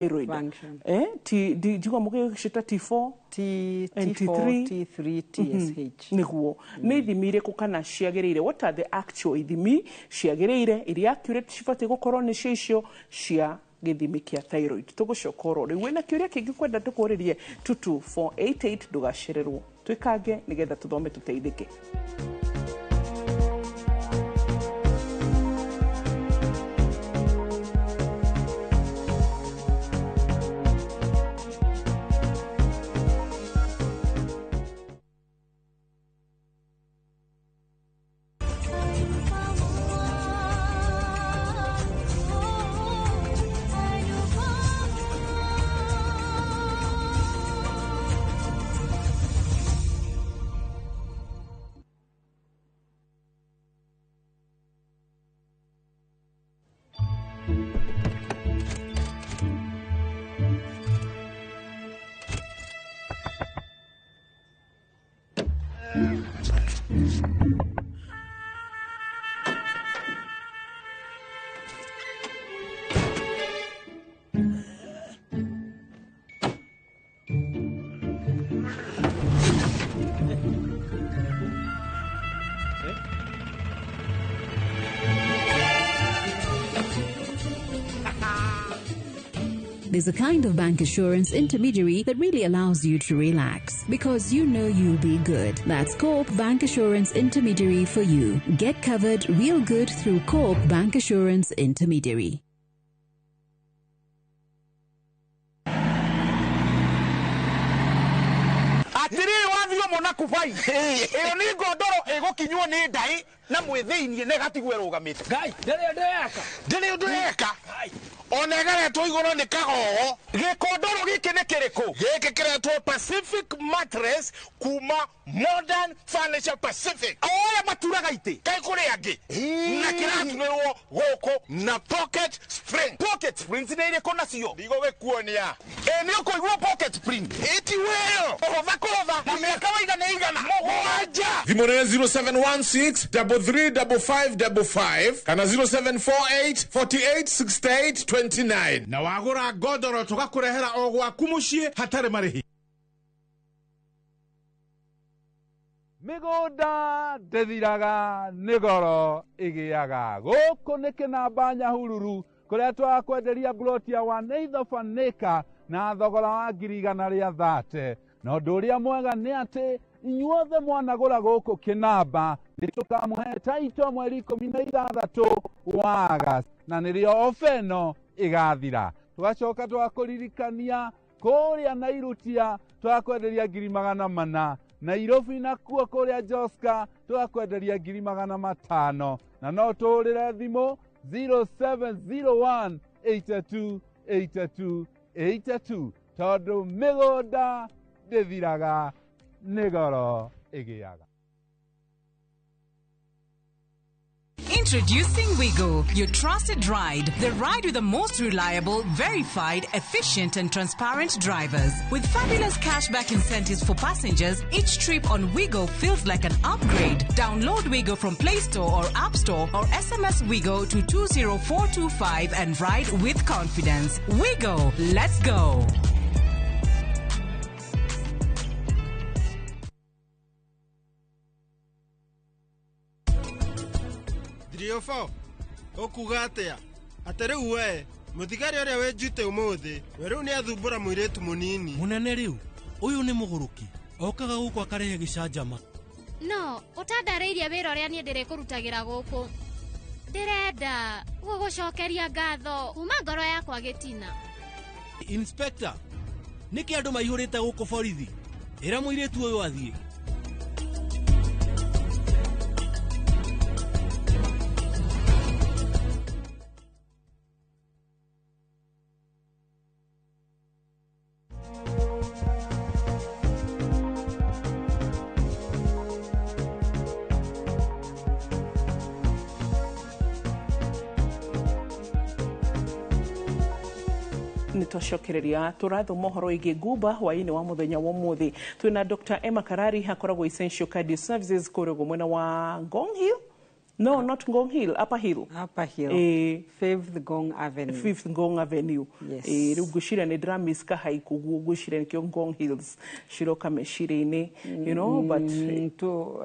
Thyroid function. Njigua mũgĩcita T4 T, and T4, T3. T3, TSH. Nĩguo nĩ ithimi irĩkũ kana ciagĩrĩire, what are the actual ithimi ciagĩrĩire iria accurate cibatiĩ gũkorwo nĩcio icio cia gĩthimi kĩa thyroid? Tũgũcoka oro rĩu. Wĩna kĩũria kĩngĩ kwenda tũkũrĩrie, 22488, ndũgacererwo, twĩkange nĩgetha tũthome tũteithĩke. There's a kind of bank assurance intermediary that really allows you to relax because you know you'll be good. That's Co-op Bank Assurance Intermediary for you. Get covered real good through Co-op Bank Assurance Intermediary. Atiriri, wathio mona kubai ĩyo nĩ ngondoro ĩgũkinywo nĩ ndaĩ na mwĩthĩinie na ĩgatigwo ĩrũgamĩte. Ngai, ndĩrĩ ũndũ yeka. Ndĩrĩ ũndũ yeka, ona ĩgaretwo igũrũ nĩ kagogo. Gĩkondoro gĩkĩ nĩ kĩrĩkũ? Gĩkĩ kĩretwo Pacific Mattress kuma Modern Furniture Pacific, o ũrĩa maturaga itĩ kaĩ kũrĩ angĩ, na kĩraturĩrwo gũkũ na pocket spring. Pocket springs nĩ irĩkũ nacio? Ndigũgĩkuonia. Ĩ nĩ ũkũigua pocket spring ĩti wĩyo kũhũtha kũhũtha na mĩaka waiga nĩ igana mũgwanja. Thimũ nĩ 0716 335555 kana 0748 48 68 29, na wagũra ngondoro tũgakũrehera o gwaku mũciĩ hatarĩ marĩhi. Mĩgũnda ndĩthiraga, nĩ goro ĩgĩaga. Gũkũ nĩ Kĩnamba Nyahururu, kũrĩa twakwenderia mburoti ya 1/8 of an acre na thogora wa 130,000. Na ũndũ ũrĩa mwega nĩ atĩ inyuothe mwanagũra gũkũ Kĩnamba nĩ tũkamũhe taito mweri 16 wa August, na nĩrĩo ofa ĩno ĩgathira. Tũgacoka tũgakũririkania kũrĩa Nairutia twakwenderia 400,000, Nairobi nakuo kũrĩa Joska tũgakwenderia 500,000, na no tũhũrĩre thimũ 0701 82 82 82, tondũ mĩgũnda ndĩthiraga, nĩ goro ĩgĩaga. Introducing Wigo, your trusted ride. The ride with the most reliable, verified, efficient, and transparent drivers. With fabulous cashback incentives for passengers, each trip on Wigo feels like an upgrade. Download Wigo from Play Store or App Store or SMS Wigo to 20425 and ride with confidence. Wigo, let's go. 304 ũkuga atĩa? Atĩ rĩu we mũthigari ũrĩa wĩnjute ũmũthĩ, we rĩu nĩ athumbũra mũirĩtu mũnini. Mũnene, rĩu ũyũ nĩ mũgũrũki, okaga gũkũ akarehe gĩcanjama. No ũtandarĩirie wĩra ũrĩa niĩ ndĩrĩkũrutagĩra gũkũ. Ndĩrenda gũgũcokeria ngatho kuma ngoro yakwa gĩtina. Inspector, nĩkĩ andũ maihũrĩte gũkũ borithi? Ĩra mũirĩtu ũyũ athiĩ. Nĩ twacokereria, tũrathoma ũhoro wĩgiĩ ngumba hwaĩ-inĩ wa mũthenya wa ũmũthĩ. Twĩna Dr. Emma Karari, akoragwo Essential Cardio Services kũrĩa ũguo mwena wa Ngong Hill. No, not Ngong Hill, Upper Hill. Upper Hill. Fifth Ngong Avenue. Fifth Ngong Avenue. Yes. Rĩu ngwĩciria nĩ ndĩramiss kahaikũ ũguo, ngwĩciria nĩkĩo Ngong Hills ciroka meciria-inĩ, but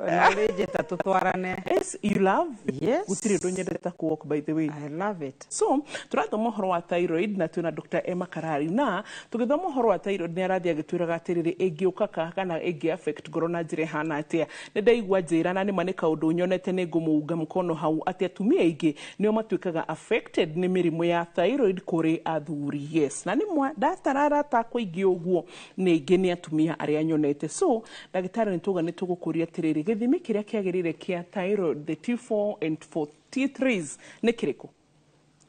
Na ũrĩnjĩta tũtwarane. Yes, you love? Yes. Gũtirĩ ũndũ nyendete kũ walk, by the way. I love it. So tũrathoma ũhoro wa thyroid na twĩna Dr. Emma Karari, na tũgĩthoma ũhoro wa thyroid nĩ arathiĩ agĩtwĩraga atĩrĩrĩ, ĩngĩũka kana ĩngĩ affect ngoro na njĩra ĩhana atĩa. Nĩ ndaigua njĩra na nĩma nĩ kaũndũ nyonete, nĩ ngũmũunga mũkono hau atĩ atumia aingĩ nĩo matuĩkaga affected nĩ mĩrimũ ya thyroid kũrĩ athuri. Yes, na nĩ ndatara arata akwa aingĩ ũguo, nĩ aingĩ nĩ atumia arĩa nyonete. So ndagĩtarĩ, nĩ tuga nĩ tũgũkũria atĩrĩrĩ, gĩthimi kĩrĩa kĩagĩrĩire kĩa thyroid, the T4 and 4 T3s, nĩ kĩrĩkũ?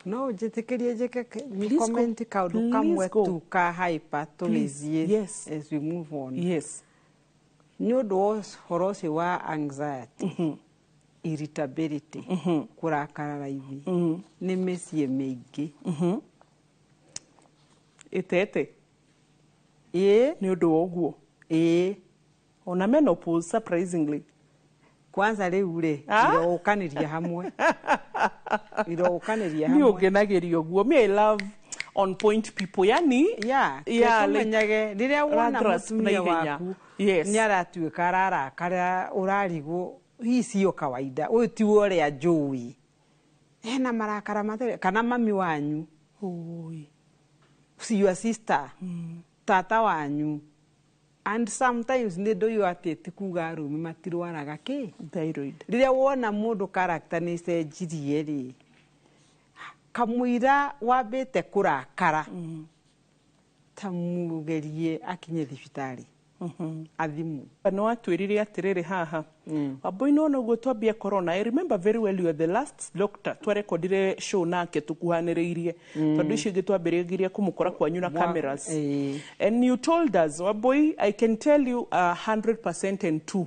No njĩtĩkĩrie njĩke Please go. comment kaũndũ Please kamwe go. tu ka hyper tũgĩthiĩ Yes. as we move on? Yes. Nĩ ũndũ wa ũhoro ũcio wa anxiety, irritability, kũrakara raithi, nĩ mĩciĩ mĩingĩ ĩtete ĩĩ nĩ ũndũ wa ũguo. Ĩĩ. Ona menopause, surprisingly. Kwanza rĩu rĩ, iroũkanĩria hamwe, iroũkanĩria Niĩ hamwe. Ũngenagĩria ũguo. Me, I love on point people, yani yeah, yeah, like, tũmenyage rĩrĩa wona ũragrasp na mũtumia ihenya. waku Yes. nĩ aratuĩka ararakara, ũrarigwo hii sio kawaida, ũyũ ti ũrĩa njũĩ, ena marakara matere, kana mami wanyu, Oi. see your sister, tata wanyu. And sometimes nĩ ndũiyo atĩ ti kuga arũme matirwaraga kĩ thyroid. Rĩrĩa wona mũndũ character nĩ cenjirie rĩ, kamũira wambĩte kũrakara, ta mũgerie akinye thibitarĩ athimwo. Nĩ watwĩrire atĩrĩrĩ haha wambui nona ũguo twambia corona. I remember very well, you are the last doctor twarekondire show nake tũkuhanĩrĩirie, tondũ icio ingĩ twambĩrĩirie kũmũkora kwanyu na cameras. And you told us, "Wambui, I can tell you 100% and two,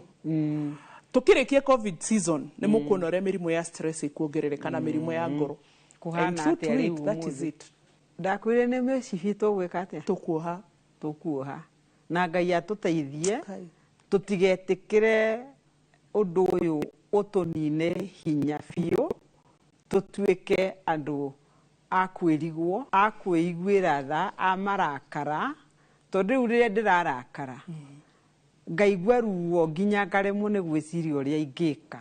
tukĩrĩkia COVID season nĩ mũkuona ũrĩa mĩrimũ ya stress ĩkuongerereka na mĩrimũ ya ngoro." Kũhana And true to atĩa it, rĩu that is ũmũthĩ? it. Ndakwĩrire nĩ mĩcibi tũgwĩka atĩa? Tũkuoha. Tũkuoha, na Ngai atũteithie tũtigetĩkĩre ũndũ ũyũ ũtũnine hinya biũ, tũtuĩke andũ a kwĩrigwo, a kwĩiguĩra tha, a marakara, tondũ rĩu rĩrĩa ndĩrarakara ngaigua ruo nginya ngaremwo nĩ gwĩciria ũrĩa ingĩka,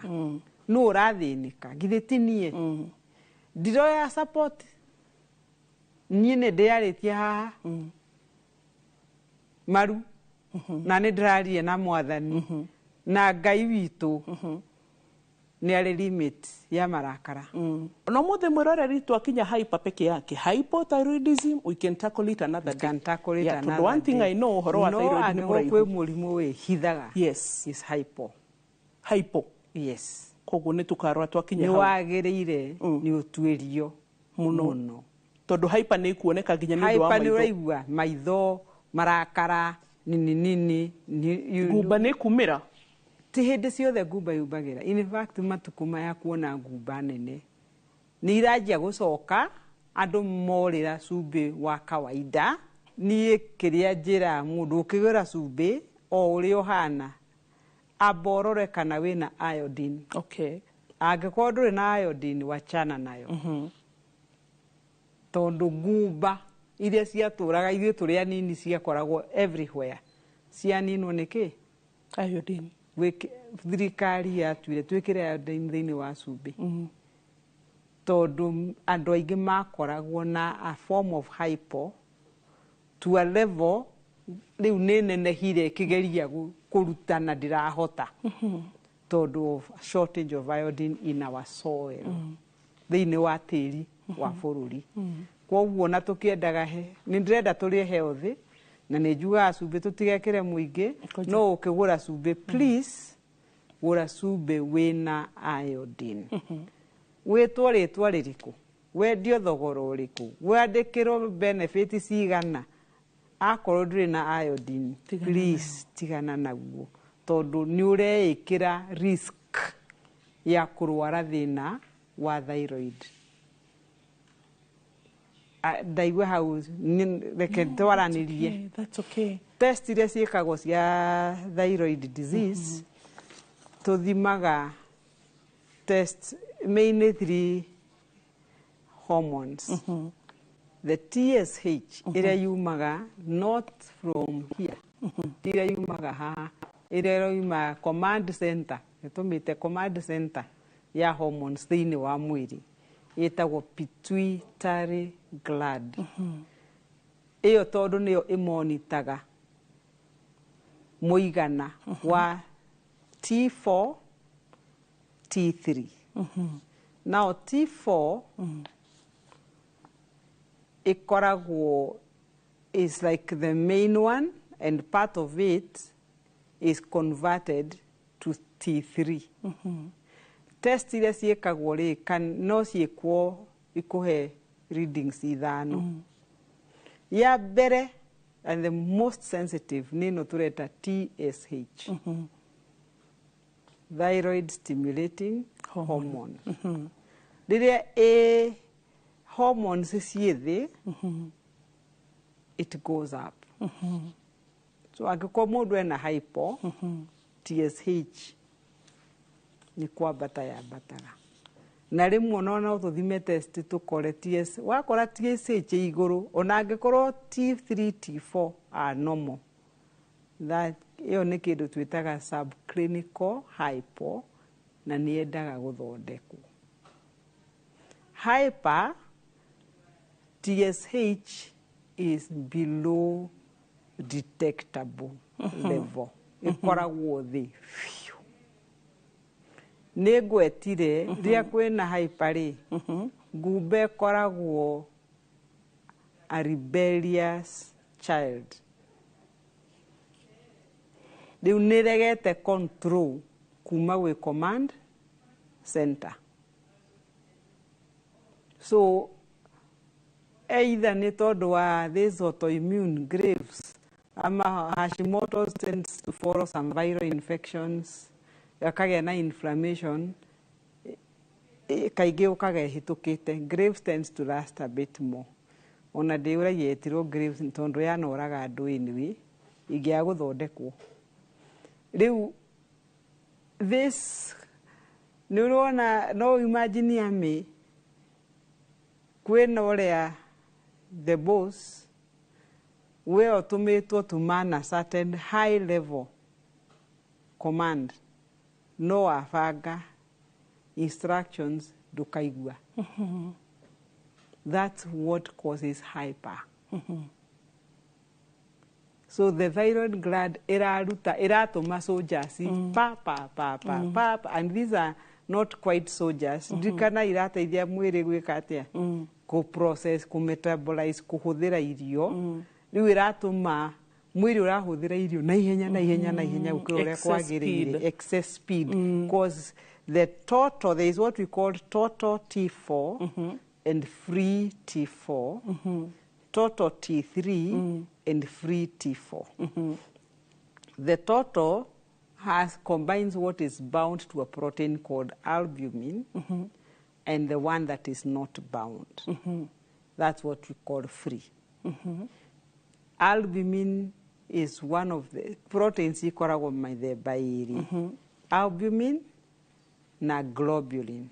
nũ ũrathĩnĩka? Githĩ ti niĩ? Ndiroya support, niĩ nĩ ndĩarĩtie haha maru na nĩ ndĩraria na Mwathani na Ngai witũ nĩ arĩ limit ya marakara. No mũthĩ mwĩroreri, twakinya hyper peke yake, hypothyroidism, we can tackle it another day. Can tackle it Yeah, tondũ another one thing day. I know ũhoro wa No thyroid nĩ angĩkorwo mũraihu. kwĩ mũrimũ wĩhithaga, Yes. is hypo. Hypo. Yes. Koguo nĩ tũkarora twakinya Nĩ hau. wagĩrĩire nĩ ũtuĩrio mũno, mũno. Tondũ hyper nĩ ikuoneka nginya nĩ ũndũ wa Hyper nĩ maitho. ũraigua maitho marakara nini nini Ngumba nĩ kumĩra. Ti hĩndĩ ciothe ngumba yumbagĩra. In fact, matukũ maya kuona ngumba nene nĩ iranjia gũcoka, andũ morĩra cumbĩ wa kawaida. Niĩ kĩrĩa njĩra mũndũ, ũkĩgũra cumbĩ o ũrĩa ũhana, amba ũrore kana wĩna iodine. Angĩkorwo ndũrĩ na iodine, wachana nayo, tondũ ngumba iria ciatũraga ithuĩ tũrĩ anini ciakoragwo everywhere, cianinwo nĩ kĩ? Iodine. Thirikari yatuire twĩkĩre iodine thĩinĩ wa cumbĩ, tondũ andũ aingĩ makoragwo na a form of hypo to a level rĩu nĩ nenehire ĩkĩgeria kũruta na ndĩrahota, tondũ of shortage of iodine in our soil, thĩinĩ wa tĩri wa bũrũri. Koguo na tũkĩendaga he nĩ ndĩrenda tũrĩe healthy, na nĩ njugaga cumbĩ tũtigekĩre mũingĩ, no ũkĩgũra cumbĩ, please gũra cumbĩ wĩna iodine. Wĩtwo rĩtwa rĩrĩkũ, wendio thogora ũrĩkũ, wandĩkĩrwo benefit cigana, akorwo ndũrĩ na iodine, please tigana naguo, tondũ nĩ ũreĩkĩra risk ya kũrwara thĩna wa thyroid. Ndaigua hau reke twaranĩrie. Okay, that's okay. Test iria ciĩkagwo cia thyroid disease, tũthimaga test Mainly three hormones. The TSH ĩrĩa yumaga not from here, ĩrĩa yumaga haha, ĩrĩa yumaga command center, ĩtũmĩte command center ya hormones thĩinĩ wa mwĩrĩ, ĩtagwo pituitary gland. Ĩyo tondũ nĩyo ĩmonitaga mũigana wa T4, T3. Now T4 ĩkoragwo is like the main one, and part of it is converted to T3. Test iria ciĩkagwo rĩ, no ciĩkwo ikũhe readings ithano. Ya mbere and the most sensitive nĩ ĩno tũreta TSH, thyroid stimulating hormone. Rĩrĩa ĩ hormones ciĩ thĩ, it goes up. So angĩkorwo mũndũ ena hypo, TSH nĩ kwambata yambataga. Na rĩmwe ona no tũthime test tũkore TS, wakora TSH ĩ igũrũ, ona angĩkorwo T3, T4 are normal, that ĩyo nĩ kĩndũ twĩtaga subclinical hypo, na nĩ yendaga gũthondekwo. Hyper, TSH is below detectable level, ĩkoragwo thĩ biũ. Nĩ ngwetire rĩrĩa kwĩna hyper rĩ, ngumba ĩkoragwo a rebellious child. Rĩu nĩ ĩregete control kuma gwĩ command center. So either nĩ tondũ wa this autoimmune Graves ama Hashimoto's tends to follow some viral infections, gakagĩa na inflammation, kaingĩ ũkaga ĩhĩtũkĩte. Graves tends to last a bit more. Ona ndĩũragia yetirwo Graves nĩ tondũ yanoraga andũ anyway, ingĩaga gũthondekwo. Rĩu this nĩ ũrona, no imagine amĩ kwĩna ũrĩa the boss we ũtũmĩtwo to man a certain high level command, no wabanga instructions ndũkaigua. That's what causes hyper. So the thyroid gland ĩraruta, ĩratũma soldiers pa pa pa pa pa pa, and these are not quite soldiers. Ndirikana irateithia mwĩrĩ gwĩka atĩa? Kũ process, kũ metabolize, kũhũthĩra irio. Rĩu ĩratũma mwĩrĩ ũrahũthĩra irio na ihenya na ihenya na ihenya gũkĩra ũrĩa Excess kwagĩrĩire. speed. Excess speed, because the total, there is what we call total T4 and free T4, total T3 and free T4. The total has combines what is bound to a protein called albumin and the one that is not bound. That's what we call free. Albumin is one of the proteins ikoragwo mĩthemba ĩrĩ. Albumin na globulin.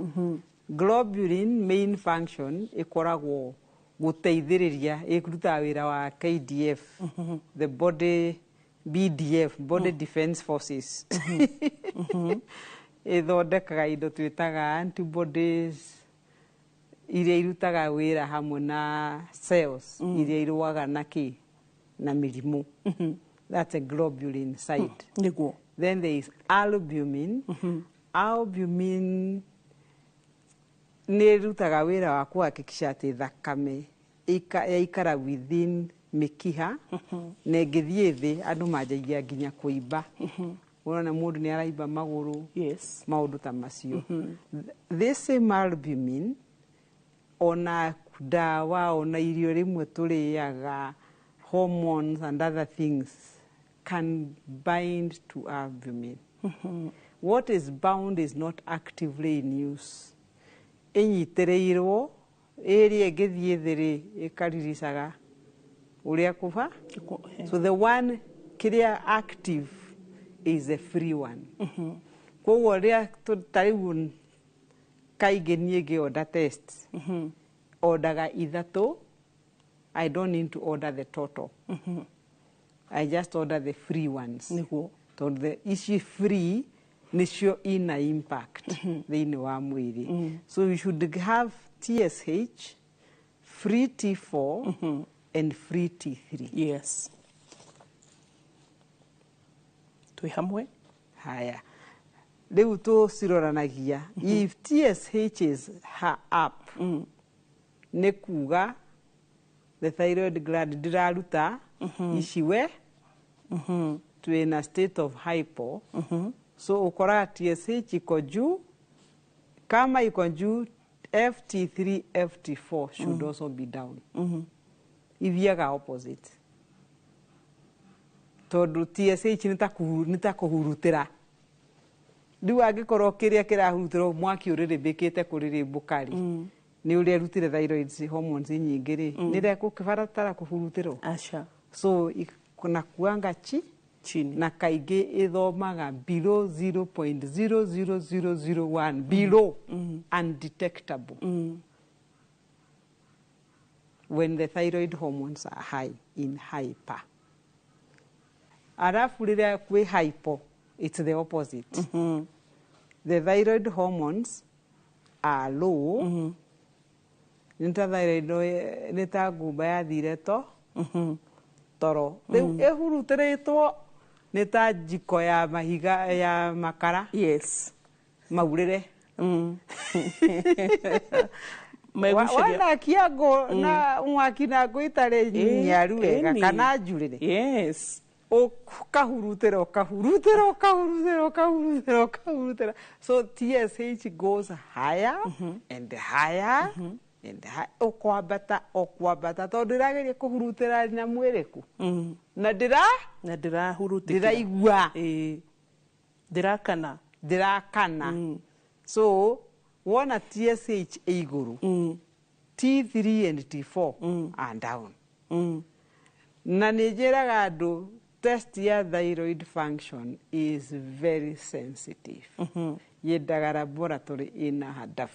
Globulin main function ĩkoragwo gũteithĩrĩria, ĩrutaga wĩra wa KDF, the body BDF, body defense forces. Ĩthondekaga indo twĩtaga antibodies iria irutaga wĩra hamwe na cells iria irũaga na kĩ na mĩrimũ. That's a globulin side. Nĩguo. Then there is albumin. Albumin nĩ ĩrutaga wĩra wa kũhakikisha atĩ thakame yaikara within mĩkiha, na ĩngĩthiĩ thĩ andũ manjagia nginya kũimba. Ũrona mũndũ nĩ araimba magũrũ, maũndũ ta macio. This same albumin, ona ndawa, ona irio rĩmwe tũrĩaga, hormones and other things can bind to albumin. What is bound is not actively in use. Ĩnyitĩrĩirwo, ĩrĩa ĩngĩthiĩ thĩ rĩ, ĩkariricaga ũrĩa kũba. So the one kĩrĩa active is the free one. Koguo rĩrĩa ta rĩu Kaingĩ niĩ ngĩorder test ordaga ithatũ. I don't need to order the total. I just order the free ones. Nĩguo. Tondũ the ici free nĩcio ina impact thĩinĩ wa mwĩrĩ. So you should have TSH, free T4 and free T3. Yes, twĩ hamwe. Haya, rĩu tũciroranagia. If TSH is up, nĩ kuga the thyroid gland ndĩraruta ici we twĩna state of hypo. So ũkoraga TSH iko juu. Kama iko juu, FT3, FT4 should also be down. Ithiaga opposite, tondũ TSH nĩ ta kũhurutĩra. Rĩu angĩkorwo kĩrĩa kĩrahurutĩrwo mwaki ũrĩrĩmbĩkĩte kũrĩrĩmbũka rĩ, nĩ ũrĩa ĩrutire thyroid hormones nyingĩ rĩ, nĩ rekũbatara kũhurutĩrwo. Aca. So nakuanga chi chini. Na kaingĩ ĩthomaga below 0.00001, below undetectable when the thyroid hormones are high, in hyper. Alafu rĩrĩa kwĩ hypo, it's the opposite. The thyroid hormones are low. Nĩ ta thyroid nĩ ta ngumba yathire to toro, rĩu ĩhurutĩrĩtwo nĩ ta njiko ya mahiga ya makara. Maurĩre. Megucagia- Wanakia ngũ na mwaki na ngũ itarĩ nyaru wega ĩni. kana njurĩre, ũkahurutĩra, ũkahurutĩra, ũkahurutĩra, ũkahurutĩra, ũkahurutĩra. So TSH goes higher and higher and higher, ũkwambata, ũkwambata, tondũ ĩrageria kũhurutĩra nyamũ ĩrĩkũ na ndĩra Na ndĩrahurutĩkĩra. Ndĩraigua. Ĩĩ. Ndĩrakana. Ndĩrakana. So wona TSH ĩ igũrũ, T3 and T4 are down. Na nĩ njĩraga andũ, test ya thyroid function is very sensitive. Yendaga laboratory ĩna handabu.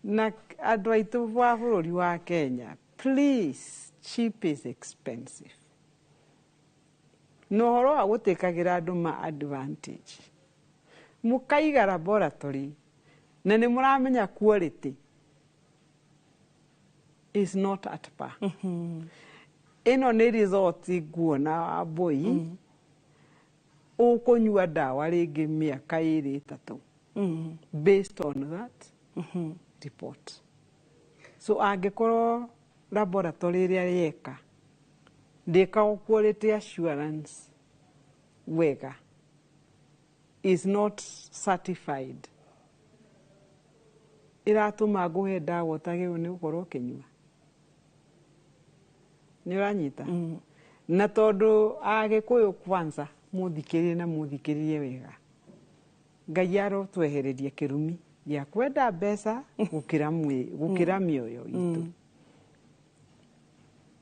Na andũ aitũ wa bũrũri wa Kenya, please, cheap is expensive. Na ũhoro wa gũtĩkagĩra andũ ma advantage, mũkaiga laboratory na nĩ mũramenya quality is not at par. Ĩno nĩ result nguona mbũi ũkũnyua ndawa rĩngĩ mĩaka ĩrĩ ĩtatũ based on that report. So angĩkorwo laboratory ĩrĩa yeka ndĩkago quality assurance wega, is not certified, ĩratũma ngũhe ndawa ũtagĩrĩirwo nĩ gũkorwo ũkĩnyua. Nĩ ũranyita? Na tondũ Agĩkũyũ kwanza mũthikĩrĩrie na mũthikĩrĩrie wega, Ngai arotwehereria kĩrumi gĩa kwenda mbeca gũkĩra gũkĩra mĩoyo itũ,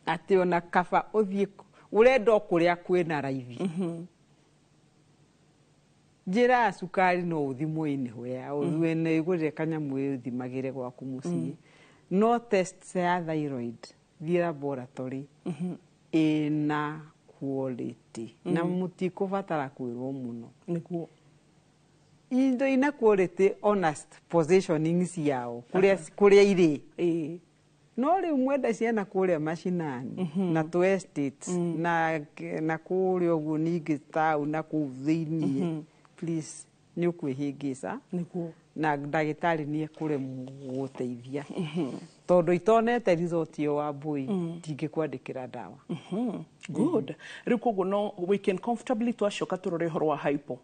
atĩ ona kaba ũthiĩ ũrenda o kũrĩa kwĩna raithi. Njĩra ya cukari no ũthimwo anywhere, wene ũgũrĩre kanyamũ ũthimagĩre gwaku mũciĩ. No test ya thyroid, thiĩ laboratory ĩna quality na mũtikũbatara kwĩrwo mũno. Nĩguo. Indo ina quality, honest positioning ciao kũrĩa kũrĩa irĩ. No rĩu mwenda ciana kũrĩa macinani na tũ estate na kũrĩa ũguo ningĩ taũni na kũu thĩiniĩ, please, nĩ ũkwĩhĩngĩca. Nĩguo. Na ndagĩtarĩ nĩ ekũremwo gũgũteithia tondũ itonete result ĩyo wa mbũi ndingĩkwandĩkĩra ndawa. Good. Rĩu koguo no we can comfortably twacoka tũrore ũhoro wa hypo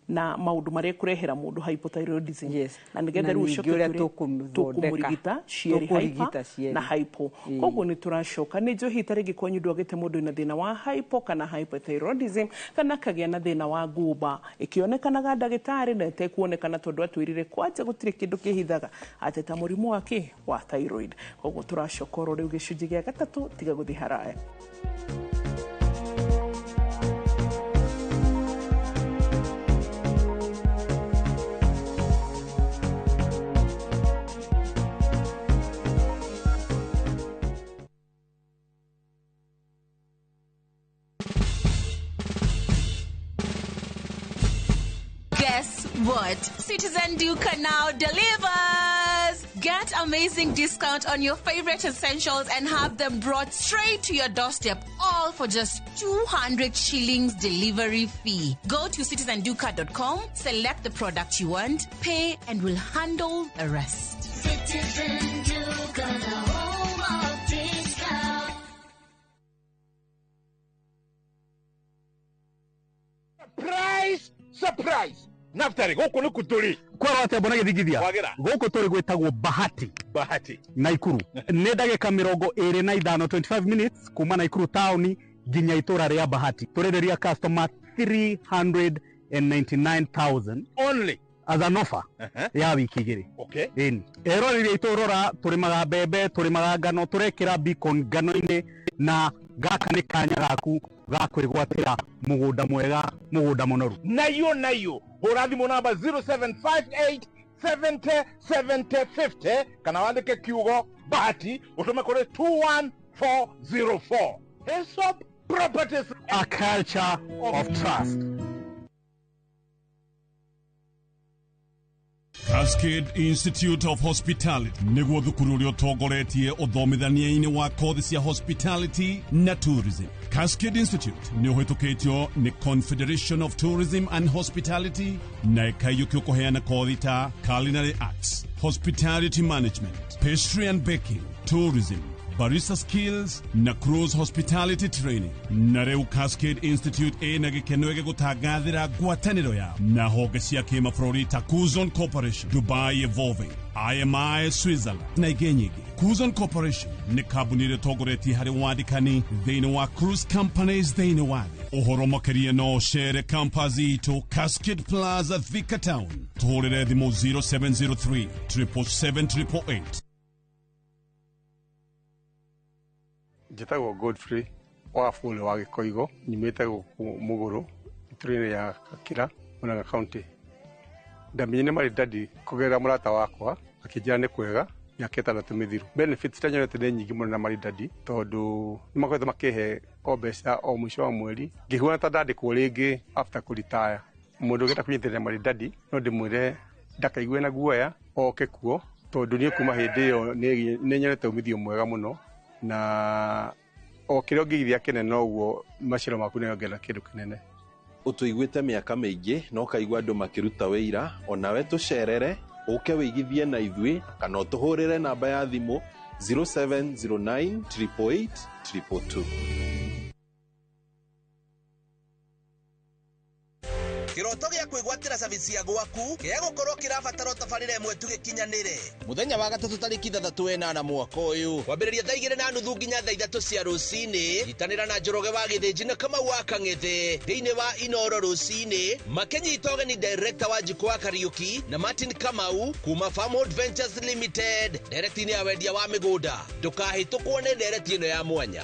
na maũndũ marĩa kũrehera mũndũ hypothyroidism. Yes. Na nĩgetha Na rĩu ningĩ ũcoke ũrĩa tũre- tũkũmĩthondeka. tũkũmũrigita cierĩ, Tũkũrigita hyper cierĩ. na hypo. Koguo nĩ tũracoka. Nĩ njohi ta rĩngĩ kwanyu ndwagĩte mũndũ wĩna thĩna wa hypo kana hypothyroidism kana akagĩa na thĩna wa ngũmba ĩkĩonekanaga ndagĩtarĩ na ĩtekuonekana, tondũ atwĩrire kwanja gũtirĩ kĩndũ kĩhithaga atĩ ta mũrimũ wa kĩ wa thyroid. Koguo tũracoka oro rĩu gĩcunjĩ gĩa gatatũ. Tiga gũthiĩ haraya. Guess what? Citizen Duka now delivers! Get amazing discount on your favorite essentials and have them brought straight to your doorstep, all for just 200 shillings delivery fee. Go to citizenduka.com, select the product you want, pay, and we'll handle the rest. Citizen Duka, the home of discount. Surprise! Surprise! Naftari, gũkũ nĩ kũ tũrĩ? Kwerwo atĩa mbona gĩthingithia? Wagĩra. Gũkũ tũrĩ gwĩtagwo Bahati. Bahati. Naikuru. Nĩ ndagĩka 25, 25 minutes kuma Naikuru taũni nginya itũra rĩa Bahati. Tũrĩrĩria customer 399,000 only as an offer ya wiki igĩrĩ. Okay. Ĩni. Eroreri aitũ rora, tũrĩmaga mbembe, tũrĩmaga ngano, tũrekĩra beacon ngano-inĩ, na gaka nĩ kanya gaku ga kwĩgwatĩra mũgũnda mwega, mũgũnda mũnoru. Nayo nayo hũra thimũ namba 0758 70 70 50 kana wandĩke kiugo Bahati ũtũme kũrĩ 21404. Hillsop Properties, a culture of trust. Cascade Institute of Hospitality nĩguo thukuru ũrĩa ũtongoretie ũthomithania-inĩ wa kothi cia hospitality na tourism. Cascade Institute nĩ ũhĩtũkĩtio nĩ Confederation of Tourism and Hospitality na ĩkaiyũkio kũheana kothi ta culinary arts, hospitality management, pastry and baking, tourism, barista skills na cruise hospitality training. Na rĩu Cascade Institute ĩna gĩkeno gĩgũtangathĩra ngwatanĩro yao na honge cia kĩmabũrũri ta Kuzon Corporation, Dubai Evolving, IMI Switzerland na ingĩ nyingĩ. Kuzon Corporation nĩ kambuni ĩrĩa ĩtongoretie harĩ wandĩkani thĩinĩ wa cruise companies thĩinĩ wa thĩ. Ũhoro makĩria no ũcere campus itũ Cascade Plaza, Thika Town. Tũhũrĩre thimũ 0703 777 888. Njĩtagwo Godfrey Wafule wa Gĩkoigo, nyumĩte gũkũ Mũgũrũ, itũra-inĩ rĩa Gakĩra, Murang'a County. Ndamenyire Maridadi kũgerera mũrata wakwa, akĩnjĩra nĩ kwega mĩaka 6 mĩthiru. Benefits iria nyonete nĩ nyingĩ mũno na Maridadi, tondũ nĩ makoretwo makĩhe o mbeca o mũico wa mweri, ngĩhuana ta ndandĩkwo rĩngĩ after kũritaya. Mũndũ ũngĩenda kũnyitĩrĩra Maridadi no ndĩmwĩre ndakaigue na guoya, oke kuo, tondũ niĩ kuma hĩndĩ ĩyo nĩ nyonete umithio mwega mũno, na o kĩrĩa ũngĩigithia kĩnene noguo maciaro maku nĩongerera kĩndũ kĩnene. Ũtũiguĩte mĩaka mĩingĩ na ũkaigua andũ makĩruta wĩira, onawe tũcerere ũke wĩigithie na ithuĩ kana ũtũhũrĩre namba ya thimũ 0709 888 222. Kĩroto gĩa kwĩgwatĩra service ya gwaku gĩa gũkorwo kĩrabatara tabarĩra ĩmwe tu gĩkinyanĩre. Mũthenya wa gatatũ tarĩki 6 8 mwaka ũyũ, kwambĩrĩria thaa 2:30 nginya thaa 3 cia rũcinĩ, nyitanĩra na Njoroge wa Gĩthĩnji na Kamau wa Kang'ethe thĩinĩ wa Inoro rũcinĩ, makĩnyita ũgeni director wa Njikũ wa Kariuki na Martin Kamau kuma Farmhold Ventures Limited, ndereti-inĩ ya wendia wa mĩgũnda. Ndũkahĩtũkwo nĩ ndereti ĩno ya mwanya.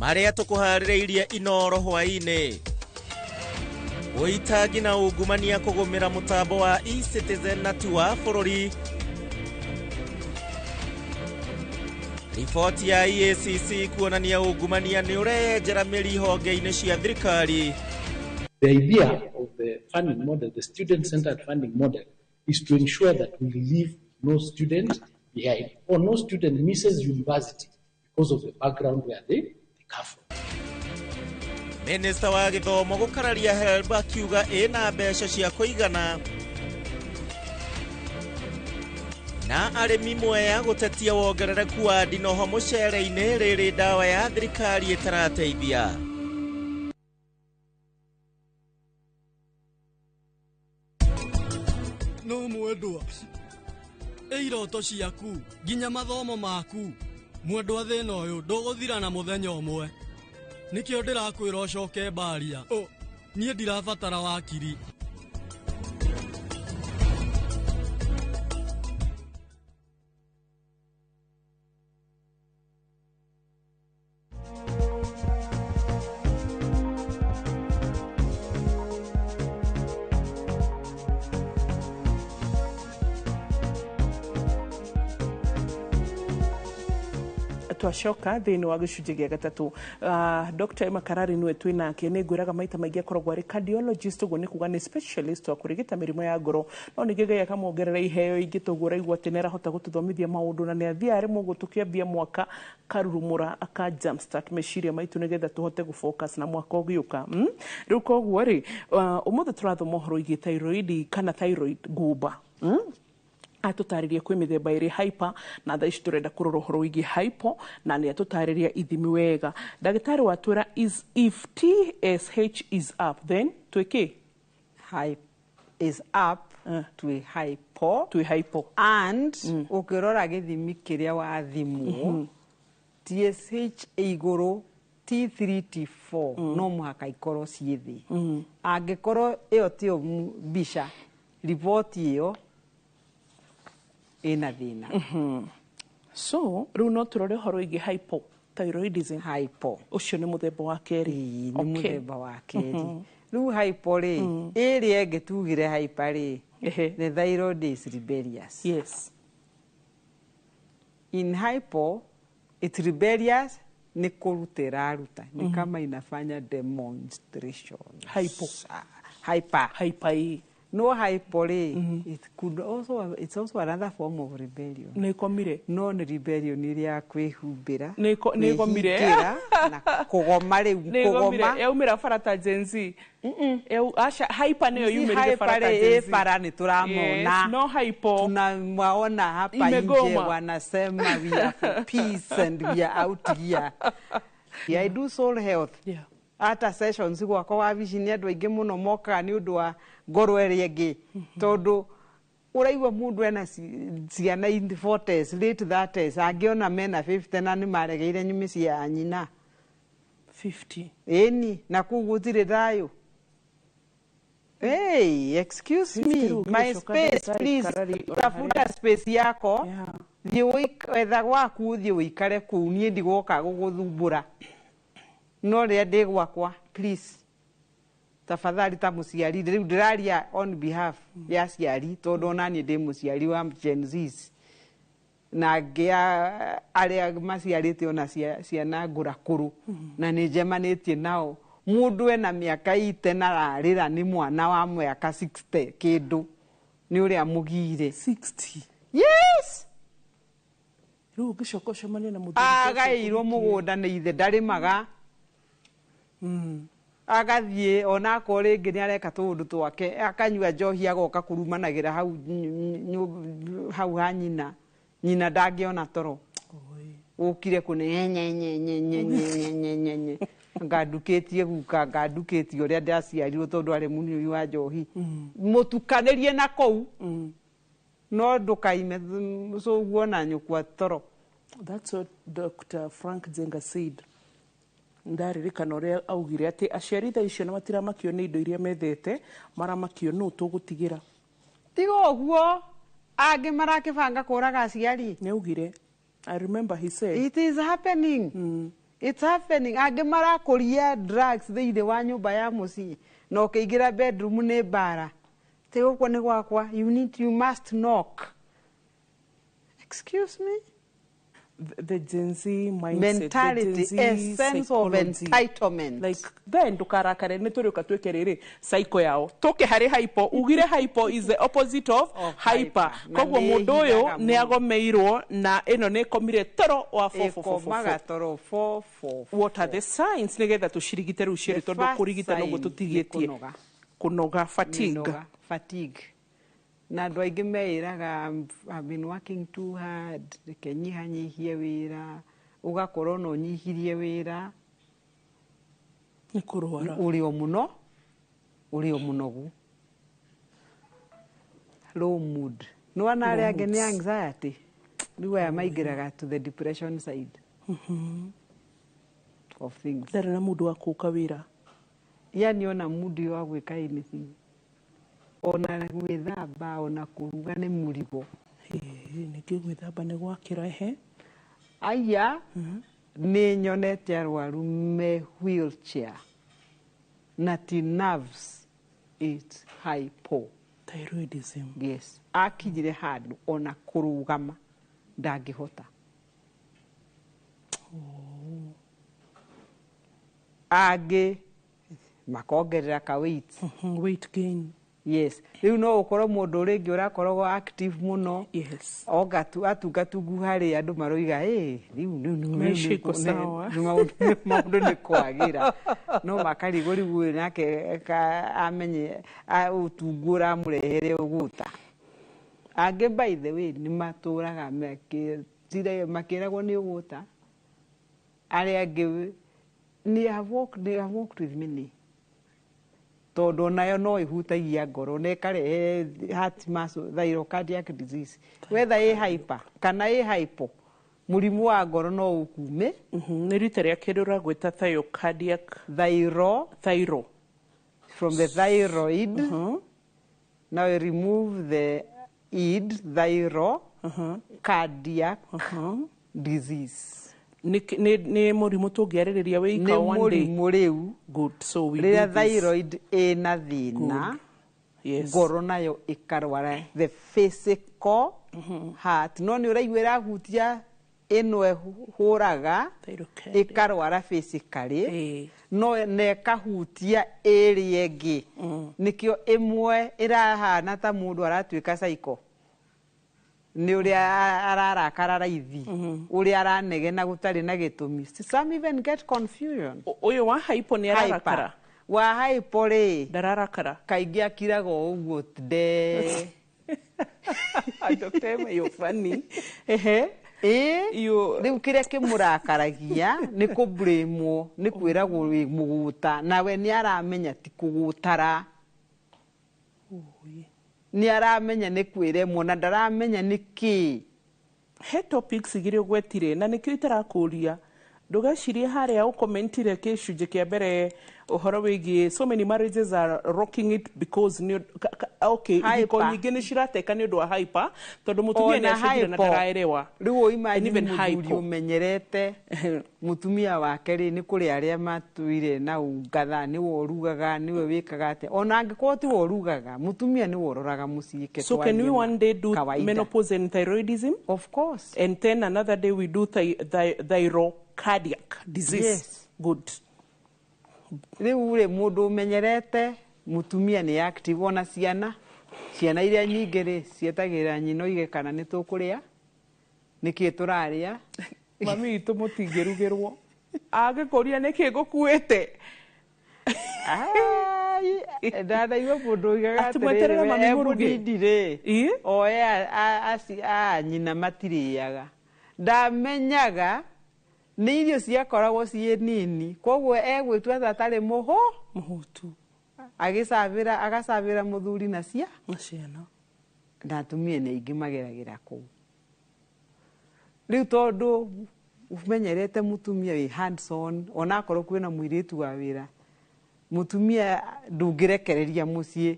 Marĩa tũkũharĩrĩirie Inoro hwaĩ-inĩ: ũitangi na ungumania kũgũmĩra mũtambo wa eCitizen na ti wa bũrũri, riboti ya EACC kuonania ungumania nĩ ũreyenjera mĩri honge-inĩ cia thirikari. The idea of the funding model, the student-centered funding model, is to ensure that we leave no student behind or no student misses university because of the background where they come from. Minista wa gĩthomo gũkararia HELB akiuga ĩna mbeca cia kũigana, na arĩmi Mwea gũtetia wongerereku wa ndinoho mũcere-inĩ rĩrĩ ndawa ya thirikari ĩtarateithia. No mwendwa, ĩ iroto ciaku nginya mathomo maku, mwendwa thĩna ũyũ ndũgũthira na mũthenya ũmwe, nĩkĩo ndĩrakwĩra ũcoke mbaria. Niĩ ndirabatara wakiri. Twacoka thĩinĩ wa gĩcunjĩ gĩa gatatũ. Dr. Emma Karari nĩwe twĩ nake. Nĩ ngwĩraga maita maingĩ akoragwo arĩ cardiologist, ũguo nĩ kuga nĩ specialist wa kũrigita mĩrimũ ya ngoro, no ningĩ Ngai akamuongerera iheo ingĩ, toguo ũraigua atĩ nĩ arahota gũtũthomithia maũndũ, na nĩ athiaga rĩmwe ũguo tũkĩambia mwaka karurumũra aka jumpstart meciria maitũ nĩgetha tũhote gũfocus na mwaka ũgĩũka. Rĩu koguo rĩ, ũmũthĩ tũrathoma ũhoro wĩgiĩ thyroid kana thyroid ngumba. Atũtarĩria kwĩ mĩthemba ĩrĩ, hyper, na thaa ici tũrenda kũrora ũhoro wĩgiĩ hypo, na nĩ atũtarĩria ithimi wega. Ndagĩtarĩ watwĩra is if TSH is up, then twĩkĩ? Is up, twĩ hypo. Twĩ hypo. And ũkĩrora gĩthimi kĩrĩa wathimwo, TSH ĩ igũrũ, T3, T4 no mũhaka ikorwo ciĩ thĩ. Angĩkorwo ĩyo tiyo mbica, riboti ĩyo ĩna thĩna. So rĩu no tũrore ũhoro wĩgiĩ hypothyroidism. Hypo. Ũcio nĩ mũthemba wa kerĩ. Nĩ mũthemba wa kerĩ. Rĩu hypo rĩ, ĩrĩa ĩngĩ tugire hyper rĩ, the thyroid is rebellious. Yes. In hypo, it's rebellious, nĩ kũruta ĩraruta, nĩ kama inafanya demonstration. Hypo. Hyper. Hyper ĩ. No hypo rĩ, it could also, it's also another form of rebellion. Nĩ ĩkomire. No nĩ rebellion ĩrĩa ya kwĩhumbĩra, Nĩ ĩgomire. kwĩhingĩra na kũgoma rĩu, Nĩ ĩgomire. kũgoma. Yaumĩra bara ta Gen Z. Aca, hyper nĩyo yumĩrire bara ta Hyper rĩ, Gen Z. ĩ bara nĩ tũramona. Yes, no hypo. Tunawaona hapa nje Imegoma. wanasema we are for peace and we are out here. Yeah, I do soul health. Hata sessions gwakwa wabici nĩ andũ aingĩ mũno mokaga nĩ ũndũ wa ngoro ĩrĩa ĩngĩ, tondũ ũraigua mũndũ ena ciana in the 40s, late 30s, angĩona mena 50 na nĩ maregeire mĩciĩ ya nyina. 50. Ĩni, na kũu gũtirĩ thayũ. Hey, excuse me, 50 my ũgĩcoka space, ndagĩtarĩ please. Karari, ona Tafuta harĩa- space yako. Thiĩ wetha gwaku, thiĩ ũikare kũu, niĩ ndigoka gũgũthumbũra. No rĩrĩa ndĩ gwakwa, please. Tafadhali ta mũciari, rĩu ndĩraria on behalf ya aciari, tondũ ona niĩ ndĩ mũciari wa Gen Zs. Na ngĩa arĩa maciarĩte ona ciana ngũrakũrũ, na nĩ njemanĩtie nao. Mũndũ ena mĩaka ite na ararĩra nĩ mwana wa mĩaka 60 kĩndũ, nĩ ũrĩa mũgire. 60? Yes! Rĩu ũngĩcoka ũcemanie na mũthuri ta ũcio Agaĩirwo ũkũhikie. mũgũnda nĩ ithe, ndarĩmaga. Agathiĩ onakorwo rĩngĩ nĩ areka tũũndũ twake, akanyua njohi, agoka kũrumanagĩra hau hau ha nyina. Nyina ndangĩona toro. Ũkire kũne nye nye nye nye nye nye nye nye. Ngandukĩtie guka, ngandukĩtie ũrĩa ndaciarirwo tondũ arĩ mũnyui wa njohi. Mũtukanĩrie na kũu. No ndũkaime cũguo na nyũkwa toro. That's what Dr. Frank Njenga said. Ndaririkana ũrĩa augire atĩ aciari thaa icio na matiramakio nĩ indo iria methete, maramakio nũ tũgũtigĩra. Tiga ũguo, angĩ marakĩbanga kũraga aciari. Nĩ augire. I remember he said. It is happening. It's happening. Angĩ marakũria drugs thĩinĩ wa nyũmba ya mũciĩ, na ũkĩingĩra bedroom nĩ mbara. Tĩ gũkũ nĩ gwakwa, you need, you must knock. Excuse me? The Gen Z mindset, Mentality, the Gen Z a sense of psychology. entitlement. Like, then ndukarakare nĩ tũrĩũka twĩke rĩrĩ cycle yao tũke harĩ hypo, ugire hypo is the opposite of hyper. Na Koguo nĩ mũndũ ũyũ ĩhithaga nĩ mũno. agomeirwo na ĩno nĩ ĩkomire toro wa 4 Ĩkomaga toro 4 4. What are the signs nĩgetha tũcirigite rĩu cierĩ, The tondũ first kũrigita noguo sign nĩ tũtigĩtie? kũnoga. Kũnoga, fatigue. Mĩnoga, fatigue. Na andũ aingĩ meĩraga I've been working too hard, reke nyihanyihie wĩra, ũgakorwo no ũnyihirie wĩra. Nĩ kũrwara. Ũrĩ o mũno, ũrĩ o mũnogu. Low mood. Nĩwona arĩa angĩ nĩ Moods. anxiety. Rĩu aya maingĩraga to the depression side of things. Ndarĩ na mũndũ wa kũka wĩra. Yani ona mood wa gwĩka anything. Ona gwĩthamba, ona kũruga nĩ mũrigo. Nĩkĩ gwĩthamba nĩ gwakĩra he? Aya, nĩ nyonete arwaru me wheelchair na ti nerves, it's hypo. Thyroidism. Yes. Akinyire handũ ona kũrũgama ndangĩhota. Angĩ makongerera ka weight. Weight gain. Yes, rĩu no ũkorwo mũndũ rĩngĩ ũrakoragwo active mũno. Yes. Oga atungatungu harĩ andũ maroiga, "Ĩ, rĩu rĩu rĩu Maisha rĩu iko sawa." Maũndũ nĩ kwagĩra, no makarigwo rĩu ũyũ nake amenye ũtungu ũramũrehere ũgũta. Angĩ, by the way, nĩ matũraga makĩragwo nĩ ũgũta. Arĩa angĩ nĩ have walked with many, tondũ onayo no ĩhutagia ngoro na ĩkarehe heart muscle thyrocardiac disease, whether ĩ hyper kana ĩ hypo, mũrimũ wa ngoro no ũkume. Nĩ rita rĩa kerĩ ũragwĩta thyrocardiac. Thyro. Thyro. From the thyroid. Now you remove the id, thyro cardiac disease. Nĩ mũrimũ tũngĩarĩrĩria wĩ Nĩ one day. mũrimũ rĩu. Good, so we Rĩrĩa do this. Thyroid ĩna thĩna, Yes. ngoro nayo ĩkarwara, the physical heart, no nĩ ũraigua ĩrahutia ĩno ĩhũraga, ĩkarwara physically, no na ĩkahutia ĩrĩa ĩngĩ, nĩkĩo ĩmwe ĩrahana ta mũndũ aratuĩka psycho, nĩ ũrĩa ararakara raithi, ũrĩa aranegena gũtarĩ na gĩtũmi. Some even get confusion. Ũyũ wa hypo nĩ ararakara? Hyper. Wa hypo rĩ, ndararakara. Kaingĩ akiraga o ũguo nde. Dr. Emma, you're funny. Ehe. Ĩ, rĩu kĩrĩa kĩmũrakaragia nĩ kũblamwo, nĩ kwĩragwo wĩ mũgũta, nawe nĩ aramenya ti kũgũtara, nĩ aramenya nĩ kwĩremwo na ndaramenya nĩ kĩĩ. He topics igĩrĩ ũgwetire na nĩkĩo itarakũria ndũgecirie harĩa ũkomentire gĩcunjĩ kĩa mbere ũhoro wĩgiĩ so many marriages are rocking it because nĩ okay, ihiko Hyper. nyingĩ nĩ cirateka nĩ ũndũ wa hyper, tondũ mũtumia nĩ Ona acenjire na hypo. ndaraerewa. Rĩu ũ imagine And even mũthuri hypo. ũmenyerete mũtumia wake rĩ, nĩ kũrĩ arĩa matũire na ungatha, nĩwe ũrugaga, nĩwe wĩkaga atĩa, ona angĩkorwo tiwe ũrugaga, mũtumia nĩwe ũroraga mũciĩ ke. So can we twarie ma one day do kawaida. menopause and thyroidism? Of course. And then another day we do thyrocardiac disease. Yes. Good. Rĩu rĩ, mũndũ ũmenyerete mũtumia nĩ active, ona ciana iria nyingĩ rĩ, cietagĩrĩra nyina oige kana nĩ tũkũrĩa, nĩkĩ tũrarĩa. Mami witũ mũtingĩrugĩrwo angĩkũria nĩkĩ ngũkuĩte. Ndanaigua mũndũ oigaga Atĩ mweterere atĩrĩrĩ, mami we mũruge. mũnini rĩ, oe a nyina matirĩaga, ndamenyaga nĩ irio ciakoragwo ciĩ nini, koguo egwĩtua ta atarĩ mũhũtu, agĩcabĩra, agacabĩra mũthuri na cia na ciana. Na atumia nĩ aingĩ mageragĩra kũu rĩu, tondũ ũmenyerete mũtumia wĩ hands on, onakorwo kwĩna mũirĩtu wa wĩra, mũtumia ndũngĩrekereria mũciĩ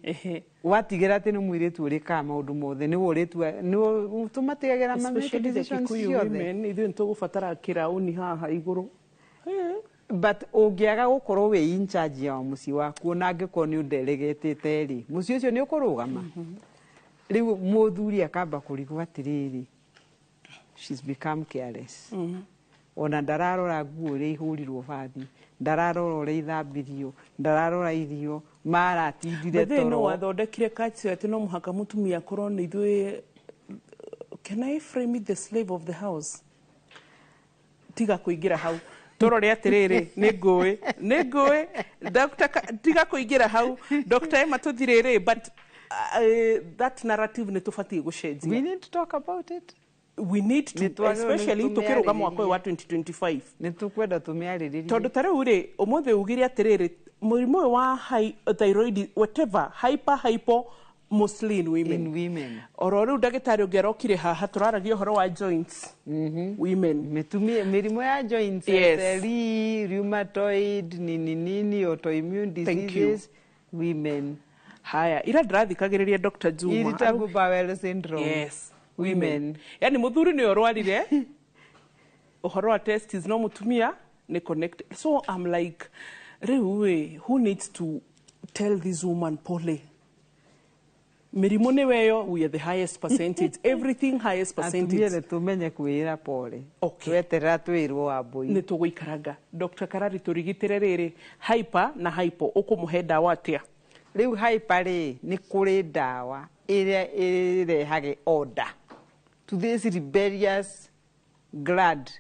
watigĩra atĩ nĩ mũirĩtu ũrĩkaga maũndũ mothe, nĩwe ũrĩtua, nĩwe tũmatigagĩra ma make Especially the decisions Kikuyu ciothe. women, ithuĩ nĩtũgũbatara kĩraũni haha igũrũ. But ũngĩaga gũkorwo wĩ in charge ya mũciĩ waku, ona angĩkorwo nĩ ũnderegetĩte rĩ, mũciĩ ũcio nĩ ũkũrũgama. Rĩu mũthuri akamba kũrigwo atĩrĩrĩ, she's become careless, ona ndararora nguo ũrĩa ihũrirwo bathi, ndararora ũrĩa ithambirio, ndararora irio maratindire By the way, no toro. Wathondekire culture atĩ no mũhaka mũtumia akorwo nĩ ithuĩ, can I frame it, the slave of the house? Tiga kũingĩra hau, tũrore atĩrĩrĩ, nĩ ngũĩ Dr. Tiga kũingĩra hau, Dr. Emma, tũthirĩrĩ, but that narrative nĩ tũbatiĩ gũcenjia. We need to talk about it. We need to Nĩ twagĩrĩirwo nĩ especially tũkĩrũga mwaka ũyũ wa 2025. Nĩ tũkwenda tũmĩarĩrĩrie. Tondũ ta rĩu rĩ, ũmũthĩ ugire atĩrĩrĩ, mũrimũ ũyũ wa thyroid, whatever, hyper, hypo, mostly in women. In women. Oro rĩu ndagĩtarĩ ũngĩ arokire haha, tũraragia ũhoro wa joints, women. Mĩrimũ ya joints, Yes. SLE, rheumatoid, nini nini, autoimmune Thank you. diseases, women. Haya, ira ndĩrathikagĩrĩria Dr. Juma. Irritable bowel syndrome. Yes. Women. Yani mũthuri nĩ ũrwarire ũhoro wa testis, no mũtumia nĩ connected. So I'm like, rĩu ĩ, who needs to tell this woman pole? Mĩrimũ nĩ weyo, we are the highest percentage, everything highest percentage. Atumia tumenye kwĩra pole. Tweterera twĩrwo Wambui. Nĩ tũgũikaranga. Dr. Karari, tũrigitĩre rĩrĩ, hyper na hypo, ũkũmũhe ndawa atĩa? Rĩu hyper rĩ, nĩ kũrĩ ndawa ĩrĩa ĩrehage order to this rebellious gland,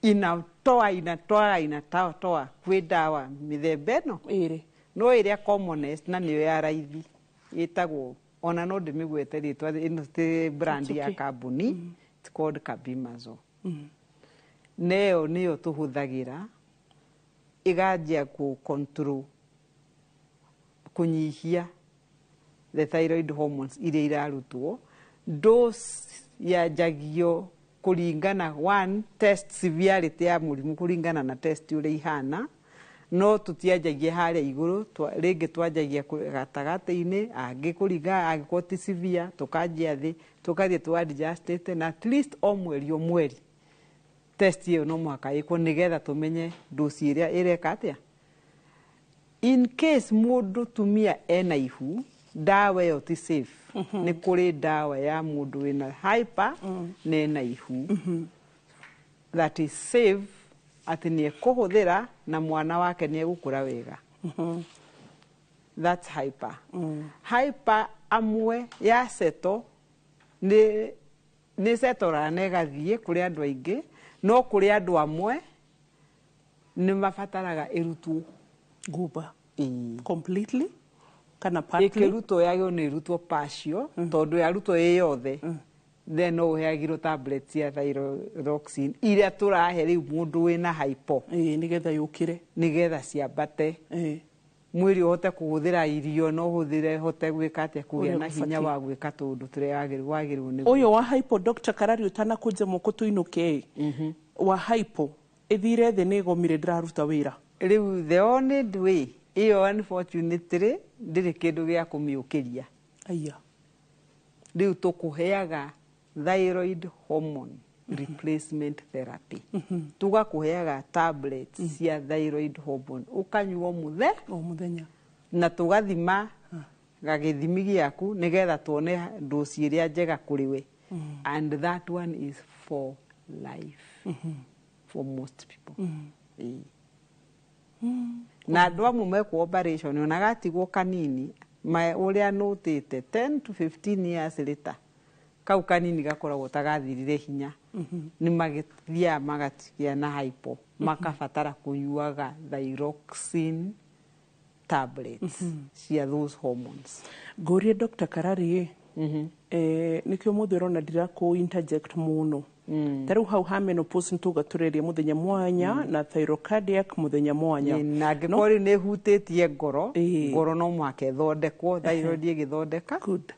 inatoa inatoa inatoa. Kwĩ ndawa mĩthemba ĩno ĩrĩ, no ĩrĩa commonest na nĩyo ya raithi ĩtagwo, ona no ndĩmĩgwete rĩtwa, ĩno ti brand It's ya okay. kambuni, it's called Carbimazole. Neyo nĩyo tũhũthagĩra, ĩganjia kũ control, kũnyihia the thyroid hormones iria irarutwo. Dose yanjagio kũringana, one test severity ya mũrimũ, kũringana na test ũrĩa ihana, no tũtianjagia harĩa igũrũ, rĩngĩ twanjagia gatagatĩ-inĩ, angĩ kũringana, angĩkorwo ti severe tũkanjia thĩ, tũkathiĩ tũ adjustĩte, na at least o mweri o mweri test ĩyo no mũhaka ĩkwo nĩgetha tũmenye dose ĩrĩa ĩreka atĩa. In case mũndũ tumia ena ihu, ndawa ĩyo ti safe. Nĩ kũrĩ ndawa ya mũndũ wĩna hyper na ena ihu that is safe, atĩ nĩ ekũhũthĩra na mwana wake nĩ egũkũra wega. That's hyper. Hyper amwe ya seto nĩ setoraga na ĩgathiĩ kũrĩ andũ aingĩ, no kũrĩ andũ amwe nĩ mabataraga ĩrutwo. Ngumba completely kana partly? Ĩkĩrutwo yagĩrĩirwo nĩ ĩrutwo partial, tondũ yarutwo ĩ yothe then no ũheagirwo tablet cia thyroxine iria tũrahe rĩu mũndũ wĩna hypo, nĩgetha yũkĩre, nĩgetha ciambate, mwĩrĩ ũhote kũhũthĩra irio, no ũhũthĩre, hote gwĩka atĩa, kũgĩa Ũrĩa na hinya gũbatiĩ. wa gwĩka tũũndũ tũrĩa wagĩrĩirwo nĩ. Ũyũ wa hypo, Dr. Karari, ũtanakũnja moko tũinũke, wa hypo ĩthire thĩ, nĩ ĩgomire, ndĩraruta wĩra. Rĩu the only way ĩyo, unfortunately, ndĩrĩ kĩndũ gĩa kũmĩũkĩria. Aya. Rĩu tũkũheaga thyroid hormone replacement therapy, tũgakũheaga tablets cia thyroid hormone ũkanyua o o mũthenya, na tũgathima gagĩthimi gĩaku nĩgetha tuone dose ĩrĩa njega kũrĩ we, and that one is for life for most people. Ĩĩ. Na andũ amwe mekwo operation ona gatigwo kanini, ũrĩa nũtĩte 10 to 15 years later, kau kanini gakoragwo ta gathirire hinya, nĩ magĩthiaga magatigia na hypo, makabatara kũnyuaga thyroxine tablets cia those hormones. Ngũrie Dr. Karari, nĩkĩo mũthĩ ũrona ndirakũ interject mũno. Ta rĩu hau ha menopause nĩtũga tũreria mũthenya mwanya, na thyrocardiac mũthenya mwanya. Na angĩkorwo rĩu nĩ ĩhutĩtie ngoro, ngoro no mũhaka ĩthondekwo, thyroid ĩgĩthondeka. Good,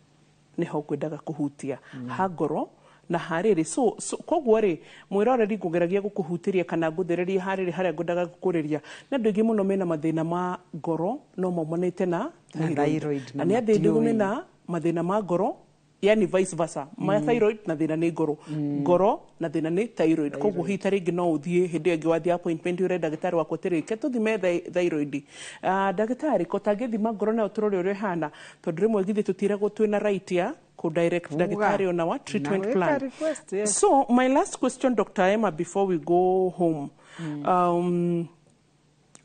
nĩho ngwendaga kũhutia, ha ngoro na harĩrĩ. So koguo rĩ, mwĩroreri, ngũgeragia gũkũhutĩria kana ngũthererie harĩrĩ harĩa ngwendaga gũkũrĩria. Nĩ andũ aingĩ mũno mena mathĩna ma ngoro no maumanĩte na Na thyroid, na na nĩ andũ aingĩ matiũĩ. mena mathĩna ma ngoro, yani vice versa, ma thyroid na thĩna nĩ ngoro, ngoro na thĩna nĩ thyroid. Koguo hihi ta rĩngĩ no ũthiĩ hĩndĩ ĩyo ĩngĩ wathiĩ appointment ũre ndagĩtarĩ waku atĩrĩ, ke tũthime thyroid. Ndagĩtarĩ ko tangĩthima ngoro nayo tũrore ũrĩa ĩhana, tondũ rĩmwe githĩ tũtiragwo twĩna right ya kũ direct Kuga. ndagĩtarĩ ona wa treatment Na wĩka plan. request, yes. So my last question, Dr. Emma, before we go home,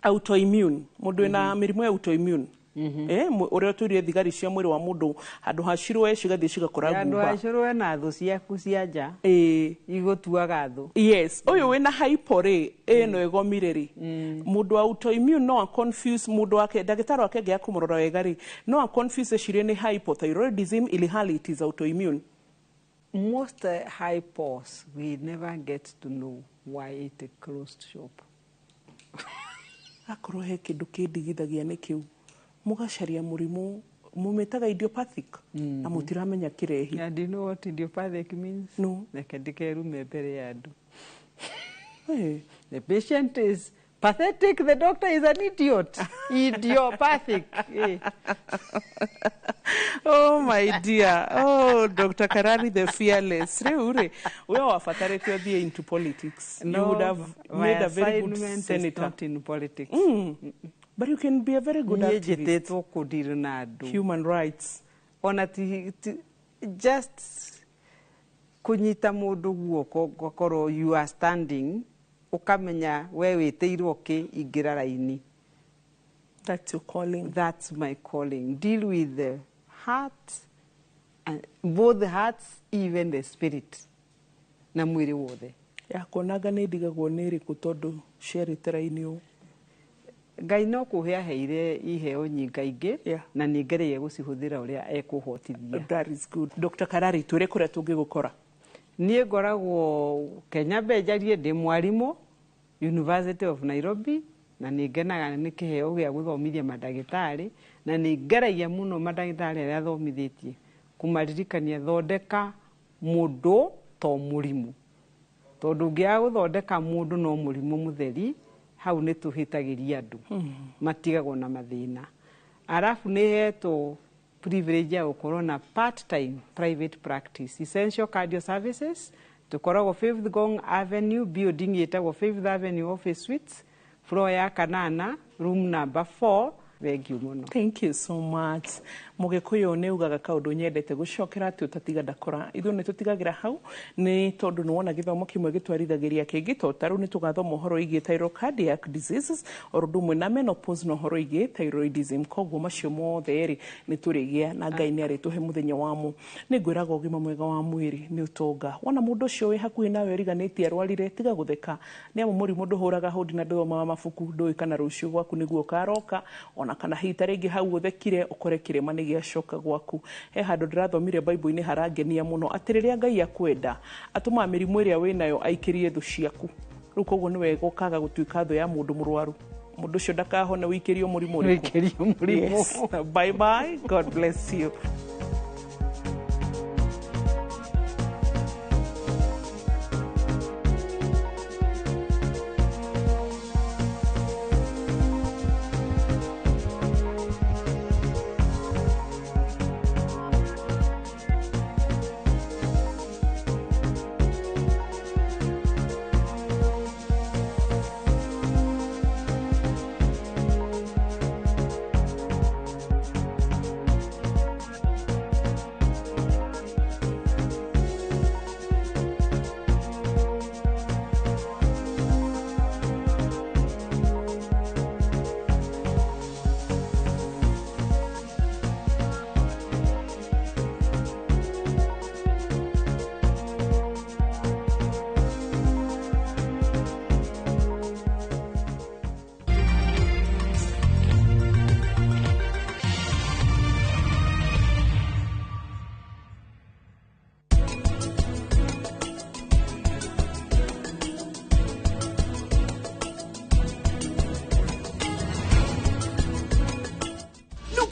autoimmune, mũndũ wĩna mĩrimũ ya autoimmune, ũrĩa ũtũire thigari cia mwĩrĩ wa mũndũ handũ ha cirũe cigathiĩ cigakora Andũ ngumba. acũrũe na thũ ciaku cia nja igũtuaga thũ. Yes, ũyũ wĩna hypo rĩ, ĩno ĩgomire rĩ, mũndũ wa autoimmune no a confuse mũndũ wake, ndagĩtarĩ wake angĩaga kũmũrora wega rĩ, no a confuse ecirie nĩ hypothyroidism ilhali it is autoimmune. Most hypos, we never get to know why it closed shop. Akorwo he kĩndũ kĩndigithagia nĩ kĩu, mũgacaria mũrimũ mũmĩtaga idiopathic na mũtiramenya kĩrehi. And you know what idiopathic means? No. Reke ndikerume mbere ya andũ. Hey. The patient is pathetic, the doctor is an idiot. Idiopathic. Eh. Oh my dear. Oh, Dr. Karari the fearless. Rĩu rĩ, we wabatarĩte ũthiĩ into politics. No, you would have my made a very good assignment is senator. not in politics. But you can be a very good Niĩ activist. njĩtĩtwo kũdeal na andũ. Human rights. Ona ti just kũnyita mũndũ guoko, ngakorwo you are standing, ũkamenya we wĩtĩirwo kĩ, ingĩra raini. That's your calling. That's my calling. Deal with the heart and both the hearts, even the spirit, na mwĩrĩ wothe. Yakuonaga nĩ ndigagwo nĩ ĩrĩkũ tondũ ciarĩte raini ũũ? Ngai no kũhe aheire iheo nyingaingĩ, na nĩ ngereire gũcihũthĩra ũrĩa ekũhotithia. That is good. Dr. Karari, twĩre kũrĩa tũngĩgũkora. Niĩ ngoragwo Kenya, mbenjarie ndĩ mwarimũ University of Nairobi, na nĩ ngenaga nĩ kĩheo gĩa gũthomithia mandagĩtarĩ, na nĩ ngeragia mũno mandagĩtarĩ arĩa thomithĩtie kũmaririkania thondeka mũndũ to mũrimũ, tondũ ũngĩaga gũthondeka mũndũ no mũrimũ mũtheri, hau nĩ tũhĩtagĩria andũ matigagwo na mathĩna. Arabu nĩ hetwo privilege ya gũkorwo na part time private practice, Essential Cardio Services. Tũkoragwo Fifth Gong Avenue, building ĩtagwo Fifth Avenue Office Suites, floor ya kanana, room number 4. Thank you mũno. Thank you so much. Mũgĩkũyũ nĩ ugaga kaũndũ nyendete gũcokera atĩ ũtatiga ndakora. Ithuĩ nĩ tũtigagĩra hau nĩ tondũ nĩ wona gĩthomo kĩmwe gĩtwarithagĩria kĩngĩ, to ta rĩu nĩ tũgathoma ũhoro wĩgiĩ thyrocardiac diseases o ũndũ ũmwe na menopause na ũhoro wĩgiĩ thyroidism. Koguo macio mothe rĩ nĩ tũrĩgĩa na Ngai nĩ arĩtũhe mũthenya wamo. Nĩ ngwĩraga ũgima mwega wa mwĩrĩ nĩ ũtonga. Wona mũndũ ũcio wĩ hakuhĩ nawe ũriganĩtie arwarire, tiga gũtheka, nĩ amu mũrimũ ndũhũraga hũndi na ndũthomaga mabuku, ndũĩ kana rũciũ gwaku nĩguo ũkaroka, ona kana hihi ta rĩngĩ hau ũthekire ũkore kĩrĩma nĩ gĩacoka gwaku. He handũ ndĩrathomire Bible-inĩ harangenia mũno atĩ rĩrĩa Ngai akwenda atũmaga mĩrimũ ĩrĩa wĩnayo aikĩrie thũ ciaku. Rĩu koguo nĩ wega ũkaga gũtuĩka thũ ya mũndũ mũrwaru, mũndũ ũcio ndakahone ũikĩrio mũrimũ ũrĩkũ? Ũikĩrio mũrimũ. Yes. Bye bye. God bless you.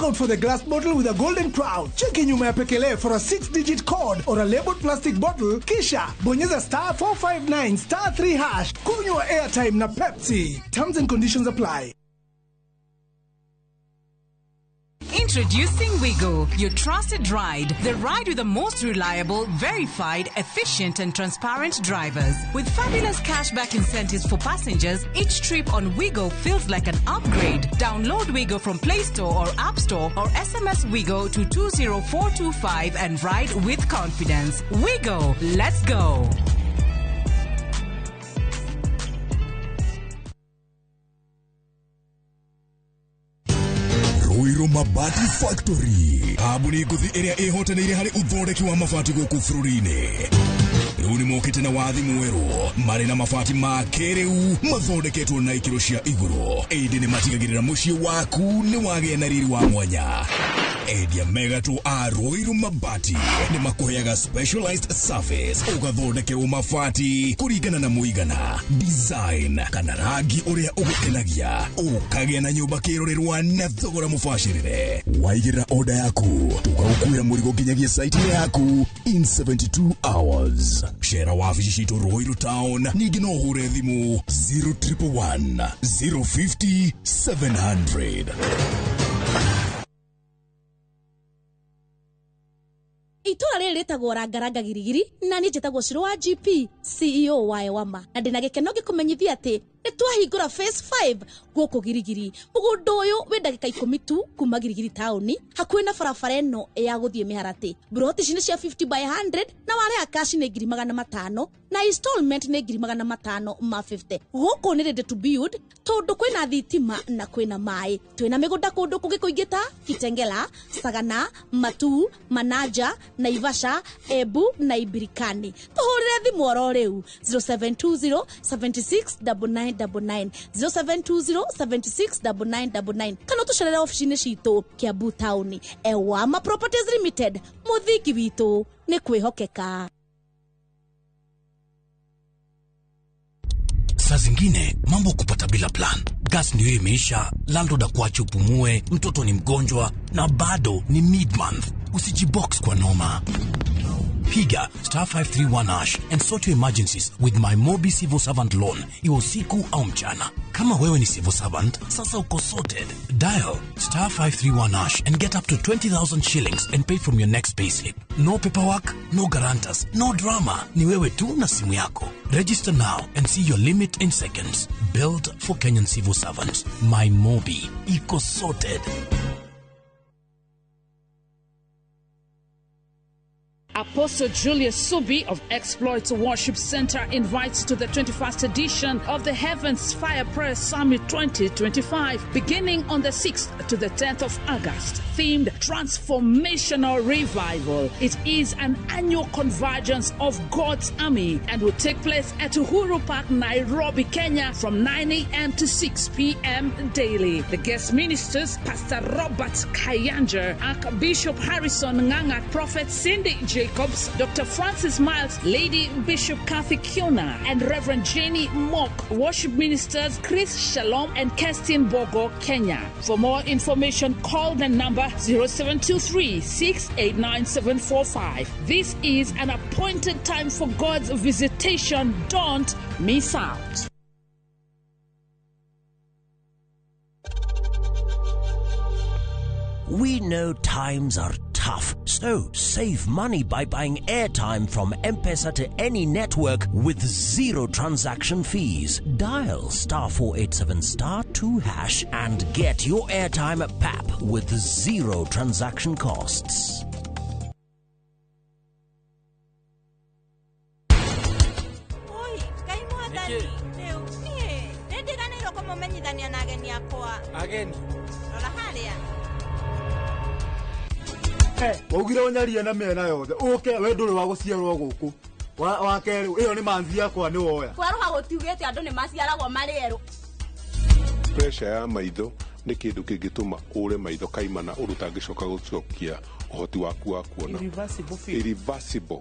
Out for the glass bottle with a golden crown. Cheki nyuma ya pekele for a 6-digit code or a labeled plastic bottle, kisha bonyeza star 459 star 3 hash. Kunywa airtime na Pepsi. Terms and conditions apply. Introducing Wigo, your trusted ride. The ride with the most reliable, verified, efficient and transparent drivers. With fabulous cashback incentives for passengers, each trip on Wigo feels like an upgrade. Download Wigo from Play Store or App Store or SMS Wigo to 20425 and ride with confidence. Wigo, let's go. Ruiru Mabati Factory, kambuni ngũthi ĩrĩa ĩhotanĩire harĩ ũthondeki wa mabati gũkũ bũrũri-inĩ. Rĩu nĩmokĩte na wathi mwerũ, marĩ na mabati ma kĩrĩu mathondeketwo na ikĩro cia igũrũ, ĩndĩ nĩmatigagĩrĩra mũciĩ waku nĩ wagĩa na riri wa mwanya. Endia megatũ a Ruiru Mabati nĩmakũheaga specialized service, ũgathondekerwo mabati kũringana na mũigana, design kana rangi ũrĩa ũgũkenagia, ũkagĩa na nyũmba kĩrorerwa na thogora mũbacĩrĩre. Waigĩrĩra order yaku, tũgagũkuĩra mũrigo nginyagia site yaku in 72 hours. Cera wabici citũ Ruiru Town, ningĩ no ũhũre thimũ 0111 050 700. Itũra rĩa Itũra rĩrĩ rĩtagwo Rangaranga Girigiri na niĩ njĩtagwo Shiro wa GP CEO wa Ewama na ndĩna gĩkeno ngĩkũmenyithia atĩ nĩ twahingũra phase 5 gũkũ Girigiri. Mũgũnda ũyũ wĩ ndagĩka 10 tu kuma Girigiri taũni, hakuhĩ na barabara ĩno ya gũthiĩ Mĩharatĩ. Mburoti ici nĩ cia 50 by 100 na warĩha cash nĩ 500,000 na installment nĩ 550,000. Gũkũ nĩ ready to build tondũ kwĩna thitima na kwĩna maĩ. Twĩna mĩgũnda kũndũ kũngĩ kũingĩ ta Kitengela, Sagana, Matu, Manaja, Naivasha, Embu na Ibirikani. Tũhũrĩre thimũ oro rĩu 0720 76 9999 0720 76 9999 kana ũtũcerere obici-inĩ citũ Kiambu taũni. Ewama Properties Limited, mũthingi witũ nĩ kwĩhokeka. Saa zingine mambo kupata bila plan. Gas ndio imeisha, landlord akuache upumue, mtoto ni mgonjwa na bado ni mid-month. Usijibox kwa noma. Piga star 531 hash and sort your emergencies with my Mobi Civil Servant Loan. Iwe usiku au mchana. Kama wewe ni civil servant, sasa uko sorted. Dial star 531 hash and get up to 20,000 shillings and pay from your next payslip. No paperwork, no guarantors, no drama. Ni wewe tu na simu yako. Register now and see your limit in seconds. Built for Kenyan civil servants. My Mobi. Iko sorted. Apostle Julius Subi of Exploits Worship Center invites to the 21st edition of the Heavens Fire Prayer Summit 2025, beginning on the 6th to the 10th of August, themed Transformational Revival. It is an annual convergence of God's army and will take place at Uhuru Park, Nairobi, Kenya, from 9 a.m. to 6 p.m. daily. The guest ministers, Pastor Robert Kayanja, Archbishop Harrison Nganga, Prophet Cindy Jacobs, Dr. Francis Miles, Lady Bishop Kathy Kiona, and Reverend Jenny Mock. Worship ministers Chris Shalom and Kerstin Bogo, Kenya. For more information, call the number 0723 689 745. This is an appointed time for God's visitation. Don't miss out. We know times are tough, so save money by buying airtime from M-Pesa to any network with zero transaction fees. Dial star 487 star 2 hash and get your airtime at PAP with zero transaction costs. Oi, Ngai mwathani, rĩu niĩ nĩndiganĩirwo kũmũmenyithania na ageni akwa. Ageni? Rora harĩa. Waugire ũnyarie na mĩena yothe ũke we ndũrĩ wa gũciarwo gũkũ wa kerĩ ĩyo nĩ manzi yakwa nĩ woya. Kwerũha gũtiugĩte andũ nĩ maciaragwo marĩ erũ. Pressure ya maitho nĩ kĩndũ kĩngĩtũma ũre maitho kaimana ũndũ ũtangĩcoka gũcokia ũhoti waku wa kuona. Irreversible. Irreversible.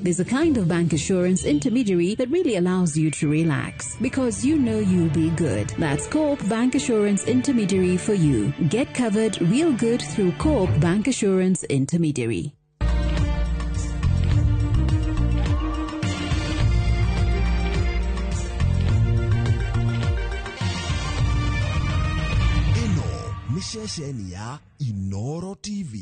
There's a kind of bank assurance intermediary that really allows you to relax because you know you'll be good. That's Co-op Bank Assurance Intermediary for you. Get covered real good through Co-op Bank Assurance Intermediary. Ĩno nĩ ceceni ya Inoro TV.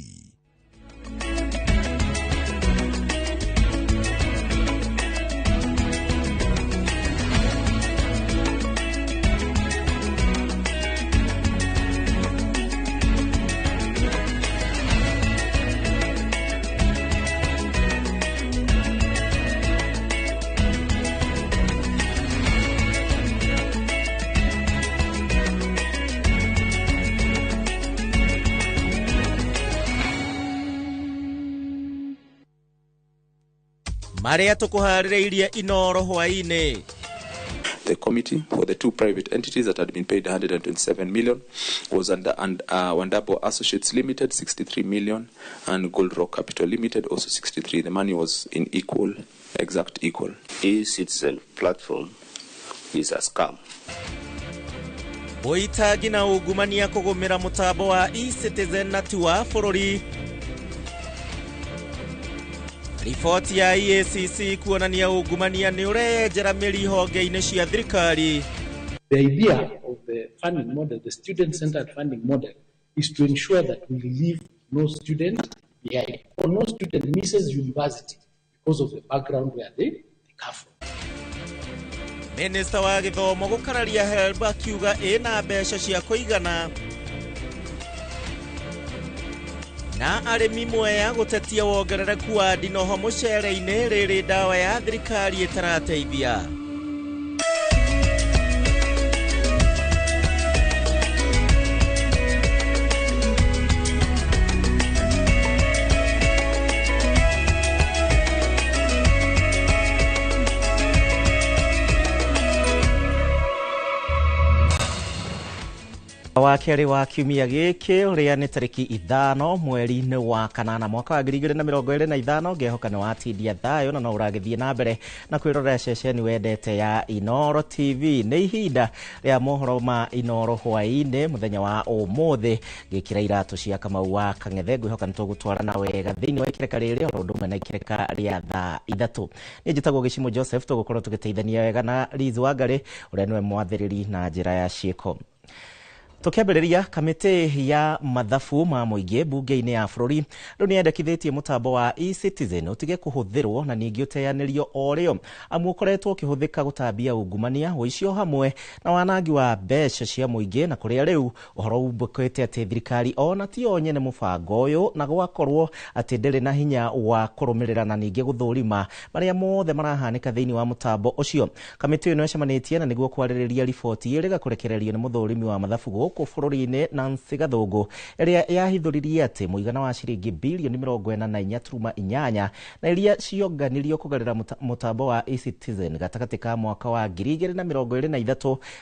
Maria tukuharĩrĩirie Inoro hwaĩ-inĩ. The committee for the two private entities that had been paid 127 million was under Wandabo Associates Limited 63 million and Gold Rock Capital Limited also 63. The money was in equal, exact equal. E-citizen platform is a scam. Ũitangi na ungumania kũgũmĩra mũtambo wa e-citizen na ti wa bũrũri. Riboti ya EACC kuonania ungumania nĩ ũreyenjera mĩri honge-inĩ cia thirikari. The idea of the funding model, the student-centered funding model, is to ensure that we leave no student behind or no student misses university because of the background where they come from. Minista wa gĩthomo gũkararia HELB akiuga ĩna mbeca cia kũigana. Na arĩmi Mwea gũtetia wongerereku wa ndinoho mũcere-inĩ rĩrĩ ndawa ya thirikari ĩtarateithia. Wa kerĩ wa kiumia gĩkĩ ũrĩa nĩ tarĩki 5 mweri-inĩ wa kanana mwaka wa 2025 ngehoka nĩ watindia thayũ na no ũragĩthiĩ na mbere na kwĩrorera ceceni wendete ya Inooro TV. Nĩ ihinda rĩa mohoro ma Inooro hwaĩ-inĩ mũthenya wa ũmũthĩ ngĩkĩra iratũ cia Kamau wa Kang'ethe ngwĩhoka nĩ tũgũtwarana wega thĩinĩ wa ikereka rĩrĩ o ũndũ ũmwe na ikereka rĩa thaa 3. Niĩ njĩtagwo Gĩcimũ Joseph, tũgũkorwo tũgĩteithania wega na Liz Wangari ũrĩa nĩwe mwathĩrĩri na njĩra ya ciĩko. Tukiambĩrĩria kamĩtĩ ya mathabu ma mũingĩ bunge-inĩ ya bũrũri rĩu nĩ yendekithĩtie mũtambo wa eCitizen ũtige kũhũthĩrwo na ningĩ ũteanĩrio o rĩo amu ũkoretwo ũkĩhũthĩka gũtambia ungumania, ũici o hamwe na wanangi wa mbeca cia mũingĩ, na kũrĩa rĩu ũhoro umbũkĩte atĩ thirikari ona ti yo nyene mũbango ũyũ na gwakorwo atĩ ndĩrĩ na hinya wa kũrũmĩrĩra na ningĩ gũthũrima marĩa mothe marahanĩka thĩinĩ wa mũtambo ũcio. Kamĩtĩ ĩno ĩcemanĩtie na nĩguo kwarĩrĩria riboti ĩrĩga kũrekererio nĩ mũthũrimi wa mathabu gũkũ bũrũri-inĩ Nancy Gathũngũ ĩrĩa yahithũririe atĩ mũigana wa ciringi bilioni 44.8 na iria cionganirio kũgerera mũtambo wa eCitizen gatagatĩ ka mwaka wa 2023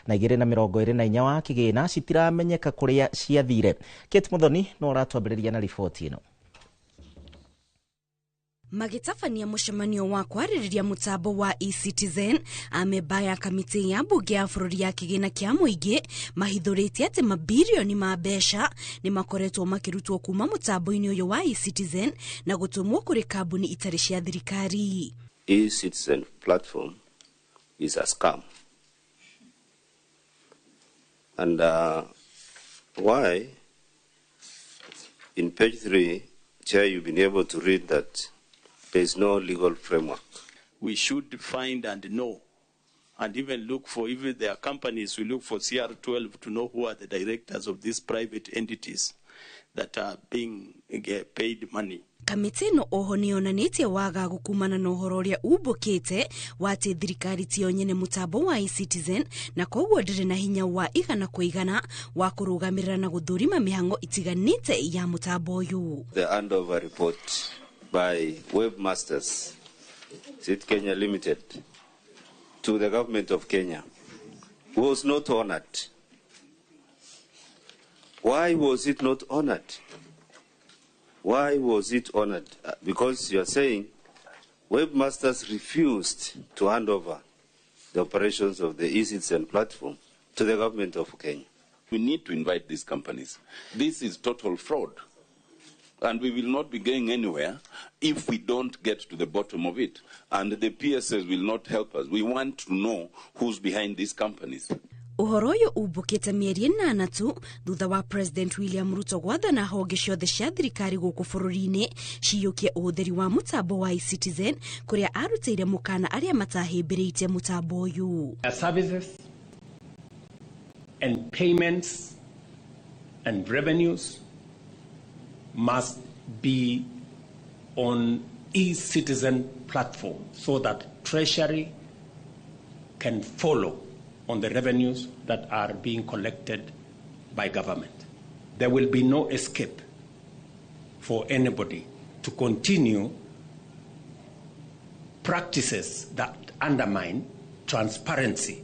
na 2024 wa kĩgĩna citiramenyeka kũrĩa ciathire. Kate Muthoni no aratwambĩrĩria na riboti ĩno. Magĩtabania mũcemanio wa kwarĩrĩria mũtambo wa eCitizen, amemba ya kamĩtĩ ya mbunge ya bũrũri ya kĩgĩna kĩa mũingĩ mahithũrĩtie atĩ mabirioni ma mbeca nĩ makoretwo makĩrutwo kuma mũtambo-inĩ ũyũ wa eCitizen na gũtũmwo kũrĩ kambuni itarĩ cia thirikari. eCitizen platform is a scam. And why? In page 3, Chair, you've been able to read that there is no legal framework. We should find and know, and even look for, even their companies, we look for CR12 to know who are the directors of these private entities that are being paid money. Kamĩtĩ ĩno oho nĩ yonanĩtie wagagu kumana na ũhoro ũrĩa umbũkĩte wa atĩ thirikari tiyo nyene mũtambo wa eCitizen na koguo ndĩrĩ na hinya wa igana kwa igana wa kũrũgamĩrĩra na gũthũrima mĩhang'o itiganĩte ya mũtambo ũyũ. The handover report by Webmasters Sit Kenya Limited to the government of Kenya was not honored. Why was it not honored? Why was it honored? Because you are saying Webmasters refused to hand over the operations of the eCitizen platform to the government of Kenya. We need to invite these companies. This is total fraud. And we will not be going anywhere if we don't get to the bottom of it. And the PSS will not help us. We want to know who's behind these companies. Ũhoro ũyũ umbũkĩte mĩeri 8 tu thutha wa President William Ruto gwathana honge ciothe cia thirikari gũkũ bũrũri-inĩ ciyũkie ũhũthĩri wa mũtambo wa eCitizen kũrĩa arutĩire mũkana arĩa matahĩmbĩrĩtie mũtambo ũyũ. Services and payments and revenues must be on eCitizen platform so that Treasury can follow on the revenues that are being collected by government. There will be no escape for anybody to continue practices that undermine transparency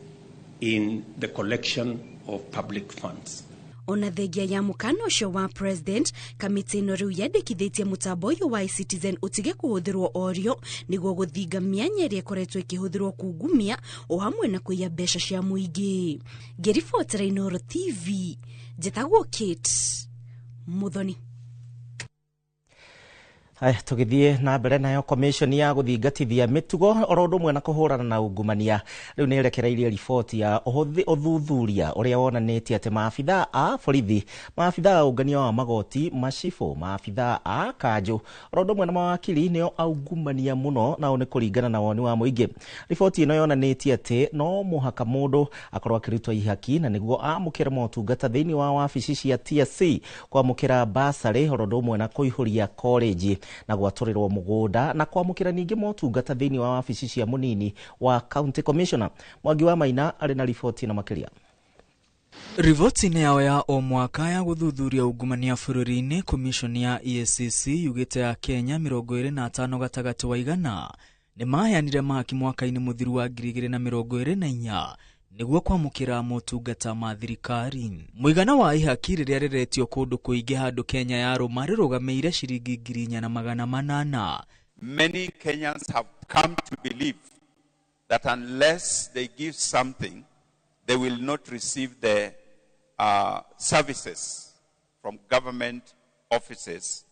in the collection of public funds. Ona thengia ya mũkana ũcio wa president, kamĩtĩ ĩno rĩu yendekithĩtie mũtambo ũyũ wa eCitizen ũtige kũhũthĩrwo orio nĩguo gũthinga mĩanya ĩrĩa ĩkoretwo ĩkĩhũthĩrwo kungumia o hamwe na kũiya mbeca cia mũingĩ. Ngĩribotera Inooro TV, njĩtagwo Kate Muthoni. Aya, tũgĩthiĩ na mbere nayo commission ya gũthingatithia mĩtugo oro ũndũ ũmwe na kũhũrana na ungumania rĩu nĩ ĩrekereirie riboti ya ũthuthuria ũrĩa wonanĩtie atĩ maabithaa a borithi, maabithaa a ũngania wa magoti, macibũ, maabithaa a kanjũ oro ũndũ ũmwe na mawakiri nĩo aungumania mũno, nao nĩ kũringana na woni wa mũingĩ. Riboti ĩno yonanĩtie atĩ no mũhaka mũndũ akorwo akĩrutwo ihaki na nĩguo amũkĩre motungata thĩinĩ wa wabici cia TSC, kwamũkĩra basarĩ oro ũndũ ũmwe na kũihũria college na gwatũrĩrwo mũgũnda na kwamũkĩra ningĩ motungata thĩinĩ wa wabici cia mũnini wa county commissioner. Mwangi wa Maina arĩ na riboti na makĩria. Riboti-inĩ yao ya o mwaka ya gũthuthuria ungumania bũrũri-inĩ, commission ya EACC yugĩte ya Kenya 25 gatagatĩ wa igana nĩ maheanire mahaki mwaka-inĩ mũthiru wa 2024 nĩguo kwamũkĩra motungata ma thirikari. Mũigana wa ihaki rĩrĩa rĩretio kũndũ kũingĩ handũ Kenya ya rũma rĩrũgamĩire ciringi 4,800. Many Kenyans have come to believe that unless they give something, they will not receive the services from government offices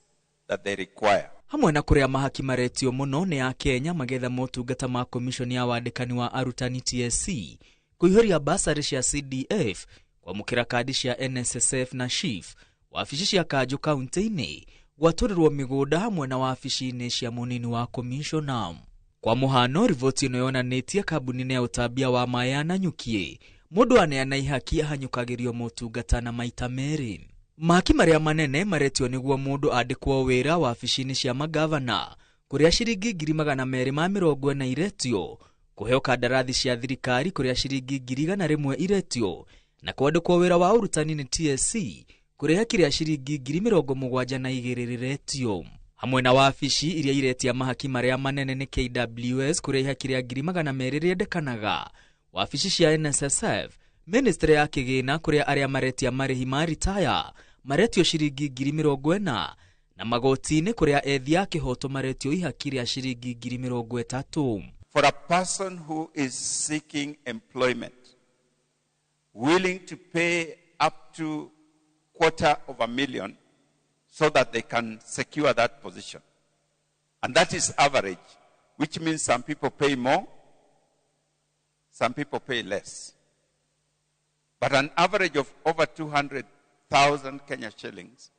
that they require. Hamwe na kũrĩa mahaki maretio mũno nĩ a Kenya magetha motungata ma commission ya wandĩkani wa arutani TSC, kũihũria basarĩ cia CDF, kwamũkĩra kandi cia NSSF na SHIF, wabici cia kanjũ kaunti-inĩ, gwatũrĩrwo mĩgũnda hamwe na wabici-inĩ cia mũnini wa commissioner. Kwa mũhano, riboti ĩno yonanĩtie kambuni-inĩ ya ũtambia wa maĩ ya Nanyuki, mũndũ aneana ihaki ahanyũkagĩrio motungata na maita merĩ. Mahaki marĩa manene maretio nĩguo mũndũ andĩkwo wĩra wabici-inĩ cia magavana, kũrĩa ciringi 240 iretio, kũheo kandarathi cia thirikari kũrĩa ciringi 100,000 iretio, na kwandĩkwo wĩra wa ũrutani nĩ TSC kũrĩa ihaki rĩa ciringi 72,000 rĩretio. Hamwe na wabici iria iretia mahaki marĩa manene nĩ KWS kũrĩa ihaki rĩa 200,000 rĩendekanaga, wabici cia NSSF, ministry ya kĩgĩna kũrĩa arĩa maretia marĩhi ma ritaya maretio ciringi 40,000, na magoti-inĩ kũrĩa ethi a kĩhoto maretio ihaki rĩa ciringi 30,000. For a person who is seeking employment, willing to pay up to 250,000 so that they can secure that position. And that is average, which means some people pay more, some people pay less. But an average of over 200,000 Kenya shillings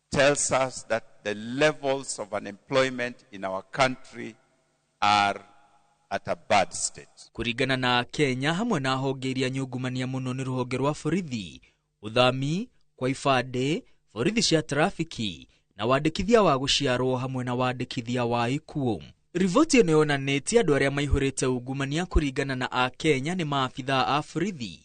tells us that the levels of unemployment in our country are at a bad state. Kũringana na Kenya hamwe na honge iria nyungumania mũno nĩ rũhonge rwa borithi, ũthami, kwa ibandĩ, borithi cia trafiki na wandĩkithia wa gũciarwo hamwe na wandĩkithia wa ikuũ. Riboti ĩno yonanĩtie andũ arĩa maihũrĩte ungumania kũringana na a Kenya nĩ maabithaa a borithi,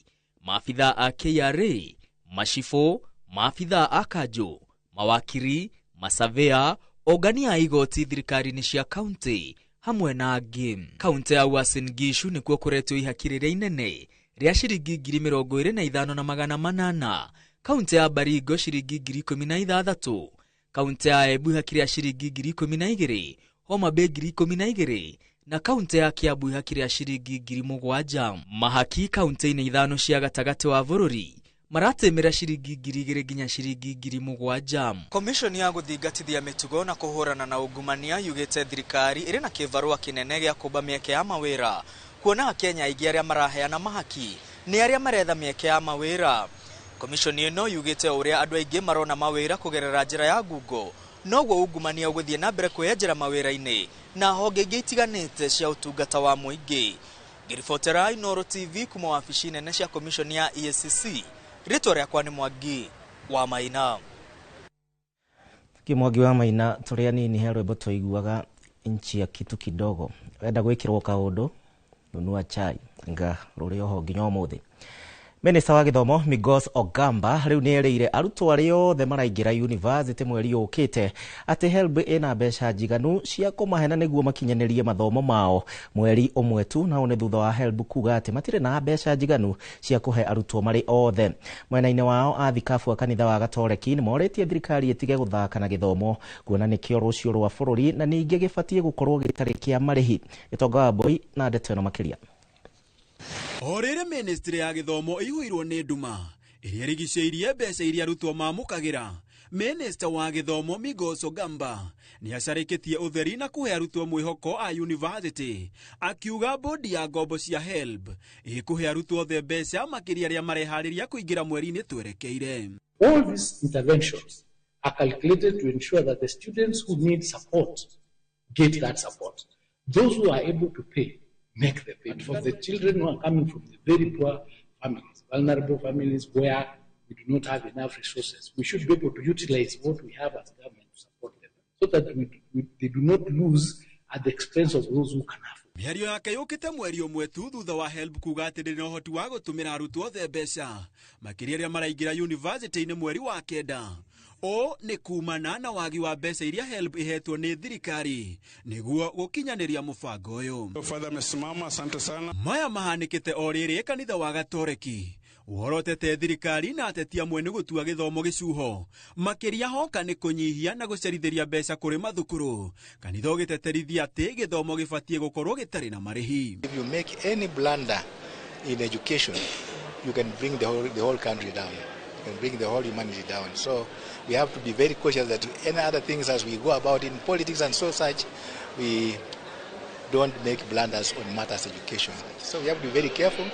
maabithaa a KRA, macibũ, maabithaa a kanjũ, mawakiri, masavea, ongania a igoti thirikari-inĩ cia kaunti hamwe na angĩ. Kaunti ya Uasin Gishu nĩkuo kũretio ihaki rĩrĩa inene rĩa ciringi 25,800, kaunti ya Baringo ciringi 16,000, kaunti ya Embu ihaki rĩa ciringi 12,000, Homa Bay 12,000 na kaunti ya Kiambu ihaki rĩa ciringi 7,000. Mahaki kaunti-inĩ ithano cia gatagatĩ wa bũrũri maratemera ciringi 2,000 nginya ciringi 7,000. Commission ya gũthingatithia mĩtugo na kũhũrana na ungumania yugĩte thirikari ĩrĩ na kĩbarũa kĩnene gĩa kũmba mĩeke ya mawĩra, kuona Akenya aingĩ arĩa maraheana mahaki nĩ arĩa maretha mĩeke ya mawĩra. Commission ĩno yugĩte ũrĩa andũ aingĩ marona mawĩra kũgerera njĩra ya Google, noguo ungumania ũgũthiĩ na mbere kwĩyenjera mawĩra-inĩ na honge ingĩ itiganĩte cia ũtungata wa mũingĩ. Ngĩribotera Inooro TV kuma wabici nene cia Commission ya EACC, rĩtwa rĩakwa nĩ Mwangi wa Maina. Mwangi wa Maina, tũrĩ anini he rwĩmbo twaiguaga nchi ya kitu kidogo, wenda gwĩkĩrwo kaũndũ nunua chai nga rũrĩ oho nginya ũmũthĩ. Minista wa gĩthomo Migos Ogamba rĩu nĩ erĩire arutwo arĩa othe maraingĩra university mweri ũkĩte atĩ HELB ĩna mbeca njiganu cia kũmahena nĩguo makinyanĩrie mathomo mao mweri ũmwe tu, na nĩ thutha wa HELB kuga atĩ matirĩ na mbeca njiganu cia kũhe arutwo marĩ othe. Mwena-inĩ wao athikabu a kanitha wa Gatoreki nĩ morĩtie thirikari ĩtige gũthaka na gĩthomo kuona nĩkĩo rũciũ rwa bũrũri na ningĩ gĩbatiĩ gũkorwo gĩtarĩ kĩa marĩhi. Gĩtonga wa Mbui na ndeto ĩno makĩria. O rĩrĩ ministry ya gĩthomo ĩihũirwo nĩ nduma ĩrĩa ĩrigicĩirie mbeca iria arutwo mamũkagĩra. Minista wa gĩthomo Migos Ogamba nĩ acarĩkĩtie ũtheri na kũhe arutwo mwĩhoko a university, akiuga bodi ya ngombo cia HELB ĩkũhe arutwo othe mbeca makĩria arĩa mareharĩria kũingĩra mweri-inĩ twerekeire. All these interventions are calculated to ensure that the students who need support get that support. Those who are able to pay, make the payment. For the children who are coming from the very poor families, vulnerable families where we do not have enough resources, we should be able to utilize what we have as government to support them so that they do not lose at the expense of those who can afford. Mĩario yake yũkĩte mweri ũmwe tu thutha wa HELB kuga atĩ ndĩrĩ na ũhoti wa gũtũmĩra arutwo othe mbeca makĩria arĩa maraingĩra yunivasĩtĩ-inĩ mweri wa 9. Ũũ nĩ kumana na wagi wa mbeca iria HELB ihetwo nĩ thirikari nĩguo gũkinyanĩria mũbango ũyũ. Father amesimama, asante sana. Maya mahanĩkĩte o rĩrĩ kanitha wa Gatoreki worotete thirikari na ateti amwe nĩ gũtua gĩthomo gĩcuho makĩria hoka nĩ kũnyihia na gũcerithĩria mbeca kũrĩ mathukuru. Kanitha ũgĩteterithia atĩ gĩthomo gĩbatiĩ gũkorwo gĩtarĩ na marĩhi. If you make any blunder in education, you can bring the whole country down. You can bring the whole humanity down. So we have to be very cautious that any other things as we go about in politics and so such, we don't make blunders on matters education. So we have to be very careful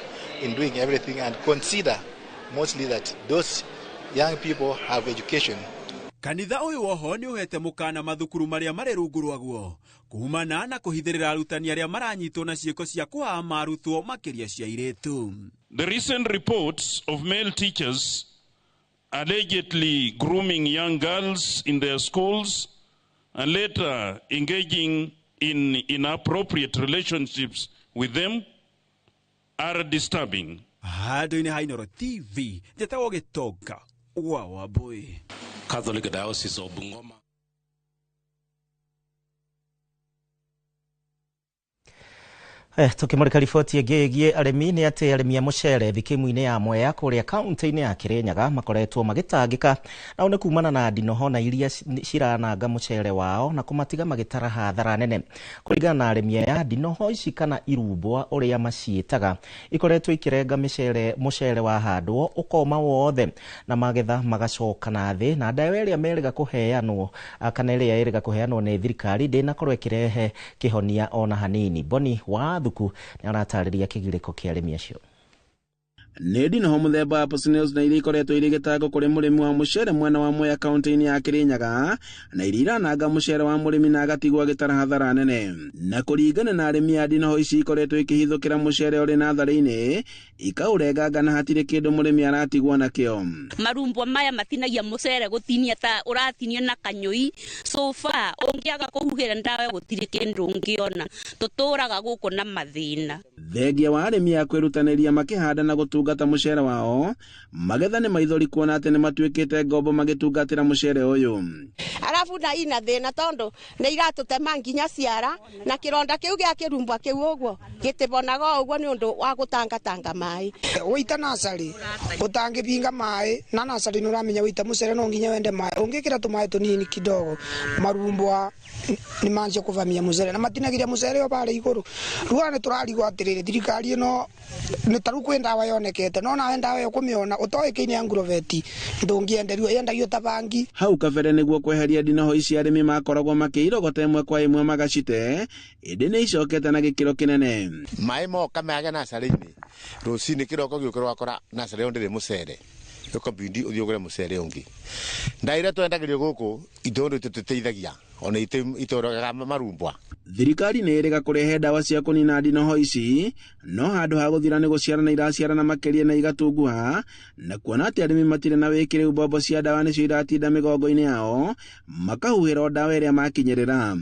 in doing everything and consider mostly that those young people have education. Kanitha ũyũ oho nĩ ũhete mũkana mathukuru marĩa marĩ rungu rwaguo kumana na kũhithĩrĩra arutani arĩa maranyitwo na ciĩko cia kũhama arutwo makĩria cia airĩtu. The recent reports of male teachers allegedly grooming young girls in their schools and later engaging in inappropriate relationships with them are disturbing. Handũ-inĩ ha Inooro TV, njetagwo Gĩtonga wa Wambui. Catholic Diocese of Bungoma. Tukimurika riboti ĩngĩ ĩgiĩ arĩmi nĩ atĩ arĩmi a mũcere thikimu-inĩ ya Mwea kũrĩa kaunti-inĩ ya Kirinyaga makoretwo magĩtangĩka nao nĩ kumana na ndinoho na iria cirananga mũcere wao na kũmatiga magĩtara hathara nene. Kũringana na arĩmi aya, ndinoho ici kana irumbwa ũrĩa maciĩtaga ikoretwo ikĩrenga mũcere wahandwo ũkoma wothe na magetha magacoka na thĩ, na ndawa ĩrĩa merĩga kũheanwo kana ĩrĩa ĩrĩga kũheanwo nĩ thirikari ndĩnakorwo ĩkĩrehe kĩhonia ona hanini. Boni wa Thuku nĩ aratarĩria kĩgirĩko kĩa arĩmi acio. Nĩ ndinoho mũthemba wa Poisonous na iria ikoretwo irĩ gĩtango kũrĩ mũrĩmi wa mũcere mwena wa Mwea kaunti-inĩ ya Kirinyaga, na iria irananga mũcere wa mũrĩmi na agatigwo agĩtara hathara nene. Na kũringana na arĩmi a ndinoho ici ikoretwo ikĩhithũkĩra mũcere ũrĩ natharĩ-inĩ ikaũrenganga na hatirĩ kĩndũ mũrĩmi aratigwo nakĩo. Marumbwa maya matinagia mũcere gũtinia ta ũratinio na kanyũi. So far ũngĩaga kũhuhĩra ndawa gũtirĩ kĩndũ ũngĩona. Tũtũraga gũkũ na mathĩna. Thengia wa arĩmi a kwĩrutanĩria makĩhanda na gũtungata mũcere wao, magetha nĩ maithori kuona atĩ nĩ matuĩkĩte ngombo magĩtungatĩra mũcere ũyũ. Arabu na ina thĩna tondũ nĩ iratũtema nginya ciara na kĩronda kĩu gĩa kĩrumbwa kĩu ũguo gĩtĩbonaga ũguo nĩ ũndũ wa gũtangatanga maĩ. Wĩita nacarĩ ũtangĩbinga maĩ na nacarĩ nĩ ũramenya wĩita mũcere no nginya wende maĩ, ũngĩkĩra tũmaĩ tũnini kidogo marumbwa nĩ manjia kũvamia mũcere na matinagiria mũcere o barĩa igũrũ. Rĩu nĩ tũrarigwo atĩrĩrĩ, thirikari ĩno nĩ ta rĩu kwĩ ndawa yonekete no nawe ndawa ĩyo kũmĩona ũtoĩkaine ya nguroveti ndũngĩenderio, yendagio ta bangi. Hau kabere nĩguo kweheria ndinoho ici arĩmi makoragwo makĩirogota ĩmwe kwa ĩmwe magacite, ĩndĩ nĩ icokete na gĩkĩro kĩnene. Maĩ moka mage nacarĩ-inĩ rũcinĩ kĩroko gĩũkĩra ũgakora nacarĩ ĩyo ndĩrĩ mũcere, ũkabindi ũthiĩ ũgũre mũcere ũngĩ. Ndawa iria twendagĩrio gũkũ itũndũ itũteithagia ona itũragaga marumbwa. Thirikari nĩ ĩrĩga kũrehe ndawa cia kũnina ndinoho ici, no handũ ha gũthira nĩ gũciarana iraciarana makĩria na igatunguha, na kuona atĩ arĩmi matirĩ na wĩkĩrĩu mbombo cia ndawa nĩcio iratinda mĩgongo-inĩ yao makahuhĩra ndawa ĩrĩa makinyĩrĩra.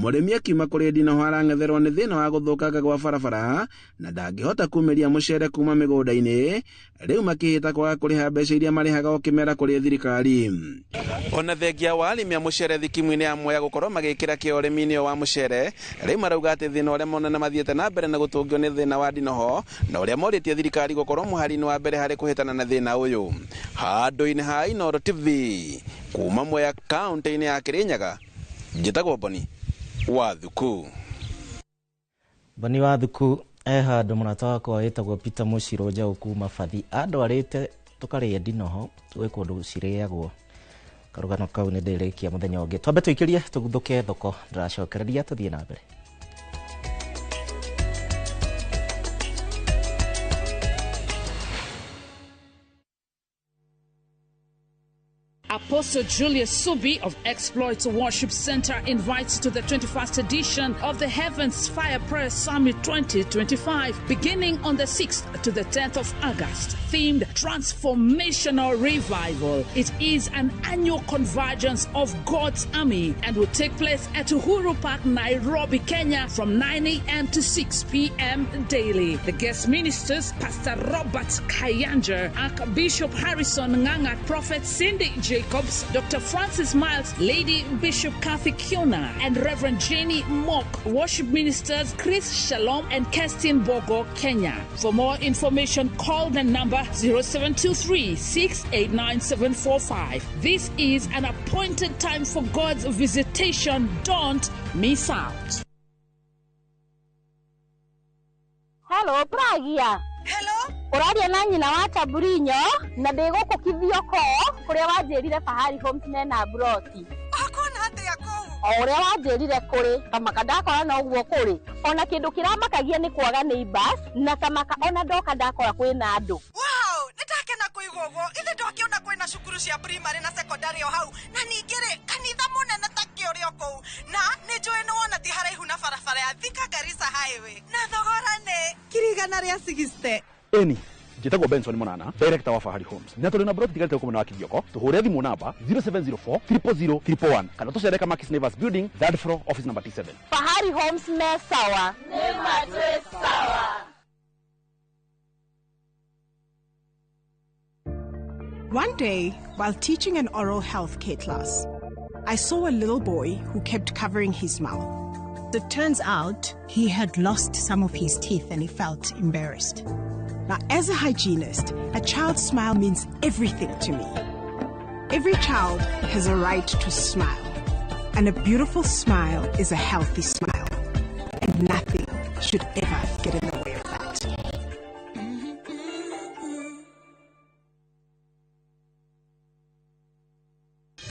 Mũrĩmi akiuma kũrĩ ndinoho arang'etherwo nĩ thĩna wa gũthũkanga gwa barabara na ndangĩhota kumĩria mũcere kuma mĩgũnda-inĩ, rĩu makĩhĩta kwaga kũrĩha mbeca iria marĩhaga o kĩmera kũrĩ thirikari. Ona thengia wa arĩmi a mũcere thikimu-inĩ ya Mwea gũkorwo magĩkĩra kĩo ũrĩmi-inĩ wa mũcere, rĩu marauga atĩ thĩna ũrĩa monana mathiĩte na mbere na gũtũngio nĩ thĩna wa ndinoho, na ũrĩa morĩtie thirikari gũkorwo mũhari-inĩ wa mbere harĩ kũhĩtana na thĩna ũyũ. Handũ-inĩ ha Inooro TV kuma Mwea kaunti-inĩ ya Kirinyaga, njĩtagwo Boni wa Thuku. Boni wa Thuku handũ mũrata wakwa wĩtagwo Peter Mũcirũ Njaũ kuma Bathi andwarĩte tũkarĩa ndinoho gwĩ kũndũ cirĩagwo Karugano kau nĩ ndĩrĩkia mũthenya ũngĩ. Twambe tũikĩrie tũguthũke thoko, ndĩracokereria tũthiĩ na mbere. Apostle Julius Subi of Exploits Worship Center invites to the 21st edition of the Heavens Fire Prayer Summit 2025, beginning on the 6th to the 10th of August, themed Transformational Revival. It is an annual convergence of God's army and will take place at Uhuru Park, Nairobi, Kenya, from 9 a.m. to 6 p.m. daily. The guest ministers, Pastor Robert Kayanja, Archbishop Harrison Nganga, Prophet Cindy Jacobs, Dr. Francis Miles, Lady Bishop Kathy Kiona, and Reverend Jenny Mock. Worship ministers Chris Shalom and Kerstin Bogo, Kenya. For more information, call the number 0723 689 745. This is an appointed time for God's visitation. Don't miss out. Hello, Pragia. Hello? Ũraria na nyina wa Taburinyo na ndĩ gũkũ Kithioko kũrĩa wanjĩrire Fahari Homes mena broti. Ũkuona atĩa kũu? O ũrĩa wanjĩrire kũrĩ, kamaka ndakora noguo kũrĩ. Ona kĩndũ kĩramakagia nĩ kwaga neighbors na kamaka ona ndoka ndakora kwĩna andũ. Wow, nĩndakena kũigua ũguo. Ithe ndwakĩona kwĩna cukuru cia primary na secondary o hau, na ningĩ rĩ kanitha mũnene ta kĩ ũrĩ o kũu, na nĩ njũĩ nĩ wona ti haraihu na barabara ya Thika Garissa Highway, na thogora nĩ 160,000. Eni njĩtagwo Benson Monana, director wa Fahari Homes, na tũrĩ na broti tigarĩte gũkũ mwena wa Kithioko. Tũhũre thimũ namba 0704 000 111 kana tũcere Kamakis Neighbors Building, third floor, office number T7. Fahari Homes me sawa. Nĩ matwĩ sawa. One day, while teaching an oral health care class, I saw a little boy who kept covering his mouth. It turns out he had lost some of his teeth and he felt embarrassed. Now, as a hygienist, a child's smile means everything to me. Every child has a right to smile, and a beautiful smile is a healthy smile, and nothing should ever get in the way of that.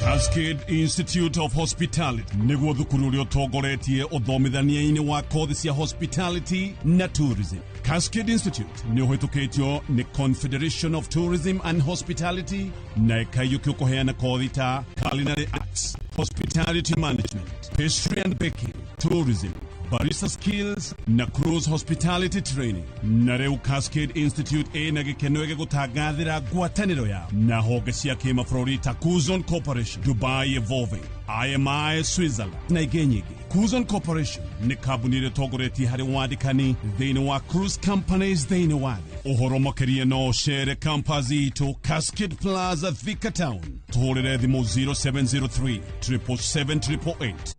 Cascade Institute of Hospitality nĩguo thukuru ũrĩa ũtongoretie ũthomithania-inĩ wa kothi cia hospitality na tourism. Cascade Institute nĩ ũhĩtũkĩtio nĩ Confederation of Tourism and Hospitality na ĩkaiyũkio kũheana kothi ta culinary arts, hospitality management, pastry and baking, tourism, barista skills na cruise hospitality training. Na rĩu Cascade Institute ĩna gĩkeno gĩgũtangathĩra ngwatanĩro yao na honge cia kĩmabũrũri ta Kuzon Corporation, Dubai Evolving, IMI Switzerland na ingĩ nyingĩ. Kuzon Corporation nĩ kambuni ĩrĩa ĩtongoretie harĩ wandĩkani thĩinĩ wa cruise companies thĩinĩ wa thĩ. Ũhoro makĩria no ũcere campus itũ Cascade Plaza, Thika Town. Tũhũrĩre thimũ 0703 777 888.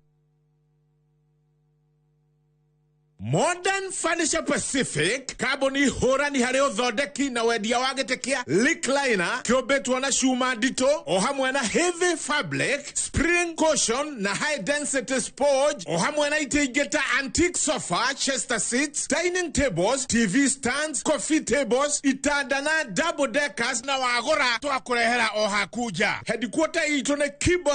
Modern Furniture Pacific, kambuni hũrani harĩ ũthondeki na wendia wa gĩtĩ kĩa recliner kĩũmbĩtwo na cuma nditũ o hamwe na heavy fabric, spring cushion na high density sponge o hamwe na itĩ ingĩ ta antique sofa, chester seats, dining tables, TV stands, coffee tables, itanda na double deckers, na wagũra twakũrehera o haku nja. Headquarter itũ nĩ Kibo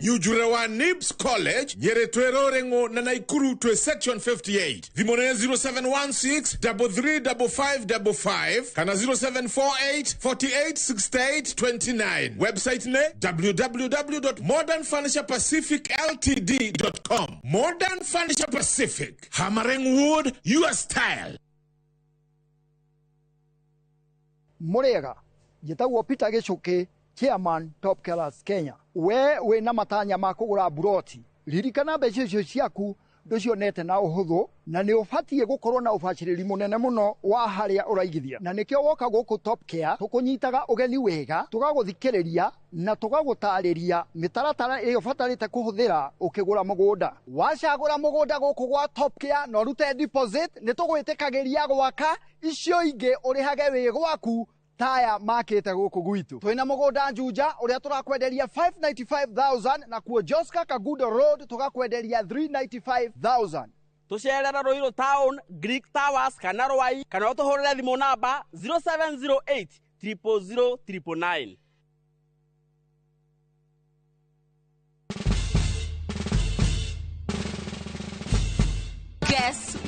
Nyujure wa Nibs College, Nyĩrĩ twĩ Rũrĩng'ũ na Naikuru twĩ section 58. Thimũ nĩ 0716 335555 kana 0748 48 68 29. Website nĩ www.modernfurniturepacificltd.com. Modern Furniture Pacific, hammering wood your style. Mũrĩega, njĩtagwo Peter Gĩcũkĩ, chairman Top Killers Kenya. We wĩna matanya ma kũgũra buroti, ririkana mbeca icio ciaku ndũcionete na ũhũthũ, na nĩ ũbatiĩ gũkorwo na ũbacĩrĩri mũnene mũno wa harĩa ũraigithia, na nĩkĩo woka gũkũ Top Care tũkũnyitaga ũgeni wega, tũgagũthikĩrĩria na tũgagũtarĩria mĩtaratara ĩrĩa ũbatarĩte kũhũthĩra ũkĩgũra mũgũnda. Wacagũra mũgũnda gũkũ gwa Top Care na ũrute deposit, nĩ tũgwĩtĩkagĩria gwaka icio ingĩ ũrĩhage wĩ gwaku taya makĩte gũkũ gwitũ. Twĩna mũgũnda Juja ũrĩa tũrakwenderia 595,000, na kuo Joska Kagudo Road tũgakwenderia 395,000. Tũcerere Ruiru Town, Greek Towers kana Rwai, kana ũtũhũrĩre thimũ namba 0708 000 999.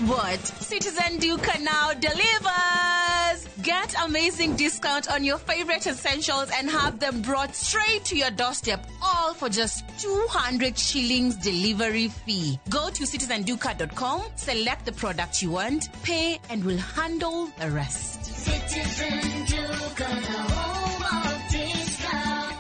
what? Citizen Duka now delivers! Get amazing discount on your favorite essentials and have them brought straight to your doorstep, all for just 200 shillings delivery fee. Go to citizenduka.com, select the product you want, pay, and we'll handle the rest. Citizen Duka, the home of discount.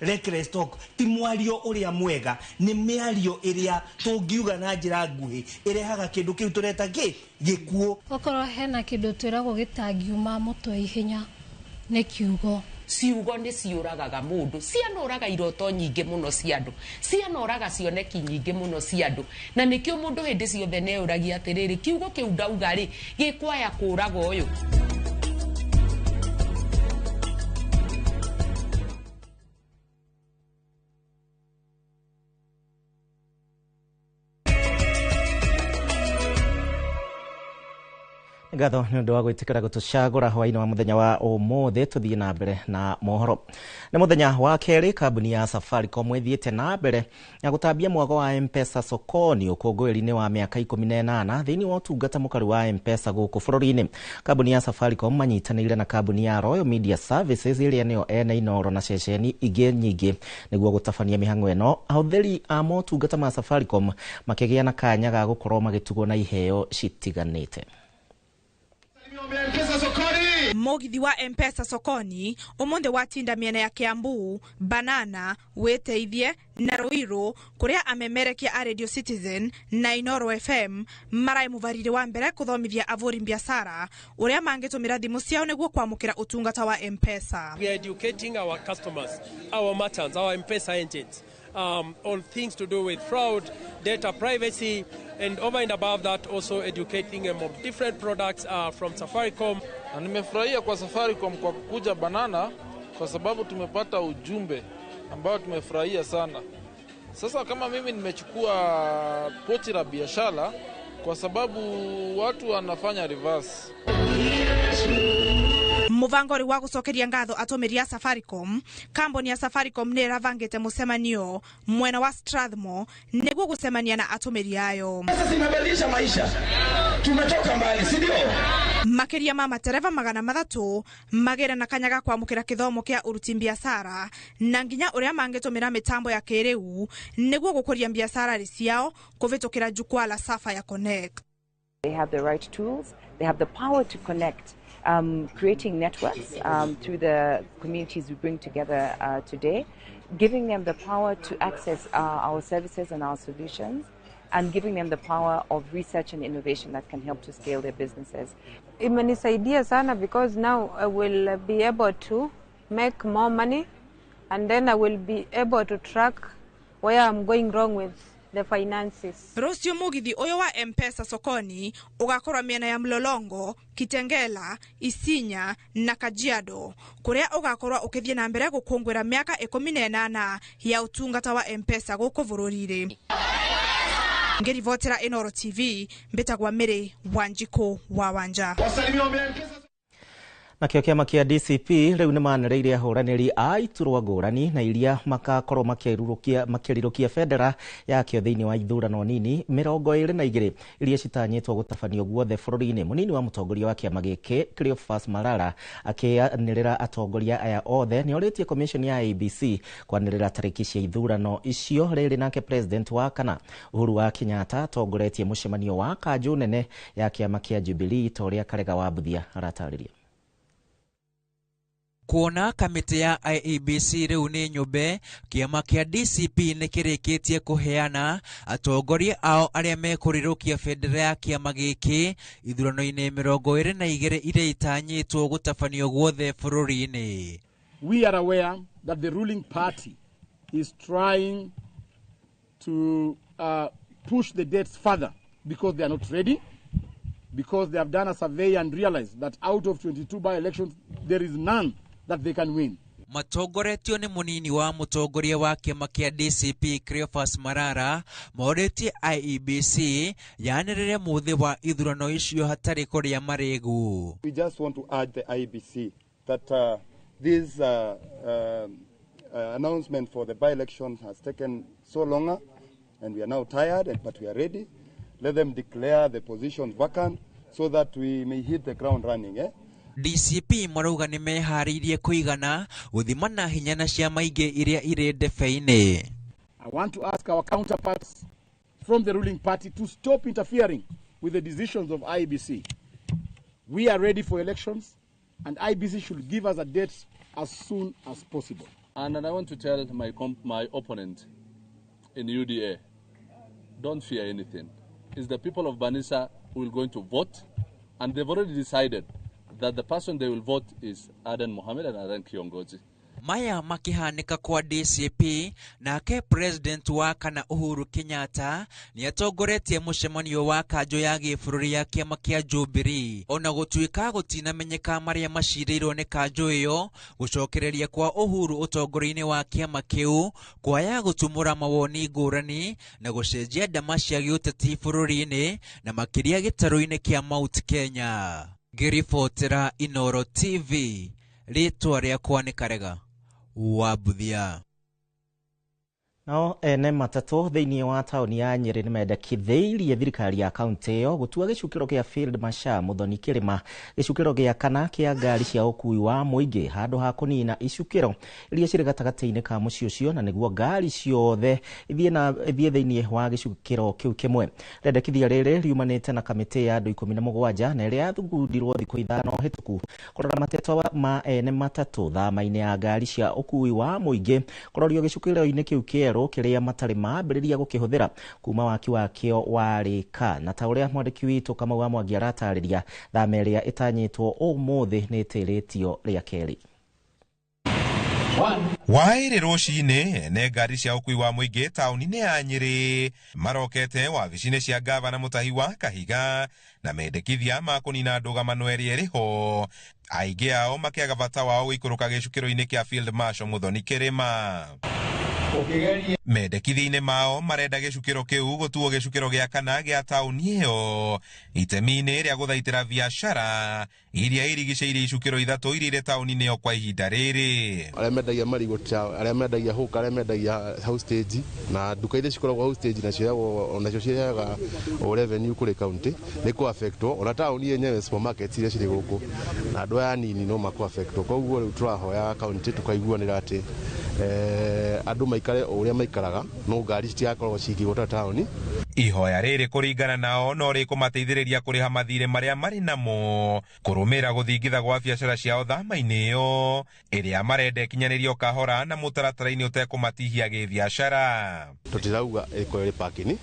Reckless talk ti mwario uria mwega ni miario iria tungiuga na njira nguhi irehaga kindu kiu tureta ki gikuo. Okorwo hena kindu twiragwo gitangiuma mutwe ihenya ni kiugo. Ciugo nĩ ciũragaga mũndũ, cianoraga iroto nyingĩ mũno cia andũ, cianoraga cioneki nyingĩ mũno cia andũ, na nĩkĩo mũndũ hĩndĩ ciothe nĩeũragia atĩrĩrĩ, kiugo kĩu ndauga rĩ gĩkwaya kũraga ũyũ. Ngatho nĩ ũndũ wa gwĩtĩkĩra gũtũcagũra hwaĩ-inĩ wa mũthenya wa ũmũthĩ. Tũthiĩ na mbere na mohoro. Nĩ mũthenya wa kerĩ kambuni ya Safaricom ĩthiĩte na mbere na gũtambia mwago wa M-Pesa sokoni ũkũngũĩri-inĩ wa mĩaka 18 thĩinĩ wa ũtungata mũkaru wa M-Pesa gũkũ bũrũri-inĩ. Kambuni ya Safaricom manyitanĩire na kambuni ya Royal Media Services ĩrĩa nĩyo ene Inooro na ceceni ingĩ nyingĩ nĩguo gũtabania mĩhang'o ĩno. Ahũthĩri a motungata ma Safaricom makĩgĩa na kanya ga gũkorwo magĩtugwo na iheo citiganĩte. Mugithi wa M-Pesa sokoni umuthi watinda miena ya Kiambu, Banana, Witeithie na Ruiru kuria amemerekia a Radio Citizen na Inooro FM marai mubariri wa mbere kuthomithia avuri biashara uria mangitumira thimu ciao niguo kwamukira utungata wa M-Pesa. We are educating our customers, our merchants, our M-Pesa agents on things to do with fraud, data privacy, and over and above that also educating them on different products from Safaricom. Na nimefurahia kwa Safaricom kwa kukuja Banana kwa sababu tumepata ujumbe ambao tumefurahia sana. Sasa kama mimi nimechukua pochi la biashara kwa sababu watu wanafanya reverse. Muvango wa gucokeria ngatho atumiri a Safaricom, kambuni ya Safaricom ni ĩravangĩte mucemanio mwena wa Strathmore niguo gucemania na atumiri ayo. Sasa zinabadilisha maisha, tumetoka mbali, si ndio? Makiria ma matereva 300 magera na kanyaga kwamukira kithomo kia uruti biashara na nginya uria mangitumira mitambo ya kiriu niguo gukuria biashara ciao kuvitukira jukwaa la Sapphire Connect. They have the right tools, they have the power to connect, creating networks through the communities we bring together today, giving them the power to access our services and our solutions, and giving them the power of research and innovation that can help to scale their businesses. Imenisaidia sana because now I will be able to make more money, and then I will be able to track where I'm going wrong with the finances. Rũciũ mũgithi ũyũ wa M-Pesa sokoni ũgakorwo mĩena ya Mlolongo, Kitengela, Isinya na Kajiado kũrĩa ũgakorwo ũkĩthiĩ na mbere gũkũngũĩra mĩaka 18 ya ũtungata wa M-Pesa gũkũ bũrũri-inĩ. Ngĩribotera Inooro TV, mbĩtagwa Mary Wanjikũ wa Wanja. Nakĩo kĩama kĩa DCP rĩu nĩ manĩrĩire ahũranĩri a iturwa ngũrani na iria makakorwo makĩrirũkia bendera yakĩo thĩinĩ wa ithurano nini 22 iria citanyĩtwo gũtabanio guothe bũrũri-inĩ. Mũnini wa mũtongoria wa kĩama gĩkĩ Cleophas Malala akĩanĩrĩra atongoria aya othe nĩ orĩtie commission ya IEBC kwanĩrĩra tarĩki cia ithurano icio. Rĩrĩ nake president wa kana Uhuru wa Kenyatta atongoretie mũcemanio wa kanjũ nene ya kĩama kĩa Jubilee ta ũrĩa Karega wa Mbuthia aratarĩria. Kuona kamĩtĩ ya IEBC rĩu nĩ nyũmbe, kĩama kĩa DCP nĩ kĩrĩkĩtie kũheana atongoria ao arĩa mekũrirũkia bendera ya kĩama gĩkĩ ithurano-inĩ 22 iria itanyĩtwo gũtabanio guothe bũrũri-inĩ. We are aware that the ruling party is trying to push the dates further because they are not ready, because they have done a survey and realized that out of 22 by-elections there is none that they can win. Matongoretio nĩ mũnini wa mũtongoria wa kĩama kĩa DCP Cleophas Malala morĩtie IEBC yanĩrĩre mũthĩ wa ithurano icio hatarĩ kũrĩa marĩgu. We just want to urge the IEBC that these announcement for the by-election has taken so longer, and we are now tired, but we are ready. Let them declare the positions vacant so that we may hit the ground running. DCP marauga nĩ meharĩirie kũigana gũthimana hinya na ciama ingĩ iria irĩ ndebe-inĩ. I want to ask our counterparts from the ruling party to stop interfering with the decisions of IEBC. We are ready for elections, and IEBC should give us a date as soon as possible. And I want to tell my opponent in UDA, don't fear anything. It's the people of Banisa who are going to vote, and they've already decided that the person they will vote is Adan Mohamed and Adan Kiongozi. Maya makihanĩka kwa DCP nake president wa kana Uhuru Kenyatta nĩatongoretie mũcemanio wa kanjũ ya gĩbũrũri ya kĩama kĩa Jubilee ona gũtuĩka gũtinamenyeka marĩa macirĩirwo nĩ kanjũ ĩyo gũcokereria kwa Uhuru ũtongoria-inĩ wa kĩama kĩu kwaya gũtumũra mawoni ngũrani na gũcenjia ndama cia gĩũteti bũrũri-inĩ na makĩria gĩtarũ-inĩ kĩa Mount Kenya. Ngĩribotera Inooro TV, rĩtwa rĩakwa nĩ Karega wa Buthia. Nao ene matatũ thĩinĩ wa taũni ya Nyĩrĩ nĩmendekithĩirie thirikari ya kaunti ĩyo gũtua gĩcukĩro kĩa Field Marshal Muthoni Kĩrĩma gĩcukĩro gĩa kana kĩa ngari cia ũkuui wa mũingĩ handũ ha kũnina icukĩro iria cirĩ gatagatĩ-inĩ ka mũciĩ ũcio na nĩguo ngari ciothe ithiĩ thĩinĩ wa gĩcukĩro kĩu kĩmwe. Rĩendekithia rĩrĩ riumanĩte na kamĩtĩ ya andũ 17 na ĩrĩa yathungurirwo thikũ 5 hĩtũku kũrora mateto ma ene matatũ thama-inĩ ya ngari cia ũkuui wa mũingĩ kũrorio gĩcukĩro-inĩ kĩu kĩerũ kĩrĩa matarĩ mambĩrĩria gũkĩhũthĩra kuma waki wakĩo warĩka. Na ta ũrĩa mwandĩki witũ Kamau wa Mwangi aratarĩria, thama ĩrĩa ĩtanyĩtwo ũmũthĩ nĩ ĩtĩrĩtio rĩa kerĩ. Waĩrĩ rũcinĩ ene ngari cia ũkuui wa mũingĩ taũni-inĩ ya Nyĩrĩ marokete wabici-inĩ cia gavana Mutahi wa Kahiga na mendekithia ma kũnina ndũgamano ĩrĩa ĩrĩ ho, aingĩ ao makĩaga bata wao gũikũrũka gĩcukĩro-inĩ kĩa Field Marshal Muthoni Kĩrĩma. Mendekithia-inĩ mao marenda gĩcukĩro kĩu gũtuo gĩcukĩro gĩa kana gĩa taũni ĩyo itemi-inĩ rĩa gũthaitĩra biacara iria irigicĩirie icukĩro ithatũ iria irĩ taũni-inĩ ĩyo kwa ihinda rĩrĩ. Arĩa mendagia marigũ, arĩa mendagia hũka, arĩa mendagia house stage na nduka iria cikoragwo house stage nacio cirehaga revenue kũrĩ county nĩ kũ affectwo, ona taũni yenyewe supermarket iria cirĩ gũkũ na andũ aya anini no makũ affectwo. Koguo rĩu tũrahoya county tũkaiguanĩra atĩ andũ maikare o ũrĩa maikaraga no ngari citigakoragwo cikĩgũta taũni. Ihoya rĩrĩ kũringana nao no rĩkũmateithĩrĩria kũrĩha mathirĩ marĩa marĩ namo kũrũmĩrĩra gũthingitha gwa biacara ciao thama-inĩ ĩyo ĩrĩa marenda ĩkinyanĩrio kahora na mũtaratara-inĩ ũtekũmatihia gĩbiacara. Tũtirauga ĩkorwo ĩrĩ parking,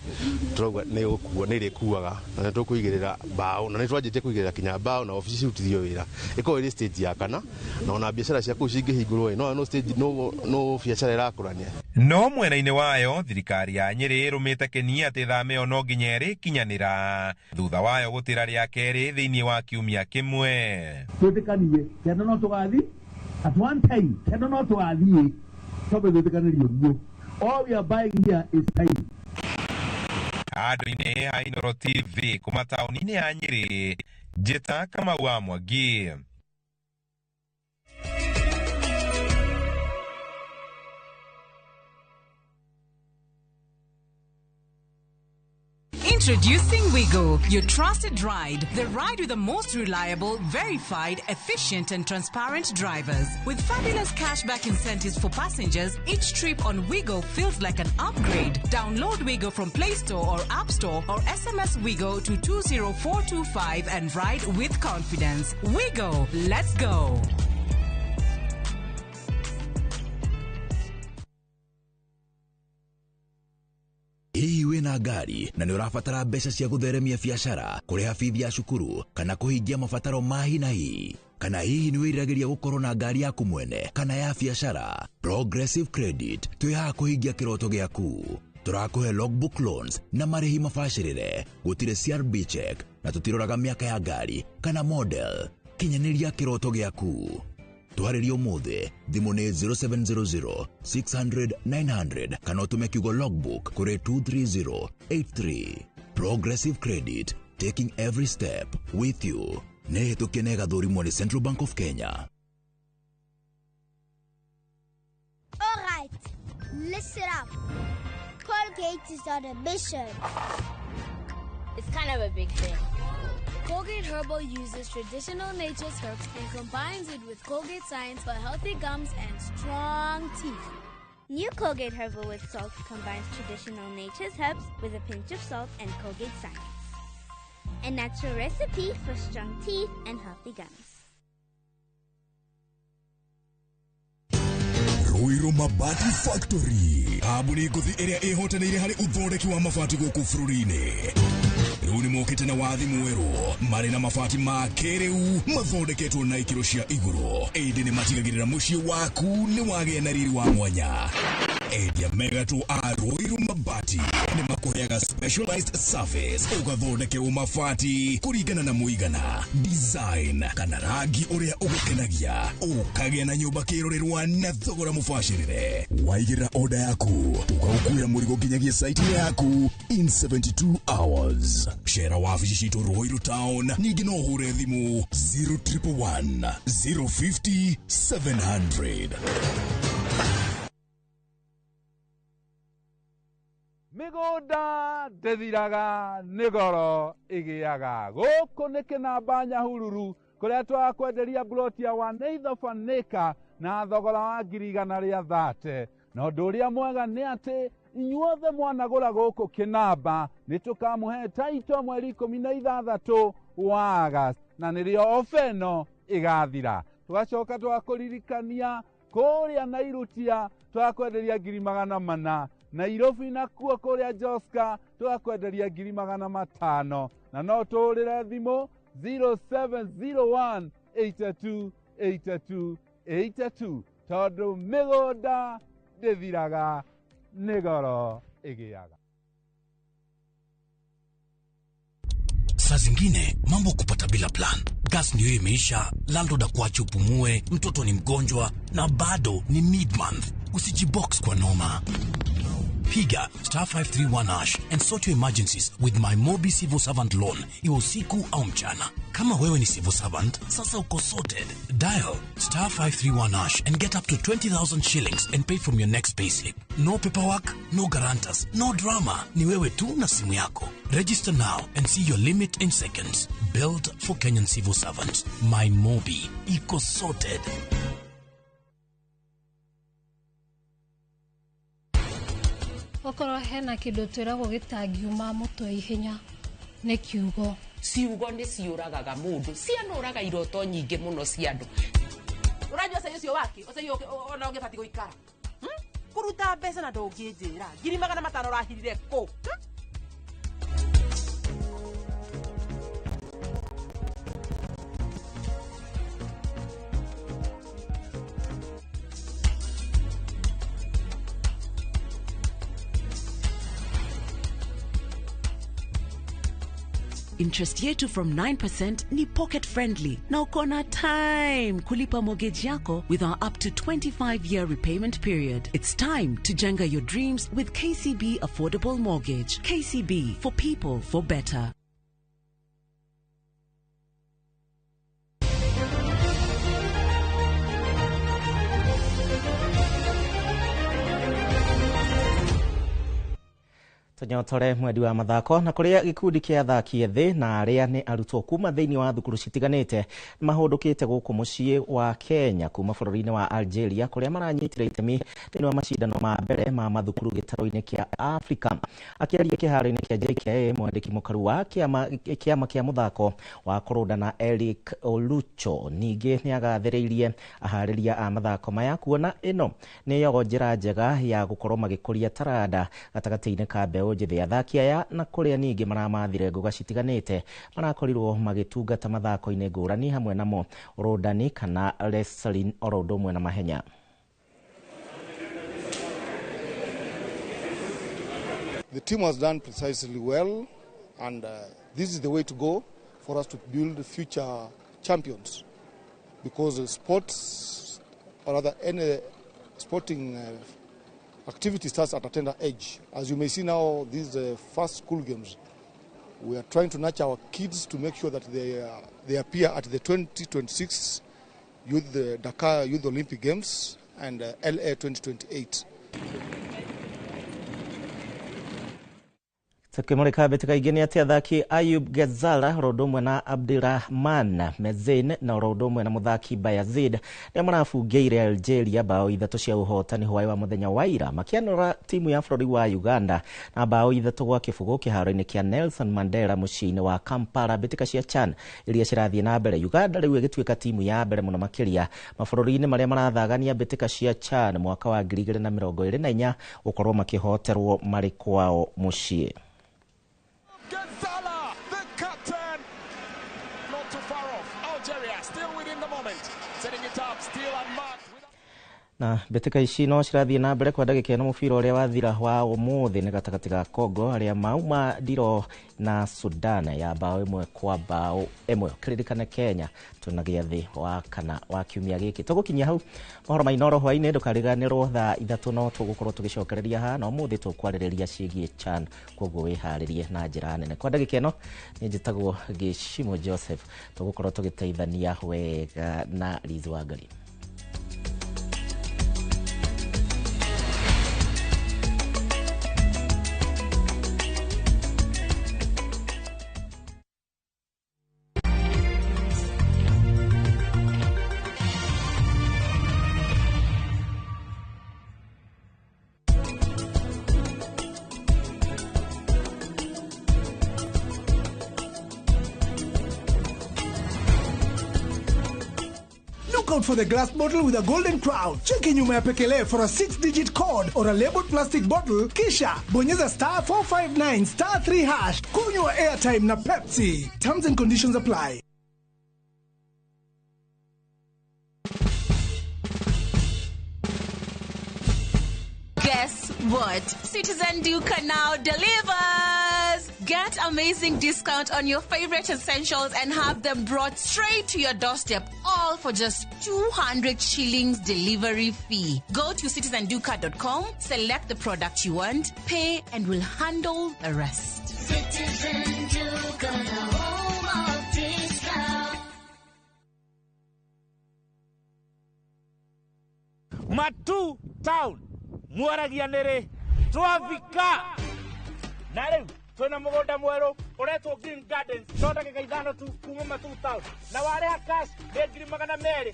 tũrauga nĩ gũkua nĩ ĩrĩkuaga na nĩ tũkũigĩrĩra mbaũ na nĩ twanjĩtie kũigĩrĩra kinya mbaũ na obici cirutithio wĩra ĩkorwo ĩrĩ stage ya kana na ona biacara cia kũu cingĩhingũrwo no stage no biacara ĩrakũrania. No mwena-inĩ wayo thirikari ya Nyĩrĩ ĩrũmĩte kĩni atĩ thama ĩyo no nginya ĩrĩkinyanĩra thutha wayo gũtĩra rĩa kerĩ thĩinĩ wa kiumia kĩmwe. Twĩtĩkanie kenda no tũgathiĩ at one time, kenda no tũgathiĩ twambe gwĩtĩkanĩria ũguo. All we are buying here is time. Andũ-inĩ a Inooro TV kuma taũni-inĩ ya Nyĩrĩ, Njĩta Kamau wa Mwangi. Introducing Wigo, your trusted ride. The ride with the most reliable, verified, efficient and transparent drivers. With fabulous cashback incentives for passengers, each trip on Wigo feels like an upgrade. Download Wigo from Play Store or App Store or SMS Wigo to 20425 and ride with confidence. Wigo, let's go. Hihi wĩna ngari na nĩ ũrabatara mbeca cia gũtheremia biacara, kũrĩha bithi ya cukuru kana kũhingia mabataro ma hi na hi? Kana hihi nĩ wĩriragĩria gũkorwo na ngari yaku mwene kana ya biacara? Progressive Credit twĩ haha kũhingia kĩroto gĩaku. Tũrakũhe logbook loans na marĩhi mabacĩrĩre, gũtirĩ CRB check na tũtiroraga mĩaka ya ngari kana model. Kinyanĩria kĩroto gĩaku. Twarĩrie ũmũthĩ, thimũ nĩ 0700 600 900 kana ũtũme kiugo logbook kũrĩ 23083. Progressive Credit, taking every step with you. Nĩ hĩtũkie na ĩgathũrimwo nĩ Central Bank of Kenya. Listen up. Colgate is on a mission. It's kind of a big thing. Colgate Herbal uses traditional nature's herbs and combines it with Colgate Science for healthy gums and strong teeth. New Colgate Herbal with Salt combines traditional nature's herbs with a pinch of salt and Colgate Science. A natural recipe for strong teeth and healthy gums. Ruiru Mabati Factory kambuni ngũthi ĩrĩa ĩhotanĩire harĩ ũthondeki wa mabati gũkũ bũrũri-inĩ. Rĩu nĩ mokĩte na wathi mwerũ marĩ na mabati ma kĩrĩu mathondeketwo na ikĩro cia igũrũ, ĩndĩ nĩ matigagĩrĩra mũciĩ waku nĩ wagĩa na riri wa mwanya. Endia megatũ a Ruiru Mabati nĩ makũheaga specialized service ũgathondekerwo mabati kũringana na mũigana, design kana rangi ũrĩa ũgũkenagia, ũkagĩa na nyũmba kĩrorerwa na thogora mũbacĩrĩre. Waigĩrĩra order yaku tũgaũkuĩra mũrigo nginyagia site yaku in 72 hours. Cera wabici citũ Ruiru Town, ningĩ no ũhũre thimũ 0111 050 700. Mĩgũnda ndĩthiraga nĩ goro ĩgĩaga. Gũkũ nĩ Kĩnamba Nyahururu kũrĩa twakwenderia mburoti ya 1/8 of an acre na thogora wa 130,000. Na ũndũ ũrĩa mwega nĩ atĩ inyuothe mwanagũra gũkũ Kĩnamba nĩ tũkamũhe taito mweri 16 wa August, na nĩrĩo ofa ĩno ĩgathira. Tũgacoka tũgakũririkania kũrĩa Nairutia twakwenderia 400,000, Nairobi nakuo kũrĩa Joska tũgakwenderia 500,000, na no tũhũrĩre thimũ 0701 82 82 82 tondũ mĩgũnda ndĩthiraga nĩ goro ĩgĩaga. Saa zingine mambo kupata bila plan. Gas ndio imeisha, landlord akuache upumue, mtoto ni mgonjwa na bado ni mid-month. Usijibox kwa noma. Piga star 531 hash and sort your emergencies with my Mobi Civil Servant Loan, iwe usiku au mchana. Kama wewe ni civil servant, sasa uko sorted. Dial star 531 hash and get up to 20,000 shillings and pay from your next payslip. No paperwork, no guarantors, no drama. Ni wewe tu na simu yako. Register now and see your limit in seconds. Built for Kenyan civil servants. My Mobi. Iko sorted. Okorwo hena kĩndũ twĩragwo gĩtangiuma mũtwe ihenya nĩ kiugo. Ciugo nĩ ciũragaga mũndũ, cianũraga iroto nyingĩ mũno cia andũ. Ũranyua cai ũcio wake, ũcai ona ũngĩbatiĩ gũikara. Kũruta mbeca na ndũngĩnjĩra. 500,000 ũrahirire kũ? Interest yetu from 9% ni pocket friendly na uko na time kulipa mortgage yako with our up to 25-year repayment period. It's time to jenga your dreams with KCB Affordable Mortgage. KCB, for people, for better. Tũnyotore mwendi wa mathako na kũrĩa gĩkundi kĩa athaki ethĩ na arĩa nĩ arutwo kuma thĩinĩ wa thukuru citiganĩte mahũndũkĩte gũkũ mũciĩ wa Kenya kuma bũrũri-inĩ wa Algeria kũrĩa maranyitire itemi thĩinĩ wa macindano ma mbere ma mathukuru gĩtarũ-inĩ kĩa Afrika. Akĩaria kĩharo-inĩ kĩa JKIA, mwandĩki mũkaru wa kĩama kĩa mũthako wa kũrũndana Eric Olucho ningĩ nĩagathĩrĩirie aharĩria a mathako maya kuona ĩno nĩyo njĩra njega ya gũkorwo magĩkũria taranda gatagatĩ-inĩ ka mbeũ njĩthĩ. Athaki aya na kũrĩa ningĩ maramathire ngũga citiganĩte marakorirwo magĩtungata mathako-inĩ ngũrani hamwe namo ũrũndani kana wrestling oro ũndũ ũmwe na mahenya. The team has done precisely well, and this is the way to go for us to build future champions, because sports, or rather any sporting activity starts at a tender age. As you may see now, these first school games, we are trying to nurture our kids to make sure that they appear at the 2026 Youth Dakar Youth Olympic Games and LA 2028. Tukimurika mbĩtĩka ingĩ nĩ atĩ athaki Ayub Gezala oro ũndũ ũmwe na Abdirahman Mezain na oro ũndũ ũmwe na mũthaki Bayazid nĩo marabungĩire Algeria bao 3 cia ũhotani hwaĩ wa mũthenya wa ira makĩanũra timu ya bũrũri wa Uganda na bao 3-0 kĩharo-inĩ kĩa Nelson Mandela mũciĩ-inĩ wa Kampala. Mbĩtĩka cia CHAN iria cirathiĩ na mbere, Uganda rĩu ĩgĩtuĩka timu ya mbere mũno makĩria mabũrũri-inĩ marĩa marathagania mbĩtĩka cia CHAN mwaka wa 2024 gũkorwo makĩhoterwo marĩ kwao mũciĩ. Gazala, the captain, not too far off. Algeria still within the moment, setting it up, still unmarked. Na mbĩtĩka ici no cirathiĩ na mbere kwa ndagĩka ĩno. Mũbira ũrĩa wathira wa ũmũthĩ nĩ gatagatĩ ga Congo arĩa mauma ndiro na Sudan ya bao 1-1. Kĩririkane Kenya twĩna gĩathĩ wa kana wa kiumia gĩkĩ. Tũgũkinyia hau mohoro ma Inooro hwaĩ-inĩ. Ndũkariganĩrwo thaa 3 no tũgũkorwo tũgĩcokereria haha na ũmũthĩ tũkwarĩrĩria ciĩgiĩ CHAN, koguo wĩharĩrie na njĩra nene. Kwa ndagĩka ĩno nĩ njĩtagwo Gĩcimo Joseph, tũgũkorwo tũgĩteithania wega na Liz Wangari. Out for the glass bottle with a golden crown. Cheki nyuma ya pekele for a 6-digit code or a labeled plastic bottle, kisha bonyeza *459 *3#. Kunywa airtime na Pepsi. Terms and conditions apply. Guess what? Citizen Duka now delivers! Get amazing discount on your favorite essentials and have them brought straight to your doorstep, all for just 200 shillings delivery fee. Go to citizenduka.com, select the product you want, pay, and we'll handle the rest. Citizen Duka, the home of discount. Matu Town, mwaragia nĩrĩ twafika na rĩu twĩna mũgũnda mwerũ ũretwo Green Gardens no ndagĩka 5 tu kuma Matu Town, na warĩha cash nĩ 280,000,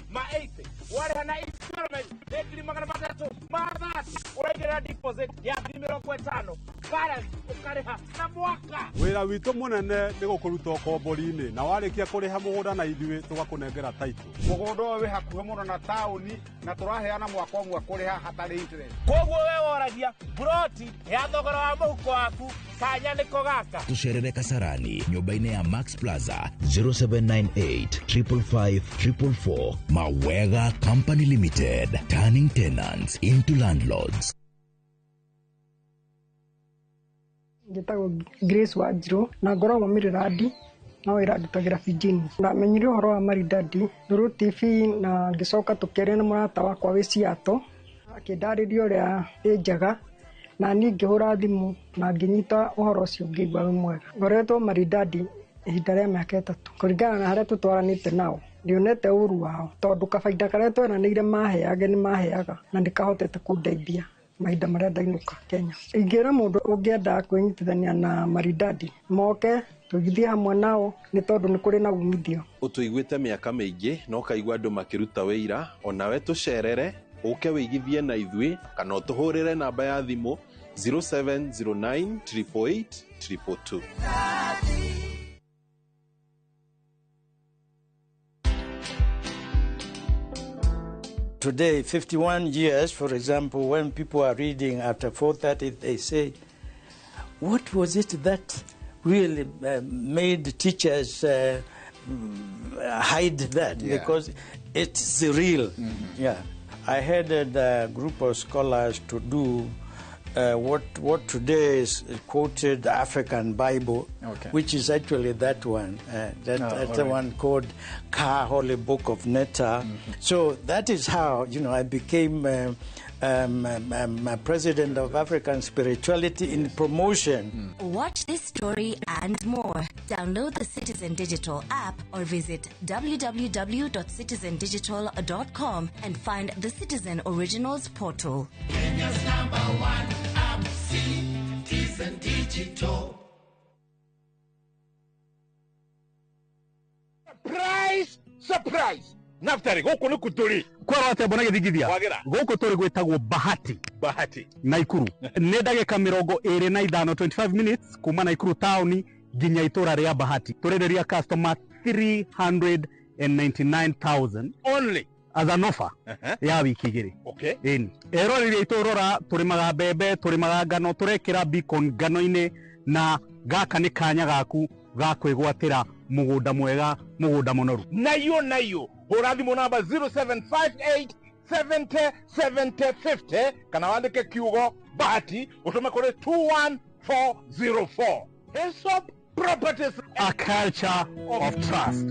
warĩha na installment nĩ 330,000, ũraigĩrĩra deposit ya 50,000, balance ũkarĩha na mwaka. Wĩra witũ mũnene nĩ gũkũruta ũkombori-inĩ, na warĩkia kũrĩha mũgũnda na ithuĩ tũgakũnengera title. Mũgũnda ũyũ wĩ hakuhĩ mũno na taũni na tũraheana mwaka ũmwe kũrĩha hatarĩ interest. Koguo we woragia buroti ya thogora wa mũhuko waku kanya nĩko gaka. Tũcerere Kasarani nyũmba-inĩ ya Max Plaza 0798 555 444. Mawega Company Limited, turning tenants into landlords. Njĩtagwo Grace Wanjirũ na ngoragwo Maryland no wĩra ndutagĩra Virginia. Ndamenyire ũhoro wa Maridadi through TV na ngĩcoka tũkĩaria na mũrata wakwa wĩ Seattle, akĩndarĩria ũrĩa ĩ njega na niĩ ngĩhũra thimũ na ngĩnyita ũhoro ũcio ngĩigua wĩ mwega. Ngoretwo Maridadi ihinda rĩa mĩaka 3 kũringana na harĩa tũtwaranĩte nao. Ndionete ũru wao tondũ kabaida karĩa tweranĩire maheage nĩ maheaga na nĩkahotete kũndeithia mahinda marĩa ndainũka Kenya. Ingĩra mũndũ ũngĩenda kwĩnyitithania na Maridadi moke tũgĩthiĩ hamwe nao nĩ tondũ nĩ kũrĩ na umithio. Ũtũiguĩte mĩaka mĩingĩ na ũkaigua andũ makĩruta wĩira, onawe tũcerere ũke wĩigithie na ithuĩ kana ũtũhũrĩre namba ya thimũ 0709 888 222. Today, 51 years, for example, when people are reading after 4:30, they say, what was it that really made teachers hide that? Yeah. Because it's real. Mm-hmm. Yeah. I headed a group of scholars to do what today is quoted African Bible, okay, which is actually that one, that's the one called Ka Holy Book of Netta. Mm-hmm. So that is how, you know, I became president of African Spirituality in promotion. Mm. Watch this story and more. Download the Citizen Digital app or visit www.citizendigital.com and find the Citizen Originals portal. Kenya's #1 app, Citizen Digital. Surprise. Naftari gũkũ nĩ kũtũrĩ. Kwara atĩa mbona gĩthingithia? Wagĩra. Gũkũ tũrĩ gwĩtagwo Bahati. Bahati. Naikuru. Nĩ ndagĩka 25, 25 minutes kuma Naikuru taũni nginya itũra rĩa Bahati. Tũrenderia customer 399,000 only as an offer ya wiki igĩrĩ. Okay. Ĩni. Eroreri aitũ rora, tũrĩmaga mbembe, tũrĩmaga ngano, tũrekĩra beacon ngano-inĩ, na gaka nĩ kanya gaku ga kwĩgwatĩra mũgũnda mwega, mũgũnda mũnoru. Nayo nayo hũra thimũ namba 0758 70 70 50 kana wandĩke kiugo Bahati ũtũme kũrĩ 21404. Hesop Properties, a culture of trust.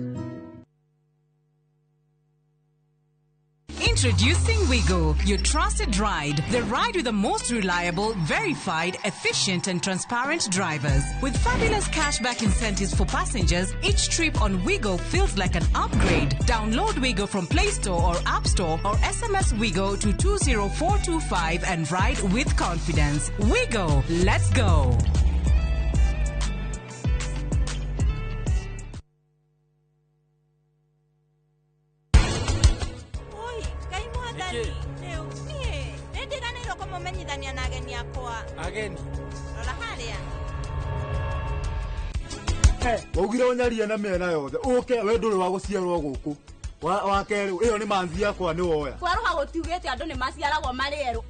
Introducing Wigo, your trusted ride. The ride with the most reliable, verified, efficient and transparent drivers. With fabulous cashback incentives for passengers, each trip on Wigo feels like an upgrade. Download Wigo from Play Store or App Store or SMS Wigo to 20425 and ride with confidence. Wigo, let's go. Kũmenyithania na ageni akwa. Ageni? Rora harĩa. Waugire ũnyarie na mĩena yothe ũke we ndũrĩ wa gũciarwo gũkũ. Wa kerĩ ĩyo nĩ manzi yakwa nĩ woya. Kwerũha gũtiugĩte andũ nĩ maciaragwo marĩ erũ.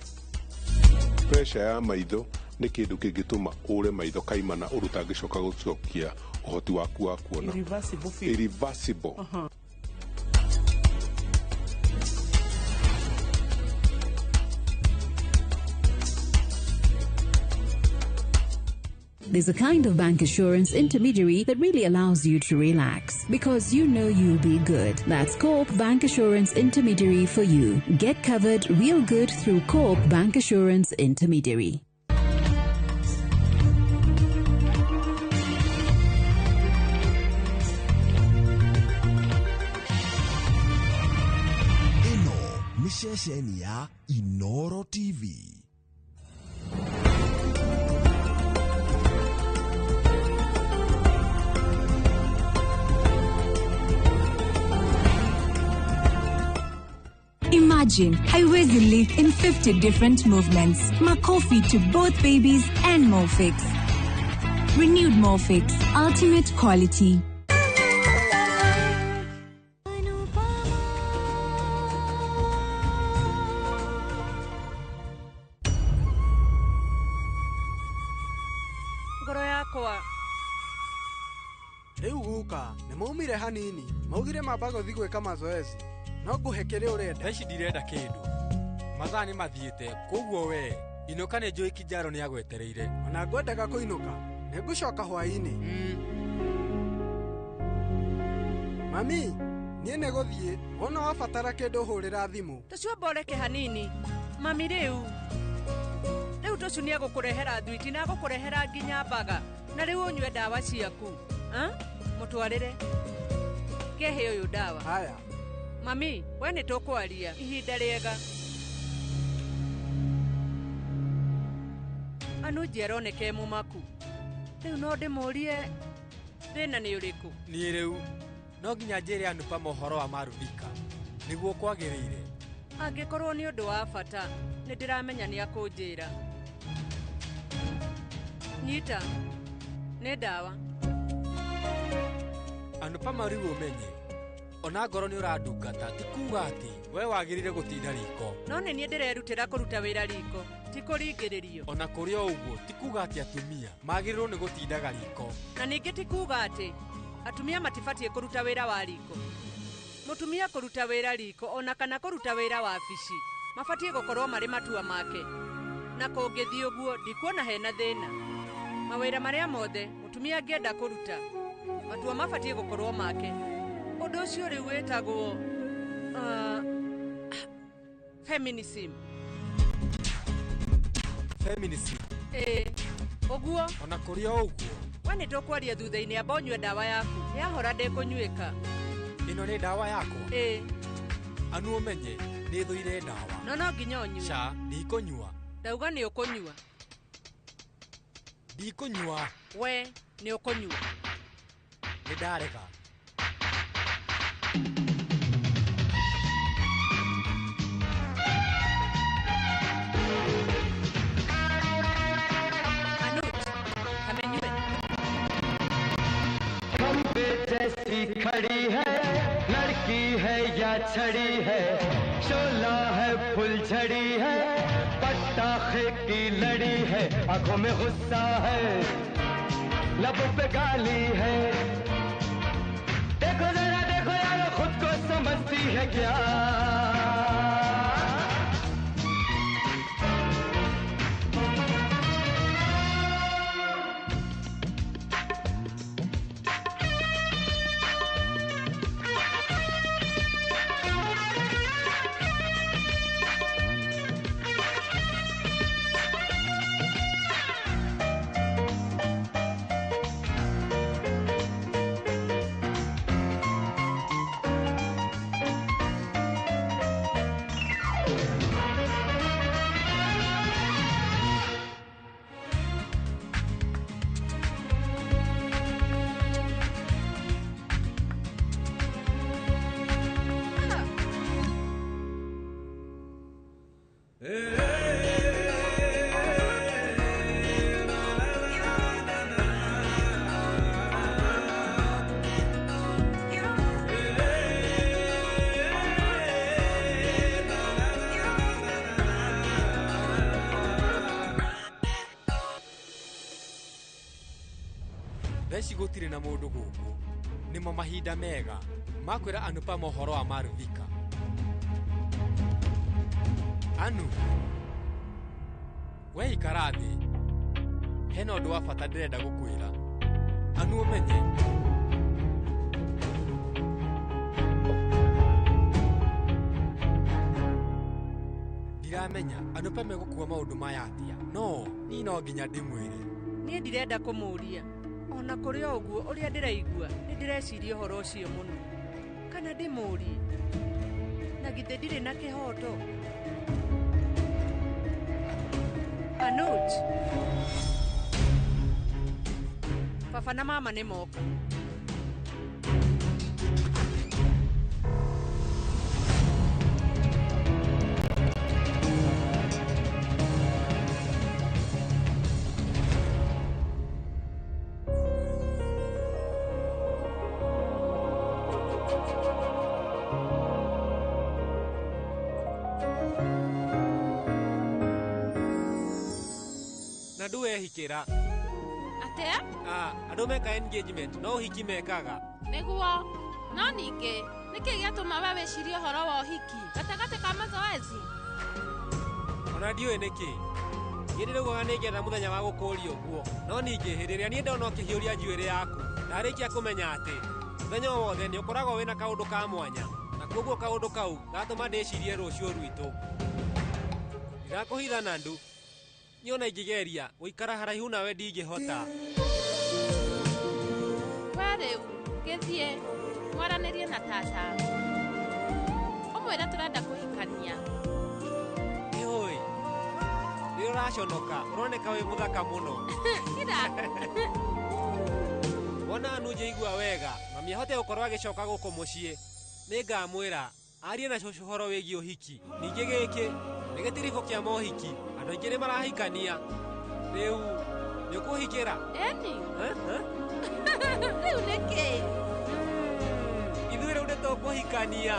Pressure ya maitho nĩ kĩndũ kĩngĩtũma ũre maitho kaimana ũndũ ũtangĩcoka gũcokia ũhoti waku wa kuona. Irreversible. Irreversible. There's a kind of bank assurance intermediary that really allows you to relax because you know you'll be good. That's Co-op Bank Assurance Intermediary for you. Get covered real good through Co-op Bank Assurance Intermediary. Ĩno nĩ ceceni ya Inoro TV. Imagine haiwezi live in 50 different movements. Makofi to both babies and Molfix. Renewed Molfix, ultimate quality. Ngoro yakwa. Rĩu guka nĩ maumire hanini, maugire mamba gũthiĩ gwĩka mazoezi. No ngũhe kĩrĩa ũrenda. Thaa ici ndirenda kĩndũ. Mathaa nĩ mathiĩte, koguo we inũka nĩ njũĩ Kinjaro nĩ agwetereire. Ona ngwendaga kũinũka, nĩ ngũcoka hwaĩ-inĩ. Mami, niĩ nĩ gũthiĩ, wona wabatara kĩndũ hũrĩra thimũ. Tũcio mboreke hanini. Mami rĩu. Rĩu tũcu nĩ egũkũrehera thwiti na agũkũrehera nginya mbaga. Na rĩu ũnyue ndawa ciaku. Mũtwarĩre. Kehe ũyũ ndawa. Haya. Mami, we nĩ tũkwaria ihinda rĩega. Anuji aroneka e mũmaku. Rĩu no ndĩmũrie thĩna nĩ ũrĩkũ? Niĩ rĩu no nginya njĩre Anupama ũhoro wa Maruvika nĩguo kwagĩrĩire. Angĩkorwo nĩ ũndũ wa bata, nĩ ndĩramenya nĩ akũnjĩra. Nyita, nĩ ndawa. Anupama rĩu ũmenye ona ngoro nĩ ũrandungata ti kuga atĩ we wagĩrĩire gũtinda riko. No nĩ niĩ ndĩrerutĩra kũruta wĩra riko, ti kũringĩrĩrio. Ona kũrĩ o ũguo ti kuga atĩ atumia magĩrĩirwo nĩ gũtindaga riko. Na ningĩ ti kuga atĩ atumia matibatiĩ kũruta wĩra wa riko. Mũtumia kũruta wĩra riko ona kana kũruta wĩra wabici mabatiĩ gũkorwo marĩ matua make. Na kũngĩthiĩ ũguo ndikuona hena thĩna. Mawĩra marĩa mothe mũtumia angĩenda kũruta matua mabatiĩ gũkorwo make. Ũndũ ũcio rĩu wĩtagwo feminism. Feminism. Ũguo. Ona kũrĩ o ũguo. We nĩ tũkwaria thutha-inĩ, amba ũnyue ndawa yaku. Yahora ndĩkũnyuĩka. Ĩno nĩ ndawa yakwa? Ĩĩ. Anu ũmenye nĩ thũire ndawa. No nginya ũnyue. Ca, ndikũnyua. Ndauga nĩ ũkũnyua. Ndikũnyua. We nĩ ũkũnyua. Nĩ ndarega. छड़ी है, शोला है फुलझड़ी है, पटाखे की लड़ी है, आंखों में गुस्सा है, लबों पे गाली है। देखो जरा देखो यारो, खुद को समझती है क्या। Thaici gũtirĩ na mũndũ gũkũ, nĩmo mahinda mega ma kwĩra Anupama ũhoro wa Maruvika. Anu, we ikara thĩ, hena ũndũ wa bata ndĩrenda gũkwĩra. Anu ũmenye. Ndiramenya Anupama egũkua maũndũ maya atĩa, no niĩ no nginya ndĩmwĩre. Niĩ ndirenda kũmũũria. Ona kũrĩ o ũguo ũrĩa ndĩraigua nĩ ndĩreciria ũhoro ũcio mũno. Kana ndĩmũũrie? Na githĩ ndirĩ na kĩhooto? Anuj, baba na mama nĩ moka. Na nduwehikĩra. Atĩa? Andũ meka engagement no ũhiki mekaga. Nĩguo. No ningĩ nĩkĩ gĩatũma we wĩcirie ũhoro wa ũhiki gatagatĩ ka mazoezi? Ona ndiũĩ nĩkĩ. Niĩ ndĩraugaga nĩngetha mũthenya wa gũkũria ũguo. No ningĩ hĩndĩ ĩrĩa niĩ ndona ũkĩhiũria njuĩrĩ yaku, ndarĩkia kũmenya atĩ mũthenya o wothe nĩ ũkoragwo wĩna kaũndũ ka mwanya, na koguo kaũndũ kau gatũma ndĩcirie rũciũ rwitũ. Ndirakũhitha Nandu, niĩ ona ingĩgeria gũikara haraihu nawe ndingĩhota. We rĩu gĩthiĩ mwaranĩrie na tata, ũmwĩre tũrenda kũhikania. Nĩũĩ nĩ ũraconoka, ũroneka wĩ mũthaka mũno. Kira. Wona Anu njaigua wega, mami ahote gũkorwo agĩcoka gũkũ mũciĩ, nĩngamwĩra arie na cũcũ ũhoro wĩgiĩ ũhiki. Ningĩ gĩkĩ nĩ gĩtiribũ kĩa mohiki, andũ aingĩ nĩ marahikania. Rĩu nĩ ũkũhikĩra? Ĩni. Rĩu nĩkĩ? Ithuĩ rĩu nĩ tũkũhikania.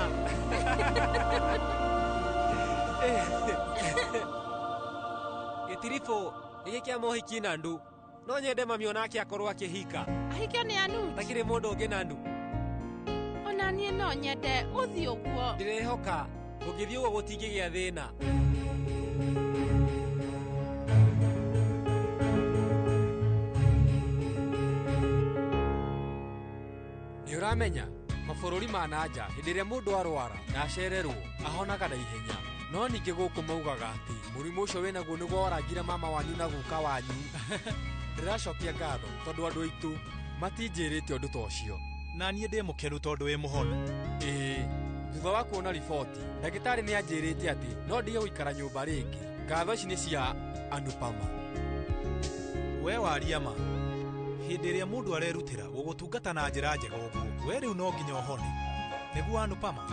Gĩtiribũ gĩkĩ kĩa mohiki Nandu, no nyende mami onake akorwo akĩhika. Ahikio nĩ Anu? Hatakĩrĩ mũndũ ũngĩ Nandu. Ona niĩ no nyende ũthiĩ ũguo. Ndĩrehoka ũngĩthiĩ ũguo gũtingĩgĩa thĩna. Nĩ ũramenya mabũrũri ma nanja hĩndĩ ĩrĩa mũndũ arwara na acererwo ahonaga na ihenya, no ningĩ gũkũ maugaga atĩ mũrimũ ũcio wĩnaguo nĩguo warangire mama wanyu na guka wanyu. Ndĩracokia ngatho tondũ andũ aitũ matinjĩrĩte ũndũ ta ũcio. Na niĩ ndĩ mũkenu tondũ wĩ mũhonu. Ĩĩ, thutha wa kuona riboti ndagĩtarĩ nĩ anjĩrĩte atĩ no ndige gũikara nyũmba rĩngĩ. Ngatho ici nĩ cia Anupama. We waria ma, hĩndĩ ĩrĩa mũndũ arerutĩra gũgũtungata na njĩra njega ũguo, we rĩu no nginya ũhone. Nĩguo Anupama.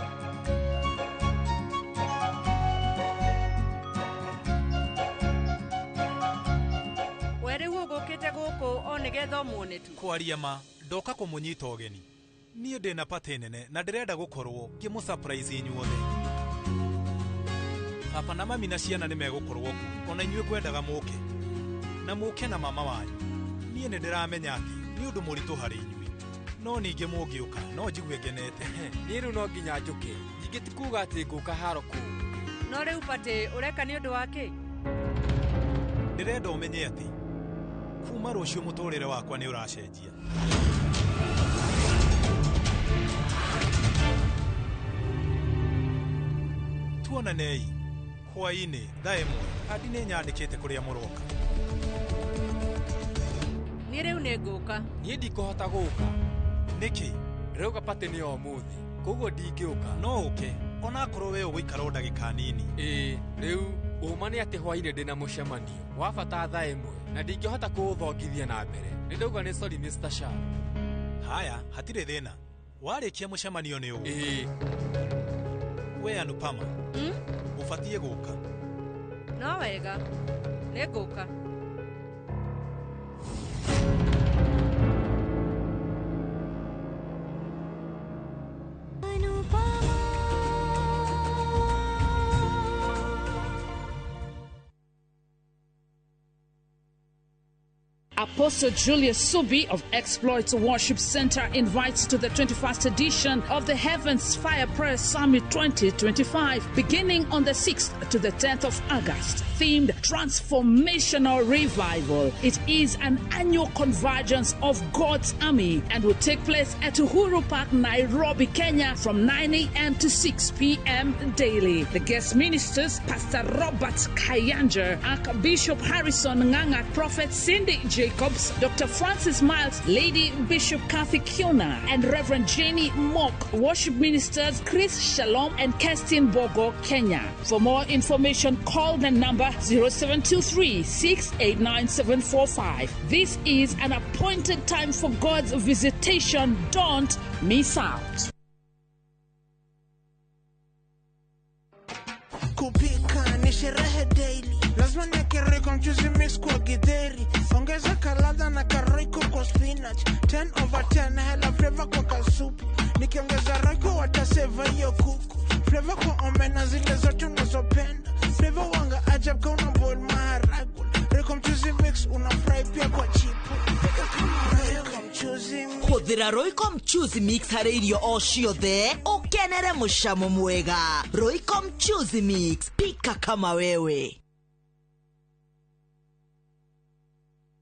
We rĩu ũgũkĩte gũkũ o nĩgetha ũmuone tu. Kwaria ma, ndoka kũmũnyita ũgeni. Niĩ ndĩna party nene na ndĩrenda gũkorwo ngĩmũ surprise inyuothe. Baba na mami na ciana nĩ megũkorwo kuo, ona inyuĩ ngwendaga mũke. Na mũke na mama wanyu. Niĩ nĩ ndĩramenya atĩ nĩ ũndũ mũritũ harĩ inyuĩ. No ningĩ mũngĩũka no njigue ngenete. Niĩ rĩu no nginya njũke. Ningĩ ti kuuga atĩ ngũka haro kũu. No rĩu patĩ ũreka nĩ ũndũ wa kĩ? Ndĩrenda ũmenye atĩ kuma rũciũ mũtũrĩre wakwa nĩ ũracenjia. Tuonanei hwaĩ-inĩ thaa 1. Kandi nĩ nyandĩkĩte kũrĩa mũroka. Niĩ rĩu nĩ ngũka. Niĩ ndikũhota gũka. Nĩkĩ? Ndĩrauga patĩ nĩ ya ũmũthĩ, koguo ndingĩũka. No ũke, onakorwo we ũgũikara o ndagĩka nini. Ĩĩ, rĩu ũma nĩ atĩ hwaĩ-inĩ ndĩna mũcemanio wa bata thaa 1 na ndingĩhota kũũthongithia na mbere. Nĩ ndauga nĩ sorry Mr. Shah. Haya, hatirĩ thĩna. Warĩkia mũcemanio nĩ ũgũka. Ĩĩ. We Anupama, ũbatiĩ gũka. No wega, nĩ ngũka. Apostle Julius Subi of Exploits Worship Center invites to the 21st edition of the Heavens Fire Prayer Summit 2025, beginning on the 6th to the 10th of August, themed Transformational Revival. It is an annual convergence of God's army and will take place at Uhuru Park, Nairobi, Kenya, from 9 a.m. to 6 p.m. daily. The guest ministers, Pastor Robert Kayanja, Archbishop Harrison Nganga, Prophet Cindy Jacobs, Dr. Francis Miles, Lady Bishop Kathy Kiona, and Reverend Jenny Mock. Worship ministers Chris Shalom and Kerstin Bogo, Kenya. For more information, call the number 0723 689 745. This is an appointed time for God's visitation. Don't miss out. Kupika ni sherehe daily, lazima niweke Royco mchuzi mix kwa githeri, ongeza kaladha na karoiko kwa spinach, 10 over 10 hela flavor kwa kasupu, nikiongeza Royco wataseva hiyo kuku, flavor kwa omena zile zote unazopenda, flavor wanga ajab ka una boil maharagwe, Royco mchuzi mix una fry pia kwa chipu, pika kama Royco mchuzi mix. Hũthĩra Royco mchuzi mix harĩ irio o ciothe ũkenere mũcamo mwega. Royco mchuzi mix, pika kama wewe.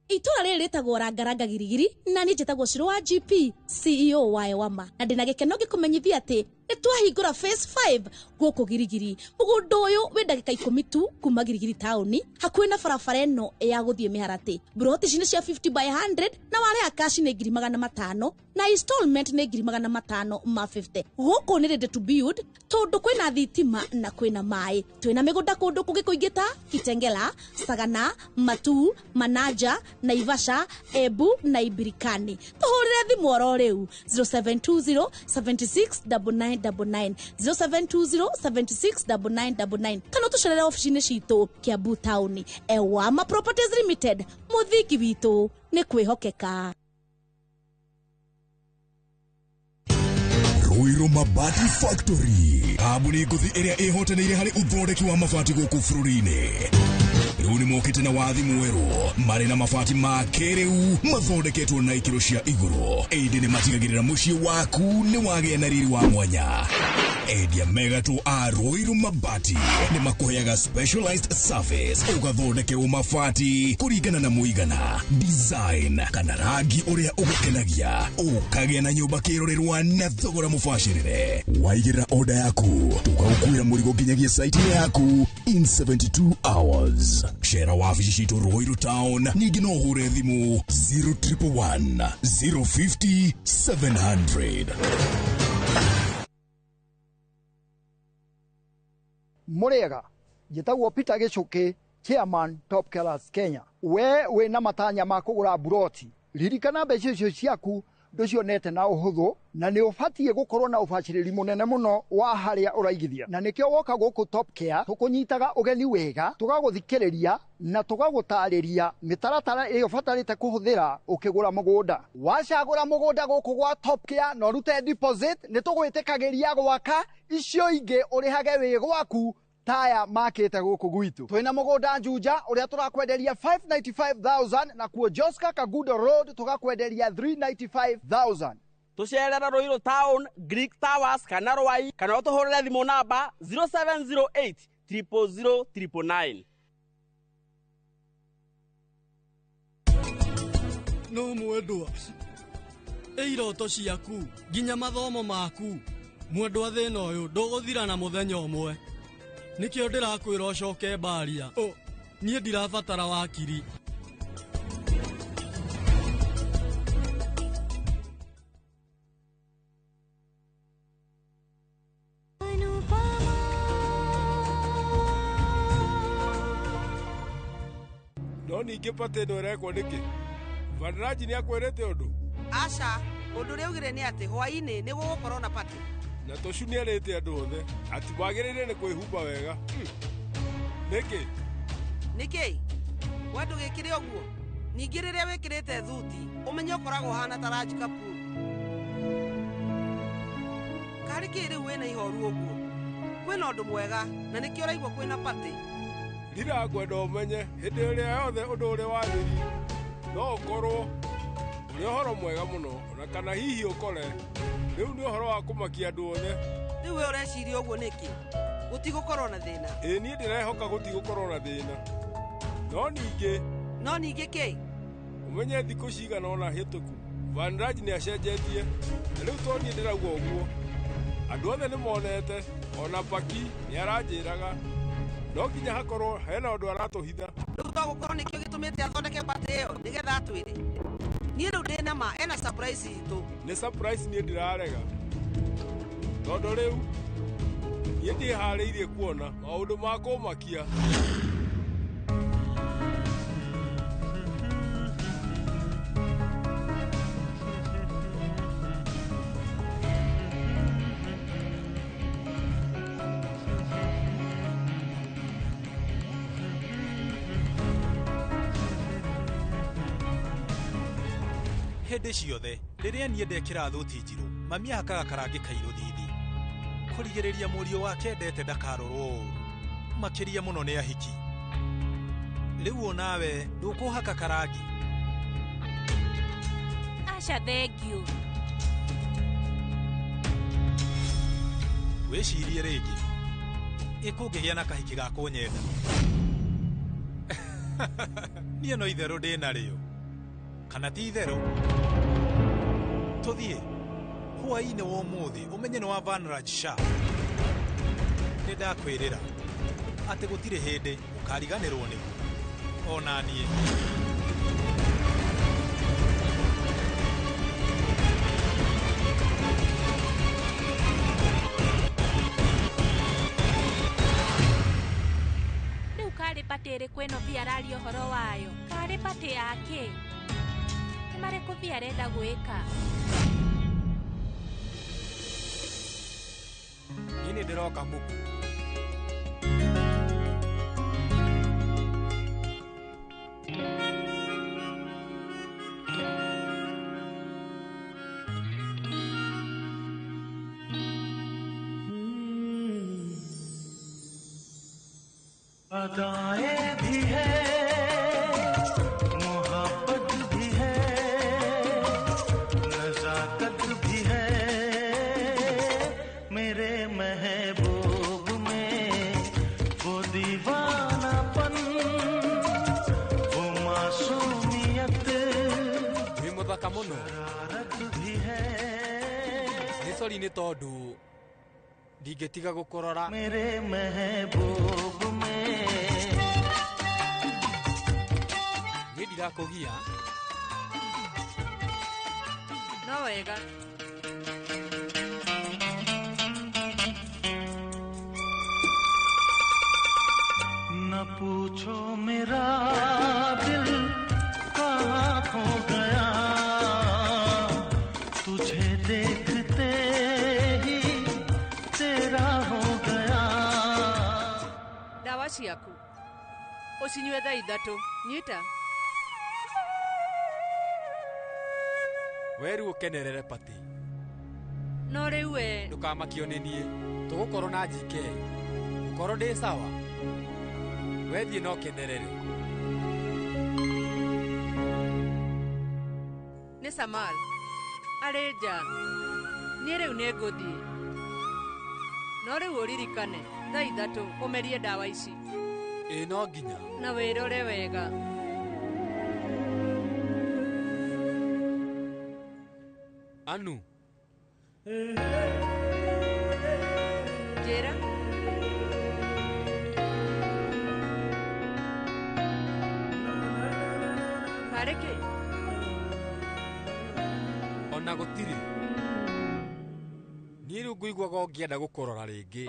Itũra rĩrĩ rĩtagwo Rangaranga Girigiri na niĩ njĩtagwo Shiro wa GP CEO wa Ewama, na ndĩna gĩkeno ngĩkũmenyithia atĩ nĩ twahingũra phase 5 gũkũ Girigiri. Mũgũnda ũyũ wĩ ndagĩka 10 tu kuma Girigiri taũni, hakuhĩ na barabara ĩno ya gũthiĩ Mĩharatĩ. Mburoti ici nĩ cia 50 by 100 na warĩha cash nĩ 500,000 na installment nĩ 550. Gũkũ nĩ ready to build tondũ kwĩna thitima na kwĩna maĩ. Twĩna mĩgũnda kũndũ kũngĩ kũingĩ ta Kitengela, Sagana, Matuu, Manaja, Naivasha, Embu na Ibirikani. Tũhũrĩre thimũ oro rĩu 0720 76 9999 0720 76 9999 kana ũtũcerere obici-inĩ citũ Kiambu taũni. Ewama Properties Limited, mũthingi witũ nĩ kwĩhokeka. Ruiru Mabati Factory, kambuni ngũthi ĩrĩa ĩhotanĩire harĩ ũthondeki wa mabati gũkũ bũrũri-inĩ. Rĩu nĩ mokĩte na wathi mwerũ, marĩ na mabati ma kĩrĩu mathondeketwo na ikĩro cia igũrũ. Ĩndĩ nĩ matigagĩrĩra mũciĩ waku nĩ wagĩa na riri wa mwanya. Endia megatũ a Ruiru Mabati nĩ makũheaga specialized service, ũgathondekerwo mabati kũringana na mũigana, design kana rangi ũrĩa ũgũkenagia, ũkagĩa na nyũmba kĩrorerwa na thogora mũbacĩrĩre. Waigĩrĩra order yaku, tũgagũkuĩra mũrigo nginyagia site yaku in 72 hours. Cera wabici citũ Ruiru Town, ningĩ no ũhũre thimũ 0111 050 700. Mũrĩega, njĩtagwo Peter Gĩcũkĩ, Chairman Top Killers Kenya. We wĩna matanya ma kũgũra mburoti, ririkana mbeca icio ciaku Ndũcionete na ũhũthũ, na nĩ ũbatiĩ gũkorwo na ũbacĩrĩri mũnene mũno wa harĩa ũraigithia. Na nĩkĩo woka gũkũ Top Care tũkũnyitaga ũgeni wega, tũgagũthikĩrĩria na tũgagũtarĩria mĩtaratara ĩrĩa ũbatarĩte kũhũthĩra ũkĩgũra mũgũnda. Wacagũra mũgũnda gũkũ gwa Top Care na ũrute deposit, nĩ tũgwĩtĩkagĩria gwaka icio ingĩ ũrĩhage wĩ gwaku taya makĩte gũkũ gwitũ. Twĩna mũgũnda Juja ũrĩa tũrakwenderia 595,000, na kuo Joska Kagudo Road tũgakwenderia 395,000. Tũcerere Ruiru Town, Greek Towers kana Rwai, kana ũtũhũrĩre thimũ namba 0708 000 999. No mwendwa, ĩ iroto ciaku nginya mathomo maku, mwendwa thĩna ũyũ ndũgũthira na mũthenya ũmwe. Nĩkĩo ndĩrakwĩra ũcoke mbaria. Niĩ ndirabatara wakiri. No ningĩ patĩ ĩno ĩrekwo nĩkĩ? Vanraji nĩakwĩrĩte ũndũ? Aca, ũndũ ũrĩa augire nĩ atĩ hwaĩ-inĩ nĩ gũgũkorwo na patĩ. Na tũcu nĩarĩte andũ othe atĩ wagĩrĩire nĩ kwĩhumba wega. Nĩkĩ? Nĩkĩ? We ndũgĩkĩre ũguo. Ningĩ rĩrĩa wĩkĩrĩte thuti, ũmenye ũkoragwo ũhana ta Raj Kapoor. Karĩ kĩ rĩu wĩna ihoru ũguo? Kwĩna ũndũ mwega na nĩkĩo ũraigua kwĩna patĩ. Ndirakwenda ũmenye hĩndĩ ĩrĩa yothe ũndũ ũrĩ wathiri no ũkorwo ũrĩ ũhoro mwega mũno, ona kana hihi ũkore rĩu nĩ ũhoro wa kũmakia andũ othe. Rĩu we ũreciria ũguo nĩkĩ? Gũtigũkorwo na thĩna. Ĩĩ niĩ ndĩrehoka gũtigũkorwo na thĩna. No ningĩ. No ningĩ kĩ? Ũmenye thikũ cigana ũna hĩtũku Vanraj nĩacenjetie, na rĩu to niĩ ndĩrauga ũguo. Andũ othe nĩmonete, ona Paki nĩaranjĩraga. No nginya hakorwo hena ũndũ aratũhitha. Rĩu to gũkorwo nĩkĩo gĩtũmĩte athondeke patĩ ĩyo nĩgetha atwĩre. Niĩ rĩu ndĩ na ma ena surprise itũ. Nĩ surprise niĩ ndĩrarega. Tondũ rĩu niĩ ndiĩharĩirie kuona maũndũ ma kũmakia. Hĩndĩ ciothe rĩrĩa niĩ ndekĩra thuti njirũ, mami ahakaga karangi kairũ thithi kũrigĩrĩria mũriũ wake endete ndakarorwo ũũru, makĩria mũno nĩ ahiki. Rĩu onawe ndũkũhaka karangi? Aca, thengiũ. Wĩcirie rĩngĩ, ĩ kũngĩgĩa na kahiki ga kũnyenda? Niĩ no itherũ ndĩ narĩo. Kana ti itherũ? Tũthiĩ hwaĩ-inĩ wa ũmũthĩ ũmenye nĩ wa Vanraj Shah. Nĩ ndakwĩrĩra atĩ gũtirĩ hĩndĩ ũkariganĩrwo nĩguo, ona niĩ. Rĩu karĩ patĩ ĩrĩkũ ĩno Vi araria ũhoro wayo? Karĩ patĩ ya kĩ? Nĩ marĩkũ Vi arenda gwĩka? Niĩ nĩ ndĩroka mũku. अदाएं भी है, मोहब्बत भी है, नजाकत भी है, मेरे महबूब में वो दीवानापन, वो मासूमियत, Wĩ mũthaka mũno. शरारत भी है, Nĩ sori nĩ tondũ ndingĩtiga gũkũrora. मेरे महबूब में। Niĩ ndirakũgia. No wega. न पूछो मेरा दिल कहाँ खो गया, ciaku. Ũcinyue thaa 3. Nyita. We rĩu ũkenerere pati. No rĩu we ndũkamakio nĩ niĩ. Tũgũkorwo na GK. Ngũkorwo ndĩ sawa. We thiĩ na ũkenerere. Nĩ Samal. Arĩ nja. Niĩ rĩu nĩ ngũthiĩ. No rĩu ũririkane thaa 3 ũmerie ndawa ici. Ĩ no nginya. Na wĩrore wega. Anu. Njĩra. Karĩ kĩ? Ona gũtirĩ. Niĩ rĩu ngũiguaga ũngĩenda gũkũrora rĩngĩ.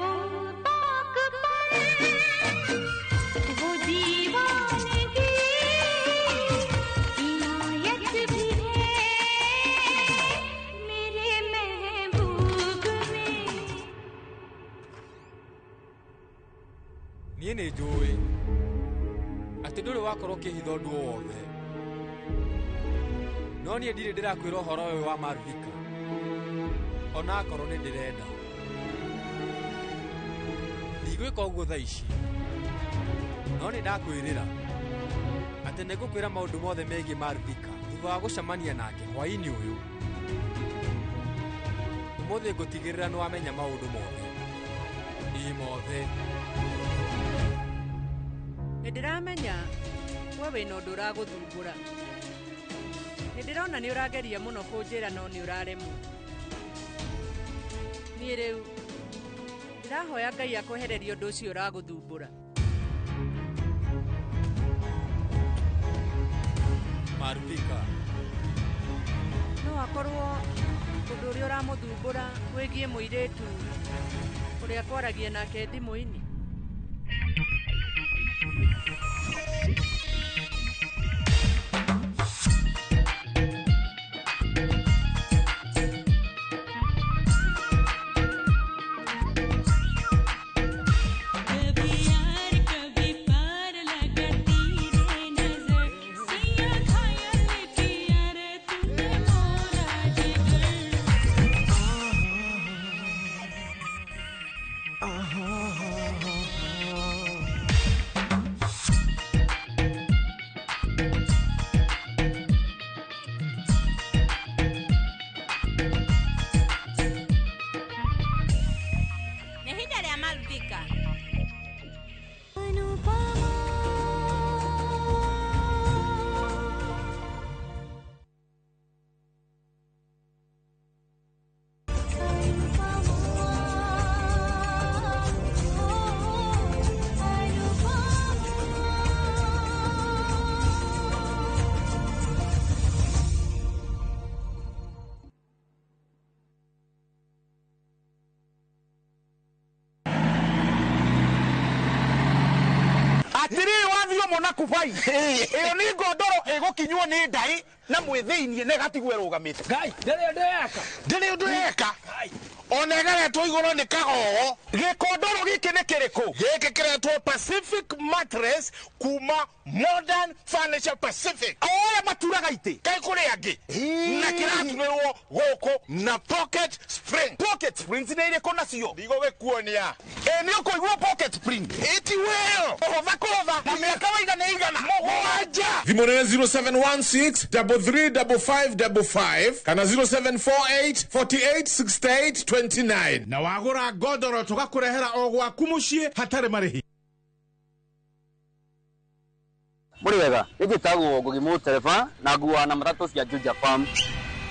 Niĩ nĩ njũĩ atĩ ndũrĩ wakorwo ũkĩhitha ũndũ o wothe. No niĩ ndirĩ ndĩrakwĩra ũhoro ũyũ wa Marvika. Ona akorwo nĩ ndĩrenda. Ndigwĩka ũguo thaa ici. No nĩ ndakwĩrĩra atĩ nĩ ngũkwĩra maũndũ mothe megiĩ Marvika thutha wa gũcemania nake hwaĩ-inĩ ũyũ. Ũmũthĩ ngũtigĩrĩra nĩ wamenya maũndũ mothe. Ĩ mothe. Nĩ ndĩramenya we wĩna ũndũ ũragũthumbũra. Nĩ ndĩrona nĩ ũrageria mũno kũnjĩra no nĩ ũraremwo. Niĩ rĩu ndĩrahoya Ngai akwehererie ũndũ ũcio ũragũthumbũra. Marvika. No akorwo ũndũ ũrĩa ũramũthumbũra wĩgiĩ mũirĩtu ũrĩa kwaragia nake thimũ-inĩ. Kubai iyo ni ngondoro igukinywo ni ndai na mwithiinie na igatigwo irugamite ngai ndiri undu yeka ndiri undu yeka ona ĩgaretwo igũrũ nĩ kagogo. Gĩkondoro gĩkĩ nĩ kĩrĩkũ? Gĩkĩ kĩretwo Pacific Mattress kuma Modern Furniture Pacific. O ũrĩa maturaga itĩ kaĩ kũrĩ angĩ na kĩraturĩrwo gũkũ na pocket spring. Pocket springs nĩ irĩkũ nacio? Ndigũgĩkuonia. Ĩ nĩ ũkũigua pocket spring ĩti wĩyo kũhũtha kũhũtha na mĩaka waigana igana mũgwanja. Thimũ nĩ 0716 335555 kana 0748 48 68 29 na wagũra ngondoro tũgakũrehera o gwaku mũciĩ hatarĩ marĩhi. Mũrĩ wega, nĩ njĩtagwo Ngugi Mũtereba na nguaga na matatũ cia Juja Farm.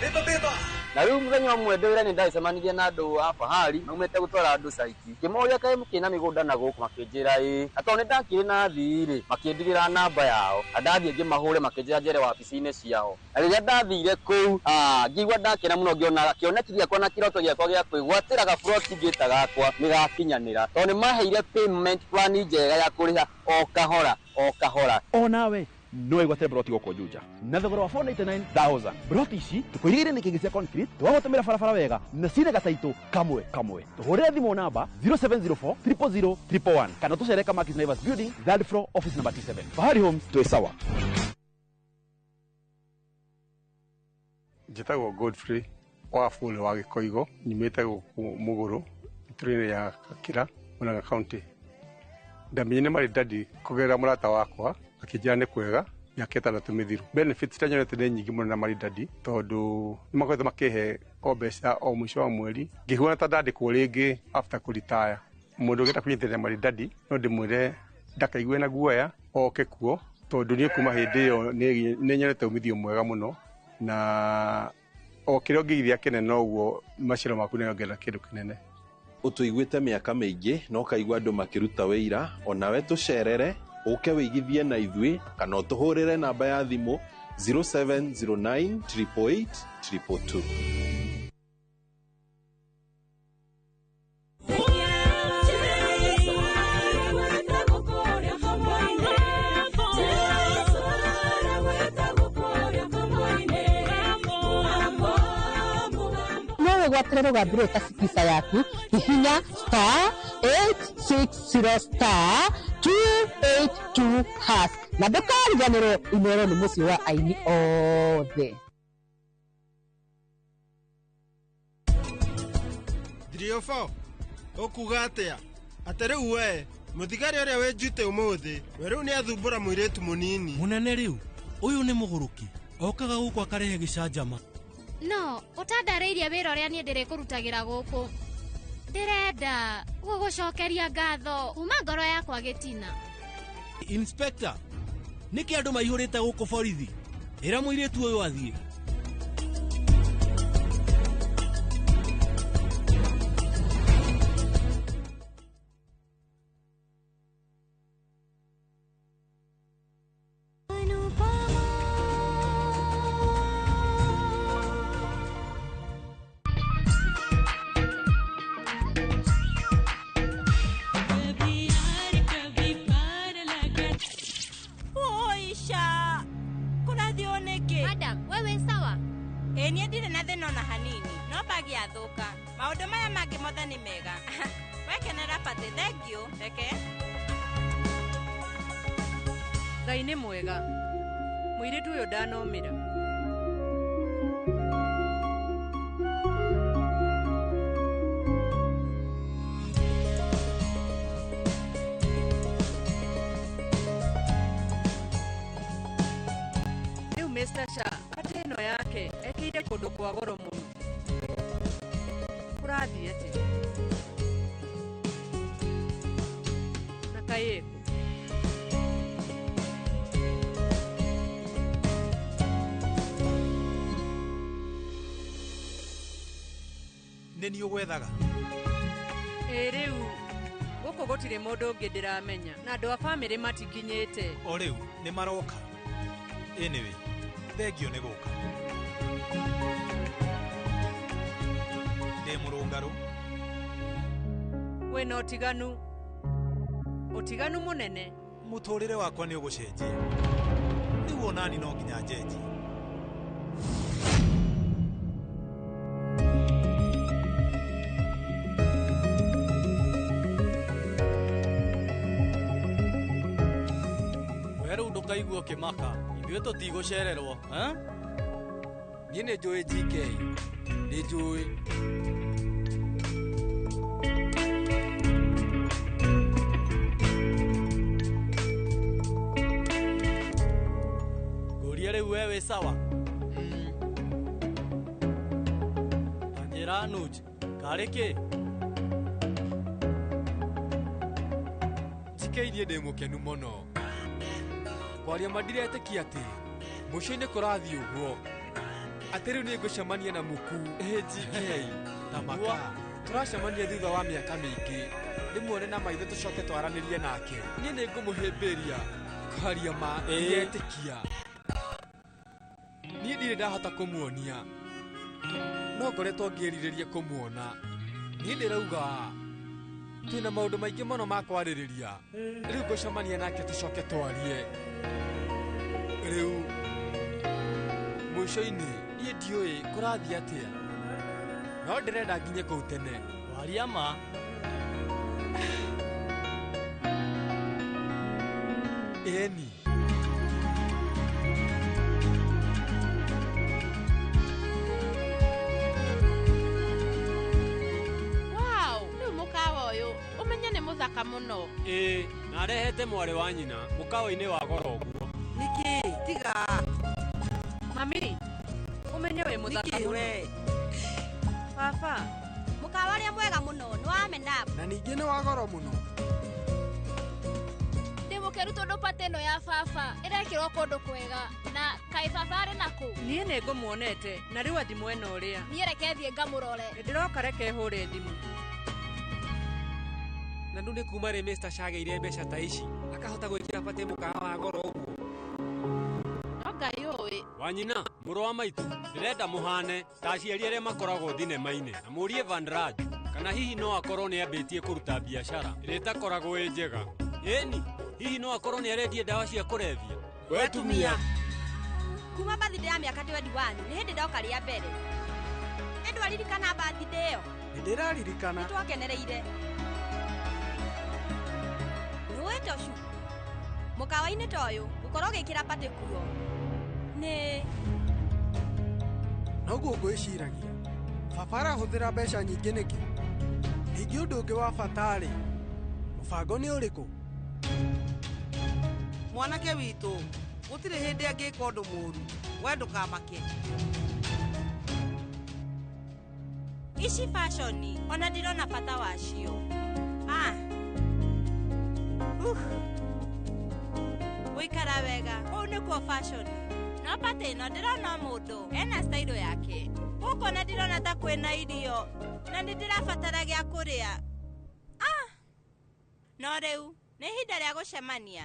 Beba beba. Na rĩu mũthenya ũmwe ndĩ wĩra nĩ ndacemanirie na andũ a fahari maumĩte gũtwara andũ caiti. Ngĩmoria kaĩ mũkĩrĩ na mĩgũnda na gũkũ makĩnjĩra ĩĩ. Na tondũ nĩ ndakĩrĩ na athii rĩ, makĩndigĩra namba yao. Na ndathiĩ ngĩmahũre makĩnjĩra njere wabici-inĩ ciao. Na rĩrĩa ndathire kũu, ngĩigua ndakena mũno ngĩona kĩoneki gĩakwa na kĩroto gĩakwa gĩa kwĩgwatĩra gaburoti ngĩta gakwa nĩ gakinyanĩra. Tondũ nĩ maheire payment plan njega ya kũrĩha o kahora o kahora. Onawe No wĩgwatĩre broti gũkũ Juja na thogora wa 499,000. Broti ici tũkũirigĩire nĩ kĩngĩ cia concrete, tũgagũtũmĩra barabara wega na cina gataitũ kamwe kamwe. Tũhũrĩre thimũ namba 0704 000 111 kana tũcere Kamakis Naivas Building, third floor, office number T7. Fahari Homes, twĩ sawa. Njĩtagwo Godfrey Wafule wa Gĩkoigo, nyumĩte gũkũ Mũgũrũ, itũra-inĩ rĩa Gakĩra, Murang'a County. Ndamenyire Maridadi kũgerera mũrata wakwa, akĩnjĩra nĩ kwega mĩaka 6 mĩthiru. Benefits iria nyonete nĩ nyingĩ mũno na Maridadi, tondũ nĩ makoretwo makĩhe o mbeca o mũico wa mweri, ngĩhuana ta ndandĩkwo rĩngĩ after kũritaya. Mũndũ ũngĩenda kũnyitĩrĩra Maridadi no ndĩmwĩre ndakaigue na guoya, oke kuo, tondũ niĩ kuma hĩndĩ ĩyo nĩ nyonete umithio mwega mũno, na o kĩrĩa ũngĩigithia kĩnene noguo maciaro maku nĩongerera kĩndũ kĩnene. Ũtũiguĩte mĩaka mĩingĩ na ũkaigua andũ makĩruta wĩira, onawe tũcerere, ũke wĩigithie na ithuĩ kana ũtũhũrĩre namba ya thimũ 0709 888 222. Wĩgwatĩre rũgambi rũrũ ta Skiza yaku, hihinya star 860 star 282 hash na ndũkariganĩrwo Inooro nĩ mũciĩ wa aini othe. 304 ũkuga atĩa? Atĩ rĩu we mũthigari ũrĩa wĩ njute ũmũthĩ, we rĩu nĩathumbũra mũirĩtu mũnini. Mũnene rĩu ũyũ nĩ mũgũrũki, okaga gũkũ akarehe gĩcanjama. No ũtandarĩirie wĩra ũrĩa niĩ ndĩrĩkũrutagĩra gũkũ. Ndĩrenda gũgũcokeria ngatho kuma ngoro yakwa gĩtina. Inspector, nĩkĩ andũ maihũrĩte gũkũ borithi? Ĩra mũirĩtu ũyũ athiĩ. Madam, wewe sawa? Ĩ niĩ ndirĩ na thĩna ona hanini, no bagi yathũka. Maũndũ maya mangĩ mothe nĩ mega. Wekenera patĩ, thank you. Reke. Ngai nĩ mwega. Mũirĩtu ũyũ ndanomĩra. Rĩu Mr. Shah, pate ĩno yake ekĩire kũndũ kwa goro mũno. Kũrathiĩ atĩa? Na kaĩ ĩkũ? Nĩ niĩ ũgwethaga? Ĩ rĩu gũkũ gũtirĩ mũndũ ũngĩ ndĩramenya, na andũ a bamĩrĩ matikinyĩte. O rĩu nĩ maroka. Anyway, thengio nĩ gũka. Ndĩ mũrũngarũ. Wĩna ũtiganu, ũtiganu mũnene. Mũtũrĩre wakwa nĩ ũgũcenjia. Rĩu onani no nginya njenjie. We rĩu ndũkaigua ũkĩmaka, ithuĩ tũtigũcererwo. Niĩ nĩ njũĩ GK, nĩ njũĩ. Ngũrie rĩu we wĩ sawa? Ta njĩra Anuj, karĩ kĩ? GK niĩ ndĩ mũkenu mũno. Kwaria ma ndiretĩkia atĩ mũciĩ-inĩ kũrathiĩ ũguo, atĩ rĩu nĩ ngũcemania na mũku. Ĩ GK, ta maka tũracemania thutha wa mĩaka mĩingĩ, ndĩmuone na maitho tũcoke twaranĩrie nake. Niĩ nĩ ngũmũhĩmbĩria. Kwaria ma ndiretĩkia. Niĩ ndirĩ ndahota kũmuonia, no ngoretwo ngĩrirĩria kũmuona. Niĩ ndĩrauga twĩna maũndũ maingĩ mũno ma kwarĩrĩria. Rĩu ngũcemania nake tũcoke twarie. Rĩu mũico-inĩ niĩ ndiũĩ kũrathiĩ atĩa. No ndĩrenda nginye kũu tene. Waria ma. Ĩni. Wow, rĩu mũkawa ũyũ ũmenye nĩ mũthaka mũno. Ĩĩ, na arehete mwarĩ wa nyina mũkawa-inĩ wa goro ũguo. Nĩkĩ? Tiga. Mami, ũmenye wĩ mũthaka Nĩkĩ mũno. we? Baba, Mũkawa ũrĩa mwega mũno nĩ wa Menab. Na ningĩ nĩ wa goro mũno. Ndĩ mũkeru tondũ pate ĩno ya baba ĩrekĩrwo kũndũ kwega na kaĩ baba arĩ nakũ? Niĩ nĩ ngũmuonete na rĩu athi mwena ũrĩa. Niĩ reke thiĩ ngamũrore. Nĩ ndĩroka reke hũre thimũ. Na rĩu nĩ kuma rĩ Mr. Shagĩire mbeca ta ici akahota gwĩkĩra pate mũkawa wa goro ũguo. No Ngai ũĩ. Wanyina, mũrũ wa maitũ, ndĩrenda mũhane ta aciari arĩa makoragwo thinema-inĩ na mũrie Vanraj kana hihi no akorwo nĩ ambĩtie kũruta biacara ĩrĩa ĩtakoragwo ĩ njega. Ĩni, hihi no akorwo nĩ arendie ndawa cia kũrebia. We tumia. Kuma birthday ya mĩaka 21 nĩ hĩndĩ ndoka rĩa mbere. Nĩ ndwaririkana birthday ĩyo? Nĩ ndĩraririkana. Nĩ twakenereire. Nĩũĩ Toshu, mũkawa-inĩ ta ũyũ gũkorwo ũgĩkĩra patĩ kuo nĩ Noguo ngwĩciragia. Baba arahũthĩra mbeca nyingĩ nĩkĩ? Ningĩ ũndũ ũngĩ wa bata-rĩ, mũbango nĩ ũrĩkũ? Mwanake witũ gũtirĩ hĩndĩ angĩka ũndũ mũũru. We ndũkamake. Ici fashion ona ndirona bata wacio. Ah. Gũikara wega kũu nĩkuo fashion. No pate ĩno ndĩrona mũndũ ena style yake. Gũkũ ona ndirona ta kwĩna irio na nĩ ndĩrabatara gĩa kũrĩa. Ah. No rĩu nĩ ihinda rĩa gũcemania.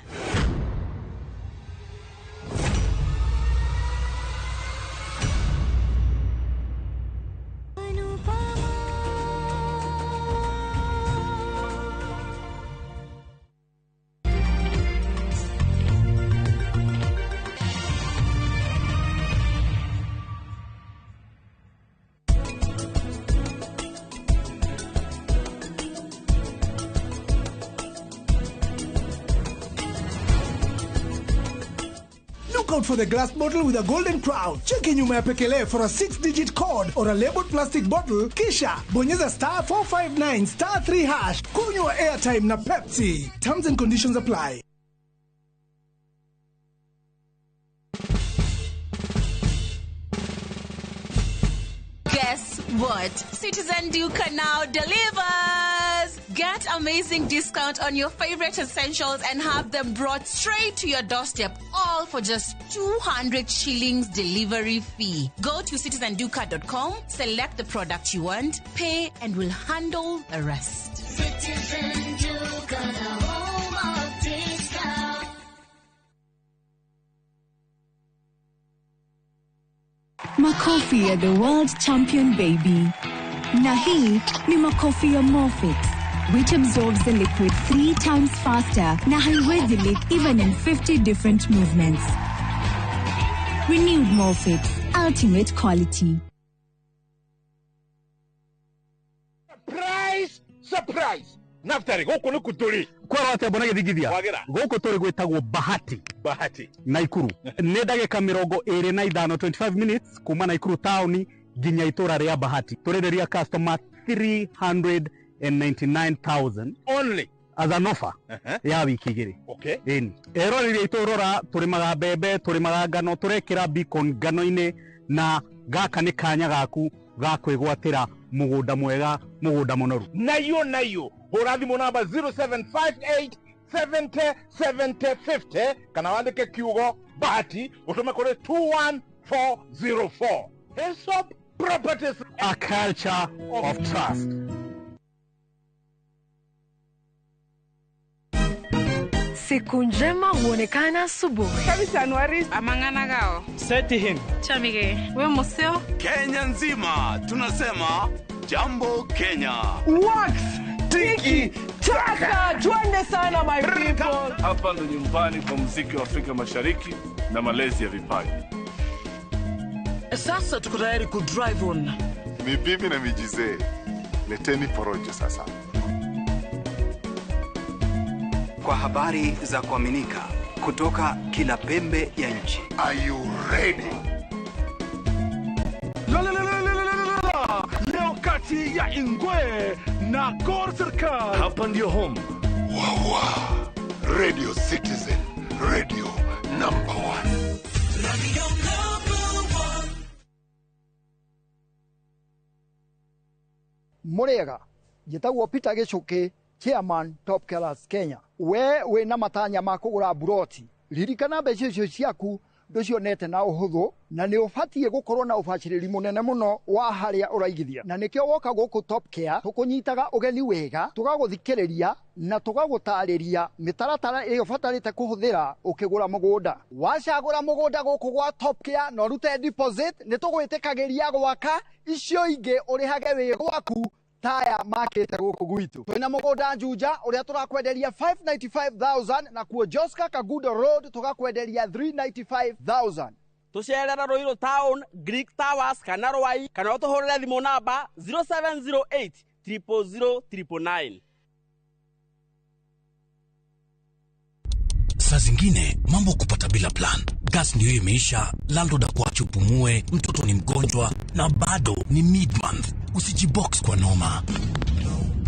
Look out for the glass bottle with a golden crown. Cheki nyuma ya pekele for a 6-digit code or a labeled plastic bottle. Kisha bonyeza star 459 star 3 hash. Kunywa airtime na Pepsi. Terms and conditions apply. Guess what? Citizen Duka now delivers! Get amazing discount on your favorite essentials and have them brought straight to your doorstep, all for just 200 shillings delivery fee. Go to citizenduka.com, select the product you want, pay, and we'll handle the rest. Citizen Duka, the home of discount. Makofi ya the world champion baby. Na hii ni makofi ya Morfix, which absorbs the liquid 3 times faster na haiwezi leak even in 50 different movements. Renewed Morfix, ultimate quality. Surprise! Surprise! Naftari, gũkũ nĩ kũ tũrĩ? Kwerwo atĩa mbona gĩthingithia? Wagĩra. Gũkũ tũrĩ gwĩtagwo Bahati. Bahati. Naikuru. Nĩ ndagĩka 25, 25 minutes kuma Naikuru town nginya itũra rĩa Bahati. Tũrĩrĩria customer 399,000 only as an offer ya wiki igĩrĩ. Okay. Ĩni. Eroreri aitũ rora tũrĩmaga mbembe, tũrĩmaga ngano, tũrekĩra beacon ngano-inĩ na gaka nĩ kanya gaku ga kwĩgwatĩra mũgũnda mwega, mũgũnda mũnoru. Nayo nayo hũra thimũ namba 0758 70 70 50 kana wandĩke kiugo Bahati ũtũme kũrĩ 21404. Hillsop Properties, a culture of trust. Siku njema huonekana asubuhi. Amang'ana gao. Seti hin. Chamige. We museo. Kenya nzima tunasema Jambo Kenya. Wax! Tiki Taka. Twende sana my people. Hapa ndo nyumbani kwa muziki wa Afrika Mashariki na malezi ya vipaji. Sasa tuko tayari ku drive on. Ni bibi na mijizee. Leteni porojo sasa. Kwa habari za kuaminika kutoka kila pembe ya nchi. Are you ready? La la la la la la la la. Leo kati ya Ingwe na Gor Serikal. Hapa ndio home. Wawa. Radio Citizen, radio number 1. Radio number 1. Murega, njĩtagwo Peter Gĩchũkĩ, chairman Top Killers Kenya. We wĩna matanya ma kũgũra buroti, ririkana mbeca icio ciaku ndũcionete na ũhũthũ, na nĩ ũbatiĩ gũkorwo na ũbacĩrĩri mũnene mũno wa harĩa ũraigithia. Na nĩkĩo woka gũkũ Top Care tũkũnyitaga ũgeni wega, tũgagũthikĩrĩria na tũgagũtarĩria mĩtaratara ĩrĩa ũbatarĩte kũhũthĩra ũkĩgũra mũgũnda. Wacagũra mũgũnda gũkũ gwa Top Care na ũrute deposit, nĩ tũgwĩtĩkagĩria gwaka icio ingĩ ũrĩhage wĩ gwaku taya makĩte gũkũ gwitũ. Twĩna mũgũnda Juja ũrĩa tũrakwenderia 595,000 na kuo Joska Kagudo Road tũgakwenderia 395,000. Tũcerera Ruiru Town, Greek Towers kana Rwai, kana ũtũhũrĩre thimũ namba 0708 000 999. Saa zingine mambo kupata bila plan. Gas ndio imeisha, landlord akuache upumue, mtoto ni mgonjwa na bado ni mid-month. Usijibox kwa noma.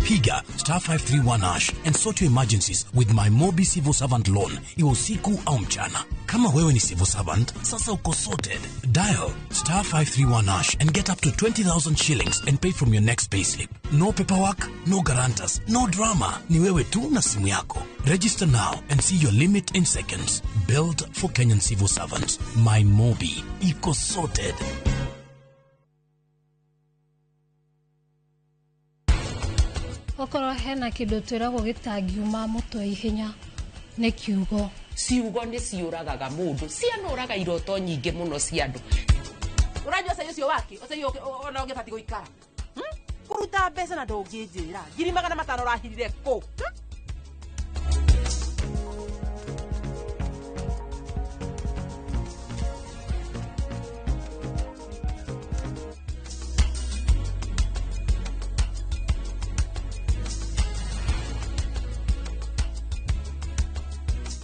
Piga star 531 hash and sort your emergencies with my Mobi Civil Servant Loan, iwe usiku au mchana. Kama wewe ni civil servant, sasa uko sorted. Dial star 531 hash and get up to 20,000 shillings and pay from your next payslip. No paperwork, no guarantors, no drama. Ni wewe tu na simu yako. Register now and see your limit in seconds. Built for Kenyan civil servants. My Mobi. Iko sorted. Okorwo hena kindu twiragwo gitangiuma mutwe ihenya ni kiugo. Ciugo nĩ ciũragaga mũndũ, cianũraga iroto nyingĩ mũno cia andũ. Ũranyua cai ũcio wake, ũcai ona ũngĩbatiĩ gũikara. Kũruta mbeca na ndũngĩnjĩra. 500,000 ũrahirire kũ?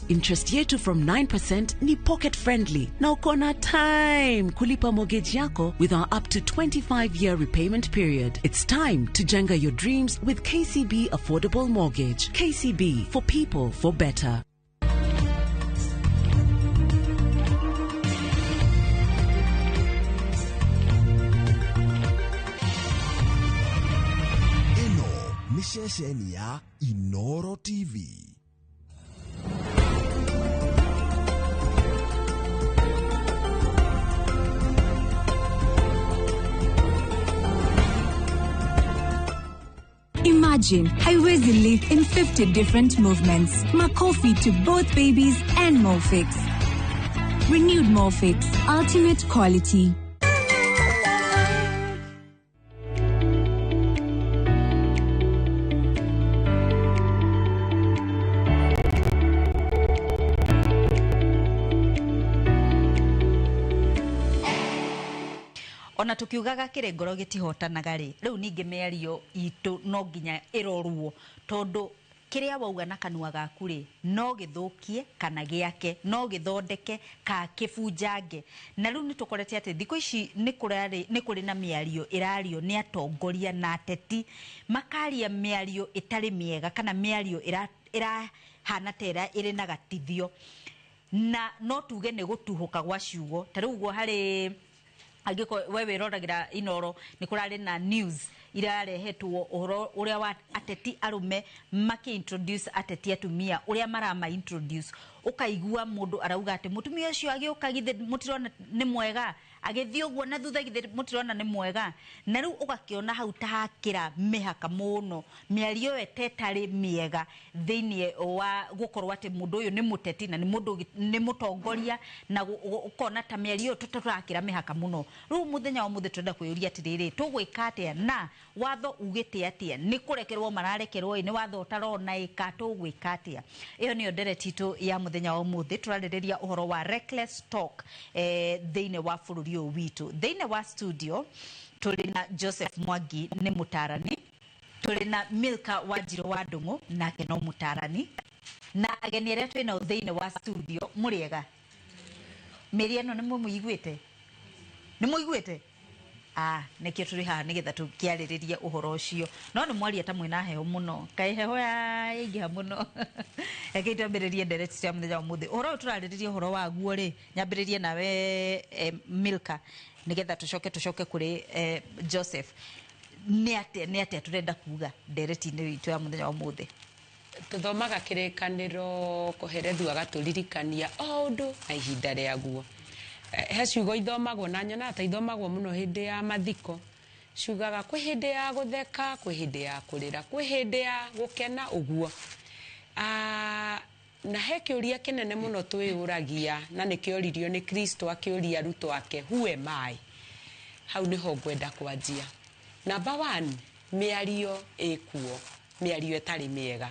Interest yetu from 9% ni pocket friendly na uko na time kulipa mortgage yako with our up to 25-year repayment period. It's time to jenga your dreams with KCB Affordable Mortgage. KCB, for people, for better. Ĩno nĩ ceceni ya Inoro TV. Imagine haiwezi live in 50 different movements. Makofi to both babies and Molfix. Renewed Molfix, ultimate quality. Ona tukiugaga kire ngoro gitihotanaga ri riu ningi miario itu no nginya irorwo tondu kiria wauga na kanua gaku ri no githukie kana giake no githondeke ka kibunjange. Na riu nitukorete ati thiku ici ni kuri na miario irario ni atongoria na ateti makaria miario itari miega kana miario irahana tera iri na gatithio na no tuge ni gutuhuka gwa ciugo. Ta riu uguo hari angiko we wiroragira Inoro ni kurari na news irarehetwo uhoro uria wa ateti arume maki introduce ateti atumia uria marama introduce, ukaigua mundu arauga ati mutumia ucio agiuka githe mutirona ni mwega Agĩthiĩ ũguo na thutha githĩ mũtirona nĩ mwega. Na rĩu ũgakĩona hau ta hakĩra mĩhaka mũno, mĩario ĩyo ĩtarĩ mĩega thĩinĩ wa gũkorwo atĩ mũndũ ũyũ nĩ mũteti na nĩ mũndũ nĩ mũtongoria, na ũkona ta mĩario ĩyo tũrakĩra mĩhaka mũno. Rĩu mũthenya wa mũthĩ tũrenda kwĩyũria atĩrĩrĩ, tũgwĩka atĩa na watho ugĩte atĩa? Nĩ kũrekerwo mararekerwo ĩ, nĩ watho ũtarona ĩ, ka tũgwĩka atĩa? Ĩyo nĩyo ndereti itũ ya mũthenya wa ũmũthĩ. Tũrarĩrĩria ũhoro wa reckless talk thĩinĩ wa bũrũri ũyũ witũ. Thĩinĩ wa studio tũrĩ na Joseph Mwangi, nĩ mũtarani, tũrĩ na Milka Wanjirũ wa Ndung'u, nake no mũtarani, na ageni arĩa twĩ nao thĩinĩ wa studio. Mũrĩega? Mĩri ĩno nĩ mũmĩiguĩte? Nĩ mũiguĩte? Ah, nĩkĩo tũrĩ haha nĩgetha tũkĩarĩrĩrie ũhoro ũcio. No nĩ mwaria ta mwĩna heho mũno, kaĩ heho yaingĩha mũno. Rekei twambĩrĩrie ndereti cia mũthenya wa ũmũthĩ. Ũhoro ũyũ tũrarĩrĩria ũhoro waguo rĩ, nyambĩrĩrie nawe Milka, nĩgetha tũcoke kũrĩ Joseph. Nĩ atĩa tũrenda kuga ndereti-inĩ itũ ya mũthenya wa ũmũthĩ? Tuthomaga kĩrĩkanĩro kũherethu agatũririkania o ũndũ na ihinda rĩaguo. He ciugo ithomagwo na nyonaga ta ithomagwo mũno hĩndĩ ya mathiko. Ciugaga kwĩ hĩndĩ ya gũtheka, kwĩ hĩndĩ ya kũrĩra, kwĩ hĩndĩ ya gũkena ũguo. Na he kĩũria kĩnene mũno twĩyũragia, na nĩkĩoririo nĩ Kristo akĩũria arutwo ake, who am I? Hau nĩho ngwenda kwanjia. Number 1, mĩario ĩkuo, mĩario ĩtarĩ mĩega.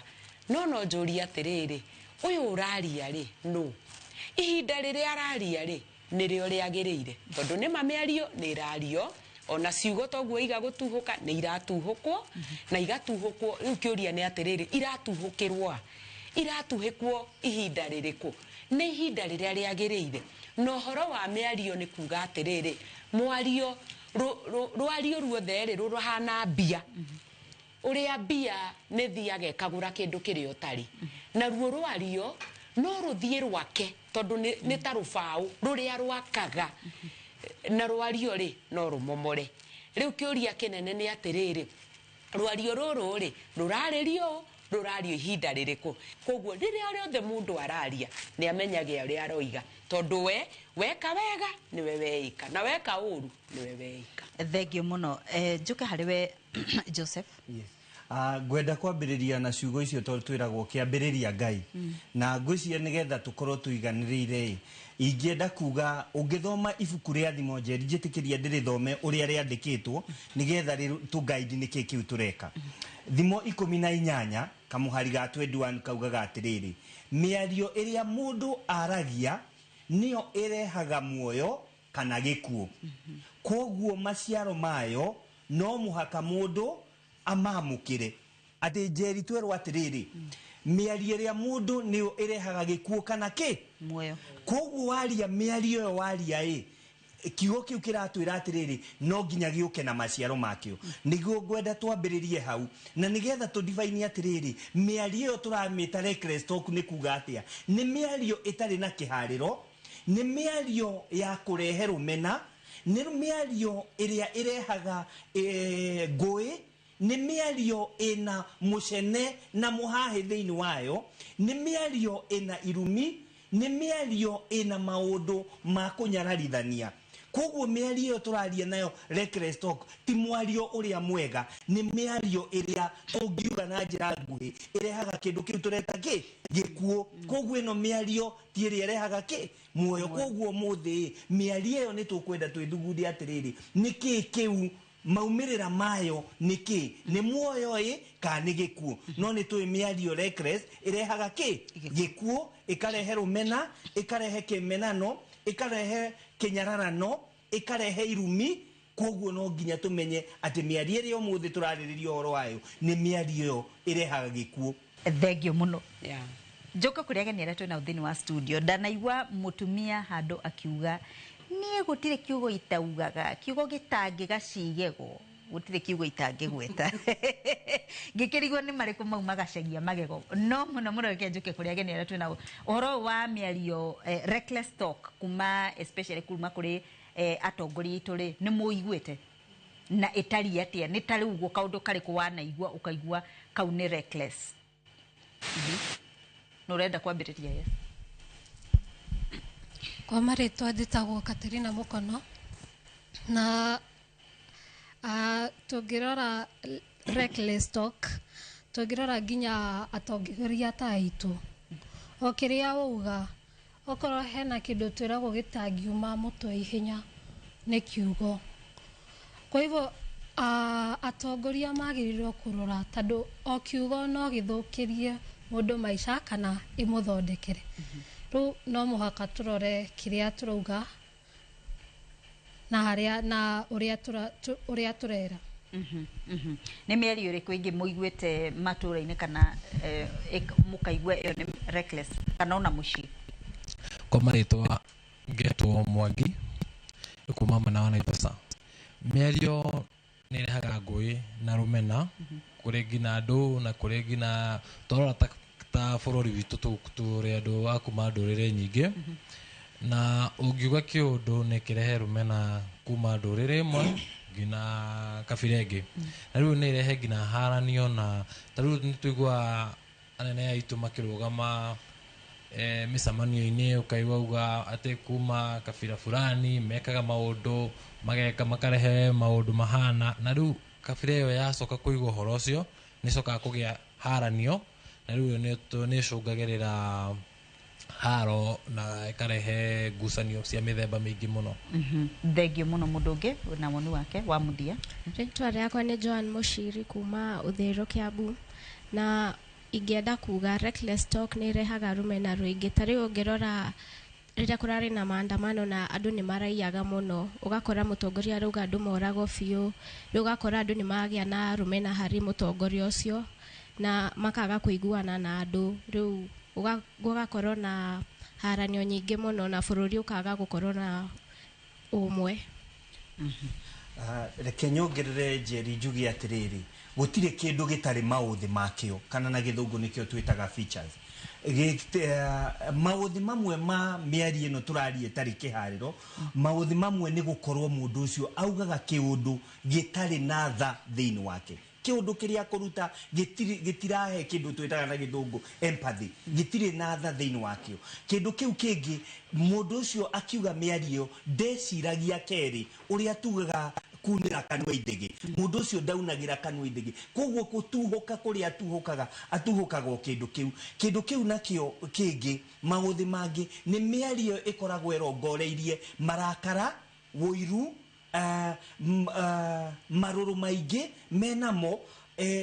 No njũrie atĩrĩrĩ, ũyũ ũraria rĩ, nũ? Ihinda rĩrĩa araria rĩ, nĩrĩo rĩagĩrĩire, tondũ nĩma mĩario nĩ ĩrario, ona ciugo toguo iga gũtuhũka nĩ iratuhũkwo, na igatuhũkwo. Rĩu kĩũria nĩ atĩrĩrĩ, iratuhũkĩrwo a? Iratuhĩkwo ihinda rĩrĩkũ? Nĩ ihinda rĩrĩa rĩagĩrĩire. Na ũhoro wa mĩario nĩ kuga atĩrĩrĩ, mwario rwario ruothe rĩ, rũhana mbia. Ũrĩa mbia nĩ thiaga ĩkagũra kĩndũ kĩrĩa ũtarĩ. Naruo rwario no rũthiĩ rwake, tondũ nĩ ta rũbaũ rũrĩa rwakaga, na rwario rĩ no rũmomore. Rĩu kĩũria kĩnene nĩ atĩrĩrĩ, rwario rũrũ rĩ, rũrarĩrio rũrario ihinda rĩrĩkũ? Koguo rĩrĩa rĩothe mũndũ araria nĩ amenyage ũrĩa aroiga, tondũ we weka wega nĩwe weika, na weka ũru nĩwe weika. Thengiũ mũno. Njũke harĩ we Joseph. Yes. Ngwenda kwambĩrĩria na ciugo icio tondũ twĩragwo kĩambĩrĩria Ngai. Na ngwĩciria nĩgetha tũkorwo tũiganĩrĩire ĩ, ingĩenda kuga ũngĩthoma ibuku rĩa Thimo Njeri, njĩtĩkĩria ndĩrĩthome ũrĩa rĩandĩkĩtwo nĩgetha tũguide nĩkĩ kĩu tũreka. Thimo 18 kamũhari ga 21 kaugaga atĩrĩrĩ, mĩario ĩrĩa mũndũ aragia nĩyo ĩrehaga muoyo kana gĩkuũ. Koguo maciaro mayo no mũhaka mũndũ amamũkĩre. Atĩ Njeri twerwo atĩrĩrĩ, mĩario ĩrĩa mũndũ nĩyo ĩrehaga gĩkuũ kana kĩ? Muoyo. Koguo waria mĩario ĩyo waria ĩ, kiugo kĩu kĩratwĩra atĩrĩrĩ, no nginya gĩũke na maciaro makĩo. Nĩguo ngwenda twambĩrĩrie hau, na nĩgetha tũdivaini atĩrĩrĩ, mĩario ĩyo tũramĩta reckless talk nĩ kuga atĩa? Nĩ mĩario ĩtarĩ na kĩharĩro, nĩ mĩario ya kũrehe rũmena, nĩ mĩario ĩrĩa ĩrehaga ngũĩ, nĩ mĩario ĩna mũcene na mũhahĩ thĩinĩ wayo, nĩ mĩario ĩna irumi, nĩ mĩario ĩna maũndũ ma kũnyararithania. Koguo mĩario ĩyo tũraria nayo reckless talk ti mwario ũrĩa mwega, nĩ mĩario ĩrĩa tũngiuga na njĩra nguhĩ ĩrehaga kĩndũ kĩu tũreta kĩ? Gĩkuũ. Koguo ĩno mĩario ti ĩrĩa ĩrehaga kĩ? Muoyo. Koguo ũmũthĩ mĩario ĩyo nĩ tũkwenda twĩthugunde atĩrĩrĩ, nĩkĩ kĩu maumĩrĩra mayo nĩkĩ? Nĩ muoyo ĩ kana nĩ gĩkuũ? No nĩ tũĩ mĩario reckless ĩrehaga kĩ? Gĩkuũ, ĩkarehe rũmena, ĩkarehe kĩmenano, ĩkarehe kĩnyararano, ĩkarehe irumi. Koguo no nginya tũmenye atĩ mĩario ĩrĩa ũmũthĩ tũrarĩrĩria ũhoro wayo nĩ mĩario ĩyo ĩrehaga gĩkuũ. Thengiũ mũno. Njoke kũrĩ ageni arĩa twĩnao thĩinĩ wa studio. Ndanaigua mũtumia handũ akiuga niĩ gũtirĩ kiugo itaugaga, kiugo gĩtangĩgacigego, gũtirĩ kiugo itangĩgweta. Ngĩkĩrigwo nĩ marĩkũ mau magacagia magego. No mũno mũno reke njũke kũrĩ ageni arĩa twĩnao. Ũhoro ũyũ wa mĩario reckless talk kuma especially kuma kũrĩ atongoria aitũ rĩ, nĩ mũiguĩte na ĩtariĩ atĩa? Nĩ ta rĩu ũguo kaũndũ karĩkũ wanaigua ũkaigua kau nĩ reckless? Nĩ ũrenda kwambĩrĩria? Yes. Kwa marĩtwa njĩtagwo Katerina Mũkono. Na tũngĩrora reckless talk, tũngĩrora nginya atongoria ta aitũ, o kĩrĩa wauga, okorwo hena kĩndũ twĩragwo gĩtangiuma mũtwe ihenya nĩ kiugo. Kwa hivyo atongoria magĩrĩirwo kũrora, tondũ o kiugo no gĩthũkĩrie mũndũ maica kana ĩmũthondekere. Rĩu no mũhaka tũrore kĩrĩa tũrauga na harĩa na ũrĩa tũrera. Nĩ mĩario ĩrĩkũ ĩngĩ mũiguĩte matũũra-inĩ kana mũkaigua ĩyo nĩ reckless kana ona mũciĩ? Kwa marĩtwa ngetwo Mwangi kuma mwena wa Naivasha. Mĩario nĩ ĩrehaga ngũĩ na rũmena kũrĩ nginya andũ na kũrĩ nginya twarora ta bũrũri witũ tũrĩ andũ a kuma ndũrĩrĩ nyingĩ, na ũngiuga kĩũndũ nĩ kĩrehe rũmena kuma ndũrĩrĩ ĩmwe nginya kabira ĩngĩ, na rĩu nĩ ĩrehe nginya haranio, na ta rĩu nĩ tũiguaga anene aitũ makĩrũgama mĩcemanio-inĩ, ũkaigua uga atĩ kuma kabira fulani mekaga maũndũ mageka makarehe maũndũ mahana, na rĩu kabira ĩyo yacoka kũigua ũhoro ũcio nĩ ĩcokaga kũgĩa haranio, na rĩu nĩ ĩcũngagĩrĩra haro na ĩkarehe ngucanio cia mĩthemba mĩingĩ mũno. Thengio mũno. Mũndũ ũngĩ na woni wake wa mũthia. Rĩtwa rĩakwa nĩ Joan Mũciri kuma Ũthĩrũ, Kiambu, na ingĩenda kuga reckless talk nĩ ĩrehaga rũmena rũingĩ. Ta rĩu ũngĩrora rĩrĩa kũrarĩ na maandamano na andũ nĩ maraiyaga mũno, ũgakora mũtongoria arauga andũ moragwo biũ, rĩu ũgakora andũ nĩ magĩa na rũmena harĩ mũtongoria ũcio na makaga kũiguana na andũ, rĩu gũgakorwo na haranio nyingĩ mũno na bũrũri ũkaga gũkorwo na ũmwe. Reke nyongerere Njeri njuge atĩrĩrĩ, gũtirĩ kĩndũ gĩtarĩ maũthĩ makĩo, kana na gĩthũngũ nĩkĩo twĩtaga features. Maũthĩ mamwe ma mĩario ĩno tũraria ĩtarĩ kĩharĩro, maũthĩ mamwe nĩ gũkorwo mũndũ ũcio augaga kĩũndũ gĩtarĩ na tha thĩinĩ wake. Kĩũndũ kĩrĩa kũruta gĩtirahe kĩndũ twĩtaga na gĩthũngũ empathy, gĩtirĩ na tha thĩinĩ wakĩo. Kĩndũ kĩu kĩngĩ, mũndũ ũcio akiuga mĩario ndeciragia kerĩ, ũrĩa tugaga kunĩra kanua ithĩgĩ, mũndũ ũcio ndaunagĩra kanua ithĩgĩ, koguo gũtuhũka kũrĩa atuhũkaga atuhũkaga o kĩndũ kĩu. Kĩndũ kĩu nakĩo kĩngĩ, maũthĩ mangĩ nĩ mĩario ĩkoragwo ĩrongoreirie marakara, ũiru, marũrũ maingĩ menamo,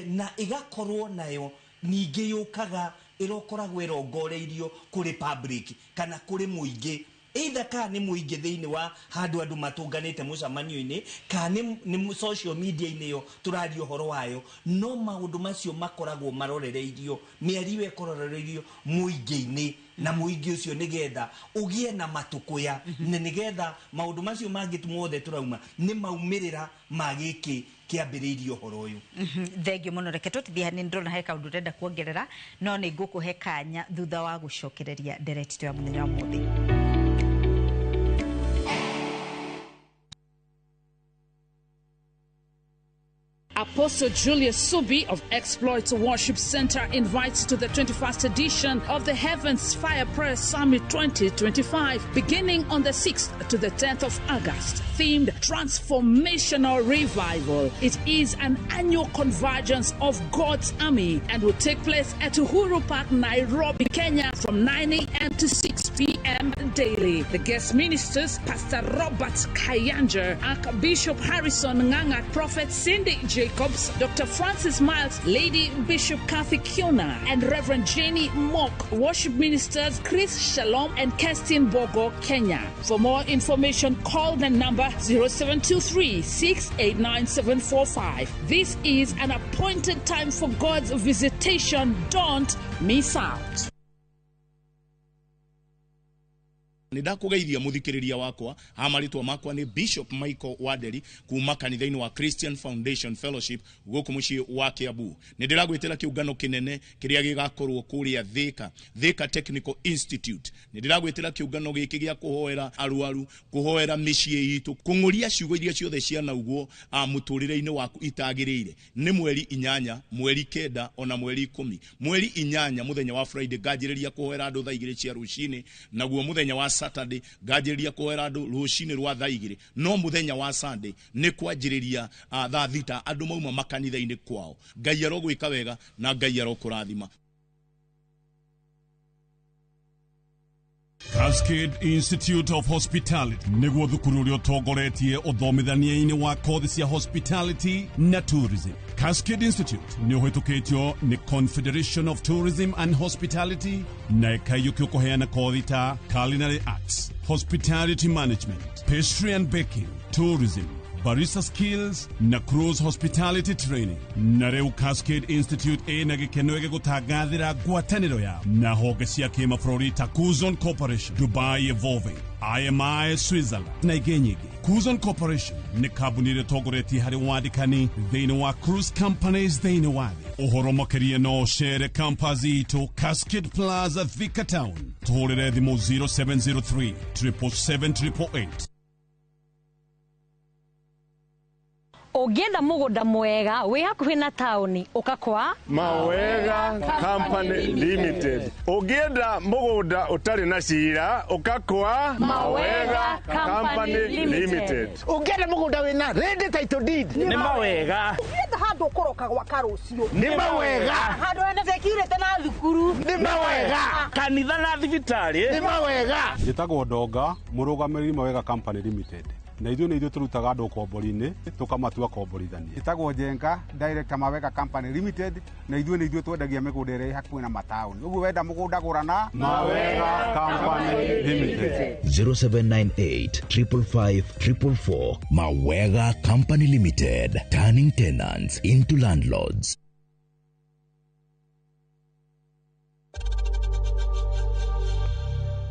na ĩgakorwo nayo ningĩ yũkaga ĩrokoragwo ĩrongoreirio kũrĩ public kana kũrĩ mũingĩ, either kana nĩ mũingĩ thĩinĩ wa handũ andũ matũnganĩte mũcemanio-inĩ, kana nĩ social media-inĩ ĩyo tũraria ũhoro wayo, no maũndũ macio makoragwo marorereirio, mĩario ĩkororereirio mũingĩ-inĩ, na mũingĩ ũcio nĩgetha ũgĩe na matũkũya, na nĩgetha maũndũ macio mangĩ mothe tũrauma nĩ maumĩrĩra ma gĩkĩ kĩambĩrĩirie ũhoro ũyũ. Thengio mũno. Reke tũtithie hanini, ndĩrona he kaũndũ ũrenda kuongerera, no nĩ ngũkũhe kanya thutha wa gũcokereria ndereti ya mũthenya wa ũmũthĩ. Apostle Julius Subi of Exploits Worship Center invites to the 21st edition of the Heavens Fire Prayer Summit 2025, beginning on the 6th to the 10th of August, themed Transformational Revival. It is an annual convergence of God's army and will take place at Uhuru Park, Nairobi, Kenya, from 9 a.m. to 6 p.m. daily. The guest ministers, Pastor Robert Kayanja, Archbishop Harrison Nganga, Prophet Cindy Jacobs, Dr. Francis Miles, Lady Bishop Kathy Kiona, and Reverend Jenny Mock. Worship ministers Chris Shalom and Kerstin Bogo, Kenya. For more information, call the number 0723 689 745. This is an appointed time for God's visitation. Don't miss out. Nĩ ndakũgeithia mũthikĩrĩria wakwa, ha marĩtwa makwa nĩ Bishop Michael Wanderi kuma kanitha-inĩ wa Christian Foundation Fellowship gũkũ mũciĩ wa Kiambu. Nĩ ndĩragwĩtĩra kĩũngano kĩnene kĩrĩa gĩgakorwo kũrĩa Thika, Thika Technical Institute. Nĩ ndĩragwĩtĩra kĩũngano gĩkĩ gĩa kũhoera arwaru, kũhoera mĩciĩ itũ, kũng'ũria ciugo iria ciothe cianaugwo mũtũrĩre-inĩ waku itagĩrĩire. Nĩ mweri 8, mweri 9 ona mweri 10. Mweri 8 mũthenya wa Friday nganjĩrĩria kũhoera andũ thaa 2 cia rũcinĩ, naguo mũthenya wa Saturday nganjĩrĩria kũhoera andũ rũcinĩ rwa thaa 2, no mũthenya wa Sunday nĩ kwanjĩrĩria thaa 6 andũ mauma makanitha-inĩ kwao. Ngai arogwĩka wega na Ngai arokũrathima. Cascade Institute of Hospitality nĩguo thukuru ũrĩa ũtongoretie ũthomithania-inĩ wa kothi cia hospitality na tourism. Cascade Institute nĩ ũhĩtũkĩtio nĩ Confederation of Tourism and Hospitality na ĩkaiyũkio kũheana kothi ta culinary arts, hospitality management, pastry and baking, tourism, barista skills na cruise hospitality training. Na rĩu Cascade Institute ĩna gĩkeno gĩgũtangathĩra ngwatanĩro yao na honge cia kĩmabũrũri ta Kuzon Corporation, Dubai Evolving, IMI Switzerland na ingĩ nyingĩ. Kuzon Corporation nĩ kambuni ĩrĩa ĩtongoretie harĩ wandĩkani thĩinĩ wa cruise companies thĩinĩ wa thĩ. Ũhoro makĩria no ũcere campus itũ Cascade Plaza, Thika Town. Tũhũrĩre thimũ 0703 777 888. Ũngĩenda mũgũnda mwega wĩ hakuhĩ na taũni ũka kwa Mawega Company Limited. Ũngĩenda mũgũnda ũtarĩ na cira ũka kwa Mawega Company Limited. Ũngĩenda mũgũnda wĩna ready title deed Nĩ Mawega. Ũngĩenda handũ ũkũroka gwaka rũciũ Nĩ Mawega. Handũ hena security na thukuru Nĩ Mawega. Kanitha na thibitarĩ Nĩ Mawega. Njĩtagwo Ndonga, mũrũgamĩrĩri Mawega Company Limited. Na ithuĩ nĩ ithuĩ tũrutaga andũ ũkombori-inĩ tũkamatua komborithania. Ĩtagwo Njenga, Director Mawega Company Limited, na ithuĩ nĩ ithuĩ twendagia mĩgũnda ĩrĩa ĩ hakuhĩ na mataũni. Ũguo wenda mũgũnda gũra na Mawega Company Limited. 0798 555 444. Mawega Company Limited, turning tenants into landlords.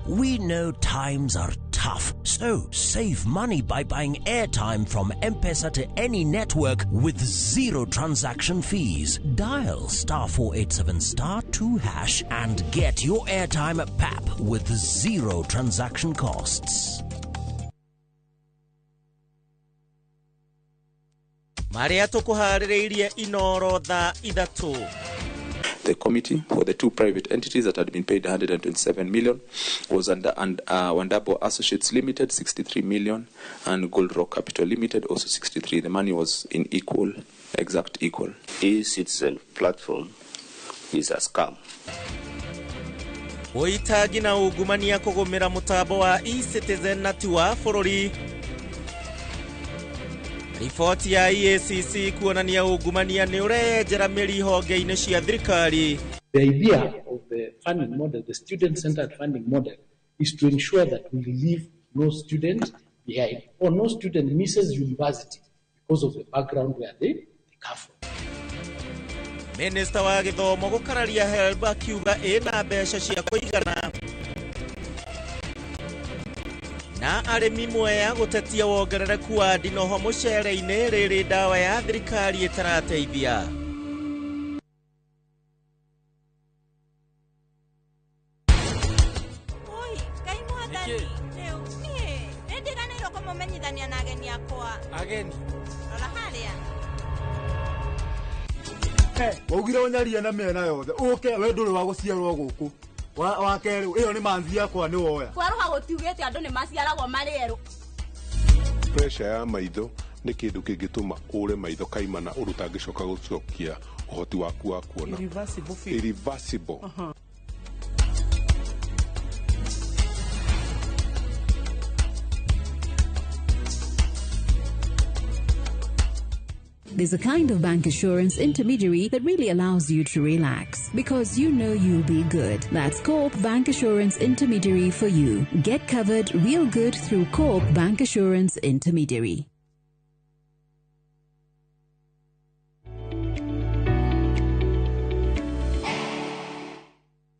We know times are tough, so save money by buying airtime from M-Pesa to any network with zero transaction fees. Dial *487*2# and get your airtime at PAP with zero transaction costs. Marĩa tũkũharĩrĩirie Inoro thaa 3. The committee for the two private entities that had been paid 127 million was under Wandabo Associates Limited 63 million and Gold Rock Capital Limited also 63. The money was in equal, exact equal. E-citizen platform is a scam. Ũitangi na ungumania kũgũmĩra mũtambo wa e-citizen na ti wa bũrũri. Riboti ya EACC kuonania ungumania nĩ ũrenjera mĩri honge-inĩ cia thirikari. The idea of the funding model, the student-centered funding model, is to ensure that we leave no student behind or no student misses university because of the background where they come from. Minister wa gĩthomo gũkararia HELB akiuga ĩna mbeca cia kũigana. Na arĩmi Mwea gũtetia wongerereku wa ndinoho mũcere-inĩ rĩrĩ ndawa ya thirikari ĩtarateithia. Oi, Ngai mwathani, rĩu niĩ nĩndiganĩirwo kũmũmenyithania na ageni akwa. Ageni? Rora harĩa. Waugire ũnyarie na mĩena yothe ũke we ndũrĩ wa gũciarwo gũkũ. Wa kerĩ ĩyo nĩ manzi yakwa nĩ woya. Kwerũha gũtiugĩte andũ nĩ maciaragwo marĩ erũ. Pressure ya maitho nĩ kĩndũ kĩngĩtũma ũre maitho kaimana ũndũ ũtangĩcoka gũcokia ũhoti waku wa kuona. Irreversible. There's a kind of bank assurance intermediary that really allows you to relax because you know you'll be good. That's Co-op Bank Assurance Intermediary for you. Get covered real good through Co-op Bank Assurance Intermediary.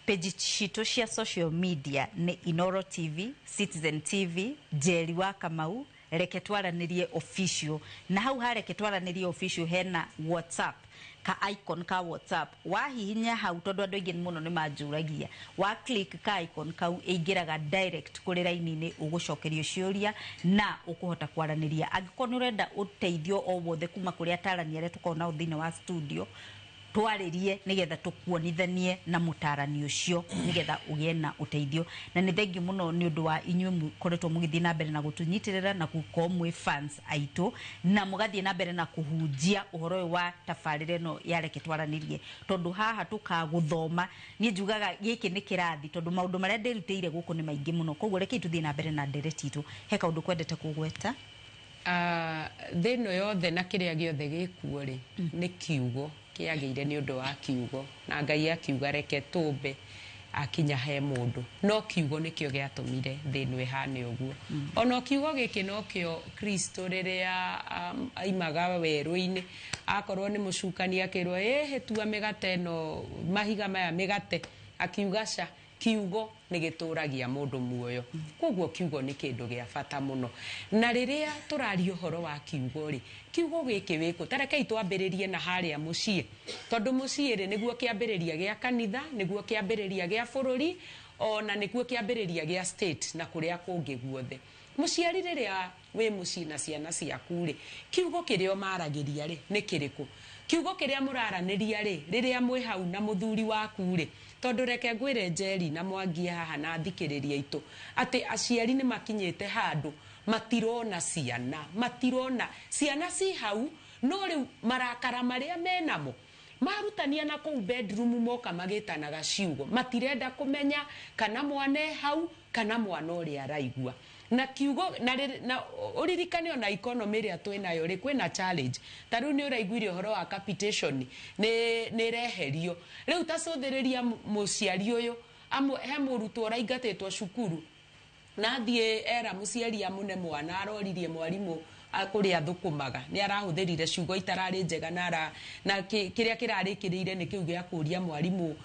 Page citũ cia social media nĩ Inoro TV, Citizen TV, Njeri wa Kamau, Reke Twaranĩrie Official. Na hau ha Reke Twaranĩrie Official hena WhatsApp ka icon ka WhatsApp. Wahihinya hau tondũ andũ aingĩ mũno nĩ manjũragia, wa click ka icon kau ĩingĩraga direct kũrĩ raini-inĩ, ũgũcokerio ciũria na ũkũhota kwaranĩria. Angĩkorwo nĩ ũrenda ũteithio o wothe kuma kũrĩ atarani arĩa tũkoragwo nao thĩinĩ wa studio, Twarĩrie nĩgetha tũkuonithanie na mũtarani ũcio nĩgetha ũgĩe na ũteithio. Na nĩ thengiũ mũno nĩ ũndũ wa inyuĩ mũkoretwo mũgĩthiĩ na mbere na gũtũnyitĩrĩra na gũkorwo mwĩ fans aitũ, na mũgathiĩ na mbere na kũhunjia ũhoro ũyũ wa tabarĩra ĩno ya Reke Twaranĩrie, tondũ haha tũkagũthoma. Niĩ njugaga gĩkĩ nĩ kĩrathi, tondũ maũndũ marĩa ndĩrutĩire gũkũ nĩ maingĩ mũno. Koguo rekei tũthiĩ na mbere na ndereti itũ. He kaũndũ kwendete kũgweta? Thĩ ĩno yothe na kĩrĩa gĩothe gĩkuo rĩ, nĩ kiugo kĩagĩire nĩ ũndũ wa kiugo, na Ngai akiuga reke tũmbe akinya he mũndũ, no kiugo nĩkĩo gĩatũmire thĩ ĩno ĩhane ũguo. Ona kiugo gĩkĩ nokĩo Kristo rĩrĩa aimaga werũ-inĩ, akorwo nĩ mũcukani akĩrwo ĩhĩ tua mĩgate ĩno, mahiga maya mĩgate, akiuga ca, kiugo nĩ gĩtũragia mũndũ muoyo. Koguo kiugo nĩ kĩndũ gĩa bata mũno. Na rĩrĩa tũraria ũhoro wa kiugo rĩ, kiugo gĩkĩ wĩkũ? Ta rekei twambĩrĩrie na harĩa mũciĩ, tondũ mũciĩ rĩ nĩguo kĩambĩrĩria gĩa kanitha, nĩguo kĩambĩrĩria gĩa bũrũri, ona nĩguo kĩambĩrĩria gĩa state na kũrĩa kũngĩ guothe. Mũciari rĩrĩa wĩ mũciĩ na ciana ciaku rĩ, kiugo kĩrĩa ũmaragĩria rĩ nĩ kĩrĩkũ? Kiugo kĩrĩa mũraranĩria rĩ, rĩrĩa mwĩ hau na mũthuri waku rĩ, tondũ reke ngwĩre Njeri na Mwangi haha na athikĩrĩria aitũ atĩ aciari nĩ makinyĩte handũ matirona ciana, matirona ciana ci hau, no rĩu marakara marĩa menamo marutania na kũu bedroom moka magĩtanaga ciugo, matirenda kũmenya kana mwana e hau kana mwana ũrĩa araigua. Na kiugo na ũririkane ona economy ĩrĩa twĩnayo rĩ, kwĩna challenge. Ta rĩu nĩ ũraiguire ũhoro wa capitation nĩ ĩreherio. Rĩu ta cũthĩrĩria mũciari ũyũ, he mũrutwo ũraingatĩtwo cukuru na athiĩ era mũciari amũne mwana, aroririe mwarimũ kũrĩa thũkũmaga, nĩ arahũthĩrire ciugo itararĩ njega, na kĩrĩa kĩrarĩkĩrĩire nĩ kĩu gĩa kũria mwarimũ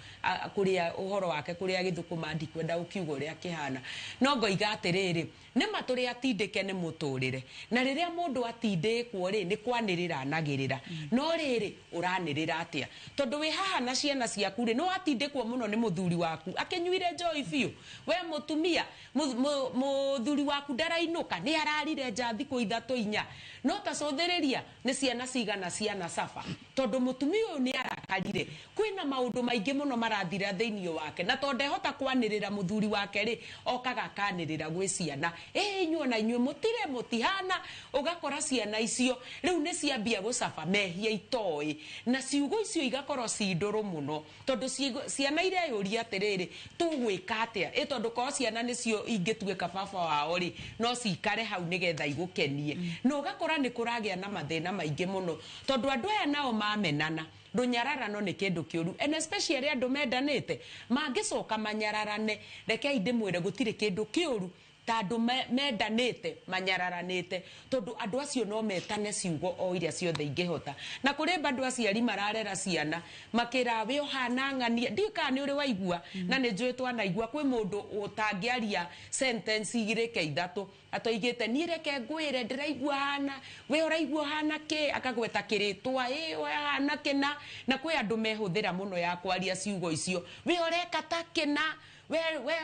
kũrĩa ũhoro wake kũrĩa gĩthũkũma, ndikwenda gũkiuga ũrĩa kĩhana. No ngoiga atĩrĩrĩ, nĩma tũrĩ atindĩke nĩ mũtũrĩre, na rĩrĩa mũndũ atindĩkwo rĩ, nĩ kwanĩrĩra anagĩrĩra. No rĩrĩ, ũranĩrĩra atĩa? Tondũ wĩ haha na ciana ciaku rĩ, nĩ watindĩkwo mũno nĩ mũthuri waku akĩnyuire njohi biũ. We mũtumia, mũthuri waku ndarainũka, nĩ ararire nja thikũ 3 4. No ta cũthĩrĩria nĩ ciana cigana ciana caba, tondũ mũtumia ũyũ nĩ arakarire. Kwĩna maũndũ maingĩ mũno marathira thĩinĩ wake, na tondũ ndehota kwanĩrĩra mũthuri wake rĩ, okaga akanĩrĩra gwĩ ciana, ĩ inyuĩ ona inyuĩ mũtire mũtihana. Ũgakora ciana icio rĩu nĩ ciambia gũcaba mehia itoĩ, na ciugo icio igakorwo ci ndũrũ mũno, tondũ ciana ireyũria atĩrĩrĩ, tũgwĩka atĩa? Ĩ tondũ korwo ciana nĩcio ingĩtuĩka baba wao rĩ, no cikare hau nĩgetha igũkenie. Na ũgakora nĩ kũragĩa na mathĩna maingĩ mũno, tondũ andũ aya nao mamenana. Rũnyararano nĩ kĩndũ kĩũru, and especially andũ mendanĩte mangĩcoka manyararane. Rekei ndĩmwĩre gũtirĩ kĩndũ kĩũru ta andũ mendanĩte manyararanĩte, tondũ andũ acio no metane ciugo o iria ciothe ingĩhota. Na kũrĩ bado aciari mararera ciana makĩra we ũhana ng'ania, ndiũĩ kana nĩ ũrĩ waigua, na nĩ njũĩ twanaigua kwĩ mũndũ ũtangĩaria sentence 2 ke 3 atoigĩte niĩ reke ngwĩre ndĩraigua hana, we ũraigua hana kĩ, akagweta kĩrĩtwa, ĩ we hana kĩna. Na kwĩ andũ mehũthĩra mũno ya kwaria ciugo icio, we ũreka ta kĩna, we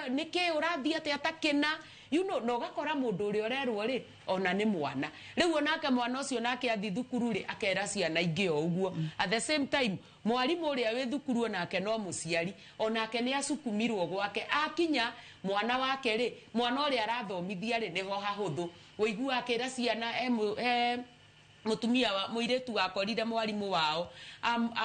nĩkĩ ũrathiĩ atĩa ta kĩna, you know. Na ũgakora mũndũ ũrĩa ũrerwo rĩ, ona nĩ mwana. Rĩu onake mwana ũcio nake athiĩ thukuru rĩ, akera ciana ingĩ o ũguo. At the same time mwarimũ ũrĩa wĩ thukuru onake no mũciari, onake nĩ acukumirwo gwake. Akinya mwana wake rĩ, mwana ũrĩa arathomithia rĩ, nĩho hahũthũ ũigua akĩra ciana mũtumia wa mũirĩtu wakorire mwarimũ wao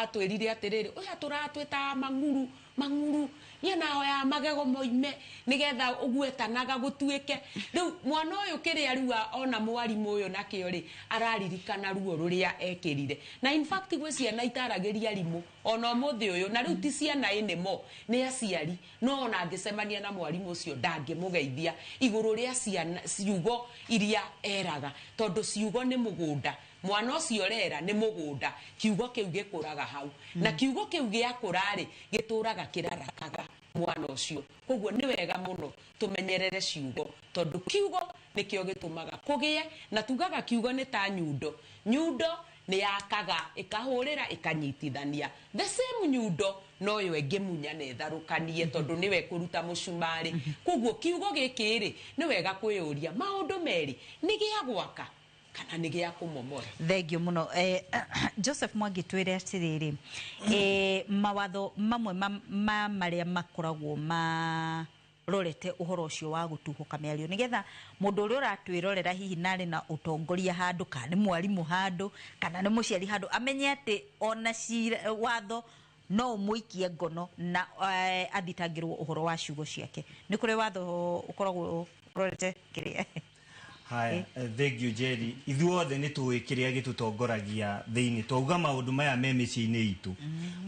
atwĩrire atĩrĩrĩ, ũyũ tũratwĩtaga mang'uru mang'uru, niĩ nahoyaga magego moime nĩgetha ũguetanaga gũtuĩke. Rĩu mwana ũyũ kĩrĩa rĩu ona mwarimũ ũyũ nakĩo rĩ, araririkana ruo rũrĩa ekĩrire. Na in fact gwĩ ciana itaragĩria arimũ ona ũmũthĩ ũyũ, na rĩu ti ciana anymore, nĩ aciari. No ona angĩcemania na mwarimũ ũcio ndangĩmũgeithia igũrũ rĩa ciana ciugo iria eraga, tondũ ciugo nĩ mũgũnda. Mwana ũcio ũrera nĩ mũgũnda, kiugo kĩu gĩkũraga hau, na kiugo kĩu gĩakũra rĩ, gĩtũraga kĩrarakaga mwana ũcio. Koguo nĩ wega mũno tũmenyerere ciugo, tondũ kiugo nĩkĩo gĩtũmaga kũgĩe. Na tugaga kiugo nĩ ta nyundo, nyundo nĩ yakaga ĩkahũrĩra ĩkanyitithania. The same nyundo noyo ĩngĩmunya na ĩtharũkanie, tondũ nĩwe kũruta mũcumarĩ. Koguo kiugo gĩkĩ rĩ, nĩ wega kwĩyũria maũndũ merĩ, nĩ gĩa gwaka Kana nĩ gĩa kũmomora. Thengio muno. Joseph Mwangi, twĩre atĩrĩrĩ, mawatho mamwe ma marĩa makoragwo ma rorete ũhoro ũcio wa gũtuhũka mĩario, nĩgetha mũndũ ũrĩa ũratwĩrorera hihi narĩ na ũtongoria handũ, kana nĩ mwarimũ handũ, kana nĩ mũciari handũ, amenye atĩ ona cira watho no ũmũikie ngono na athitangĩrwo ũhoro wa ciugo ciake. Nĩ kũrĩ watho ũkoragwo ũrorete kĩrĩa? Haya, thank you, Jerry. Ithuothe nĩ tũĩ kĩrĩa gĩtũtongoragia thĩinĩ, twauga maũndũ maya me mĩciĩ-inĩ itũ.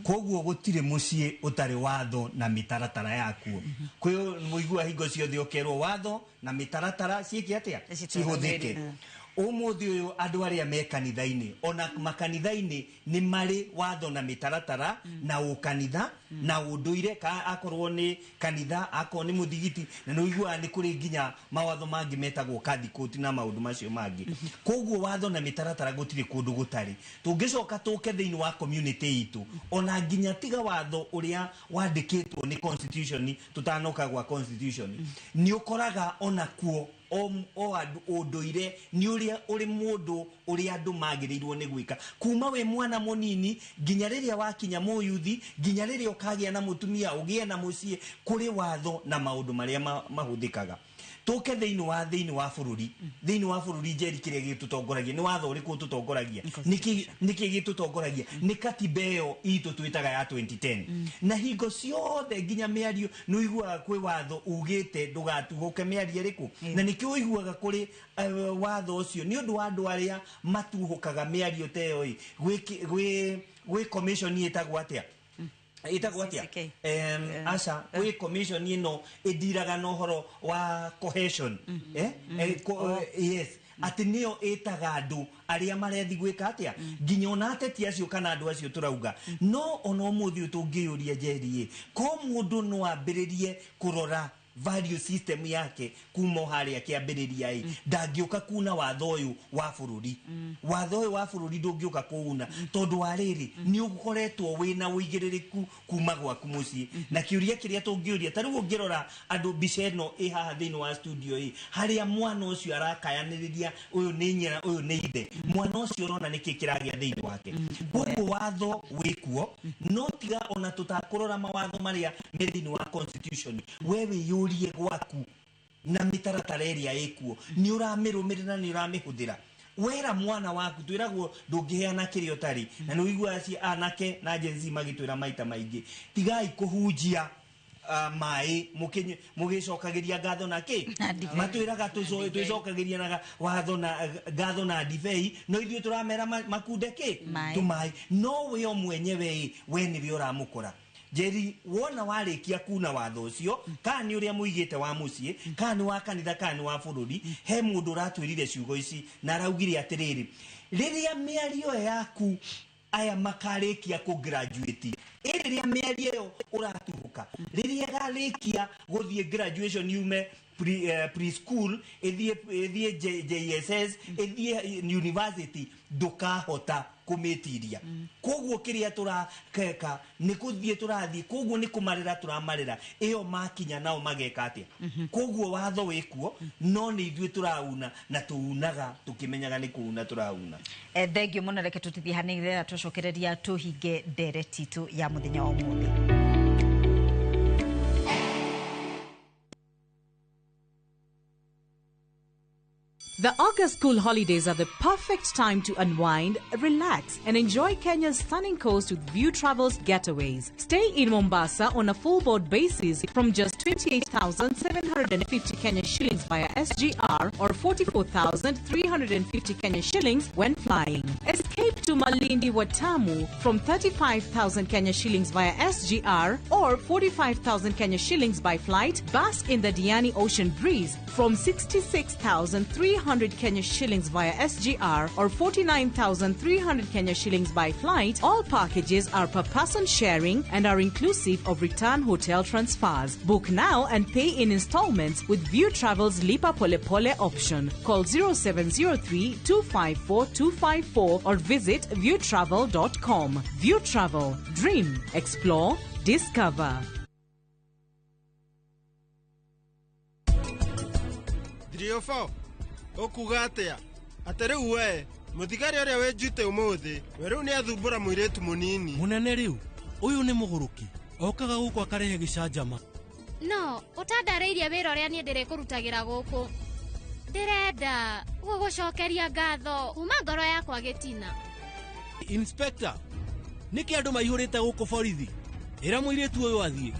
Koguo gũtirĩ mũciĩ ũtarĩ watho na mĩtaratara yakuo. Kwĩ mũigua hingo ciothe ũkerwo watho na mĩtaratara ciĩke atĩa? Cihũthĩke. Ũmũthĩ ũyũ andũ arĩa me kanitha-inĩ, ona makanitha-inĩ nĩ marĩ watho na mĩtaratara na ũkanitha na ũndũire, ka akorwo nĩ kanitha, akorwo nĩ mũthigiti, na nĩ ũiguaga nĩ kũrĩ nginya mawatho mangĩ metagwo kathikũti na maũndũ macio mangĩ. Koguo watho na mĩtaratara gũtirĩ kũndũ gũtarĩ. Tũngĩcoka tũke thĩinĩ wa community itũ, ona nginya tiga watho ũrĩa wandĩkĩtwo nĩ constitution, tũtanoka gwa constitution, nĩ ũkoraga ona kuo o andũ ũndũire nĩ ũrĩa ũrĩ mũndũ ũrĩa andũ magĩrĩirwo nĩ gwĩka kuma wĩ mwana mũnini nginya rĩrĩa wakinya mũyuthi, nginya rĩrĩa ũkagĩa na mũtumia, ũgĩe na mũciĩ, kũrĩ watho na maũndũ marĩa mahũthĩkaga. Tũke thĩinĩ wa bũrũri, thĩinĩ wa bũrũri, Njeri, kĩrĩa gĩtũtongoragia nĩ watho ũrĩkũ ũtũtongoragia? Nĩkĩ gĩtũtongoragia? Nĩ katiba ĩyo itũ twĩtaga ya 2010. Na hingo ciothe nginya mĩario nĩ ũiguaga kwĩ watho ugĩte ndũgatuhũke mĩario ĩrĩkũ, na nĩkĩo ũiguaga kũrĩ watho ũcio nĩ ũndũ wa andũ arĩa matuhũkaga mĩario ta ĩyo ĩ gwĩ commission ĩtagwo atĩa, ĩtagwo atĩa? CCK. Aca, gwĩ commission ĩno ĩndiraga na ũhoro wa cohesion, yes, atĩ nĩyo ĩtaga andũ arĩa marethi gwĩka atĩa, nginya ona ateti acio kana andũ acio tũrauga. No ona ũmũthĩ ũyũ tũngĩyũria, Njeri, ĩ ko mũndũ no ambĩrĩrie kũrora value system yake kuma o harĩa kĩambĩrĩria, ĩ ndangĩũka kuna watho ũyũ wa bũrũri. Watho ũyũ wa bũrũri ndũngĩũka kũuna, tondũ wa rĩrĩ nĩ ũkoretwo wĩna ũigĩrĩrĩku kuma gwaku mũciĩ. Na kĩũria kĩrĩa tũngĩũria ta rĩu, ũngĩrora andũ mbica ĩno ĩ haha thĩinĩ wa studio, ĩ harĩa mwana ũcio arakayanĩrĩria, ũyũ nĩ nyina, ũyũ nĩ ithe, mwana ũcio ũrona nĩkĩ kĩragĩa thĩinĩ wake? Koguo watho wĩkuo, no tiga ona tũtakũrora mawatho marĩa me thĩinĩ wa constitution, we wĩyũrie gwaku na mĩtaratara ĩrĩa ĩkuo nĩ ũramĩrũmĩrĩra, nĩ ũramĩhũthĩra wera mwana waku? Twĩragwo ndũngĩheana kĩrĩa ũtarĩ, na nĩ ũiguaga anake na Gen Z magĩtwĩra maita maingĩ, tigai kũhunjia maĩ mũgĩcokagĩria ngatho na kĩ. Matwĩraga twĩcokagĩria na watho na ngatho na ndibei, no ithuĩ tũramera makunde kĩ? Maĩ. Tũmaĩ. No we o mwenyewe ĩ, we nĩwe ũramũkora, Njeri. Wona warĩkia kuna watho ũcio, kana nĩ ũrĩa mũigĩte wa mũciĩ, kana nĩ wa kanitha, kana nĩ wa bũrũri, he mũndũ ũratwĩrire ciugo ici na araugire atĩrĩrĩ, rĩrĩa mĩario ĩyo yaku aya makarĩkia kũ graduate, ĩ rĩrĩa mĩario ĩyo ũratuhũka, rĩrĩa ĩgarĩkia gũthiĩ graduation, yume pre-school ĩthiĩ JSS, ĩthiĩ university, ndũkahota kũmĩtiria. Koguo kĩrĩa tũrakeka nĩ kũthiĩ tũrathiĩ, koguo nĩ kũmarĩra tũramarĩra ĩyo makinya nao mageka atĩa. Koguo watho wĩkuo, no nĩ ithuĩ tũrauna, na tũunaga tũkĩmenyaga nĩ kũuna tũrauna. Thengio mũno. Reke tũtithie hanini rĩrĩa tũcokereria tũhinge ndereti itũ ya mũthenya wa ũmũthĩ. The August school holidays are the perfect time to unwind, relax, and enjoy Kenya's stunning coast with View Travels Getaways. Stay in Mombasa on a full board basis from just 28,750 Kenya shillings via SGR or 44,350 Kenya shillings when flying. Escape to Malindi Watamu from 35,000 Kenya shillings via SGR or 45,000 Kenya shillings by flight. Bask in the Diani Ocean breeze from 66,300 Kenya shillings via SGR or 49,300 Kenya shillings by flight. All packages are per person sharing and are inclusive of return hotel transfers. Book now and pay in installments with View Travel's Lipa Pole Pole option. Call 0703 254 254 or visit viewtravel.com. View Travel. Dream, explore, discover. 304 ũkuga atĩa? Atĩ rĩu we mũthigari ũrĩa wĩnjute ũmũthĩ we rĩu nĩathumbũra mũirĩtu mũnini. Mũnene rĩu ũyũ nĩ mũgũrũki okaga gũkũ akarehe gĩcanjama. No ũtandarĩirie wĩra ũrĩa niĩ ndĩrĩkũrutagĩra gũkũ. Ndĩrenda gũgũcokeria ngatho kuma ngoro yakwa gĩtina. Inspector, nĩkĩ andũ maihũrĩte gũkũ borithi? Ĩra mũirĩtu ũyũ athiĩ.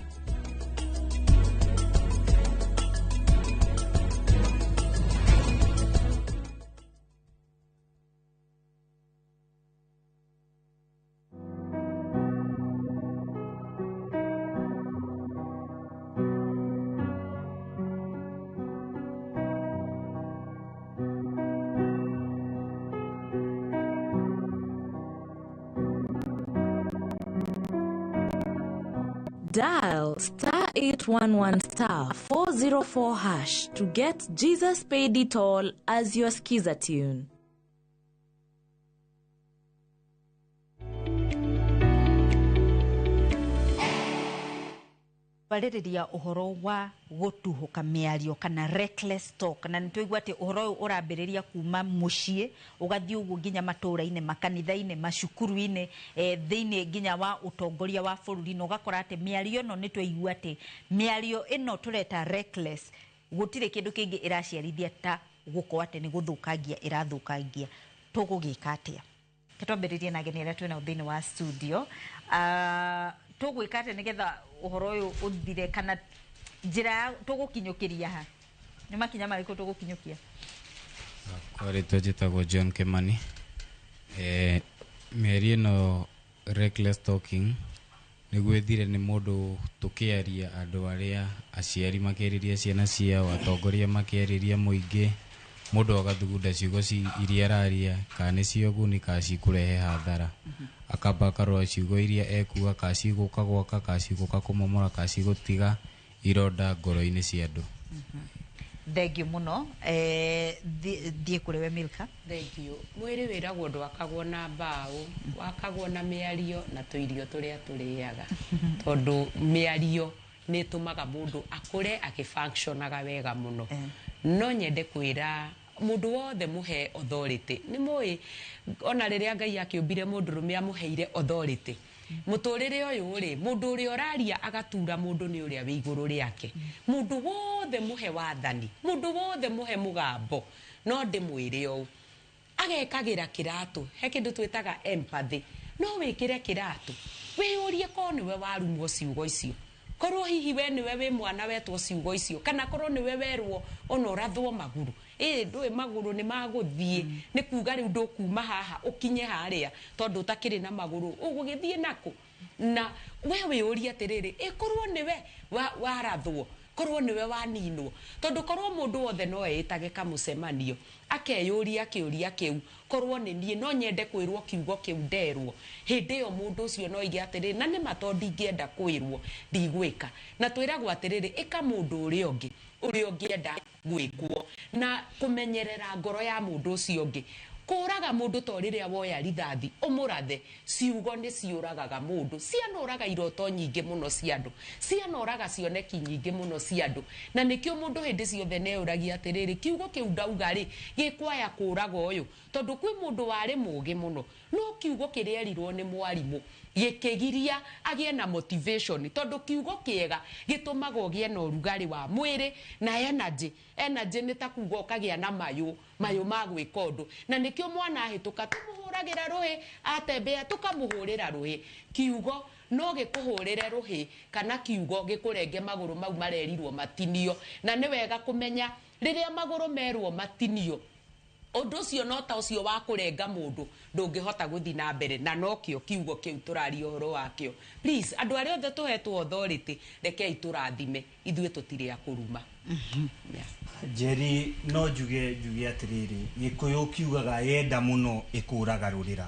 Dial star 811 star 404 hash to get Jesus Paid It All as your skiza tune. Kwarĩrĩria ũhoro wa gũtuhũka mĩario kana reckless talk, na nĩtwaigua atĩ ũhoro ũyũ ũrambĩrĩria kuma mũciĩ ũgathiĩ ũguo nginya matũũra-inĩ, makanitha-inĩ, macukuru-inĩ, thĩinĩ nginya wa ũtongoria wa bũrũri, na ũgakora atĩ mĩario ĩno nĩtwaigua atĩ mĩario ĩno tũreta reckless gũtirĩ kĩndũ kĩngĩ ĩraciarithia ta gũkorwo atĩ nĩ gũthũkangia ĩrathũkangia. Tũgũgĩka atĩa? Twambĩrĩrie na ageni arĩa twĩnao thĩinĩ wa studio. Tũgwĩka atĩa nĩgetha ũhoro ũyũ ũthire, kana njĩra ya tũgũkinyũkĩria ha? Nĩ makinya marĩkũ tũgũkinyũkia? Kwa rĩtwa njĩtagwo John Kimani. Mĩario ĩno reckless talking nĩguo ĩthire nĩ mũndũ tũkĩaria andũ arĩa aciari makĩarĩria ciana ciao, atongoria makĩarĩria mũingĩ, mũndũ agathugunda ciugo iria araria kana nĩcio ũguni kana cikũrehe hathara. Akamba akarora ciugo iria ekuga kana cigũka gwaka kana cigũka kũmomora kana cigũtiga ironda ngoro-inĩ cia andũ. Thank you mũno. Thiĩ kũrĩ we Milka. Thank you. Mwĩrĩ wĩragwo ndwakagwo na mbaũ, wakagwo na mĩario na tũirio tũrĩa tũrĩaga, tondũ mĩario nĩ ĩtũmaga mũndũ akũre akĩfunctionaga wega mũno. No nyende kwĩra mũndũ wothe mũhe authority. Nĩ mũĩ ona rĩrĩa Ngai akĩũmbire mũndũrũme amũheire authority. Mũtũrĩre ũyũ rĩ, mũndũ ũrĩa ũraria agatura mũndũ nĩ ũrĩa wĩ igũrũ rĩake. Mũndũ wothe mũhe wathani, mũndũ wothe mũhe mũgambo, no ndĩmwĩre ũũ, agekagĩra kĩratũ. He kĩndũ twĩtaga empathy. No wĩkĩre kĩratũ, wĩyũrie korwo nĩwe warumwo ciugo icio, korwo hihi we nĩwe wĩ mwana wetwo ciugo icio, kana korwo nĩwe werwo ona ũrathwo magũrũ. Ndũĩ magũrũ nĩ magũthiĩ, nĩ kuga rĩu ndũkuma haha ũkinye harĩa tondũ ũtakĩrĩ na magũrũ, ũgũgĩthiĩ nakũ? Na we wĩyũrie atĩrĩrĩ, ĩkorwo nĩwe warathwo, korwo nĩwe waninwo, tondũ korwo mũndũ wothe no eĩtage kamũcemanio akeyũria kĩũria kĩu, korwo nĩ niĩ no nyende kwĩrwo kiugo kĩu nderwo, hĩndĩ ĩyo mũndũ ũcio no aige atĩrĩrĩ, na nĩma tondũ ndingĩenda kwĩrwo ndigwĩka. Na twĩragwo atĩrĩrĩ, ĩka mũndũ ũrĩa ũngĩ ũrĩa ũngĩenda gwĩkwo, na kũmenyerera ngoro ya mũndũ ũcio ũngĩ. Kũraga mũndũ to rĩrĩa woya rithathi ũmũrathe, ciugo nĩ ciũragaga mũndũ, cianoraga iroto nyingĩ mũno cia andũ, cianoraga cioneki nyingĩ mũno cia andũ. Na nĩkĩo mũndũ hĩndĩ ciothe nĩeyũragia atĩrĩrĩ, kiugo kĩu ndauga rĩ gĩkwaya kũraga ũyũ, tondũ kwĩ mũndũ warĩ mũũgĩ mũno, no kiugo kĩrĩa erirwo nĩ mwarimũ gĩkĩgiria agĩe na motivation, tondũ kiugo kĩega gĩtũmaga ũgĩe na ũrugarĩ wa mwĩrĩ na energy. Energy nĩ ta kuga ũkagĩa na mayũ ma gwĩka ũndũ. Na nĩkĩo mwana ahĩtũka tũmũhũragĩra rũhĩ, atembea tũkamũhũrĩra rũhĩ. Kiugo no gĩkũhũrĩre rũhĩ kana kiugo gĩkũrenge magũrũ mau marerirwo matinio. Na nĩ wega kũmenya rĩrĩa magũrũ merwo matinio, ũndũ ũcio no ta ũcio wa kũrenga mũndũ ndũngĩhota gũthiĩ na mbere, na nokĩo kiugo kĩu tũraria ũhoro wakĩo. Please, andũ arĩa othe tũhetwo authority, rekei tũrathime, ithuĩ tũtirĩ a kũruma. Njeri, no njuge atĩrĩrĩ, Gĩkũyũ kiugaga yenda mũno ĩkũraga rũrĩra.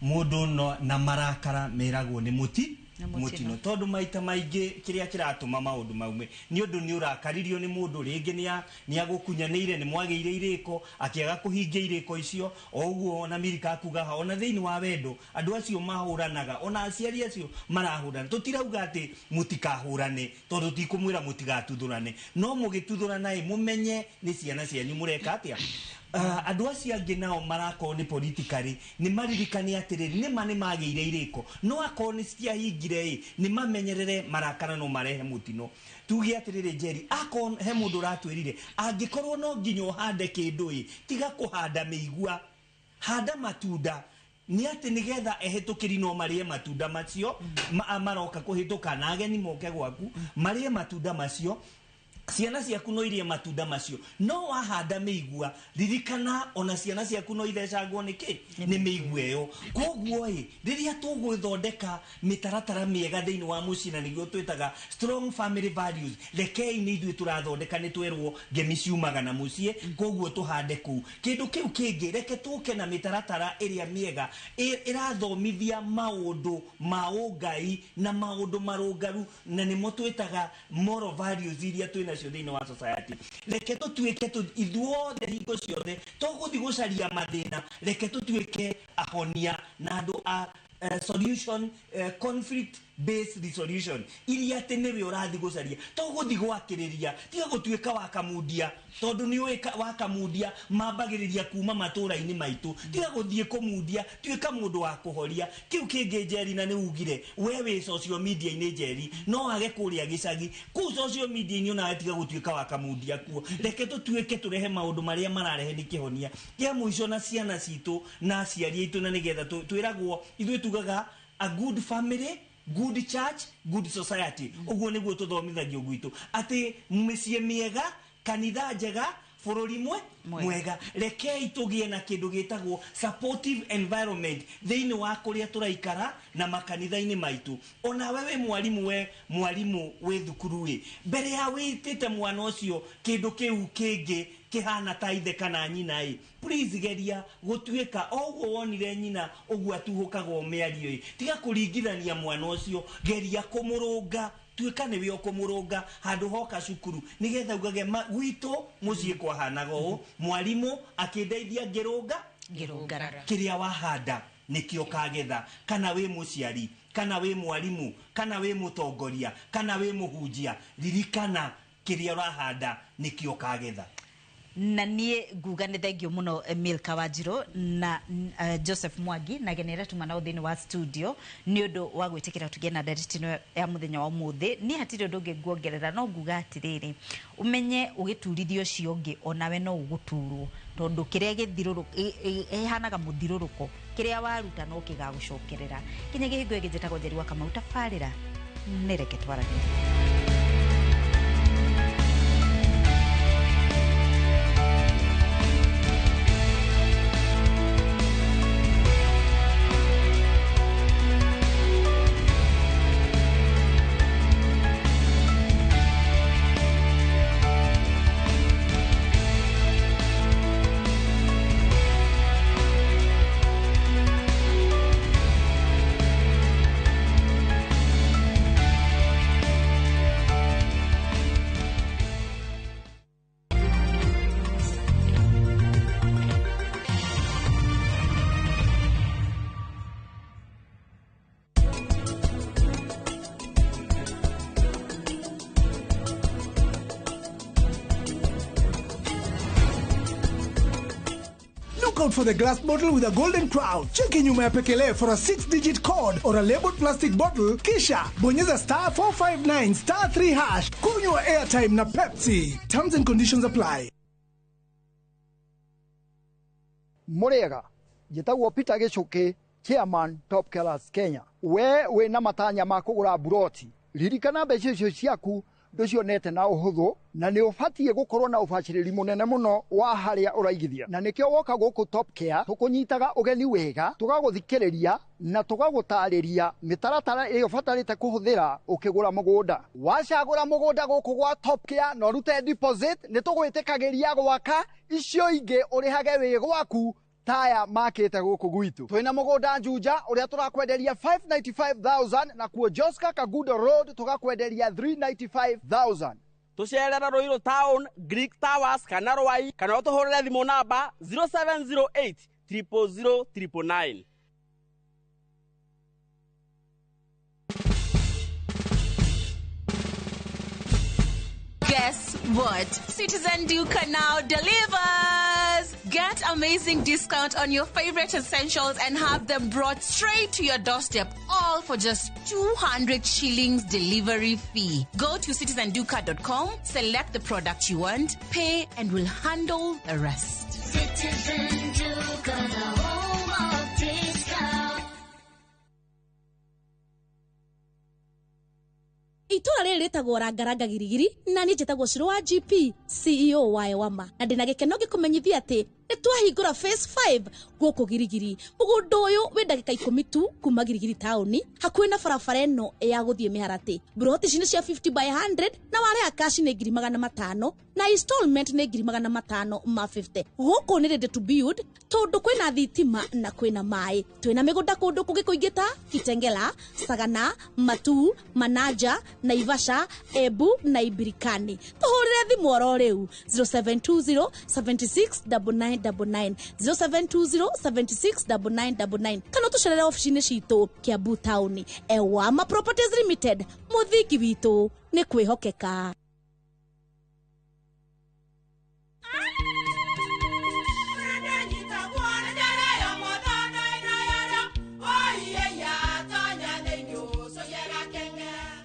Mũndũ no na marakara meragwo nĩ mũti mũtino, tondũ maita maingĩ kĩrĩa kĩratũma maũndũ maume nĩ ũndũ nĩ ũrakaririo nĩ mũndũ, rĩngĩ nĩ agũkunyanĩire, nĩ mwagĩire irĩko, akĩaga kũhingia irĩko icio. O ũguo ona Milka akuga ha, ona thĩinĩ wa wendo andũ acio mahũranaga, ona aciari acio marahũrana. Tũtirauga atĩ mũtikahũrane, tondũ tikũmwĩra mũtigatuthũrane, no mũgĩtuthũrana ĩ mũmenye nĩ ciana cianyu mũreka atĩa. Andũ acio angĩ nao marakorwo nĩ politically nĩ maririkane atĩrĩrĩ nĩma nĩ magĩire irĩko no akorwo nĩ citiahingire ĩ nĩ mamenyerere marakara no marehe mũtino. Tuge atĩrĩrĩ Njeri, akorwo he mũndũ ũratwĩrire angĩkorwo no nginya ũhande kĩndũ ĩ tiga kũhanda mĩigua, handa matunda nĩ atĩ nĩgetha ehĩtũkĩri no marĩe matunda macio maroka kũhĩtũka na ageni moke gwaku marĩe matunda macio, ciana ciaku no irie matunda macio. No wahanda mĩigua ririkana ona ciana ciaku no ithecangwo nĩkĩ nĩ mĩigua ĩyo. Koguo ĩ rĩrĩa tũgũthondeka mĩtaratara mĩega thĩinĩ wa mũciĩ na nĩguo twĩtaga strong family values, rekei nĩ ithuĩ tũrathondeka nĩ twerwo ngemi ciumaga na mũciĩ, koguo tũhande kũu. Kĩndũ kĩu kĩngĩ reke tũke na mĩtaratara ĩrĩa mĩega ĩrathomithia maũndũ ma ũngai na maũndũ marũngaru na nĩmo twĩtaga moral values iria twĩna thĩinĩ wa society. Reke tũtuĩke ithuothe hingo ciothe tũgũthiĩ gũcaria mathĩna, reke tũtuĩke ahonia na andũ a solution, conflict based resolution iria atĩ nĩwe ũrathiĩ gũcaria tũgũthiĩ gwakĩrĩria, tiga gũtuĩka wakamundia tondũ nĩ ũĩ wakamundia mambagĩrĩria kuma matũra-inĩ maitũ, tiga gũthiĩ kũmundia, tuĩka mũndũ wa kũhoria. Kĩu kĩngĩ Njeri na nĩ ugire we wĩ social media-inĩ Njeri no wage kũrĩa gĩcagi kũu social media-inĩ onawe tiga gũtuĩka wakamundia kuo. Reke tũtuĩke tũrehe maũndũ marĩa mararehe nĩ kĩhonia kĩa mũico na ciana citũ na aciari aitũ, na nĩgetha twĩragwo ithuĩ tugaga a good family, good church, good society. Ũguo nĩguo tũthomithagio gwitũ atĩ mĩciĩ mĩega, kanitha njega, bũrũri mwega. Rekei tũgĩe na kĩndũ gĩtagwo supportive environment thĩinĩ wa kũrĩa tũraikara na makanitha-inĩ maitũ. Onawe wĩ mwarimu, we mwarimu wĩ thukuru ĩ mbere ya wĩtĩte mwana ũcio kĩndũ kĩu kĩngĩ kĩhana ta ithe kana nyina ĩ, please geria gũtuĩka o ũguo wonire nyina ũguo atuhũkagwo mĩario ĩ, tiga kũringithania mwana ũcio, geria kũmũrũnga, tuĩka nĩwe ũkũmũrũnga handũ hoka cukuru nĩgetha ugage gwitũ mũciĩ kwahanaga ũũ, mwarimũ akĩndeithia ngĩrũnga kĩrĩa wahanda nĩkĩo kagetha. Kana wĩ mũciari, kana wĩ mwarimũ, kana wĩ mũtongoria, kana wĩ mũhunjia, ririkana kĩrĩa ũrahanda nĩkĩo kagetha. Na niĩ nguga nĩ thengio mũno Milka Wanjiru na Joseph Mwangi na genera tuma nao thĩinĩ wa studio nĩ ũndũ wa gwĩtĩkĩra tũgĩe na ndereti ĩno ya mũthenya wa ũmũthĩ. Niĩ hatirĩ ũndũ ũngĩ nguongerera no nguga atĩrĩrĩ, ũmenye ũgĩturithia ũcio ũngĩ onawe no ũgũturwo, tondũ kĩrĩa ĩhanaga mũthirũrũko, kĩrĩa waruta no kĩgagũcokerera. Kinya kĩhingo ĩngĩ njĩtagwo Njeri wa Kamau, tabarĩra nĩ reke twaranĩrie. Out for the glass bottle with a golden crown. Cheki nyuma ya pekele for a 6-digit code or a labeled plastic bottle, kisha bonyeza star 459 star 3 hash. Kunywa airtime na Pepsi. Terms and conditions apply. Murega, njĩtagwo Peter Gĩchũkĩ, chairman Top Killers Kenya. We wĩna matanya ma kũgũra buroti, ririkana mbeca icio ciaku ndũcionete na ũhũthũ, na nĩ ũbatiĩ gũkorwo na ũbacĩrĩri mũnene mũno wa harĩa ũraigithia, na nĩkĩo woka gũkũ Top Care tũkũnyitaga ũgeni wega, tũgagũthikĩrĩria na tũgagũtarĩria mĩtaratara ĩrĩa ũbatarĩte kũhũthĩra ũkĩgũra mũgũnda. Wacagũra mũgũnda gũkũ gwa Top Care na ũrute deposit, nĩ tũgwĩtĩkagĩria gwaka icio ingĩ ũrĩhage wĩ gwaku taya makĩte gũkũ gwitũ. Twĩna mũgũnda Juja ũrĩa tũrakwenderia 595,000 na kuo Joska Kagudo Road tũgakwenderia 395,000. Tũcerera Ruiru Town, Greek Towers kana Ruai, kana ũtũhũrĩre thimũ namba 0708 000 999. Guess what? Citizen Duka now delivers! Get amazing discount on your favorite essentials and have them brought straight to your doorstep, all for just 200 shillings delivery fee. Go to citizenduka.com, select the product you want, pay, and we'll handle the rest. Citizen Duka, the home of discount. Itũra rĩrĩ rĩtagwo Rangaranga Girigiri na niĩ njĩtagwo Shiro wa GP CEO wa Ewama na ndĩna gĩkeno ngĩkũmenyithia atĩ nĩ twahingũra phase 5 gũkũ Girigiri. Mũgũnda ũyũ wĩ ndagĩka 10 tu kuma Girigiri taũni, hakuhĩ na barabara ĩno ya gũthiĩ Mĩharatĩ. Mburoti ici nĩ cia 50 by 100 na warĩha cash nĩ 500,000 na installment nĩ 550,000. Gũkũ nĩ ready to build tondũ kwĩna thitima na kwĩna maĩ. Twĩna mĩgũnda kũndũ kũngĩ kũingĩ ta Kitengela, Sagana, Matuu, Manaja, Naivasha, Embu na Ibirikani. Tũhũrĩre thimũ oro rĩu 0720 76 9999 0720 76 9999 kana ũtũcerere obici-inĩ citũ Kiambu taũni. Ewama Properties Limited, mũthingi witũ nĩ kwĩhokeka.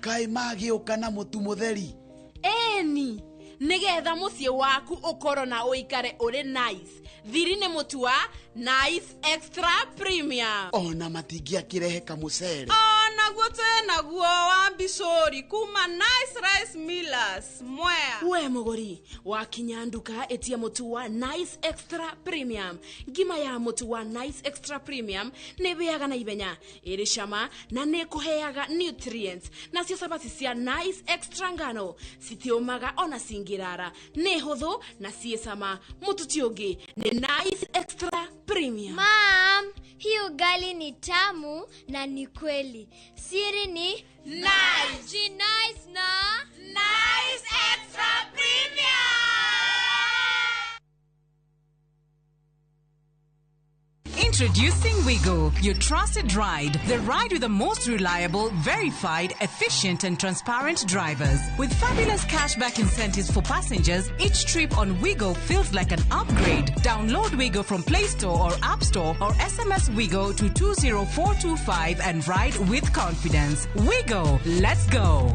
Kaĩ magĩũka na mũtu mũtheri? Ĩni, nĩgetha mũciĩ waku ũkorwo na ũikare ũrĩ nice. Thiri nĩ mũtu wa Nice Extra Premium. Ona matingĩakĩrehe kamũcere. Onaguo twĩnaguo wa mbicũri kuma Nice Rice Millers Mwea. We mũgũri, wakinya nduka ĩtia mũtu wa Nice Extra Premium. Ngima ya mũtu wa Nice Extra Premium nĩ ĩhĩaga na ihenya, ĩrĩ cama na nĩ ĩkũheaga nutrients. Nacio cabaci cia Nice Extra ngano citiũmaga ona cingĩrara, nĩ hũthũ na ciĩ cama. Mũtu ti ũngĩ nĩ Nice Extra Premium. Mom, hii ugali ni tamu na ni kweli. Siri ni Nice. Nice na Nice Extra Premium. Introducing Wigo, your trusted ride. The ride with the most reliable, verified, efficient and transparent drivers. With fabulous cashback incentives for passengers, each trip on Wigo feels like an upgrade. Download Wigo from Play Store or App Store or SMS Wigo to 20425 and ride with confidence. Wigo, let's go.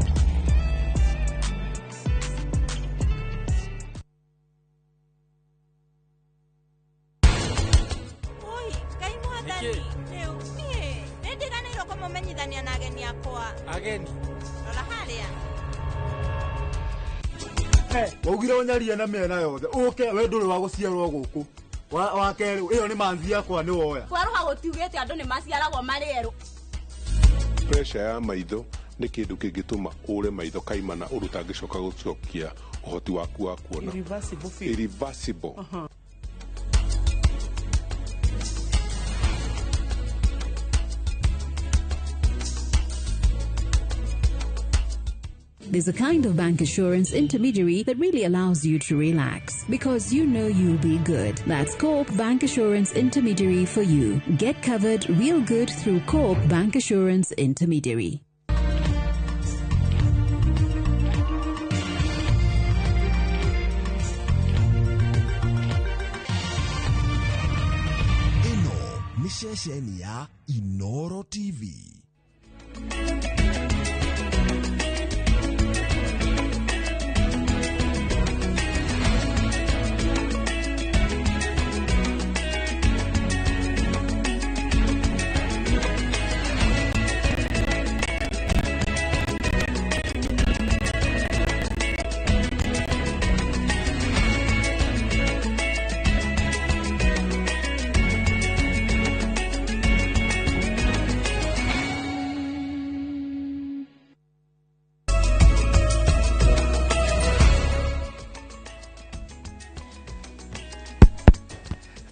Ageni. Rora harĩa. Waugire ũnyarie na mĩena yothe ũke we ndũrĩ wa gũciarwo gũkũ. Wa kerĩ ĩyo nĩ manzi yakwa nĩ woya. Kwerũha gũtiugĩte andũ nĩ maciaragwo marĩ erũ. Pressure ya maitho nĩ kĩndũ kĩngĩtũma ũre maitho kaimana ũndũ ũtangĩcoka gũcokia ũhoti waku wa kuona. Irreversible. There's a kind of bank assurance intermediary that really allows you to relax because you know you'll be good. That's Co-op Bank Assurance Intermediary for you. Get covered real good through Co-op Bank Assurance Intermediary. Ĩno nĩ ceceni ya Inoro TV.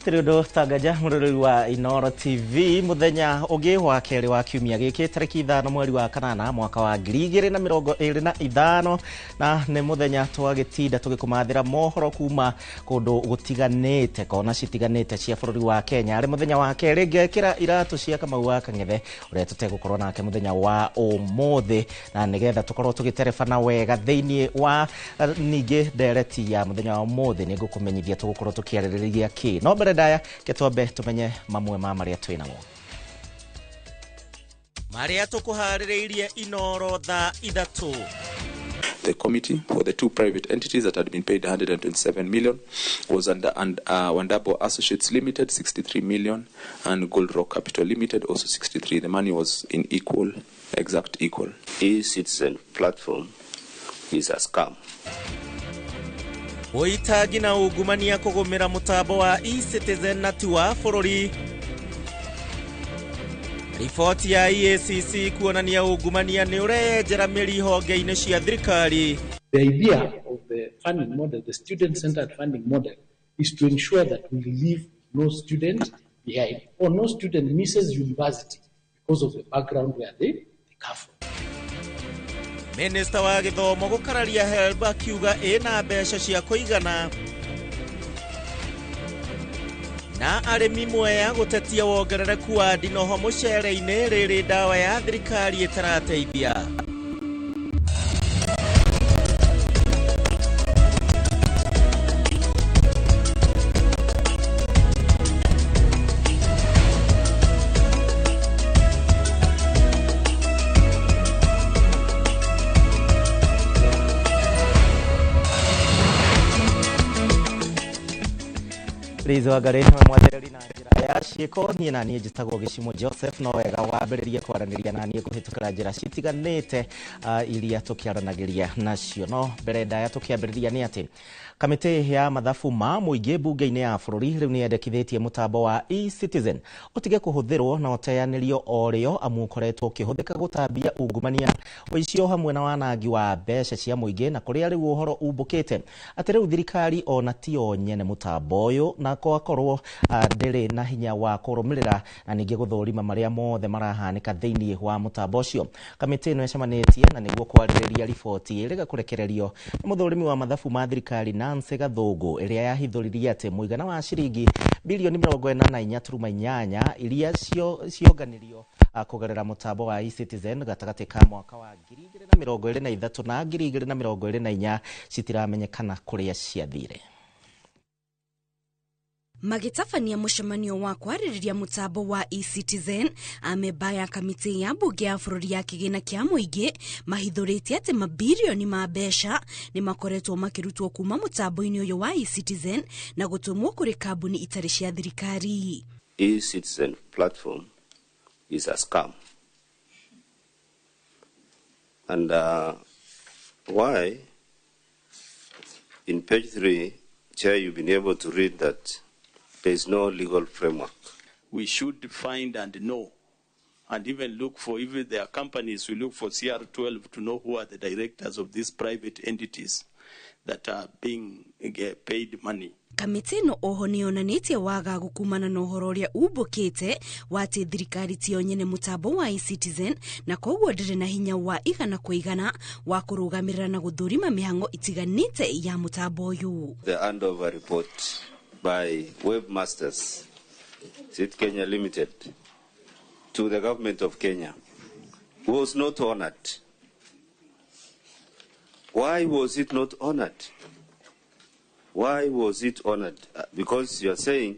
Tiri undu tangaja muroreri wa Inoro TV muthenya ungi wa keri wa kiumia giki tariki 5 mweri wa kanana mwaka wa 2025 na ni muthenya twagitinda tugikumathira mohoro kuma kundu gutiganite kona citiganite cia bururi wa Kenya. Ari muthenya wa keri ngekira iratu cia Kamau wa Kang'ethe uria tutegukorwo nake muthenya wa umuthi na nigetha tukorwo tugiterebana wega thiini wa ningi ndereti ya muthenya wa umuthi ni ngukumenyithia tugukorwo tukiaririria ki no mbere ndaya ke twambe tumenye mamwe ma maria twinamo maria tukuhaririirie Inoro thaa 3. The committee for the two private entities that had been paid 127 million was under Wandabo Associates Limited 63 million and Gold Rock Capital Limited also 63. The money was in equal, exact equal. E-Citizen platform is a scam. Uitagi na ungumania kugumira mutambo wa e-Citizen na ti wa bururi. Riboti ya EACC kuonania ungumania ni urenjera mĩri honge-inĩ cia thirikari. The idea of the funding model, the student-centered funding model, is to ensure that we leave no student behind or no student misses university because of the background where they come from. Minister wa gĩthomo gũkararia HELB akiuga ĩna mbeca cia kũigana. Na arĩmi Mwea gũtetia wongerereku wa ndinoho mũcere-inĩ rĩrĩ ndawa ya thirikari ĩtarateithia. Rizo agare nĩ mwathereri na njĩra ya ciĩko niĩ na niĩ njĩtagwo Gĩcimo Joseph no wega wambĩrĩrie kwaranĩria na niĩ kũhĩtũkĩra njĩra citiganĩte iria tũkĩaranagĩria nacio. No mbere ndaya tũkĩambĩrĩria nĩ atĩ kamĩtĩ ya mathabu ma mũingĩ mbunge-inĩ ya bũrũri rĩu nĩyendekithĩtie mũtambo wa e-Citizen ũtige kũhũthĩrwo na ũteanĩrio o rĩo amu ũkoretwo ũkĩhũthĩka gũtambia ungumania ũici hamwe na wanangi wa mbeca cia mũingĩ na kũrĩa rĩu ũhoro umbũkĩte atĩ rĩu thirikari ona tio nyene mũtambo ũyũ na gwakorwo ndĩrĩ na hinya wa kũrũmĩrĩra na ningĩ gũthũrima marĩa mothe marahanĩka thĩinĩ wa mũtambo ũcio. Kamĩtĩ ĩno ĩcemanĩtie na nĩguo kwarĩrĩria riboti ĩrĩga kũrekererio nĩ mũthũrimi wa mathabu ma thirikari Nancy Gathũngũ ĩrĩa yahithũririe atĩ mũigana wa ciringi bilioni 44.8 iria cionganirio kũgerera mũtambo wa e-Citizen gatagatĩ ka mwaka wa 2023 na 2024 citiramenyekana kũrĩa ciathire. Magĩtabania mũcemanio wa kwarĩrĩria mũtambo wa e-Citizen, amemba ya kamĩtĩ ya mbunge ya bũrũri ya kĩgĩna kĩa mũingĩ mahithũrĩtie atĩ mabirioni ma mbeca nĩ makoretwo makĩrutwo kuma mũtambo-inĩ ũyũ wa e-Citizen na gũtũmwo kũrĩ kambuni itarĩ cia thirikari. E-Citizen platform is a scam. And why? In page 3, Chair, you've been able to read that there is no legal framework. We should find and know, and even look for, even their companies, we look for CR12 to know who are the directors of these private entities that are being paid money. Kamĩtĩ ĩno oho nĩyonanĩtie wagagu kumana na ũhoro ũrĩa umbũkĩte wa atĩ thirikari tiyo nyene mũtambo wa e-Citizen na koguo ndĩrĩ na hinya wa igana kwa igana wa kũrũgamĩrĩra na gũthũrima mĩhang'o itiganĩte ya mũtambo ũyũ. The handover report by Webmasters Sit Kenya Limited to the government of Kenya was not honored. Why was it not honored? Why was it honored? Because you are saying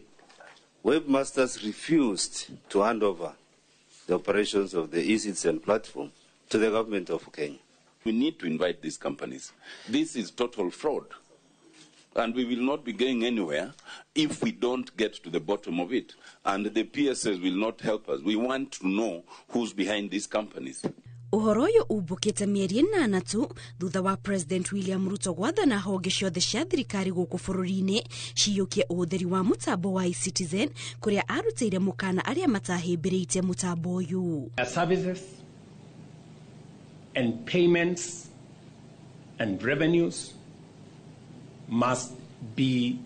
Webmasters refused to hand over the operations of the e-Citizen platform to the government of Kenya. We need to invite these companies. This is total fraud. And we will not be going anywhere if we don't get to the bottom of it. And the PSS will not help us. We want to know who's behind these companies. Ũhoro ũyũ umbũkĩte mĩeri ĩnana tu thutha wa President William Ruto gwathana honge ciothe cia thirikari gũkũ bũrũri-inĩ ciyũkie ũhũthĩri wa mũtambo wa e-Citizen kũrĩa arutĩire mũkana arĩa matahĩmbĩrĩtie mũtambo ũyũ. Services and payments and revenues must be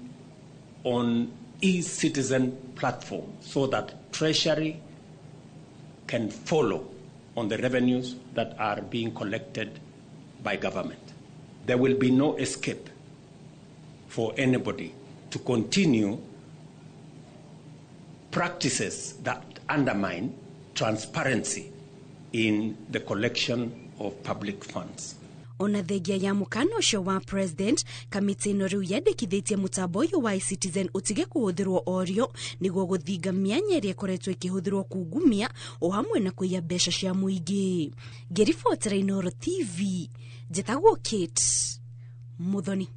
on e-citizen platform so that Treasury can follow on the revenues that are being collected by government. There will be no escape for anybody to continue practices that undermine transparency in the collection of public funds. Ona thengia ya mũkana ũcio wa president, kamĩtĩ ĩno rĩu yendekithĩtie mũtambo ũyũ wa eCitizen ũtige kũhũthĩrwo orio nĩguo gũthinga mĩanya ĩrĩa ĩkoretwo ĩkĩhũthĩrwo kungumia o hamwe na kũiya mbeca cia mũingĩ. Ngĩribotera Inooro TV, njĩtagwo Kate Muthoni.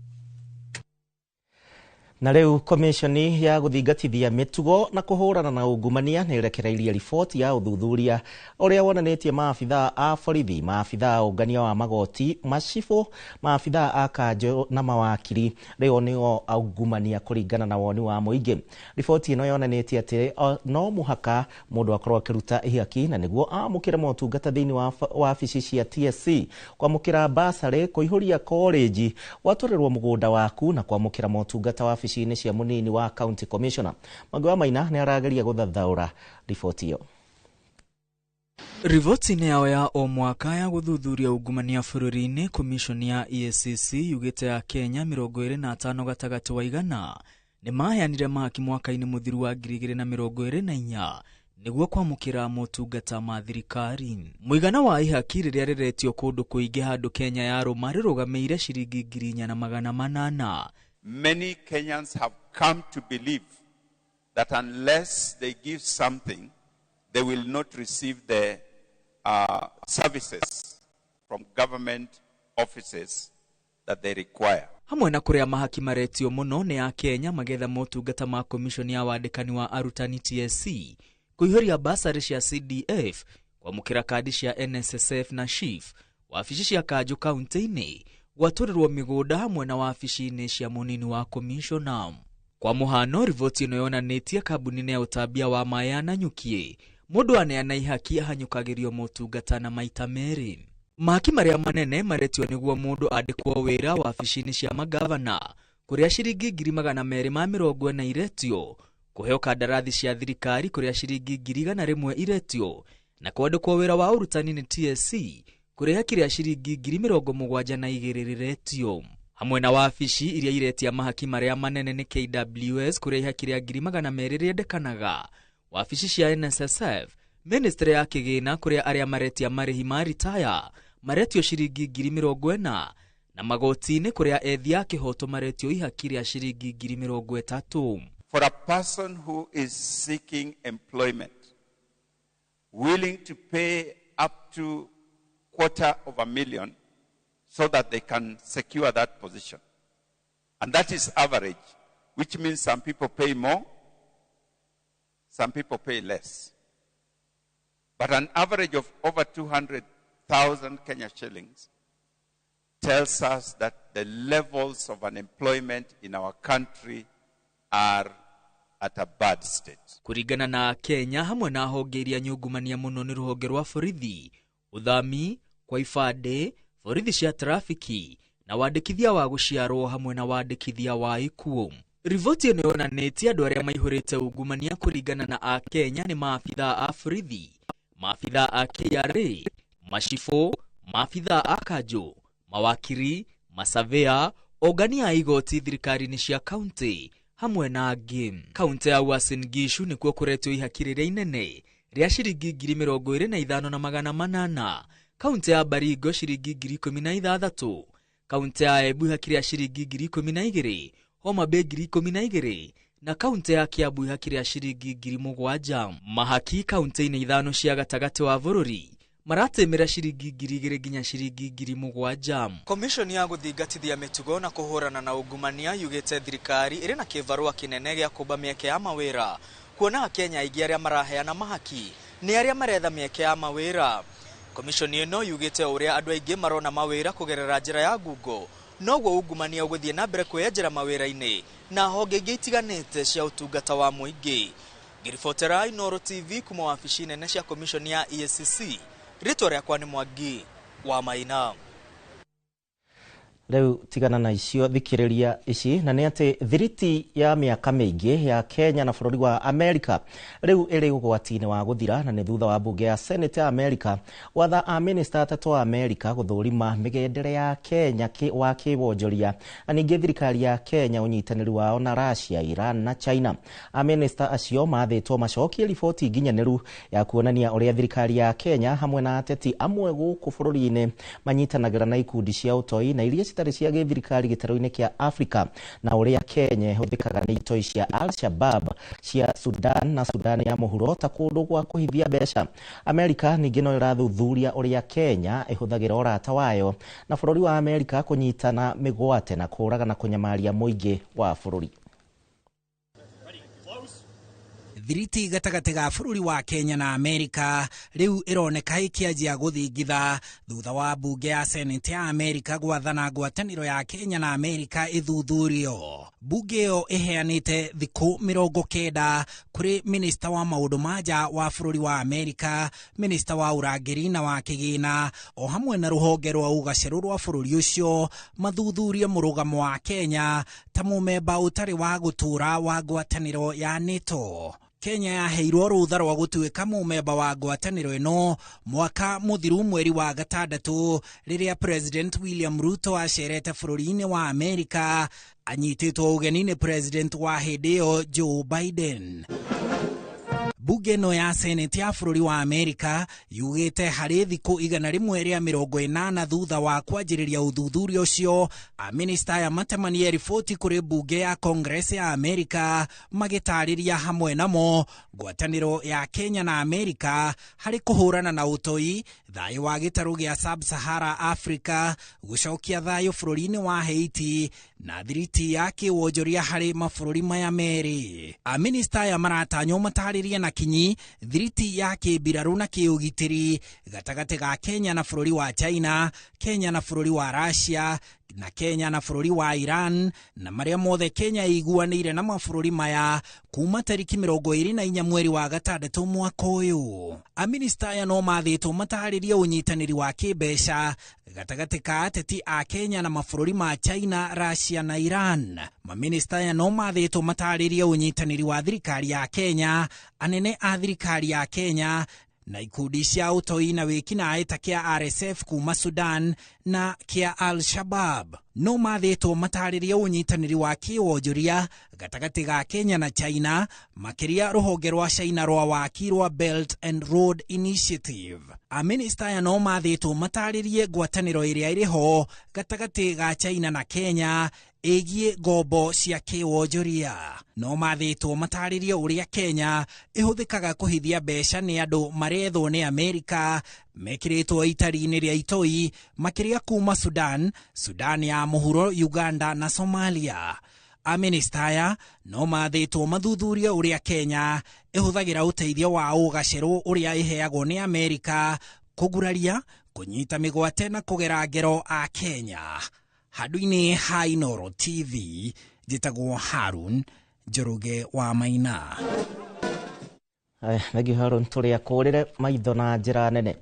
Na rĩu komishoni ya gũthingatithia mĩtugo na kũhũrana na ungumania nĩ ĩrekereirie riboti ya ũthuthuria ũrĩa wonanĩtie maabithaa a borithi, maabithaa a ũngania wa magoti, macibũ, maabithaa a kanjũ na mawakiri rĩo nĩo aungumania kũringana na woni wa mũingĩ. Riboti ĩno yonanĩtie atĩ no mũhaka mũndũ akorwo akĩruta ihaki na nĩguo amũkĩre motungata thĩinĩ wa wabici cia TSC, kwamũkĩra basarĩ, kũihũria koreji, gwatũrĩrwo mũgũnda waku na kwamũkĩra motungata wabici inĩ cia mũnini wa county commissioner. Mwangi wa Maina nĩ arageria gũthathaũra riboti ĩyo. Riboti-inĩ yao ya o mwaka ya gũthuthuria ungumania bũrũri-inĩ, komishoni ya EACC yugĩte ya Kenya 25 gatagatĩ wa igana nĩ maheanire mahaki mwaka-inĩ mũthiru wa 2024 nĩguo kwamũkĩra motungata ma thirikari. Mũigana wa ihaki rĩrĩa rĩretio kũndũ kũingĩ handũ Kenya yarũma rĩrũgamĩire ciringi 4,800. Many Kenyans have come to believe that unless they give something, they will not receive the services from government offices that they require. Hamwe na kũrĩa mahaki maretio mũno nĩ a Kenya magetha motungata ma komishoni ya wandĩkani wa arutani TSC, kũihũria basarĩ cia CDF, kwamũkĩra kandi cia NSSF na SHIF, wabici cia kanjũ kaunti-inĩ, gwatũrĩrwo mĩgũnda hamwe na wabici-inĩ cia mũnini wa komishona. Kwa mũhano, riboti ĩno yonanĩtie kambuni-inĩ ya ũtambia wa maĩ ya Nanyuki, mũndũ aneana ihaki ahanyũkagĩrio motungata na maita merĩ. Mahaki marĩa manene maretio nĩguo mũndũ andĩkwo wĩra wabici-inĩ cia magavana, kũrĩa ciringi 240 iretio, kũheo kandarathi cia thirikari kũrĩa ciringi 100,000 iretio, na kwandĩkwo wĩra wa ũrutani nĩ TSC kũrĩa ihaki rĩa ciringi 72,000 rĩretio. Hamwe na wabici iria iretia mahaki marĩa manene nĩ KWS kũrĩa ihaki rĩa 200,000 rĩendekanaga, wabici cia NSSF, ministry ya kĩgĩna kũrĩa arĩa maretia marĩhi ma ritaya maretio ciringi 40,000, na magoti-inĩ kũrĩa ethi a kĩhoto maretio ihaki rĩa ciringi 30,000. For a person who is seeking employment, willing to pay up to 250,000 so that they can secure that position. And that is average, which means some people pay more, some people pay less. But an average of over 200,000 Kenya shillings tells us that the levels of unemployment in our country are at a bad state. Kũringana na Kenya hamwe na honge iria nyungumania mũno nĩ rũhonge rwa borithi, ũthami, kwa ibandĩ, borithi cia trafiki na wandĩkithia wa gũciarwo hamwe na wandĩkithia wa ikuũ. Riboti ĩno yonanĩtie andũ arĩa maihũrĩte ungumania kũringana na a Kenya nĩ maabithaa a borithi, maabithaa a KRA, macibũ, maabithaa a kanjũ, mawakiri, masavea, ongania a igoti thirikari-inĩ cia kaunti hamwe na angĩ. Kaunti ya Uasin Gishu nĩkuo kũretio ihaki rĩrĩa inene rĩa ciringi 25,800, kaunti ya Baringo ciringi 16,000, kaunti ya Embu ihaki rĩa ciringi 12,000, Homa Bay 12,000 na kaunti ya Kiambu ihaki rĩa ciringi 7,000. Mahaki kaunti-inĩ ithano cia gatagatĩ wa bũrũri maratĩmĩra ciringi 2,000 nginya ciringi 7,000. Komishoni ya gũthingatithia mĩtugo na kũhũrana na ungumania yugĩte thirikari ĩrĩ na kĩbarũa kĩnene gĩa kũmba mĩeke ya mawĩra, kuona Akenya aingĩ arĩa maraheana mahaki nĩ arĩa maretha mĩeke ya mawĩra. Komishoni ĩno yugĩte ũrĩa andũ aingĩ marona mawĩra kũgerera njĩra ya Google, noguo ungumania ũgũthiĩ na mbere kwĩyenjera mawĩra-inĩ na honge ingĩ itiganĩte cia ũtungata wa mũingĩ. Ngĩribotera Inooro TV kuma wabici nene cia komishoni ya EACC, rĩtwa rĩakwa nĩ Mwangi wa Maina. Rĩu tigana na icio, thikĩrĩria ici, na nĩ atĩ thiriti ya mĩaka mĩingĩ ya Kenya na bũrũri wa Amerika rĩu ĩrĩ ũgwati-inĩ wa gũthira, na nĩ thutha wa mbunge ya Senate ya Amerika gwatha amĩnĩsta atatũ a Amerika gũthũrima mĩgendere ya Kenya wa kĩwonjoria na ningĩ thirikari ya Kenya ũnyitanĩri wao na Russia, Iran na China. Amĩnĩsta acio mathĩtwo macokie riboti nginyanĩru ya kuonania ũrĩa thirikari ya Kenya hamwe na ateti amwe gũkũ bũrũri-inĩ manyitanagĩra na ikundi cia ũtoi na iria citarĩ cia gĩthirikari gĩtarũ-inĩ kĩa Afrika, na ũrĩa Kenya ĩhũthĩkaga nĩ itoi cia Al-Shabab cia Sudan na Sudan ya mũhuro ta kũndũ gwa kũhithia mbeca. Amerika ningĩ no ĩrathuthuria ũrĩa Kenya ĩhũthagĩra ũrata wayo na bũrũri wa Amerika kũnyitana mĩgwate na kũũraga na kũnyamaria mũingĩ wa bũrũri. Thiriti gatagatĩ ga bũrũri wa Kenya na Amerika rĩu ĩroneka ĩkĩanjia gũthingitha thutha wa mbunge ya Senate ya Amerika gwathana ngwatanĩro ya Kenya na Amerika ĩthuthurio. Mbunge ĩyo ĩheanĩte thikũ 90 kũrĩ minista wa maũndũ ma nja wa bũrũri wa Amerika, minista wa ũrangĩri na wa kĩgĩna, o hamwe na rũhonge rwa ũgacerũ rwa bũrũri ũcio mathuthurie mũrũgamo wa Kenya ta mũmemba ũtarĩ wa gũtũũra wa ngwatanĩro ya NATO. Kenya yaheirwo rũtha rwa gũtuĩka mũmemba wa ngwatanĩro ĩno mwaka mũthiru mweri wa gatandatũ rĩrĩa President William Ruto acerete bũrũri-inĩ wa Amerika anyitĩtwo ũgeni nĩ President wa hĩndĩ ĩyo Joe Biden. Bunge ĩno ya Senate ya bũrũri wa Amerika yugĩte harĩ thikũ 180 thutha wa kwanjĩrĩria ũthuthuria ũcio, amĩnĩsta aya matemanie riboti kũrĩ mbunge ya Congress ya Amerika magĩtarĩria hamwe namo ngwatanĩro ya Kenya na Amerika harĩ kũhũrana na ũtoi, thayũ wa gĩtarũ gĩa Sub-Sahara Africa, gũcokia thayũ bũrũri-inĩ wa Haiti na thiriti ya kĩwonjoria harĩ mabũrũri maya merĩ. Amĩnĩsta aya maratanywo matarĩrie na kinyi thiriti ya kĩmbirarũ na kĩũgitĩri gatagatĩ ga Kenya na bũrũri wa China, Kenya na bũrũri wa Russia na Kenya na bũrũri wa Iran, na marĩa mothe Kenya ĩiguanĩire na mabũrũri maya kuma tarĩki 24 mweri wa gatandatũ mwaka ũyũ. Amĩnĩsta aya no mathĩtwo matarĩrie ũnyitanĩri wa kĩmbeca gatagatĩ ka ateti a Kenya na mabũrũri ma China, Russia na Iran. Mamĩnĩsta aya no mathĩtwo matarĩrie ũnyitanĩri wa thirikari ya Kenya, anene a thirikari ya Kenya na ikundi cia ũtoi na wĩkinaĩ ta kĩa RSF kuma Sudan na kĩa Al-Shabab. No mathĩtwo matarĩrie ũnyitanĩri wa kĩwonjoria gatagatĩ ga Kenya na China, makĩria rũhonge rwa China rwa waki rwa Belt and Road Initiative. Amĩnĩsta aya no mathĩtwo matarĩrie ngwatanĩro ĩrĩa ĩrĩ ho gatagatĩ ga China na Kenya ĩgiĩ ngombo cia kĩwonjoria. No mathĩtwo matarĩrie ũrĩa Kenya ĩhũthĩkaga kũhithia mbeca nĩ andũ marethwo nĩ Amerika mekĩrĩtwo itari-inĩ rĩa itoi makĩria kuma Sudan, Sudan ya mũhuro, Uganda na Somalia. Amĩnĩsta aya no mathĩtwo mathuthurie ũrĩa Kenya ĩhũthagĩra ũteithio wa ũgacerũ ũrĩa ĩheagwo nĩ Amerika kũguraria, kũnyita mĩgwate na kũgera ngero a Kenya. Handũ-inĩ ha Inooro TV, njĩtagwo Harun Njoroge wa Maina. Thengiũ Harun, tũrĩa kũrĩre maitho na njĩra nene.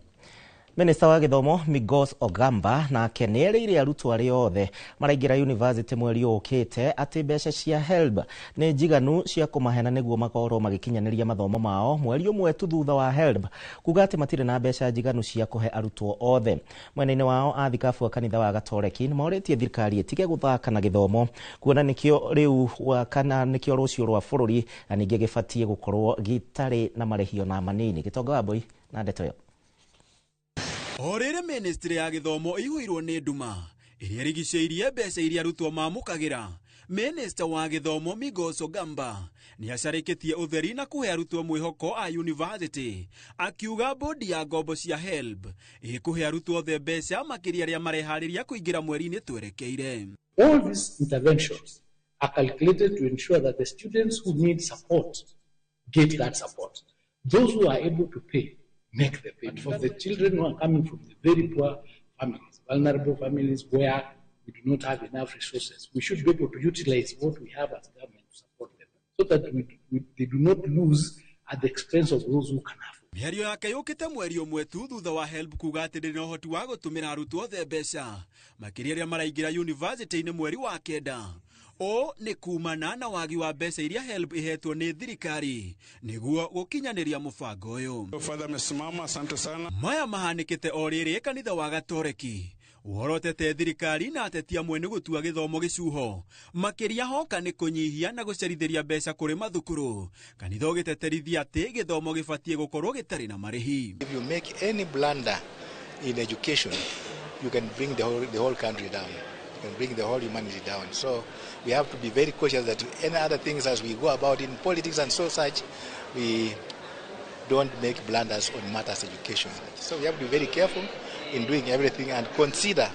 Minista wa gĩthomo Migos Ogamba nake nĩerĩire arutwo arĩa othe maraingĩra university mweri ũkĩte atĩ mbeca cia HELB nĩ njiganu cia kũmahena nĩguo makorwo magĩkinyanĩria mathomo mao mweri ũmwe tu thutha wa HELB kuga atĩ matirĩ na mbeca njiganu cia kũhe arutwo othe. Mwena-inĩ wao athikabu a kanitha wa Gatoreki nĩmorĩtie thirikari ĩtige gũthaka na gĩthomo kuona nĩkĩo rĩu kana nĩkĩo rũciũ rwa bũrũri na ningĩ gĩbatiĩ gũkorwo gĩtarĩ na marĩhi ona manini. Gĩtonga wa Mbui na ndeto ĩyo. O rĩrĩ ministry ya gĩthomo ĩihũirwo nĩ nduma ĩrĩa ĩrigicĩirie mbeca iria arutwo mamũkagĩra. Minista wa gĩthomo Migos Ogamba nĩ acarĩkĩtie ũtheri na kũhe arutwo mwĩhoko a university, akiuga bodi ya ngombo cia HELB ĩkũhe arutwo othe mbeca makĩria arĩa mareharĩria kũingĩra mweri-inĩ twerekeire. All these interventions are calculated to ensure that the students who need support get that support. Those who are able to pay make the payment. For the children who are coming from the very poor families, vulnerable families where we do not have enough resources, we should be able to utilize what we have as government to support them so that they do not lose at the expense of those who can afford. Mĩario yake yũkĩte mweri ũmwe tu thutha wa HELB kuga atĩ ndĩrĩ na ũhoti wa gũtũmĩra arutwo othe mbeca makĩria arĩa maraingĩra yunivasĩtĩ-inĩ mweri wa 9. Ũũ nĩ kumana na wagi wa mbeca iria HELB ihetwo nĩ thirikari nĩguo gũkinyanĩria mũbango ũyũ. Father amesimama, asante sana. Maya mahanĩkĩte o rĩrĩ kanitha wa Gatoreki worotete thirikari na ateti amwe nĩ gũtua gĩthomo gĩcuho makĩria hoka nĩ kũnyihia na gũcerithĩria mbeca kũrĩ mathukuru. Kanitha ũgĩteterithia atĩ gĩthomo gĩbatiĩ gũkorwo gĩtarĩ na marĩhi. If you make any blunder in education, you can bring the whole country down. You can bring the whole humanity down. So we have to be very cautious that any other things as we go about in politics and so such, we don't make blunders on matters education. So we have to be very careful in doing everything and consider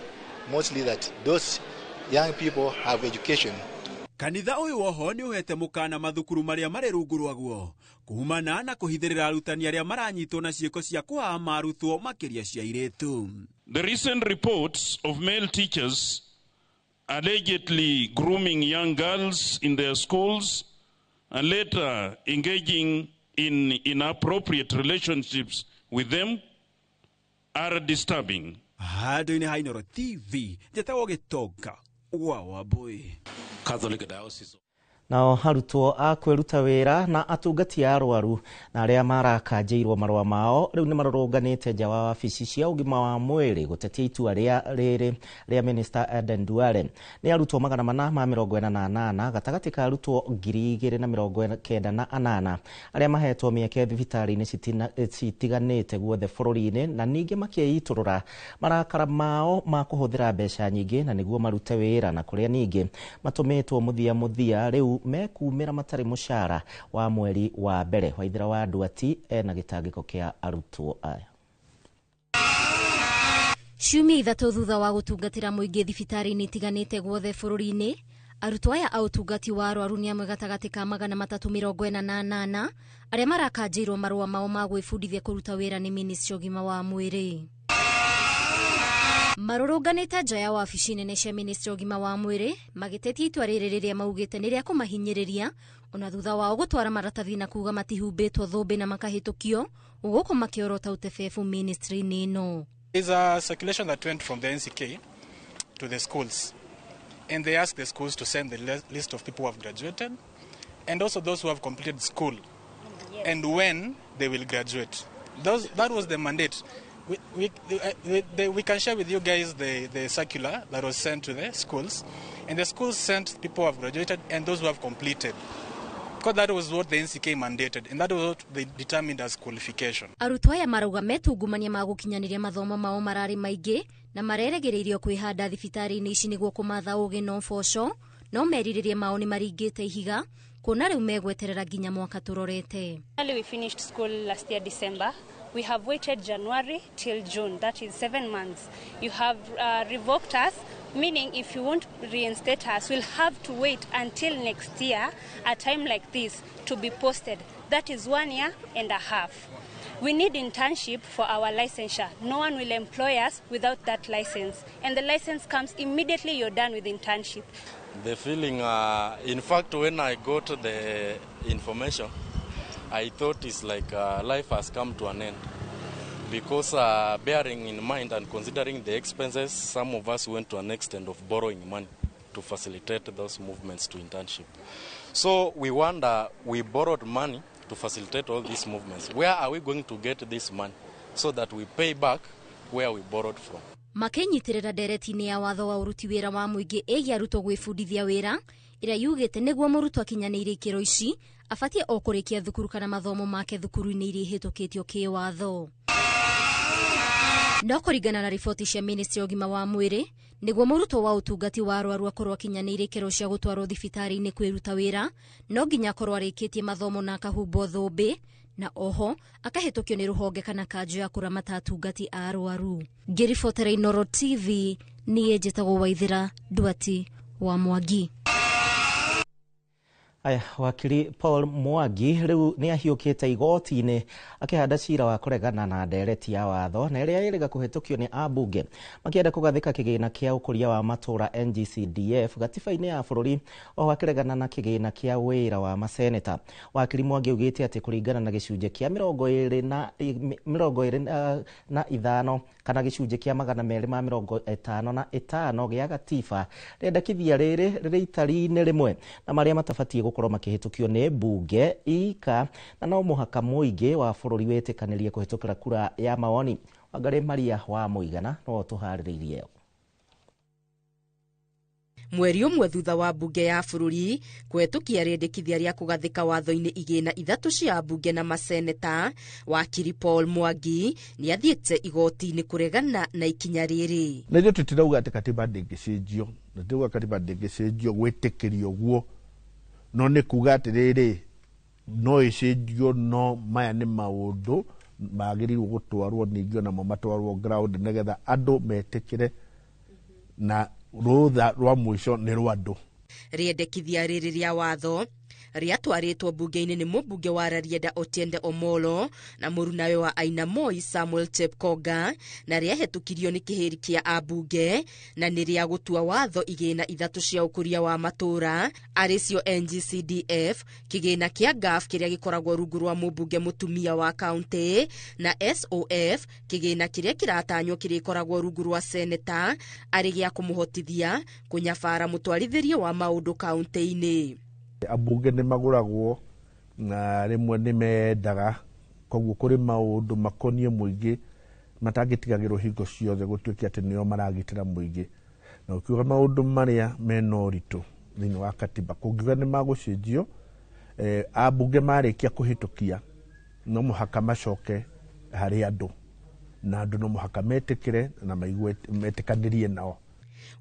mostly that those young people have education. Kanitha ũyũ oho nĩ ũhete mũkana mathukuru marĩa marĩ rungu rwaguo kumana na kũhithĩrĩra arutani arĩa maranyitwo na ciĩko cia kũhama arutwo makĩria cia airĩtu. The recent reports of male teachers allegedly grooming young girls in their schools and later engaging in inappropriate relationships with them are disturbing. Handũ-inĩ ha Inooro TV, njĩtagwo Gĩtonga wa Wambui. Catholic Diocese. Nao arutwo a kwĩruta wĩra na atungati a arwaru na arĩa marakanjĩirwo marũa mao rĩu nĩ marũrũnganĩte nja wa wabici cia ũgima wa mwĩrĩ gũtetia itua rĩa rĩrĩ rĩa Minister Aden Duale. Nĩ arutwo 448 gatagatĩ ka arutwo 2,098 arĩa mahetwo mĩeke thibitarĩ-inĩ citiganĩte guothe bũrũri-inĩ na ningĩ makĩitũrũra marakara mao ma kũhũthĩra mbeca nyingĩ na nĩguo marute wĩra na kũrĩa ningĩ matũmĩtwo mũthia mũthia rĩu mekumĩra matarĩ mũcara wa mweri wa mbere. Waithera wa Nduati ena gĩtangĩko kĩa arutwo aya. Ciumia 3 thutha wa gũtungatĩra mũingĩ thibitarĩ-inĩ itiganĩte guothe bũrũri-inĩ, arutwo aya a ũtungati wa arwaru nĩ amwe gatagatĩ ka 348 arĩa marakanjĩirwo marũa mao ma gwĩbundithia kũruta wĩra nĩ Ministry ũgima wa mwĩrĩ. Marũrũnganĩte nja ya wabici nene cia Ministry ũgima wa mwĩrĩ magĩtetia itua rĩrĩ rĩrĩa maugĩte nĩ rĩa kũmahinyĩrĩria ona thutha wao gũtwara maratathi na kuga matihumbĩtwo thũmbĩ na makahĩtũkio gũkũ makĩorota utebebu ministry-inĩ ĩno. There's a circulation that went from the NCK to the schools, and they asked the schools to send the list of people who have graduated and also those who have completed school. Yes. And when they will graduate. That was the mandate. We can share with you guys the circular that was sent to the schools, and the schools sent people who have graduated and those who have completed, because that was what the NCK mandated and that was what they determined as qualification. Arutwo aya marauga metungumania ma gũkinyanĩria mathomo mao mararĩ maingĩ na mareregereirio kwĩhanda thibitarĩ-inĩ ici nĩguo kũmatha ũgĩ na ũboco, no merirĩria mao nĩ maringĩte ihiga kuona rĩu megweterera nginya mwaka tũrorete. We finished school last year December. We have waited January till June, that is 7 months. You have revoked us, meaning if you won't reinstate us, we'll have to wait until next year, a time like this, to be posted. That is 1.5 years. We need internship for our licensure. No one will employ us without that license. And the license comes immediately you're done with internship. The feeling, in fact, when I got the information, I thought it's like life has come to an end, because bearing in mind and considering the expenses, some of us went to an extent of borrowing money to facilitate those movements to internship. So we wonder, we borrowed money to facilitate all these movements. Where are we going to get this money so that we pay back where we borrowed from? Makĩnyitĩrĩra ndereti-inĩ ya watho wa ũruti wĩra wa mũingĩ ĩgiĩ arutwo gwĩbundithia wĩra ĩrĩa yugĩte nĩguo mũrutwo akinyanĩire ikĩro ici abatie o kũrĩkia thukuru kana mathomo make thukuru-inĩ iria ihĩtũkĩtio kĩwatho. No kũringana na riboti cia Ministry ya ũgima wa mwĩrĩ, nĩguo mũrutwo wa ũtungati wa arwaru akorwo akinyanĩire ikĩro cia gũtwarwo thibitarĩ-inĩ kwĩruta wĩra, no nginya akorwo arĩkĩtie mathomo na akahumbwo thũmbĩ na oho akahĩtũkio nĩ rũhonge kana kanjũ ya kũramata atungati a arwaru. Ngĩribotera Inooro TV, niĩ njĩtagwo Waithera Nduati wa Mwangi. Aya, wakiri Paul Mwangi rĩu nĩ ahiũkĩte igoti-inĩ akĩhanda cira wa kũregana na ndereti ya watho na ĩrĩa ĩrĩga kũhĩtũkio nĩ ambunge makĩenda kũgathĩka kĩgĩna kĩa ũkũria wa matũra NGCDF gatiba-inĩ ya bũrũri oho akĩregana na kĩgĩna kĩa wĩra wa maseneta. Wakiri Mwangi augĩte atĩ kũringana na gĩcunjĩ kĩa 25 kana gĩcunjĩ kĩa 255 gĩa gatiba rĩendekithia rĩrĩ rĩrĩ itari-inĩ rĩmwe na marĩa matabatiĩ gũkorwo makĩhĩtũkio nĩ mbunge ika na no mũhaka mũingĩ wa bũrũri wĩtĩkanĩrie kũhĩtũkĩra kura ya mawoni. Wangarĩ Maria wa Mũigana no tũharĩrĩirie. Mweri ũmwe thutha wa mbunge ya bũrũri kũhetũkia rĩendekithia rĩa kũgathĩka watho-inĩ igĩna 3 cia mbunge na maseneta, wakiri Paul Mwangi nĩ athiĩte igoti-inĩ kũregana na ikinya rĩrĩ. Na ithuĩ tũtirauga atĩ katiba ndĩngĩcenjio, na tũtirauga katiba ndĩngĩcenjio gwĩtĩkĩrio guo, no nĩ kuga atĩrĩrĩ no ĩcenjio, no maya nĩ maũndũ magĩrĩirwo gũtwarwo ningĩ onamo matwarwo ground nĩgetha andũ metĩkĩre na rũtha rwa mũico nĩ rwa andũ. Rĩendekithia rĩrĩ rĩa watho rĩatwarĩtwo mbunge-inĩ nĩ mũmbunge wa Rarieda Otiende Omolo na mũrunawe wa Aina Moi Samuel Chepkonga na rĩahĩtũkirio nĩ kĩhĩri kĩa ambunge na nĩ rĩa gũtua watho igĩna 3 cia ũkũria wa matũra arĩ cio NGCDF, kĩgĩna kĩa GAF kĩrĩa gĩkoragwo rungu rwa mũmbunge mũtumia wa kaunti na SOF kĩgĩna kĩrĩa kĩratanywo kĩrĩkoragwo rungu rwa seneta arĩ gĩa kũmũhotithia kũnyabara mũtwarithĩrie wa maũndũ kaunti-inĩ. Ambunge nĩ magũragwo na rĩmwe nĩ mendaga, koguo kũrĩ maũndũ makoniĩ mũingĩ matangĩtigagĩrwo hingo ciothe gũtuĩke atĩ nĩo maragitĩra mũingĩ, na ũkiuga maũndũ marĩa mena ũritũ thĩinĩ wa katiba kũngiuga nĩ magũcenjio, ambunge marĩkia kũhĩtũkia no mũhaka macoke harĩ andũ na andũ no mũhaka metĩkĩre na maigue metĩkanĩrie nao.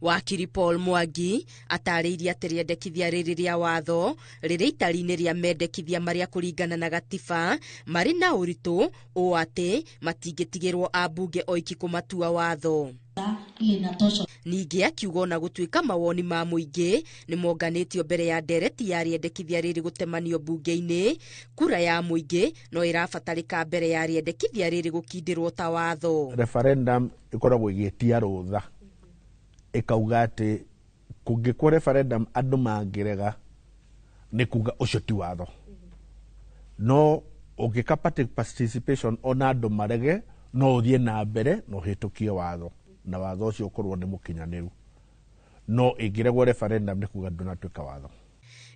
Wakiri Paul Mwangi atarĩirie atĩ rĩendekithia rĩrĩ rĩa watho rĩrĩ itari-inĩ rĩa mendekithia marĩa kũringana na gatiba marĩ na ũritũ ũũ atĩ matingĩtigĩrwo ambunge oiki kũmatua watho. Ningĩ akiuga ona gũtuĩka mawoni ma mũingĩ nĩ monganĩtio mbere ya ndereti ya rĩendekithia rĩrĩ gũtemanio mbunge-inĩ, kura ya mũingĩ no ĩrabatarĩka mbere ya rĩendekithia rĩrĩ gũkindĩrwo ta watho. Referendum ĩkoragwo ĩgĩtia rũtha ĩkauga atĩ kũngĩkwo referendum andũ mangĩrega nĩ kuga ũcio ti watho, no ũngĩka participation ona andũ marege no ũthiĩ na mbere na ũhĩtũkie watho na watho ũcio ũkorwo nĩ mũkinyanĩru, no ĩngĩregwo referendum nĩ kuga ndũnatuĩka watho.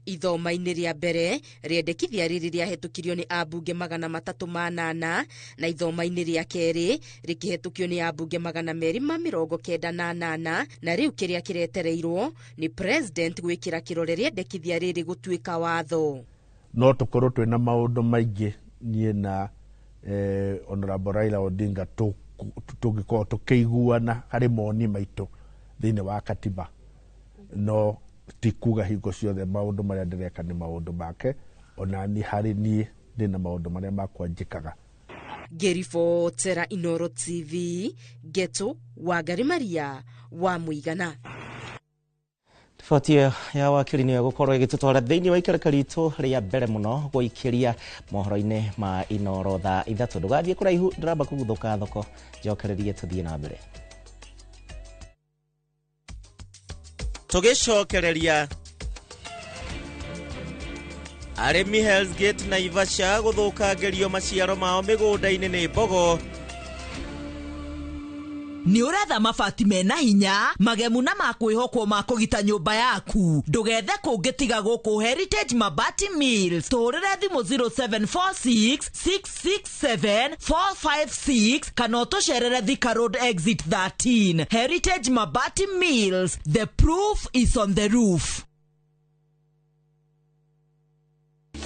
Ithoma-inĩ rĩa mbere rĩendekithia rĩrĩ rĩahĩtũkirio nĩ ambunge 308 na ithoma-inĩ rĩa kerĩ rĩkĩhĩtũkio nĩ ambunge 298 na rĩu kĩrĩa kĩretereirwo nĩ president gwĩkĩra kĩrore rĩendekithia rĩrĩ gũtuĩka watho. No tũkorwo twĩna maũndũ maingĩ niĩ na Honorable Raila Odinga tũngĩkorwo tũkĩiguana harĩ moni maitũ thĩinĩ wa katiba, no ti kuga hingo ciothe maũndũ marĩa ndĩreka nĩ maũndũ make, ona ni harĩ niĩ ndĩna maũndũ marĩa makwa njĩkaga. Ngĩribotera Inoro TV, Geto Wangari Maria wa Mũigana. Riboti ya wakiri nĩyo gũkorwo ĩgĩtũtwara thĩinĩ wa ikereka ritũ rĩa mbere mũno gũikĩria mohoro-inĩ ma Inoro thaa 3. Ndũgathiĩ kũraihu, ndĩramba kũguthũka thoko njokererie tũthiĩ na mbere. Tũgĩcokereria arĩmi Hell's Gate na Naivasha gũthũkangĩrio maciaro mao mĩgũnda-inĩ nĩ mbogo. Nĩ ũretha mabati mena hinya magemu na makwĩhokwo ma kũgita nyũmba yaku, ndũgethe kũngĩ tiga gũkũ Heritage Mabati Mills. Tũhũrĩre thimũ 0746 667 456 kana ũtũcerere Thika Road Exit 13. Heritage Mabati Mills, the proof is on the roof.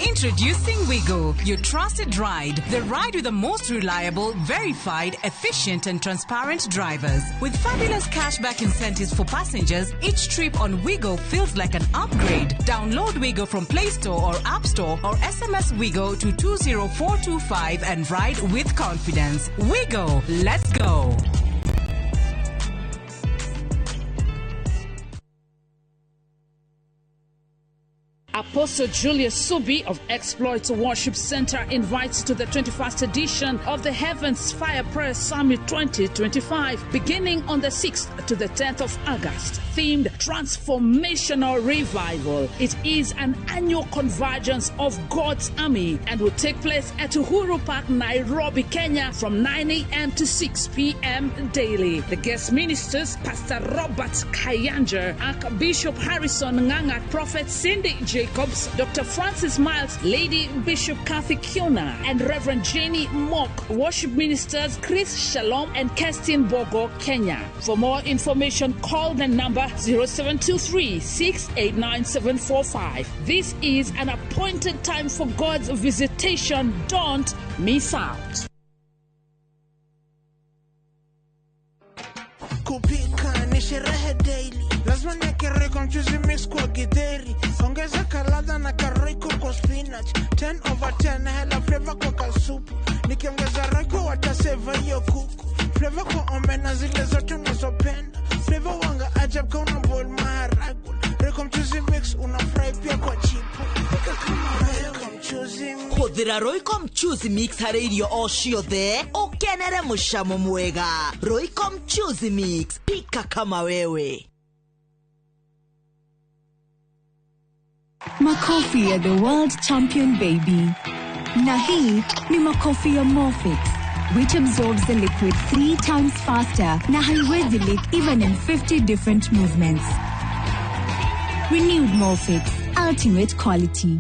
Introducing Wigo, your trusted ride. The ride with the most reliable, verified, efficient and transparent drivers. With fabulous cashback incentives for passengers, each trip on Wigo feels like an upgrade. Download Wigo from Play Store or App Store or SMS Wigo to 20425 and ride with confidence. Wigo, let's go. Apostle Julius Subi of Exploits Worship Center invites you to the 21st edition of the Heavens Fire Prayer Summit 2025, beginning on the 6th to the 10th of August, themed Transformational Revival. It is an annual convergence of God's army and will take place at Uhuru Park, Nairobi, Kenya, from 9 a.m. to 6 p.m. daily. The guest ministers, Pastor Robert Kayanja, Archbishop Harrison Nganga, Prophet Cindy Jacobs, Dr. Francis Miles, Lady Bishop Kathy Kiona, and Reverend Jenny Mock. Worship ministers Chris Shalom and Kerstin Bogo, Kenya. For more information, call the number 0723 689 745. This is an appointed time for God's visitation. Don't miss out. Kupika ni sherehe daily, lazima niweke Royco mchuzi mix kwa githeri, ongeza kaladha na karoiko kwa spinach, 10 over 10 hela flavor kwa kasupu, nikiongeza Royco wataseva hiyo kuku, flavor kwa omena zile zote unazopenda, flavor wanga ajab ka una boil maharagwe, Royco mchuzi mix una fry pia kwa chipo, pika kama Royco mchuzi mix. Hũthĩra Royco mchuzi mix harĩ irio o ciothe ũkenere mũcamo mwega. Royco mchuzi mix, pika kama wewe. Makofi ya the world champion baby. Na hii ni makofi ya Morfix, which absorbs the liquid 3 times faster na haiwezi leak even in 50 different movements. Renewed Morfix, ultimate quality.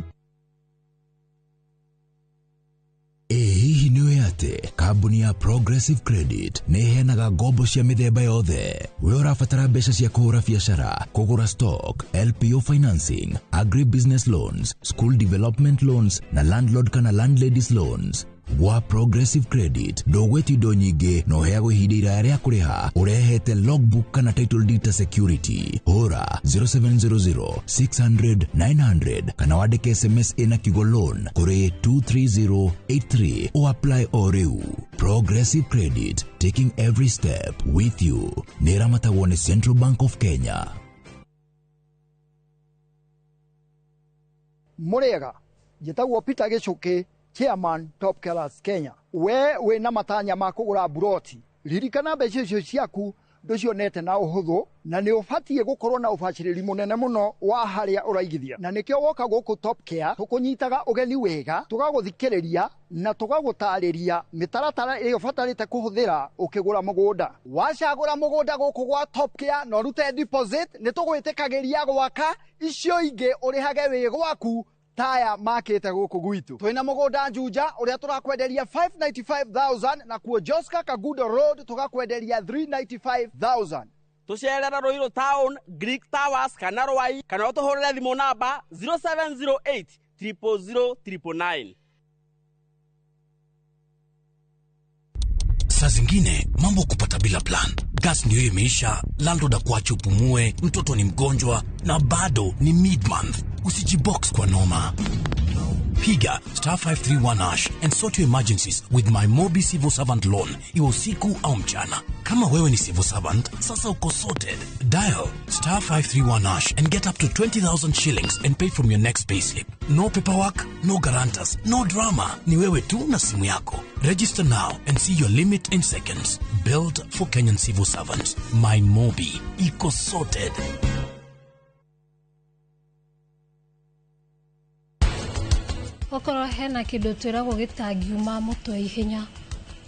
Hihi nĩ atĩ kambuni ya Progressive Credit nĩ ĩheanaga ngombo cia mĩthemba yothe. We ũrabatara mbeca cia kũhũra biacara, kũgũra stock, LPO financing, agribusiness loans, school development loans na landlord kana landladies loans. Gwa Progressive Credit ndũgwĩtio indo nyingĩ na ũheagwo ihinda iraya rĩa kũrĩha ũrehete logbook kana title deed ta security. Hũra 0700 600 900 kana wandĩke SMS ĩna kiugo loan kũrĩ 23083 o apply o rĩu. Progressive Credit, taking every step with you. Nĩ ĩramatagwo nĩ Central Bank of Kenya. Mũrĩega, njĩtagwo Peter Gĩcũkĩ, Chairman Top Killers Kenya. We wĩna matanya ma kũgũra buroti, ririkana mbeca icio ciaku ndũcionete na ũhũthũ, na nĩ ũbatiĩ gũkorwo na ũbacĩrĩri mũnene mũno wa harĩa ũraigithia, na nĩkĩo woka gũkũ Top Care tũkũnyitaga ũgeni wega, tũgagũthikĩrĩria na tũgagũtarĩria mĩtaratara ĩrĩa ũbatarĩte kũhũthĩra ũkĩgũra mũgũnda. Wacagũra mũgũnda gũkũ gwa Top Care na ũrute deposit, nĩ tũgwĩtĩkagĩria gwaka icio ingĩ ũrĩhage wĩ gwaku taya makĩte gũkũ gwitũ. Twĩna mũgũnda Juja ũrĩa tũrakwenderia 595,000 na kuo Joska Kagudo Road tũgakwenderia 395,000. Tũcerera Ruiru Town, Greek Towers kana Rwai, kana ũtũhũrĩre thimũ namba 0708 000 999. Saa zingine mambo kupata bila plan. Gas ndio imeisha, landlord akuache upumue, mtoto ni mgonjwa na bado ni mid-month. Usijibox kwa noma. Piga star 531 hash and sort your emergencies with my Mobi Civil Servant Loan, iwe usiku au mchana. Kama wewe ni civil servant, sasa uko sorted. Dial star 531 hash and get up to 20,000 shillings and pay from your next payslip. No paperwork, no guarantors, no drama. Ni wewe tu na simu yako. Register now and see your limit in seconds. Built for Kenyan civil servants. My Mobi. Iko sorted. Okorwo hena kindu twiragwo gitangiuma mutwe ihenya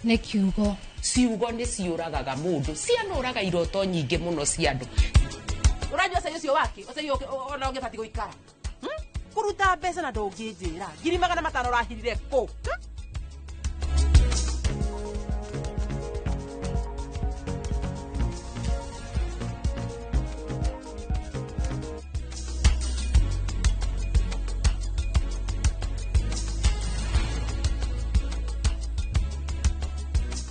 ni kiugo. Ciugo ni ciuragaga mundu, cianuraga iroto nyingi muno cia andu. Uranyua cai ucio wake, cai ona ungibati guikara. Kuruta mbeca na ndunginjira 500,000 urahirire ku?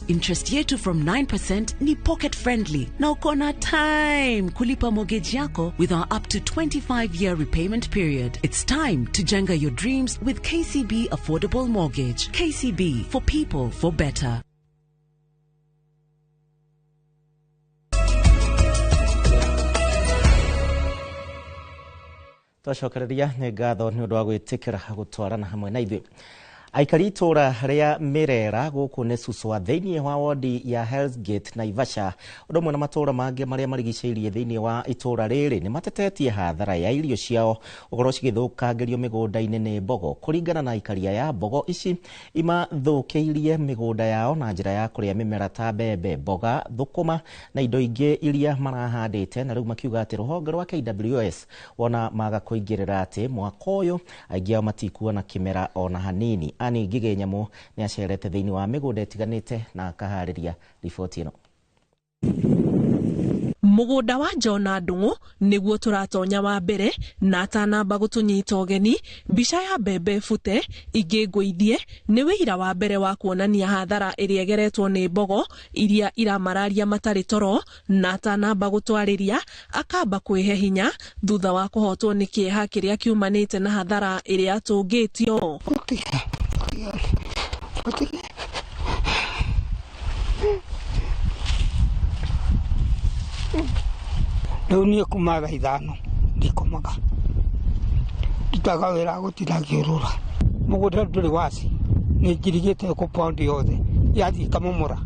Interest yetu from 9% ni pocket friendly na uko na time kulipa mortgage yako with our up to 25-year repayment period. It's time to jenga your dreams with KCB Affordable Mortgage. KCB, for people, for better. Twacokereria nĩ ngatho nĩ ũndũ wa gwĩtĩkĩra gũtwarana hamwe na ithuĩ. Aikari itũra rĩa Mirera gũkũ nĩ Suswa thĩinĩ wa wodi ya Hell's Gate Naivasha ũndũ ũmwe na matũra mangĩ marĩa marigicĩirie thĩinĩ wa itũra rĩrĩ nĩ matetetie hathara ya irio ciao gũkorwo cigĩthũkangĩrio mĩgũnda-inĩ nĩ mbogo. Kũringana na aikari aya, mbogo ici imathũkĩirie mĩgũnda yao na njĩra ya kũrĩa mĩmera ta mbembe, mboga, thũkũma na indo ingĩ iria marahandĩte, na rĩu makiuga atĩ rũhonge rwa KWS wona maga kũingĩrĩra atĩ mwaka ũyũ aingĩ ao matikuona kĩmera ona hanini. Ani Ngigĩ Nyamũ nĩ acerete thĩinĩ wa mĩgũnda ĩtiganĩte na akaharĩria riboti ĩno. Mũgũnda wa Jona Ndung'u nĩguo tũratonya wa mbere na atanamba gũtũnyita ũgeni, mbica ya mbembe bute ingĩ ngũithie nĩ wĩira wa mbere wa kuonania hathara ĩrĩa ĩgeretwo nĩ mbogo iria iramararia matarĩ toro, na atanamba gũtwarĩria akamba kwĩhe hinya thutha wa kũhotwo nĩ kĩeha kĩrĩa kiumanĩte na hathara ĩrĩa atũngĩtio. Rĩu niĩ kuma thaa 5 ndikomaga, ndutaga wĩra gũtinda ngĩũrũra. Mũgũnda ndũrĩ waci, nĩ njirigĩte compound yothe yathiĩ ikamomora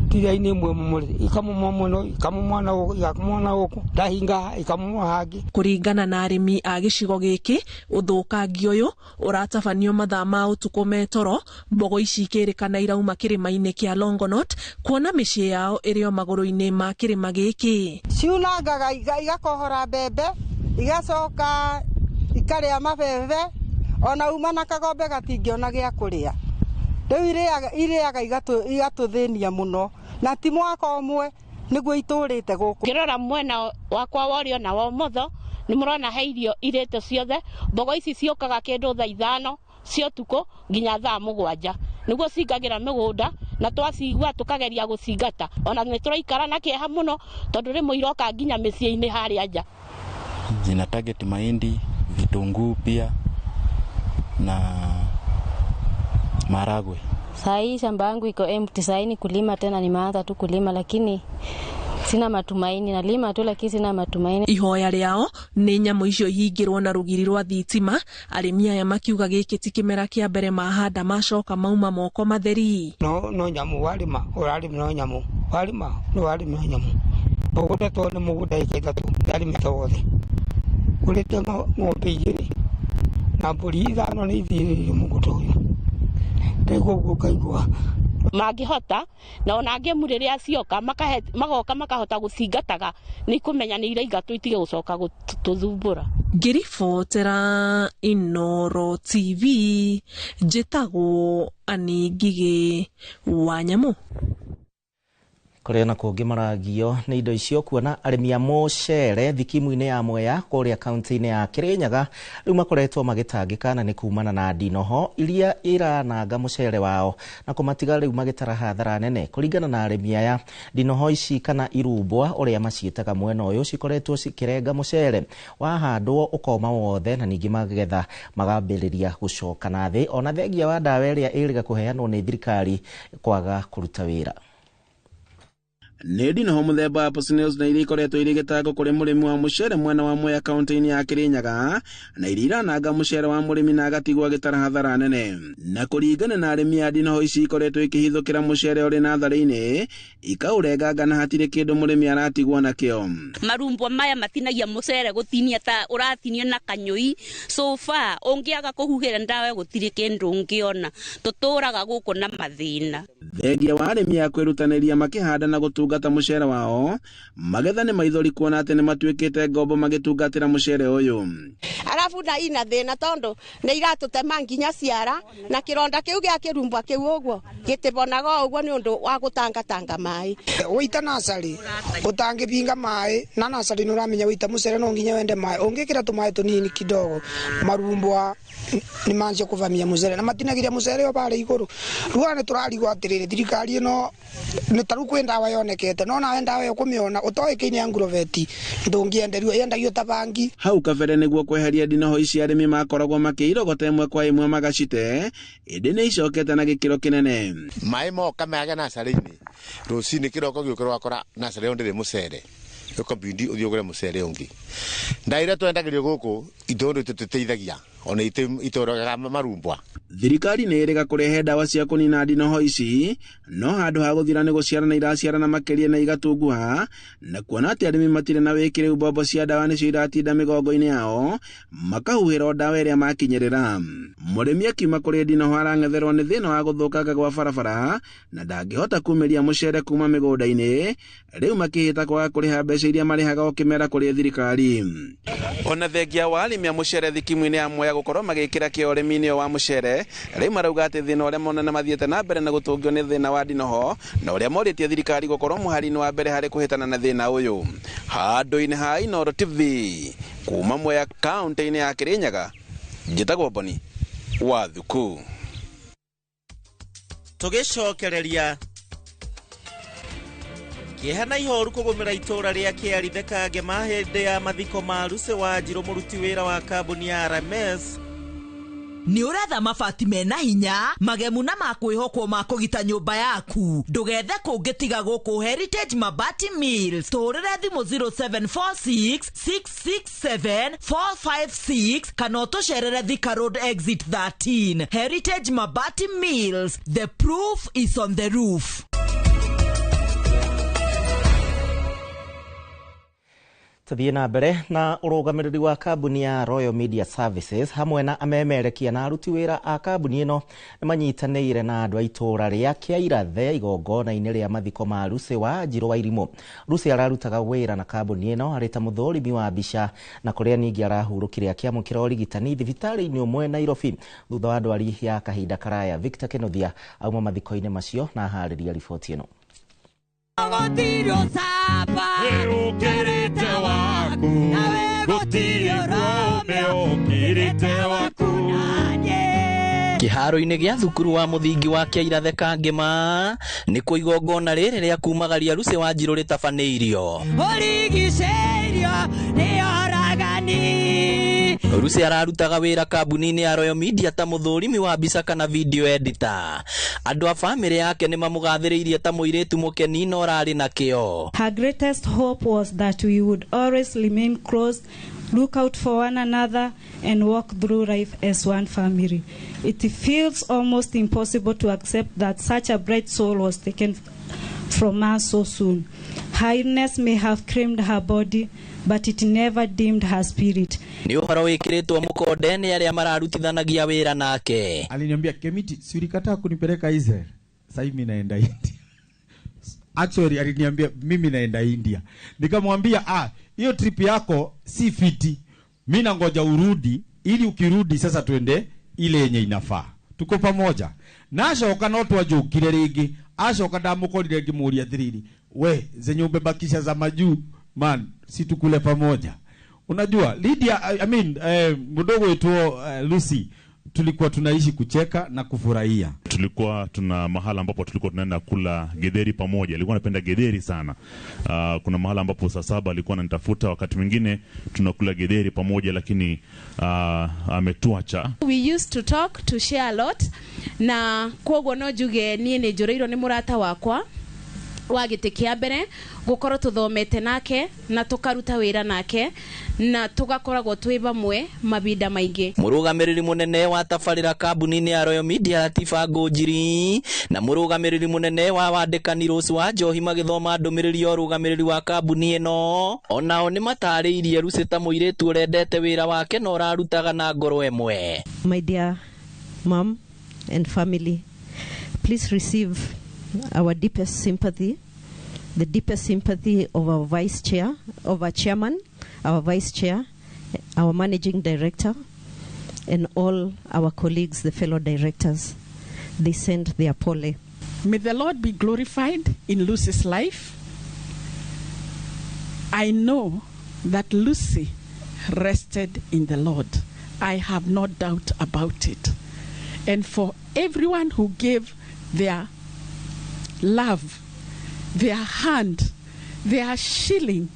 tira-inĩ ĩmwe momorete, ikamomora mwena ũyũ, ikamomora na gũkũ, ikamomora na gũkũ, ndahinga ikamomora hangĩ. Kũringana na arĩmi a gĩcigo gĩkĩ, ũthũkangia ũyũ ũratabanio mathaa ma ũtukũ me toro, mbogo ici ikĩrĩkana irauma kĩrĩma-inĩ kĩa Longonot kuona mĩciĩ yao ĩrĩ o magũrũ-inĩ ma kĩrĩma gĩkĩ. Ciunangaga igakohora mbembe, igacoka ikarĩa mabebe, ona uma na kagombe gatingĩona gĩa kũrĩa. Rĩu irĩaga igatũthĩnia mũno, na ti mwaka ũmwe nĩguo itũrĩte gũkũ. Ngĩrora mwena wakwa wa ũrĩo na wa ũmotho nĩ mũrona he irio irĩte ciothe. Mbogo ici ciũkaga kĩndũ thaa 5 cia ũtukũ nginya thaa 7 nĩguo cingagĩra mĩgũnda, na twacigua tũkageria gũcingata. Ona nĩ tũraikara na kĩeha mũno tondũ rĩmwe iroka nginya mĩciĩ-inĩ harĩa nja. Zina target mahindi, vitunguu pia na maragwe. Saa hii shamba yangu iko empty, saa hii ni kulima tena, nimeanza tu kulima lakini sina matumaini, nalima tu lakini sina matumaini. Ihoya rĩao nĩ nyamũ icio ihingĩrwo na rũgiri rwa thitima, arĩmi aya makiuga gĩkĩ ti kĩmera kĩa mbere mahanda macoka mauma moko matheri. No nyamũ warĩma, ũrarĩma no nyamũ, warĩma no warĩma no nyamũ. Mũgũnda to nĩ mũgũnda ĩka 3 ndarĩmĩte wothe. Ngũrĩte ng'ombe 2 na mbũri 5 nĩ ithirĩire mũgũnda ũyũ. Mangĩhota na ona ngemu rĩrĩa cioka magoka makahota gũcingataga nĩ ikũmenya nĩ iraingatwo itige gũcoka gũtũthumbũra. Ngĩribotera Inooro TV njĩtagwo Annie Ngigĩ wa Nyamũ. Kũrĩa na kũngĩ maragio nĩ indo icio kuona arĩmi a mũcere thikimu-inĩ ya Mwea kũrĩa kaunti-inĩ ya Kĩrĩnyaga rĩu makoretwo magĩtangĩka na nĩ kumana na ndinoho iria irananga mũcere wao na kũmatiga rĩu magĩtara hathara nene. Kũringana na arĩmi aya, ndinoho ici kana irumbwa ũrĩa maciĩtaga mwena ũyũ cikoretwo cikĩrenga mũcere wahandwo ũkoma wothe na ningĩ magetha magambĩrĩria gũcoka na thĩ, ona thengia wa ndawa ĩrĩa ĩrĩga kũheanwo nĩ thirikari kwaga kũruta wĩra. Nĩ ndinoho mũthemba wa Poisonous na iria ikoretwo irĩ gĩtango kũrĩ mũrĩmi wa mũcere mwena wa Mwea kaunti-inĩ ya Kĩrĩnyaga, na iria irananga mũcere wa mũrĩmi na agatigwo agĩtara hathara nene. Na kũringana na arĩmi a ndinoho ici ikoretwo ikĩhithũkĩra mũcere ũrĩ natharĩ-inĩ ikaũrenganga na hatirĩ kĩndũ mũrĩmi aratigwo nakĩo. Marumbwa maya matinagia mũcere gũtinia ta ũratinio na kanyũi. So far ũngĩaga kũhuhĩra ndawa gũtirĩ kĩndũ ũngĩona, tũtũraga gũkũ na mathĩna. Thengia wa arĩmi a kwĩrutanĩria makĩhanda na gũtungata mũcere wao, magetha nĩ maithori kuona atĩ nĩ matuĩkĩte ngombo magĩtungatĩra mũcere ũyũ. Arabu na ina thĩna tondũ nĩ iratũtema nginya ciara na kĩronda kĩu gĩa kĩrumbwa kĩu ũguo gĩtibonaga ũguo nĩ ũndũ wa gũtangatanga maĩ. Wĩita nacarĩ ũtangĩbinga maĩ na nacarĩ nĩ ũramenya wĩita mũcere no nginya wende maĩ, ũngĩkĩra tũmaĩ tũnini kidogo marumbwa nĩ manjia kũvamia mũcere na matinagiria mũcere o barĩa igũrũ. Rĩu nĩ tũrarigwo atĩrĩrĩ, thirikari ĩno nĩ tarĩu kwĩ ndawa yonekete no nawe ndawa ĩyo kũmĩona ũtoĩkaine ya nguroveti ndũngĩenderio, yendagio ta bangi. Hau kabere nĩguo kweheria ndinoho ici arĩmi makoragwo makĩirogota ĩmwe kwa ĩmwe magacite, ĩndĩ nĩ icokete na gĩkĩro kĩnene. Maĩ moka mage nacarĩ-inĩ rũcinĩ kĩroko gĩũkĩra ũgakora nacarĩ ĩyo ndĩrĩ mũcere, Ũkabindi ũthiĩ ũgũre mũcere ũngĩ. Ndawa iria twendagĩrio gũkũ itũndũ tũtũteithagia ona itũragaga marumbwa. Thirikari nĩ ĩrĩga kũrehe ndawa cia kũnina ndinoho ici, no handũ ha gũthira nĩ gũciarana iraciarana makĩria na igatunguha, na kuona atĩ arĩmi matirĩ na wĩkĩrĩru, mbombo cia ndawa nĩcio iratinda mĩgongo-inĩ yao makahuhĩra o ndawa ĩrĩa makinyĩrĩra. Mũrĩmi akiuma kũrĩ ndinoho arang'etherwo nĩ thĩna wa gũthũkanga gwa barabara na ndangĩhota kumĩria mũcere kuma mĩgũnda-inĩ, rĩu makĩhĩta kwaga kũrĩha mbeca iria marĩhaga o kĩmera kũrĩ thirikari. Ona thengia wa arĩmi a mũcere thikimu-inĩ ya Mwea gũkorwo magĩkĩra kĩo ũrĩmi-inĩ wa mũcere, rĩu marauga atĩ thĩna ũrĩa monana mathiĩte na mbere na gũtũngio nĩ thĩna wa ndinoho, na ũrĩa morĩtie thirikari gũkorwo mũhari-inĩ wa mbere harĩ kũhĩtana na thĩna ũyũ. Handũ-inĩ ha Inooro TV kuma Mwea kaunti-inĩ ya Kirinyaga, njĩtagwo Boni wa Thuku. Tũgĩcokereria kĩeha na ihoru kũgũmĩra itũũra rĩa Kĩarithe Kangema hĩndĩ ya mathiko ma Lucy Wanjirũ, mũruti wĩra wa kambuni ya RMS. Nĩ ũretha mabati mena hinya, magemu na makwĩhokwo ma kũgita nyũmba yaku, ndũgethe kũngĩ tiga gũkũ Heritage Mabati Mills. Tũhũrĩre thimũ 0746 667 456 kana ũtũcerere Thika Road exit 13. Heritage Mabati Mills, the proof is on the roof. Tuthiĩ na mbere na ũrũgamĩrĩri wa kambuni ya Royal Media Services hamwe na amemerekia na aruti wĩra a kambuni ĩno nĩ manyitanĩire na andũ a itũũra rĩa Kĩairathe igongona-inĩ rĩa mathiko ma Lucy Wanjirũ wa Irimũ. Lucy ararutaga wĩra na kambuni ĩno arĩ ta mũthũrimi wa mbica, na kũrĩa ningĩ arahurũkire akĩamũkĩra ũrigitani thibitarĩ-inĩ ũmwe Nairobi thutha wa ndwari ya kahinda karaya. Victor Kenothia auma mathiko-inĩ macio na aharĩria riboti ĩno. Kĩharo-inĩ gĩa thukuru wa mũthingi wa Kĩairathe Kangema nĩkuo igongona rĩrĩ rĩa kumagaria Lucy Wanjirũ rĩtabanĩirio. Lucy ararutaga wĩra kambuni-inĩ ya Royal Media ta mũthũrimi wa mbica kana video editor. Andũ a famĩlĩ yake nĩ mamũgathĩrĩirie ta mũirĩtu mũkeni na ũrarĩ na kĩo. Her greatest hope was that we would always remain close, look out for one another, and walk through life as one family. It feels almost impossible to accept that such a bright soul was taken from us so soon. Her illness may have claimed her body, but it never dimmed her spirit. Nĩ ũhoro wĩkĩrĩtwo mũkonde nĩ arĩa mararutithanagia wĩra nake. Aliniambia, Kemiti, si ulikataa kunipeleka Israel? Sasa mimi naenda India. Actually aliniambia mimi naenda India. Nikamwambia hiyo trip yako si fiti. Mimi nangoja urudi ili ukirudi sasa tuende ile yenye inafaa. Tuko pamoja. Na acoka no twanjũkire rĩngĩ. Acoka ndamukorire ngĩmũria atĩrĩrĩ, we zenye umebakisha za majuu man, si tukule pamoja. Unajua Lydia, I mean mdogo wetu Lucy, tulikuwa tunaishi kucheka na kufurahia. Tulikuwa tuna mahala ambapo tulikuwa tunaenda kula getheri pamoja. Alikuwa anapenda getheri sana. Kuna mahala ambapo saa 7 alikuwa ananitafuta, wakati mwingine tunakula getheri pamoja, lakini ametuacha. We used to talk, to share a lot, na koguo no njuge niĩ nĩ njũrĩirwo nĩ mũrata wakwa wa gĩtĩ kĩa mbere gukorwo tuthomete nake na tukaruta wira nake na tugakoragwo twi bamwe mabinda maingi. Murugamiriri munene wa tabarira kambuni-ini ya Royal Media Latifa Ngũnjiri na murugamiriri munene wa wandĩkani Rose wa Njohi magithoma ndumiriri ya urugamiriri wa kambuni ino onao ni matarĩirie Lucy ta mũirĩtu ũrendete wĩra wake na ũrarutaga na ngoro ĩmwe. My dear mom and family, please receive our deepest sympathy, the deepest sympathy of our vice chair, of our chairman, our vice chair, our managing director, and all our colleagues, the fellow directors. They send their pole. May the Lord be glorified in Lucy's life. I know that Lucy rested in the Lord. I have no doubt about it. And for everyone who gave their love, their hand, their shilling,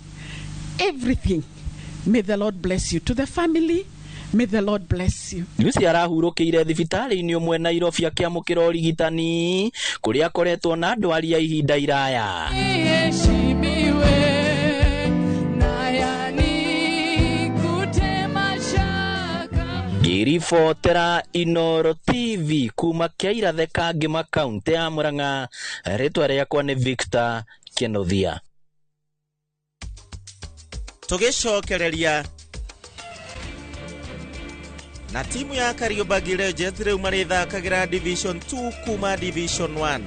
everything, may the Lord bless you. To the family, may the Lord bless you. Lucy arahurũkĩire thibitarĩ-inĩ ũmwe Nairobi akĩamũkĩra ũrigitani kũrĩa akoretwo na ndwari ya ihinda iraya. Ngĩribotera Inoro TV kuma Kĩairatheka Ngĩma kaunti ya Murang'a, rĩtwa rĩakwa nĩ Victor Kĩnuthia. Tũgĩcokereria na timu ya Kariobangi Legends rĩu marĩthakagĩra Division 2 kuma Division 1.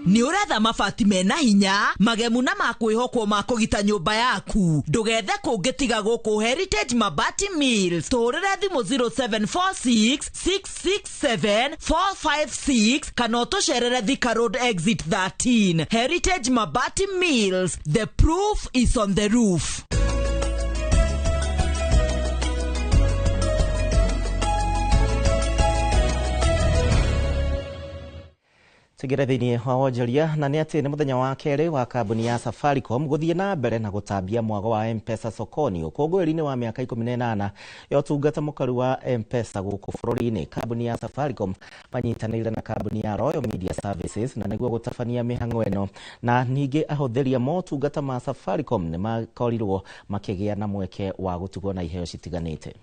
Nĩ ũretha mabati mena hinya, magemu na makwĩhokwo ma kũgita nyũmba yaku. Ndũgethe kũngĩ tiga gũkũ Heritage Mabati Mills. Tũhũrĩre thimũ 0746 667 456 kana ũtũcerere Thika Road Exit 13. Heritage Mabati Mills, the proof is on the roof. Tũingĩre thĩinĩ wa wonjoria na nĩ atĩ nĩ mũthenya wa kerĩ wa kambuni ya Safaricom gũthiĩ na mbere na gũtambia mwago wa M-Pesa sokoni ũkũngũĩri-inĩ wa mĩaka 18 ya ũtungata mũkaru wa M-Pesa gũkũ bũrũri-inĩ. Kambuni ya Safaricom manyitanĩire na kambuni ya Royal Media Services na nĩguo gũtabania mĩhang'o ĩno, na ningĩ ahũthĩri a motungata ma Safaricom nĩ makorirwo makĩgĩa na mweke wa gũtugwo na iheo citiganĩte.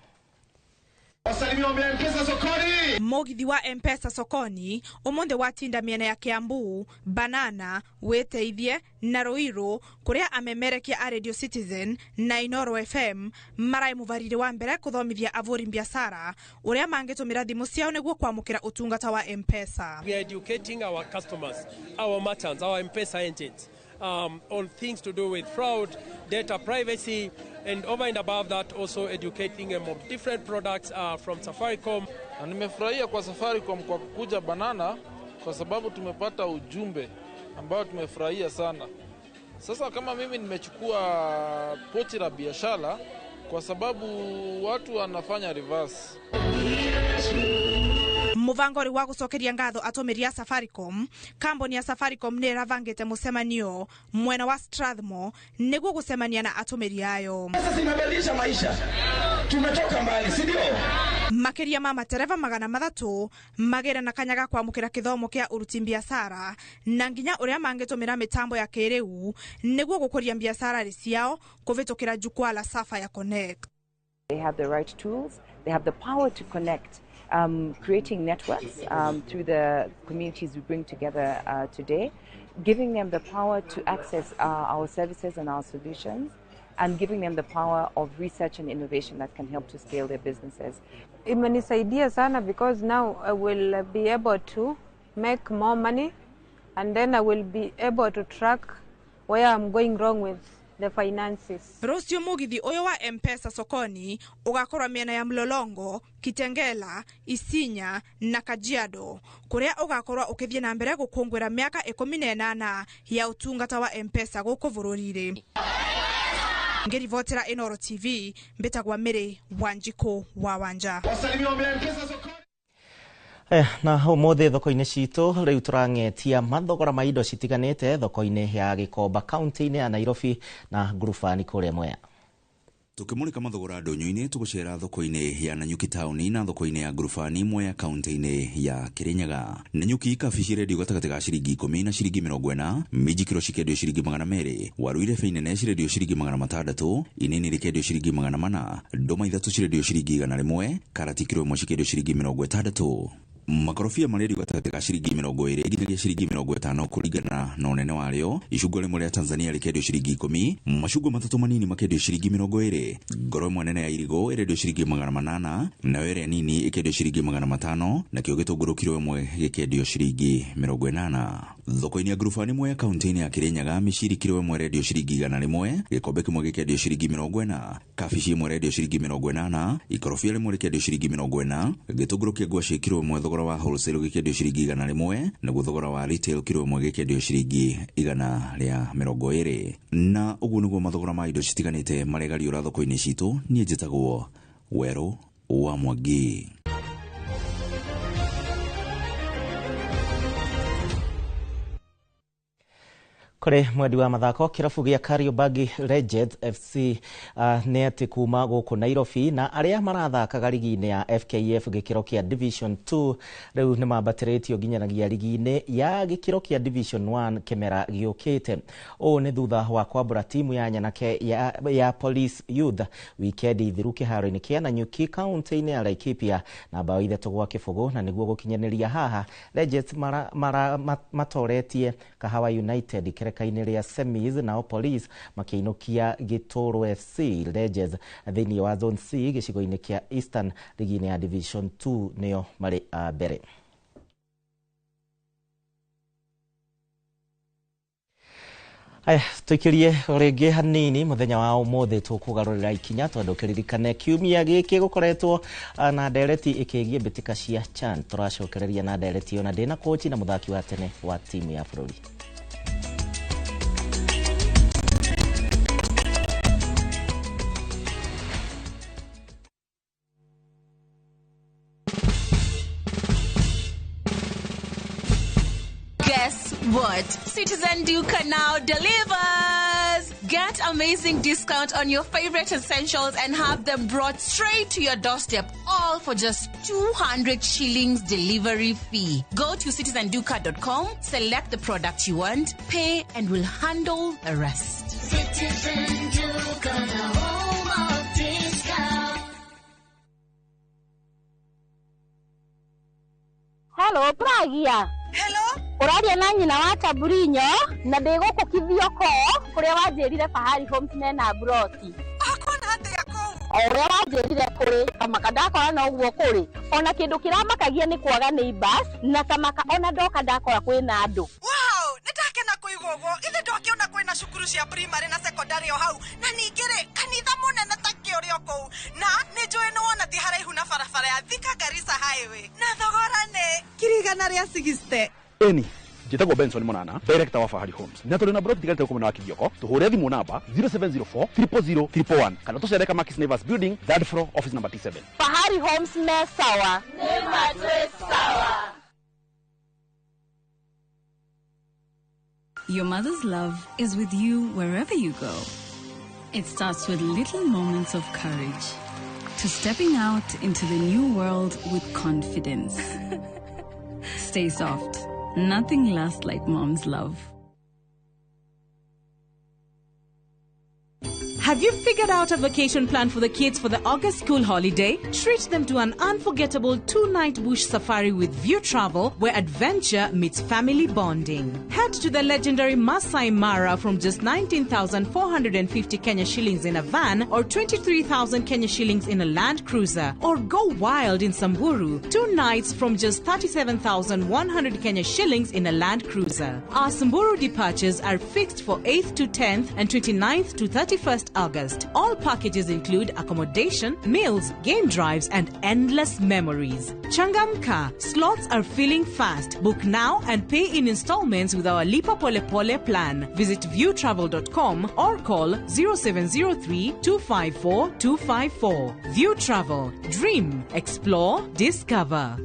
Mũgithi wa M-Pesa sokoni ũmũthĩ watinda mĩena ya Kiambu, Banana, Wĩteithie na Ruiru kũrĩa amemerekia a Radio Citizen na Inoro FM maraĩ mũbariri wa mbere kũthomithia avũri biacara ũrĩa mangĩtũmĩra thimũ ciao nĩguo kwamũkĩra ũtungata wa M-Pesa. We are educating our customers, our merchants, our M-Pesa agents on things to do with fraud, data privacy, and over and above that also educating them on different products from Safaricom. Na nimefurahia kwa Safaricom kwa kukuja Banana kwa sababu tumepata ujumbe ambao tumefurahia sana. Sasa kama mimi nimechukua pochi la biashara kwa sababu watu wanafanya reverse. Mũbango ũrĩ wa gũcokeria ngatho atũmĩri a Safaricom, kambuni ya Safaricom nĩ ĩravangĩte mũcemanio mwena wa Strathmore nĩguo gũcemania na atũmĩri ayo. Sasa zinabadilisha maisha. Tumetoka mbali, si ndio? Makĩria ma matereba 300 magĩre na kanya ga kwamũkĩra kĩthomo kĩa ũruti biacara na nginya ũrĩa mangĩtũmĩra mĩtambo ya kĩrĩu nĩguo gũkũria biacara ciao kũvĩtũkĩra jukwaa la Sapphire Connect. They have the right tools, they have the power to connect, creating networks through the communities we bring together today, giving them the power to access our services and our solutions, and giving them the power of research and innovation that can help to scale their businesses. Imenisaidia sana because now I will be able to make more money, and then I will be able to track where I'm going wrong with the finances. Rũciũ mũgithi ũyũ wa M-Pesa sokoni ũgakorwo mĩena ya Mlolongo, Kitengela, Isinya na Kajiado kũrĩa ũgakorwo ũkĩthiĩ na mbere gũkũngũĩra mĩaka 18 ya ũtungata wa M-Pesa gũkũ bũrũri-inĩ. Ngĩribotera Inoro TV mbĩtagwa Mary Wanjikũ wa Wanja. Na ũmũthĩ thoko-inĩ citũ rĩu tũrang'etia mathogora ma indo citiganĩte thoko-inĩ ya Gĩkomba kaunti-inĩ ya Nairobi na Ngurubani kũrĩa Mwea. Tukimulika mathogora ndonyo-inĩ tũgũcera thoko-inĩ ya Nanyuki taũni na thoko-inĩ ya Ngurubani Mwea kaunti-inĩ ya Kirinyaga. Nanyuki kabici irendio gatagatĩ ga ciringi 10 na ciringi 40, minji kiro cikendio ciringi 200, waru irebe inene cirendio ciringi 600, inini rĩkendio ciringi 400, ndũma ithatũ cirendio ciringi 100, karati kiro ĩmwe cikendio ciringi 60. Makorobia marendio gatagatĩ ga ciringi 20 nginyagia ciringi 50 kũringana na ũnene warĩo. Icungwa rĩmwe rĩa Tanzania rĩkendio ciringi 10, macungwa matatũ manini makendio ciringi 20, ngoro ĩmwe nene ya irigũ ĩrendio ciringi 800, nayo ĩrĩa nini ĩkendio ciringi 500, nakĩo gĩtũngũrũ kiro ĩmwe gĩkendio ciringi 80. Thoko-inĩ ya Ngurubani Mwea kaunti-inĩ ya Kirinyaga, mĩciri kiro ĩmwe ĩrendio ciringi 100, gĩkombe kĩmwe gĩkendio ciringi 40, kabici ĩmwe ĩrendio ciringi 80, ikorobia rĩmwe rĩkendio ciringi 40, gĩtũngũrũ kĩa ngwacĩ kiro ĩmwe thogora wa wholesale gĩkendio ciringi 100, naguo thogora wa retail kiro ĩmwe gĩkendio ciringi 120. Na ũguo nĩguo mathogora ma indo citiganĩte maregariũra thoko-inĩ citũ. Niĩ njĩtagwo Werũ wa Mwangi. Kũrĩ mwendi wa mathako, kĩrabu gĩa Kariobangi Legends FC nĩ atĩ kuma gũkũ Nairobi na arĩa marathakaga rigi-inĩ ya FKF gĩkĩro kĩa Division 2 rĩu nĩ mambatĩrĩtio nginyanagia rigi-inĩ ya gĩkĩro kĩa Division 1 kĩmera gĩũkĩte. Ũũ nĩ thutha wa kwambũra timu ya nyanake ya Police Youth wikendi thiru kĩharo-inĩ kĩa Nanyuki kaunti-inĩ ya Laikipia na bao 3-0, na nĩguo gũkinyanĩria haha Legends matoretie Kahawa United kereka-inĩ rĩa semis, nao Police makĩinũkia Gĩtũrũ FC Legends thĩinĩ wa Zone C gĩcigo-inĩ kĩa Eastern rigi-inĩ ya Division 2 nĩo marĩ a mbere. Aya, tũikĩrie rĩngĩ hanini mũthenya wa ũmũthĩ tũkũgarũrĩra ikinya tondũ kĩririkane kiumia gĩkĩ gũkoretwo na ndereti ĩkĩgiĩ mbĩtĩka cia CHAN. Tũracokereria na ndereti ĩyo na ndĩna kochi na mũthaki wa tene wa timu ya bũrũri. Guess what? Citizen Duka now delivers! Get amazing discount on your favorite essentials and have them brought straight to your doorstep, all for just 200 shillings delivery fee. Go to citizenduka.com, select the product you want, pay, and we'll handle the rest. Citizen Duka, the home of discount. Hello, Pragia. Hello? Ũraria na nyina wa Taburinyo na ndĩ gũkũ Kithioko kũrĩa wanjĩrire Fahari Homes mena mburoti. Akona atĩa kũu? O ũrĩa wanjĩrire kũrĩ tamaka ndakora noguo kũrĩ. Ona kĩndũ kĩramakagia nĩ kwaga neighbors na tamaka ona ndoka ndakora kwĩna andũ. Wow, nĩ ndakena kũigua ũguo. Ithe ndwakĩona kwĩna cukuru cia primary na secondary o hau na ningĩ rĩ kanitha mũnene ta kĩũrĩ o kũu na nĩ njũĩ nĩ wona ti haraihu na barabara ya Thika Garissa Highway na thogora nĩ 160,000. Eni njĩtagwo Benson Monana, director wa Fahari Homes, na tũrĩ na broti tigarĩte gũkũ mwena wa Kithioko. Tũhũre thimũ namba 0704 000 111 kana tũcere Kamakis Neighbors Building, third floor, office number T7. Fahari Homes me sawa. Nĩ matwĩ sawa. Your mother's love is with you wherever you go. It starts with little moments of courage to stepping out into the new world with confidence. Stay soft. Nothing lasts like mom's love. Have you figured out a vacation plan for the kids for the August school holiday? Treat them to an unforgettable 2-night bush safari with View Travel, where adventure meets family bonding. Head to the legendary Masai Mara from just 19,450 Kenya shillings in a van or 23,000 Kenya shillings in a Land Cruiser. Or go wild in Samburu, 2 nights from just 37,100 Kenya shillings in a Land Cruiser. Our Samburu departures are fixed for 8th to 10th and 29th to 31st August. All packages include accommodation, meals, game drives, and endless memories. Changamka, slots are filling fast. Book now and pay in installments with our Lipa Pole Pole plan. Visit viewtravel.com or call 0703 254 254. View Travel. Dream, explore, discover.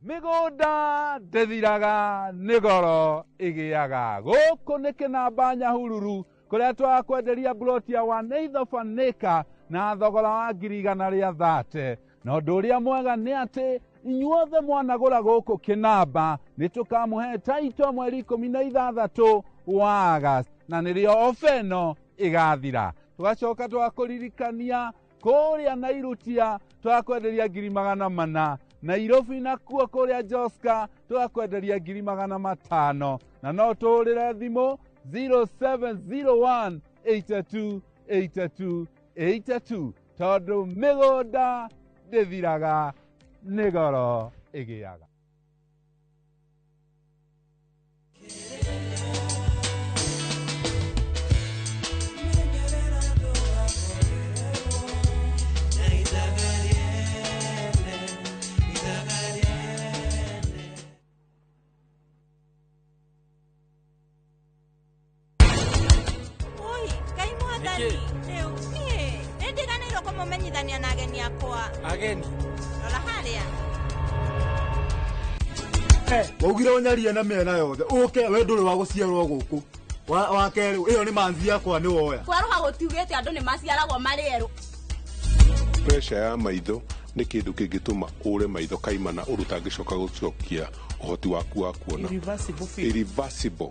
Mĩgũnda ndĩthiraga nĩ goro ĩgĩaga. Gũkũ nĩ kĩnamba Nyahururu kũrĩa twakwenderia mburoti ya 1/8 of an acre na thogora wa 130,000. Na ũndũ ũrĩa mwega nĩ atĩ inyuothe mwanagũra gũkũ kĩnamba nĩ tũkamũhe taito mweri 16 wa August, na nĩrĩo ofa ĩno ĩgathira. Tũgacoka twakũririkania kũrĩa Nairutia twakwenderia 400,000, Nairobi nakuo kũrĩa Joska tũgakwenderia 500,000, na no tũhũrĩre thimũ 0701 82 82 82 tondũ mĩgũnda ndĩthiraga nĩ goro ĩgĩaga. Kũmenyithania na ageni akwa. Ageni? Rora harĩa. Waugire ũnyarie na mĩena yothe ũke we ndũrĩ wa gũciarwo gũkũ wa kerĩ ĩyo nĩ manzi yakwa nĩ woya. Kwerũha gũtiugĩte andũ nĩ maciaragwo marĩ erũ. Pressure ya maitho nĩ kĩndũ kĩngĩtũma ũre maitho kaimana ũndũ ũtangĩcoka gũcokia ũhoti waku wa kuona. Irreversible.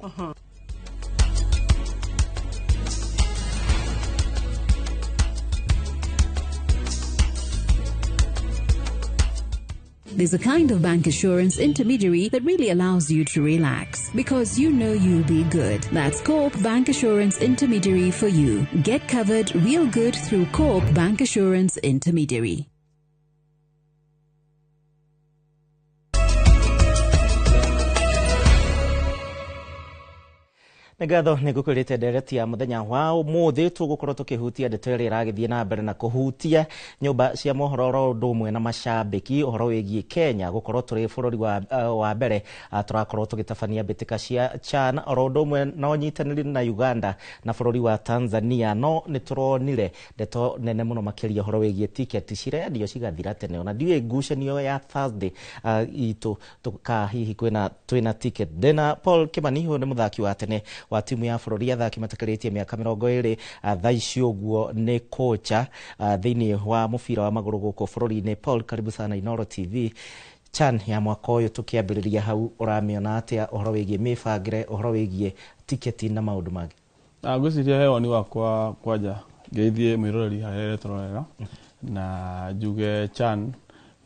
There's a kind of bank assurance intermediary that really allows you to relax because you know you'll be good. That's Co-op Bank Assurance Intermediary for you. Get covered real good through Co-op Bank Assurance Intermediary. Nĩ ngatho nĩ ngũkwĩrĩte ndereti ya mũthenya wa ũmũthĩ tũgũkorwo tũkĩhutia ndeto ĩrĩa ĩragĩthiĩ na mbere na kũhutia nyũmba cia mohoro oro ũndũ ũmwe na macambĩki ũhoro wĩgiĩ Kenya gũkorwo tũrĩ bũrũri wa mbere tũrakorwo tũgĩtabania mbĩtĩka cia CHAN oro ũndũ ũmwe na ũnyitanĩri na Uganda na bũrũri wa Tanzania. No nĩ tũronire ndeto nene mũno makĩria ũhoro wĩgiĩ tiketi cirendio cigathira tene ona ndiũĩ ngucanio ya Thursday itũ ka hihi twĩna ticket. Ndĩna Paul Kimani ũyũ nĩ mũthaki wa tene wa timu ya bũrũri athaki matakĩrĩtie mĩaka 20 thaa ici ũguo nĩ kocha thĩinĩ wa mũbira wa magũrũ gũkũ bũrũri-inĩ. Paul, karibu sana Inooro TV. CHAN ya mwaka ũyũ tũkĩambĩrĩria hau ũramĩona atĩa ũhoro wĩgiĩ mĩbangĩre ũhoro wĩgiĩ tiketi na maũndũ mangĩ? Ngwĩciria he woni wakwa kwanja ngeithie mwĩroreri harĩa tũrorera na njuge CHAN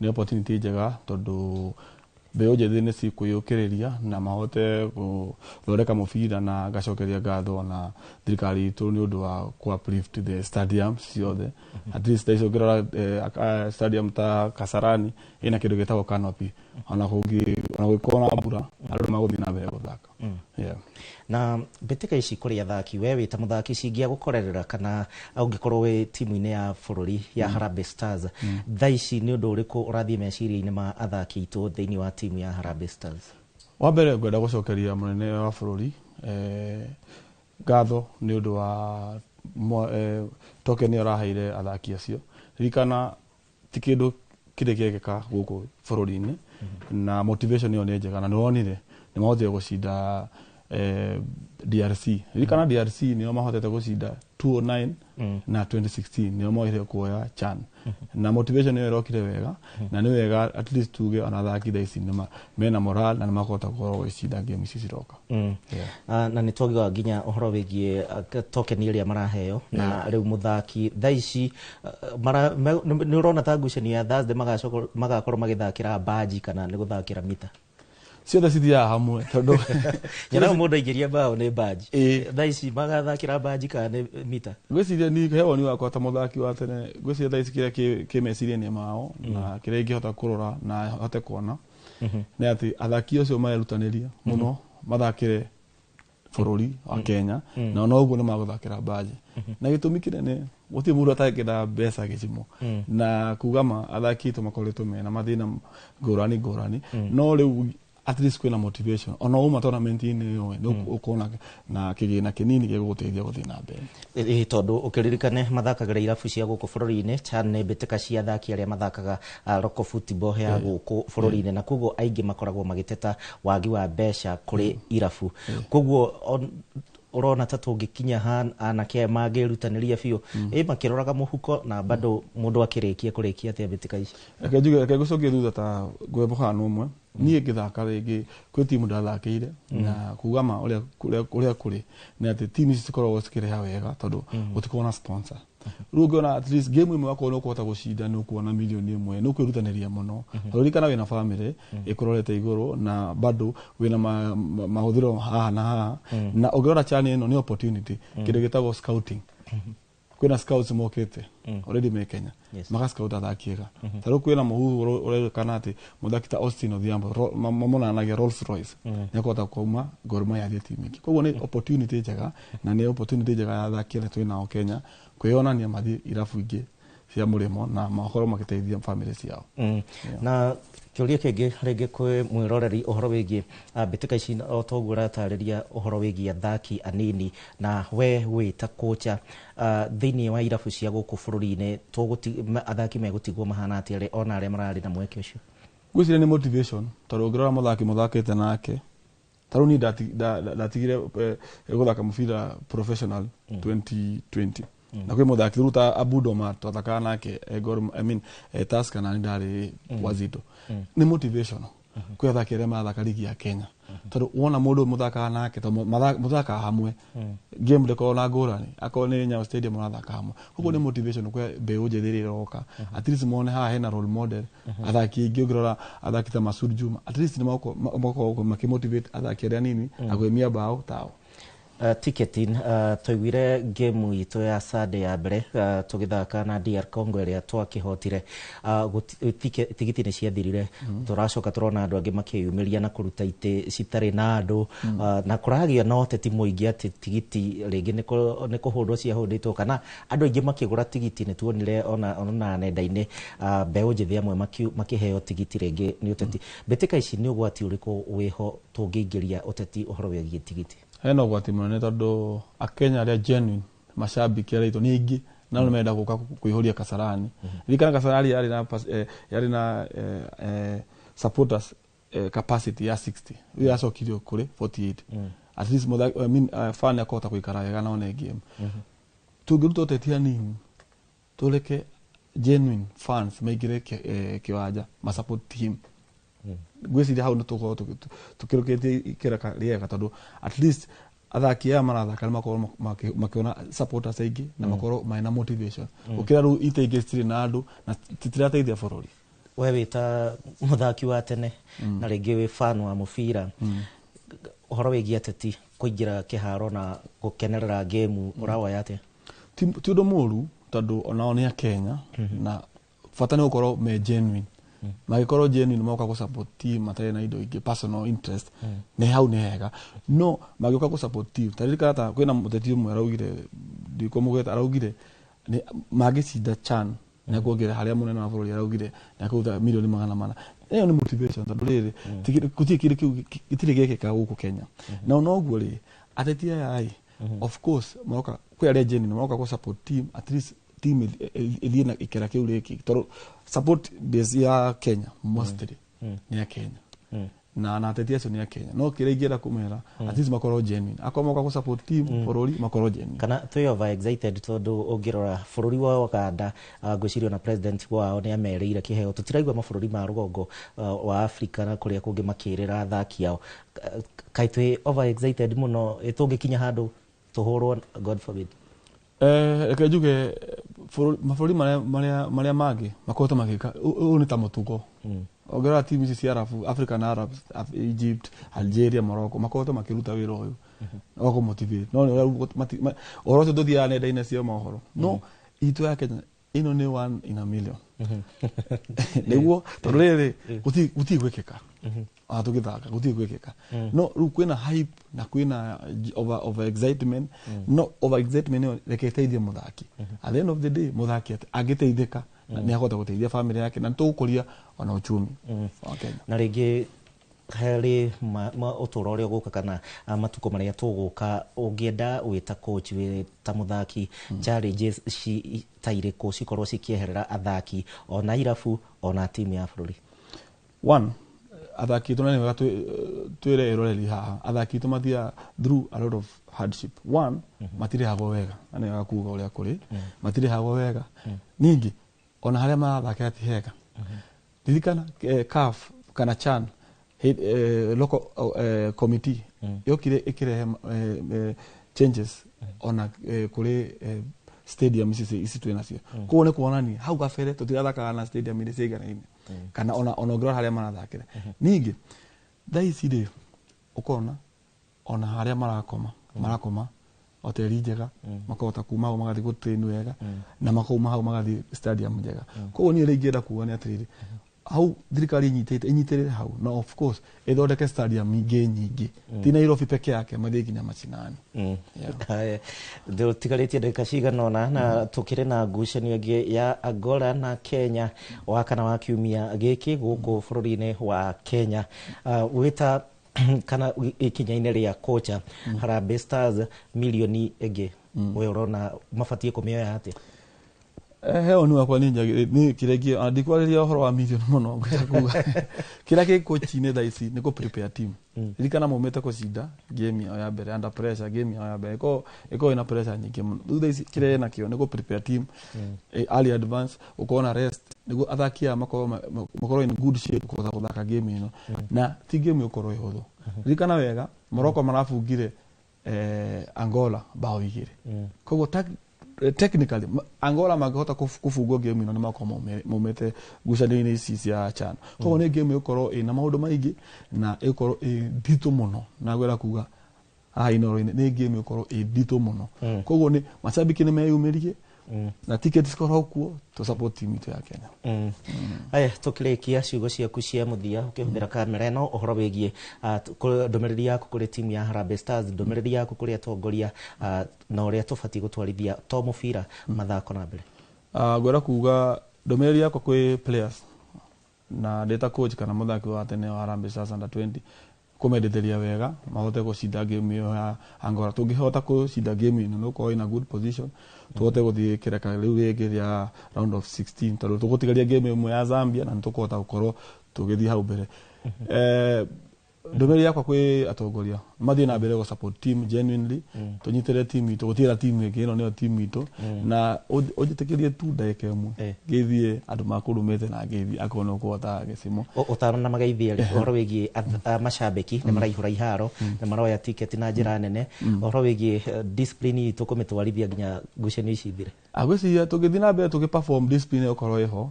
nĩ opportunity njega tondũ mbeũ njĩthĩ nĩ cikwĩyũkĩrĩria na mahote gũthondeka mũbira na ngacokeria ngatho na thirikari itũ nĩ ũndũ wa ku uplift the stadium ciothe. At least thaa ici ũngĩrora stadium ta Kasarani ĩna kĩndũ gĩtagwo canopy, ona gũgĩkorwo na mbura andũ nĩ magũthiĩ na mbere gũthaka. Na mbĩtĩka ici kũrĩ athaki, we wĩ ta mũthaki cingĩagũkorerera kana ũngĩkorwo wĩ timu-inĩ ya bũrũri ya Harambee Stars, thaa ici nĩ ũndũ ũrĩkũ ũrathiĩ meciria-inĩ ma athaki aitũ thĩinĩ wa timu ya Harambee Stars? Wa mbere ngwenda gũcokeria mũnene wa bũrũri ngatho nĩ ũndũ wa token ĩyo araheire athaki acio. Ririkana ti kĩndũ kĩrĩa gĩekĩka gũkũ bũrũri-inĩ na motivation ĩyo nĩ njega na nĩ wonire nĩ mahotire gũcinda DRC. Ririkana DRC nĩo mahotete gũcinda 2009 na 2016 nĩo moire kuoya CHAN na motivation ĩyo ĩrokire wega na nĩ wega at least tuge ona athaki thaa ici mena moral na nĩ makũhota gũkorwo gũcinda game ici ciroka. Na nĩ twagiga nginya ũhoro wĩgiĩ token ĩrĩa maraheo na rĩu mũthaki thaa ici nĩ ũrona ta ngucanio ya Thursday magakorwo magĩthakĩra baji kana nĩ gũthakĩra mita? Ciothe cithiaga hamwe tondũ nyonaga mũndũ aingĩria bao nĩ baji, thaa ici magathakĩra baji kana nĩ mita? Ngwĩciria ni he woni wakwa ta mũthaki wa tene, ngwĩciria thaa ici kĩrĩa kĩ meciria-inĩ mao na kĩrĩa ingĩhota kũrora na hote kuona nĩ atĩ athaki acio marerutanĩria mũno mathakĩre bũrũri wa Kenya na ona ũguo nĩ magũthakĩra baji na gĩtũmi kĩnene gũtirĩ mũndũ atangĩenda mbeca gĩcimo na kuga ma athaki aitũ makoretwo mena mathĩna ngũrani ngũrani no rĩu at least kwĩna motivation ona uma tournament-inĩ ĩyo nĩ ũkuona na kĩgĩna kĩnini gĩgũgũteithia gũthiĩ na mbere. Tondũ ũkĩririkane mathakagĩra irabu cia gũkũ bũrũri-inĩ, CHAN nĩ mbĩtĩka cia athaki arĩa mathakaga local football ya gũkũ bũrũri-inĩ na koguo aingĩ makoragwo magĩteta wagi wa mbeca kũrĩ irabu, koguo ũrona ta tũngĩkinya ha anake mangĩrutanĩria biũ makĩroraga mũhuko na bado mũndũ akĩrĩkia kũrĩkia atĩa mbĩtĩka ici? Reke njuge, reke ngũcokie thutha ta ngwe mũhano ũmwe. Niĩ ngĩthaka rĩngĩ kwĩ timu ndathakĩire na kuga ma ũrĩa kũrĩ nĩ atĩ timu ici cikoragwo cikĩrĩha wega tondũ gũtikoragwo na sponsor. Rĩu ũngĩona at least game ĩmwe wakorwo nĩ ũkũhota gũcinda nĩ ũkuona milioni ĩmwe nĩ ũkwĩrutanĩria mũno tondũ ririkana wĩna family ĩkũrorete igũrũ na bado wĩna mahũthĩro haha na haha na ũngĩrora CHAN ĩno nĩ opportunity kĩndũ gĩtagwo scouting. Kwĩna scouts mokĩte already me Kenya maka scout athaki ega ta rĩu kwĩna mũhuhu ũrerĩkana atĩ mũthaki ta Austin Odhiambo mamonanagia Rolls Royce nĩ akũhota kuma Gor Mahia athiĩ timu ĩngĩ. Koguo nĩ opportunity njega na nĩ opportunity njega ya athaki arĩa twĩ nao Kenya kwĩyonania mathiĩ irabu ingĩ cia mũrĩmo na makorwo magĩteithia family ciao. Na kĩũria kĩngĩ rĩngĩ kwĩ mwĩroreri ũhoro wĩgiĩ mbĩtĩka ici o toguo ũratarĩria ũhoro wĩgiĩ athaki anini na we wĩ ta kocha thĩinĩ wa irabu cia gũkũ bũrũri-inĩ athaki megũtigwo mahana atĩa ona arĩa mararĩ na mweke ũcio? Ngwĩciria nĩ motivation, tondũ ũngĩrora mũthaki mũthakĩte nake, ta rĩu niĩ ndatigire gũthaka mũbira professional 2020, na kwĩ mũthaki rĩu ta Abudo Omar twathakaga nake, Gor, I mean, Tusker, na nĩ ndarĩ Wazito. Nĩ motivation kwĩ athaki arĩa marathaka ligi ya Kenya, tondũ wona mũndũ mũthakaga nake, tondũ mũthakaga hamwe, game ndĩkoragwo na ngũrani, akorwo nĩ Nyayo Stadium mũrathaka hamwe. Koguo nĩ motivation kwĩ mbeũ njĩthĩ ĩrĩa ĩroka, at least mone haha hena role model. Athaki aingĩ, ũngĩrora athaki ta Masud Juma, at least nĩ makoragwo makĩmotivate athaki arĩa anini na kũimia bao tao. Ticketing, twaiguire game itũ ya Sunday ya mbere, tũgĩthaka na DR Congo ĩrĩa twakĩhotire, tigiti nĩ ciathirire. Tũracoka tũrona andũ angĩ makĩyumĩria na kũruta itĩ citarĩ na andũ, na kũragĩa na ũteti mũingĩ atĩ tigiti rĩngĩ nĩ kũhũndwo ciahũndĩtwo, kana andũ aingĩ makĩgũra tigiti nĩ tuonire ona nenda-inĩ, mbeũ njĩthĩ amwe makĩheo tigiti rĩngĩ nĩ ũteti. Mbĩtĩka ici, nĩ ũgwati ũrĩkũ wĩho tũngĩingĩria ũteti ũhoro wĩgiĩ tigiti? Hena ũgwati mũnene, tondũ akenya arĩa genuine mashabiki arĩa aitũ nĩ aingĩ na nĩ marenda gũka kũihũria Kasarani. Ririkana Kasarani yarĩ na supporters capacity ya 60, rĩu yacokirio kũrĩ 48. At least I mean, fan akahota gũikara wega na one game. Tũngĩruta ũteti hanini, tũreke genuine fans maingĩre kĩwanja ma support team, ngwĩciria hau nĩ tũkorwo tũkĩrũkĩtie ikĩraka rĩega, tondũ at least athaki aya marathaka nĩ makorwo makĩona supporters aingĩ na makorwo mena motivation, gũkĩra rĩu ite ingĩ citirĩ na andũ na citirateithia bũrũri. We wĩ ta mũthaki wa tene na rĩngĩ wĩ fan wa mũbira, ũhoro wĩgiĩ ateti kũingĩra kĩharo na gũkenerera game ũrawoya atĩa? Ti ũndũ mũru, tondũ onao nĩ akenya, na bata nĩ gũkorwo me genuine. Mangĩkorwo genuine moka gũ support team matarĩ na indo ingĩ, personal interest, nĩ hau nĩ hega. No mangĩũka gũ support team, ta ririkana ta kwĩna mũteti ũmwe araugire, ndikũmũgweta, araugire nĩ mangĩcinda CHAN nĩ akuongerera harĩa mũnene wa bũrũri araugire nĩ akũruta mirioni 400. Ĩyo nĩ motivation, tondũ rĩrĩ gũtirĩ kĩndũ kĩu gĩtirĩ gĩekĩka gũkũ Kenya. Na onoguo rĩ, ateti aya ĩ, of course maroka kwĩ arĩa genuine maroka gũ support team, at least team ĩthiĩ na ikĩra kĩu rĩngĩ, tondũ support base ya Kenya mostly nĩ ya Kenya, na ateti acio nĩ a Kenya. No kĩrĩa ingĩenda kũmera, at least makorwo genuine, akorwo moka gũ support team bũrũri, makorwo genuine. Kana twĩ over excited? Tondũ ũngĩrora bũrũri wa Uganda, ngwĩciria ona president wao nĩ amerĩire kĩheo. Tũtiraigua mabũrũri ma rũgongo wa Africa na kũrĩa kũngĩ makĩrĩra athaki ao. Kaĩ twĩ over excited mũno? Tũngĩkinya handũ tũhũrwo, God forbid? Reke njuge mabũrũri marĩa mangĩ makoretwo magĩka ũyũ nĩ ta mũtugo. Ũngĩrora timu ici cia Arabu, African Arabs, Egypt, Algeria, Morocco, makoretwo makĩruta wĩra ũyũ wa kũmotivate, no nĩ ũrĩa ũhoro ũcio ndũthiaga nenda-inĩ cia mohoro. No itũ ya Kenya ĩno nĩ one in a million, nĩguo, tondũ rĩrĩ gũtirĩ gwĩkĩka ona tũgĩthaka, gũtirĩ gwĩkĩka. No rĩu kwĩna hype na kwĩna over excitement. No over excitement ĩyo reke ĩteithie mũthaki. At the end of the day, mũthaki angĩteithĩka nĩ akũhota gũteithia family yake na nĩtũgũkũria ona uchumi wa Kenya. Na rĩngĩ harĩ ũtũũro ũrĩa ũgũka kana matukũ marĩa tũgũka, ũngĩenda wĩ ta coach, wĩ ta mũthaki, challenges ta irĩkũ cikorwo cikĩeherera athaki ona irabu ona timu ya bũrũri? One, athaki aitũ, na nĩ wega twĩre eroreri haha, athaki aitũ mathiaga through a lot of hardship. One, matirĩhagwo wega, na nĩ wega kuga ũrĩa kũrĩ, matirĩhagwo wega. Ningĩ ona harĩa marathakĩra ti hega. Ririkana CAF kana CHAN local committee yokire ĩkĩrehe changes ona kũrĩ stadium ici twĩ nacio. Koguo nĩ kuonania hau kabere tũtirathakaga na stadium iria ciganaine, kana ona ũngĩrora harĩa marathakĩra. Ningĩ thaa ici rĩ, ũkona ona harĩa marakoma hoteli njega, makahota kuma hau magathiĩ gũtrain wega, na makauma hau magathiĩ stadium njega. Koguo niĩ ũrĩa ingĩenda kuga nĩ atĩrĩrĩ, hau thirikari ĩnyitĩte ĩnyitĩrĩre hau, na of course ĩthondeke stadium ingĩ nyingĩ, ti Nairobi peke yake, mathiĩ nginya macinani. Haya, tũtigarĩtie ndagĩka cigana ũna na tũkĩrĩ na ngucanio ĩngĩ ya Angola na Kenya wa kana wa kiumia gĩkĩ gũkũ bũrũri-inĩ wa Kenya. Wĩta kana ikinya-inĩ rĩa kocha, Harambee Stars milioni ĩngĩ, we ũrona mabatiĩ kũmĩoya atĩa? He oni wakwa nĩ kĩrĩa ndikwarĩria ũhoro wa million mũno ngwenda kuga kĩrĩa kĩ coach-inĩ thaa ici nĩ kũ prepare team. Ririkana maumĩte kũcinda game yao ya mbere under pressure, game yao ya mbere ĩkoragwo ĩna pressure nyingĩ mũno. Rĩu thaa ici kĩrĩa ĩnakĩo nĩ kũ prepare team early advance, gũkorwo na rest nĩguo athaki aya makorwo in good shape kũhota gũthaka game ĩno, na ti game ĩgũkorwo ĩhũthũ. Ririkana wega Morocco marabungire Angola bao 2. Koguo technically Angola mangĩhota kũbungwo game ĩno nĩ makorwo maumĩte ngucanio-inĩ ici cia CHAN. Koguo nĩ game ĩgũkorwo ĩna maũndũ maingĩ na ĩgũkorwo ĩ nditũ mũno, na ngwenda kuga haha Inooro-inĩ nĩ game ĩgũkorwo ĩ nditũ mũno. Koguo nĩ macambĩki nĩ meyumĩrie na tickets cikorwo kuo to support team itũ ya Kenya. Aya, tukĩrĩkia ciugo ciaku cia mũthia ũkĩhũthĩra kamera ĩno ũhoro wĩgiĩ ndũmĩrĩri yaku kũrĩ timu ya Harambee Stars, ndũmĩrĩri yaku kũrĩ atongoria, na ũrĩa tũbatiĩ gũtwarithia to mũbira mathako na mbere. Ngwenda kuga ndũmĩrĩri yakwa kwĩ players na ndĩ ta coach kana mũthaki wa tene wa Harambee Stars under 20 kũmendithĩria wega mahote gũcinda game ĩyo ya Angola. Tũngĩhota kũcinda game ĩno nĩ gũkorwo ina good position tũhote gũthiĩ kĩreka rĩu rĩngĩ rĩa round of 16, tondũ tũgũtigaria game ĩmwe ya Zambia na nĩ tũkũhota gũkorwo tũgĩthiĩ hau mbere. Ndũmĩrĩri yakwa kwĩ atongoria mathiĩ na mbere gũ support team genuinely, tũnyitĩre team itũ, gũtirĩ team ĩngĩ, ĩno nĩyo team itũ. Na ũnjĩtĩkĩrie tu ndagĩka ĩmwe ngĩthiĩ andũ makũrumĩte na ngĩthiĩ akorwo nĩ ũkũhota gĩcimo. Ũtaro na mageithia rĩ, ũhoro wĩgiĩ macambĩki nĩ maraihũra iharo, nĩ maroya tiketi na njĩra nene, ũhoro wĩgiĩ discipline itũ kũmĩtwarithia nginya ngucanio ici ithire. Agwĩciria tũngĩthiĩ na mbere tũgĩ perform discipline ĩgũkorwo ĩho,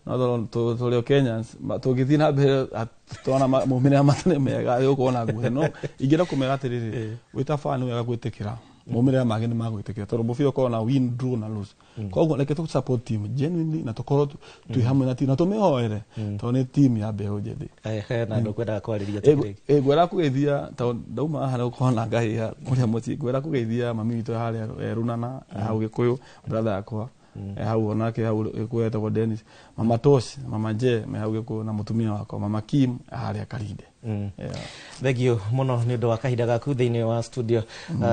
no tũrĩ o Kenyans, tũngĩthiĩ na mbere twana maumĩrĩra matarĩ mega ĩgũkorwo na ngucanio. No ingĩenda kũmera atĩrĩrĩ, wĩ ta fan wega gwĩtĩkĩra maumĩrĩra mangĩ nĩ magwĩtĩkĩra, tondũ mũbira ũkoragwo na win, draw na lose. Koguo reke tũ support team genuinely na tũkorwo twĩ hamwe na team na tũmĩhoere, tondũ nĩ team ya mbeũ njĩthĩ. Na ndũkwendaga kwarĩria tũkĩrĩkia. Ngwenda kũgeithia tondũ ndauma haha nĩgũkorwo na ngahĩha kũrĩa mũciĩ, ngwenda kũgeithia mami witũ harĩa Runana hau Gĩkũyũ, brother yakwa hau onake hau Gĩkũyũ etagwo Dennis, mama Tosh, mama J me hau Gĩkũyũ na mũtumia wakwa mama Kim harĩa Karinde. Thengio mũno nĩ ũndũ wa kahinda gaku thĩinĩ wa studio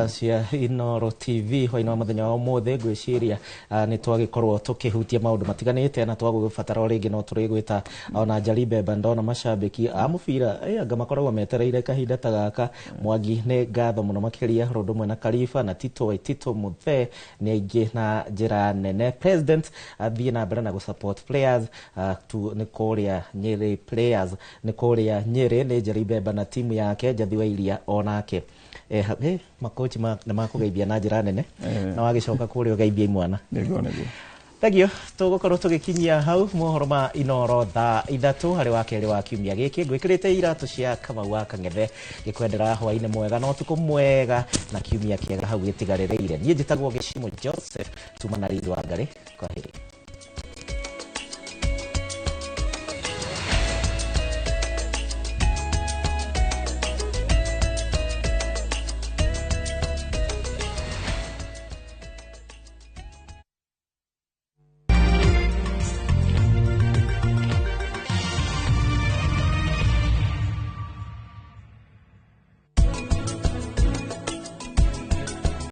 cia Inooro TV hwainĩ wa mũthenya wa ũmũthĩ. Ngwĩciria nĩ twagĩkorwo tũkĩhutia maũndũ matiganĩte na twagũgĩbatara o rĩngĩ no tũrĩgwĩta ona Njari Mbemba. Ndona macambĩki a mũbira anga makoragwo metereire kahinda ta gaka. Mwangi nĩ ngatho mũno makĩria, ũndũ ũmwe na Kariba na Tito Waitito Mũthee nĩ aingĩ na njĩra nene. President athiĩ na mbere na gũ support players tu nĩ kũrĩa Nyĩrĩ, players nĩ kũrĩa Nyĩrĩ nĩ Njeri Mbemba na timu yake Njathi wa Iria onake. Makochi nĩ makũgeithia na njĩra nene na wagĩcoka kũrĩa ũgeithia imwana. Nĩguo nĩguo. Thengio, tũgũkorwo tũgĩkinyia hau mohoro ma Inooro thaa 3 harĩ wa kerĩ wa kiumia gĩkĩ. Ngwĩkĩrĩte iratũ cia Kamau wa Kang'ethe ngĩkwendera hwainĩ mwega na ũtukũ mwega na kiumia kĩega hau gĩtigarĩrĩire. Niĩ njĩtagwo Gĩcimo Joseph, tuma na Riri wa Ngarĩ. Kwaheri.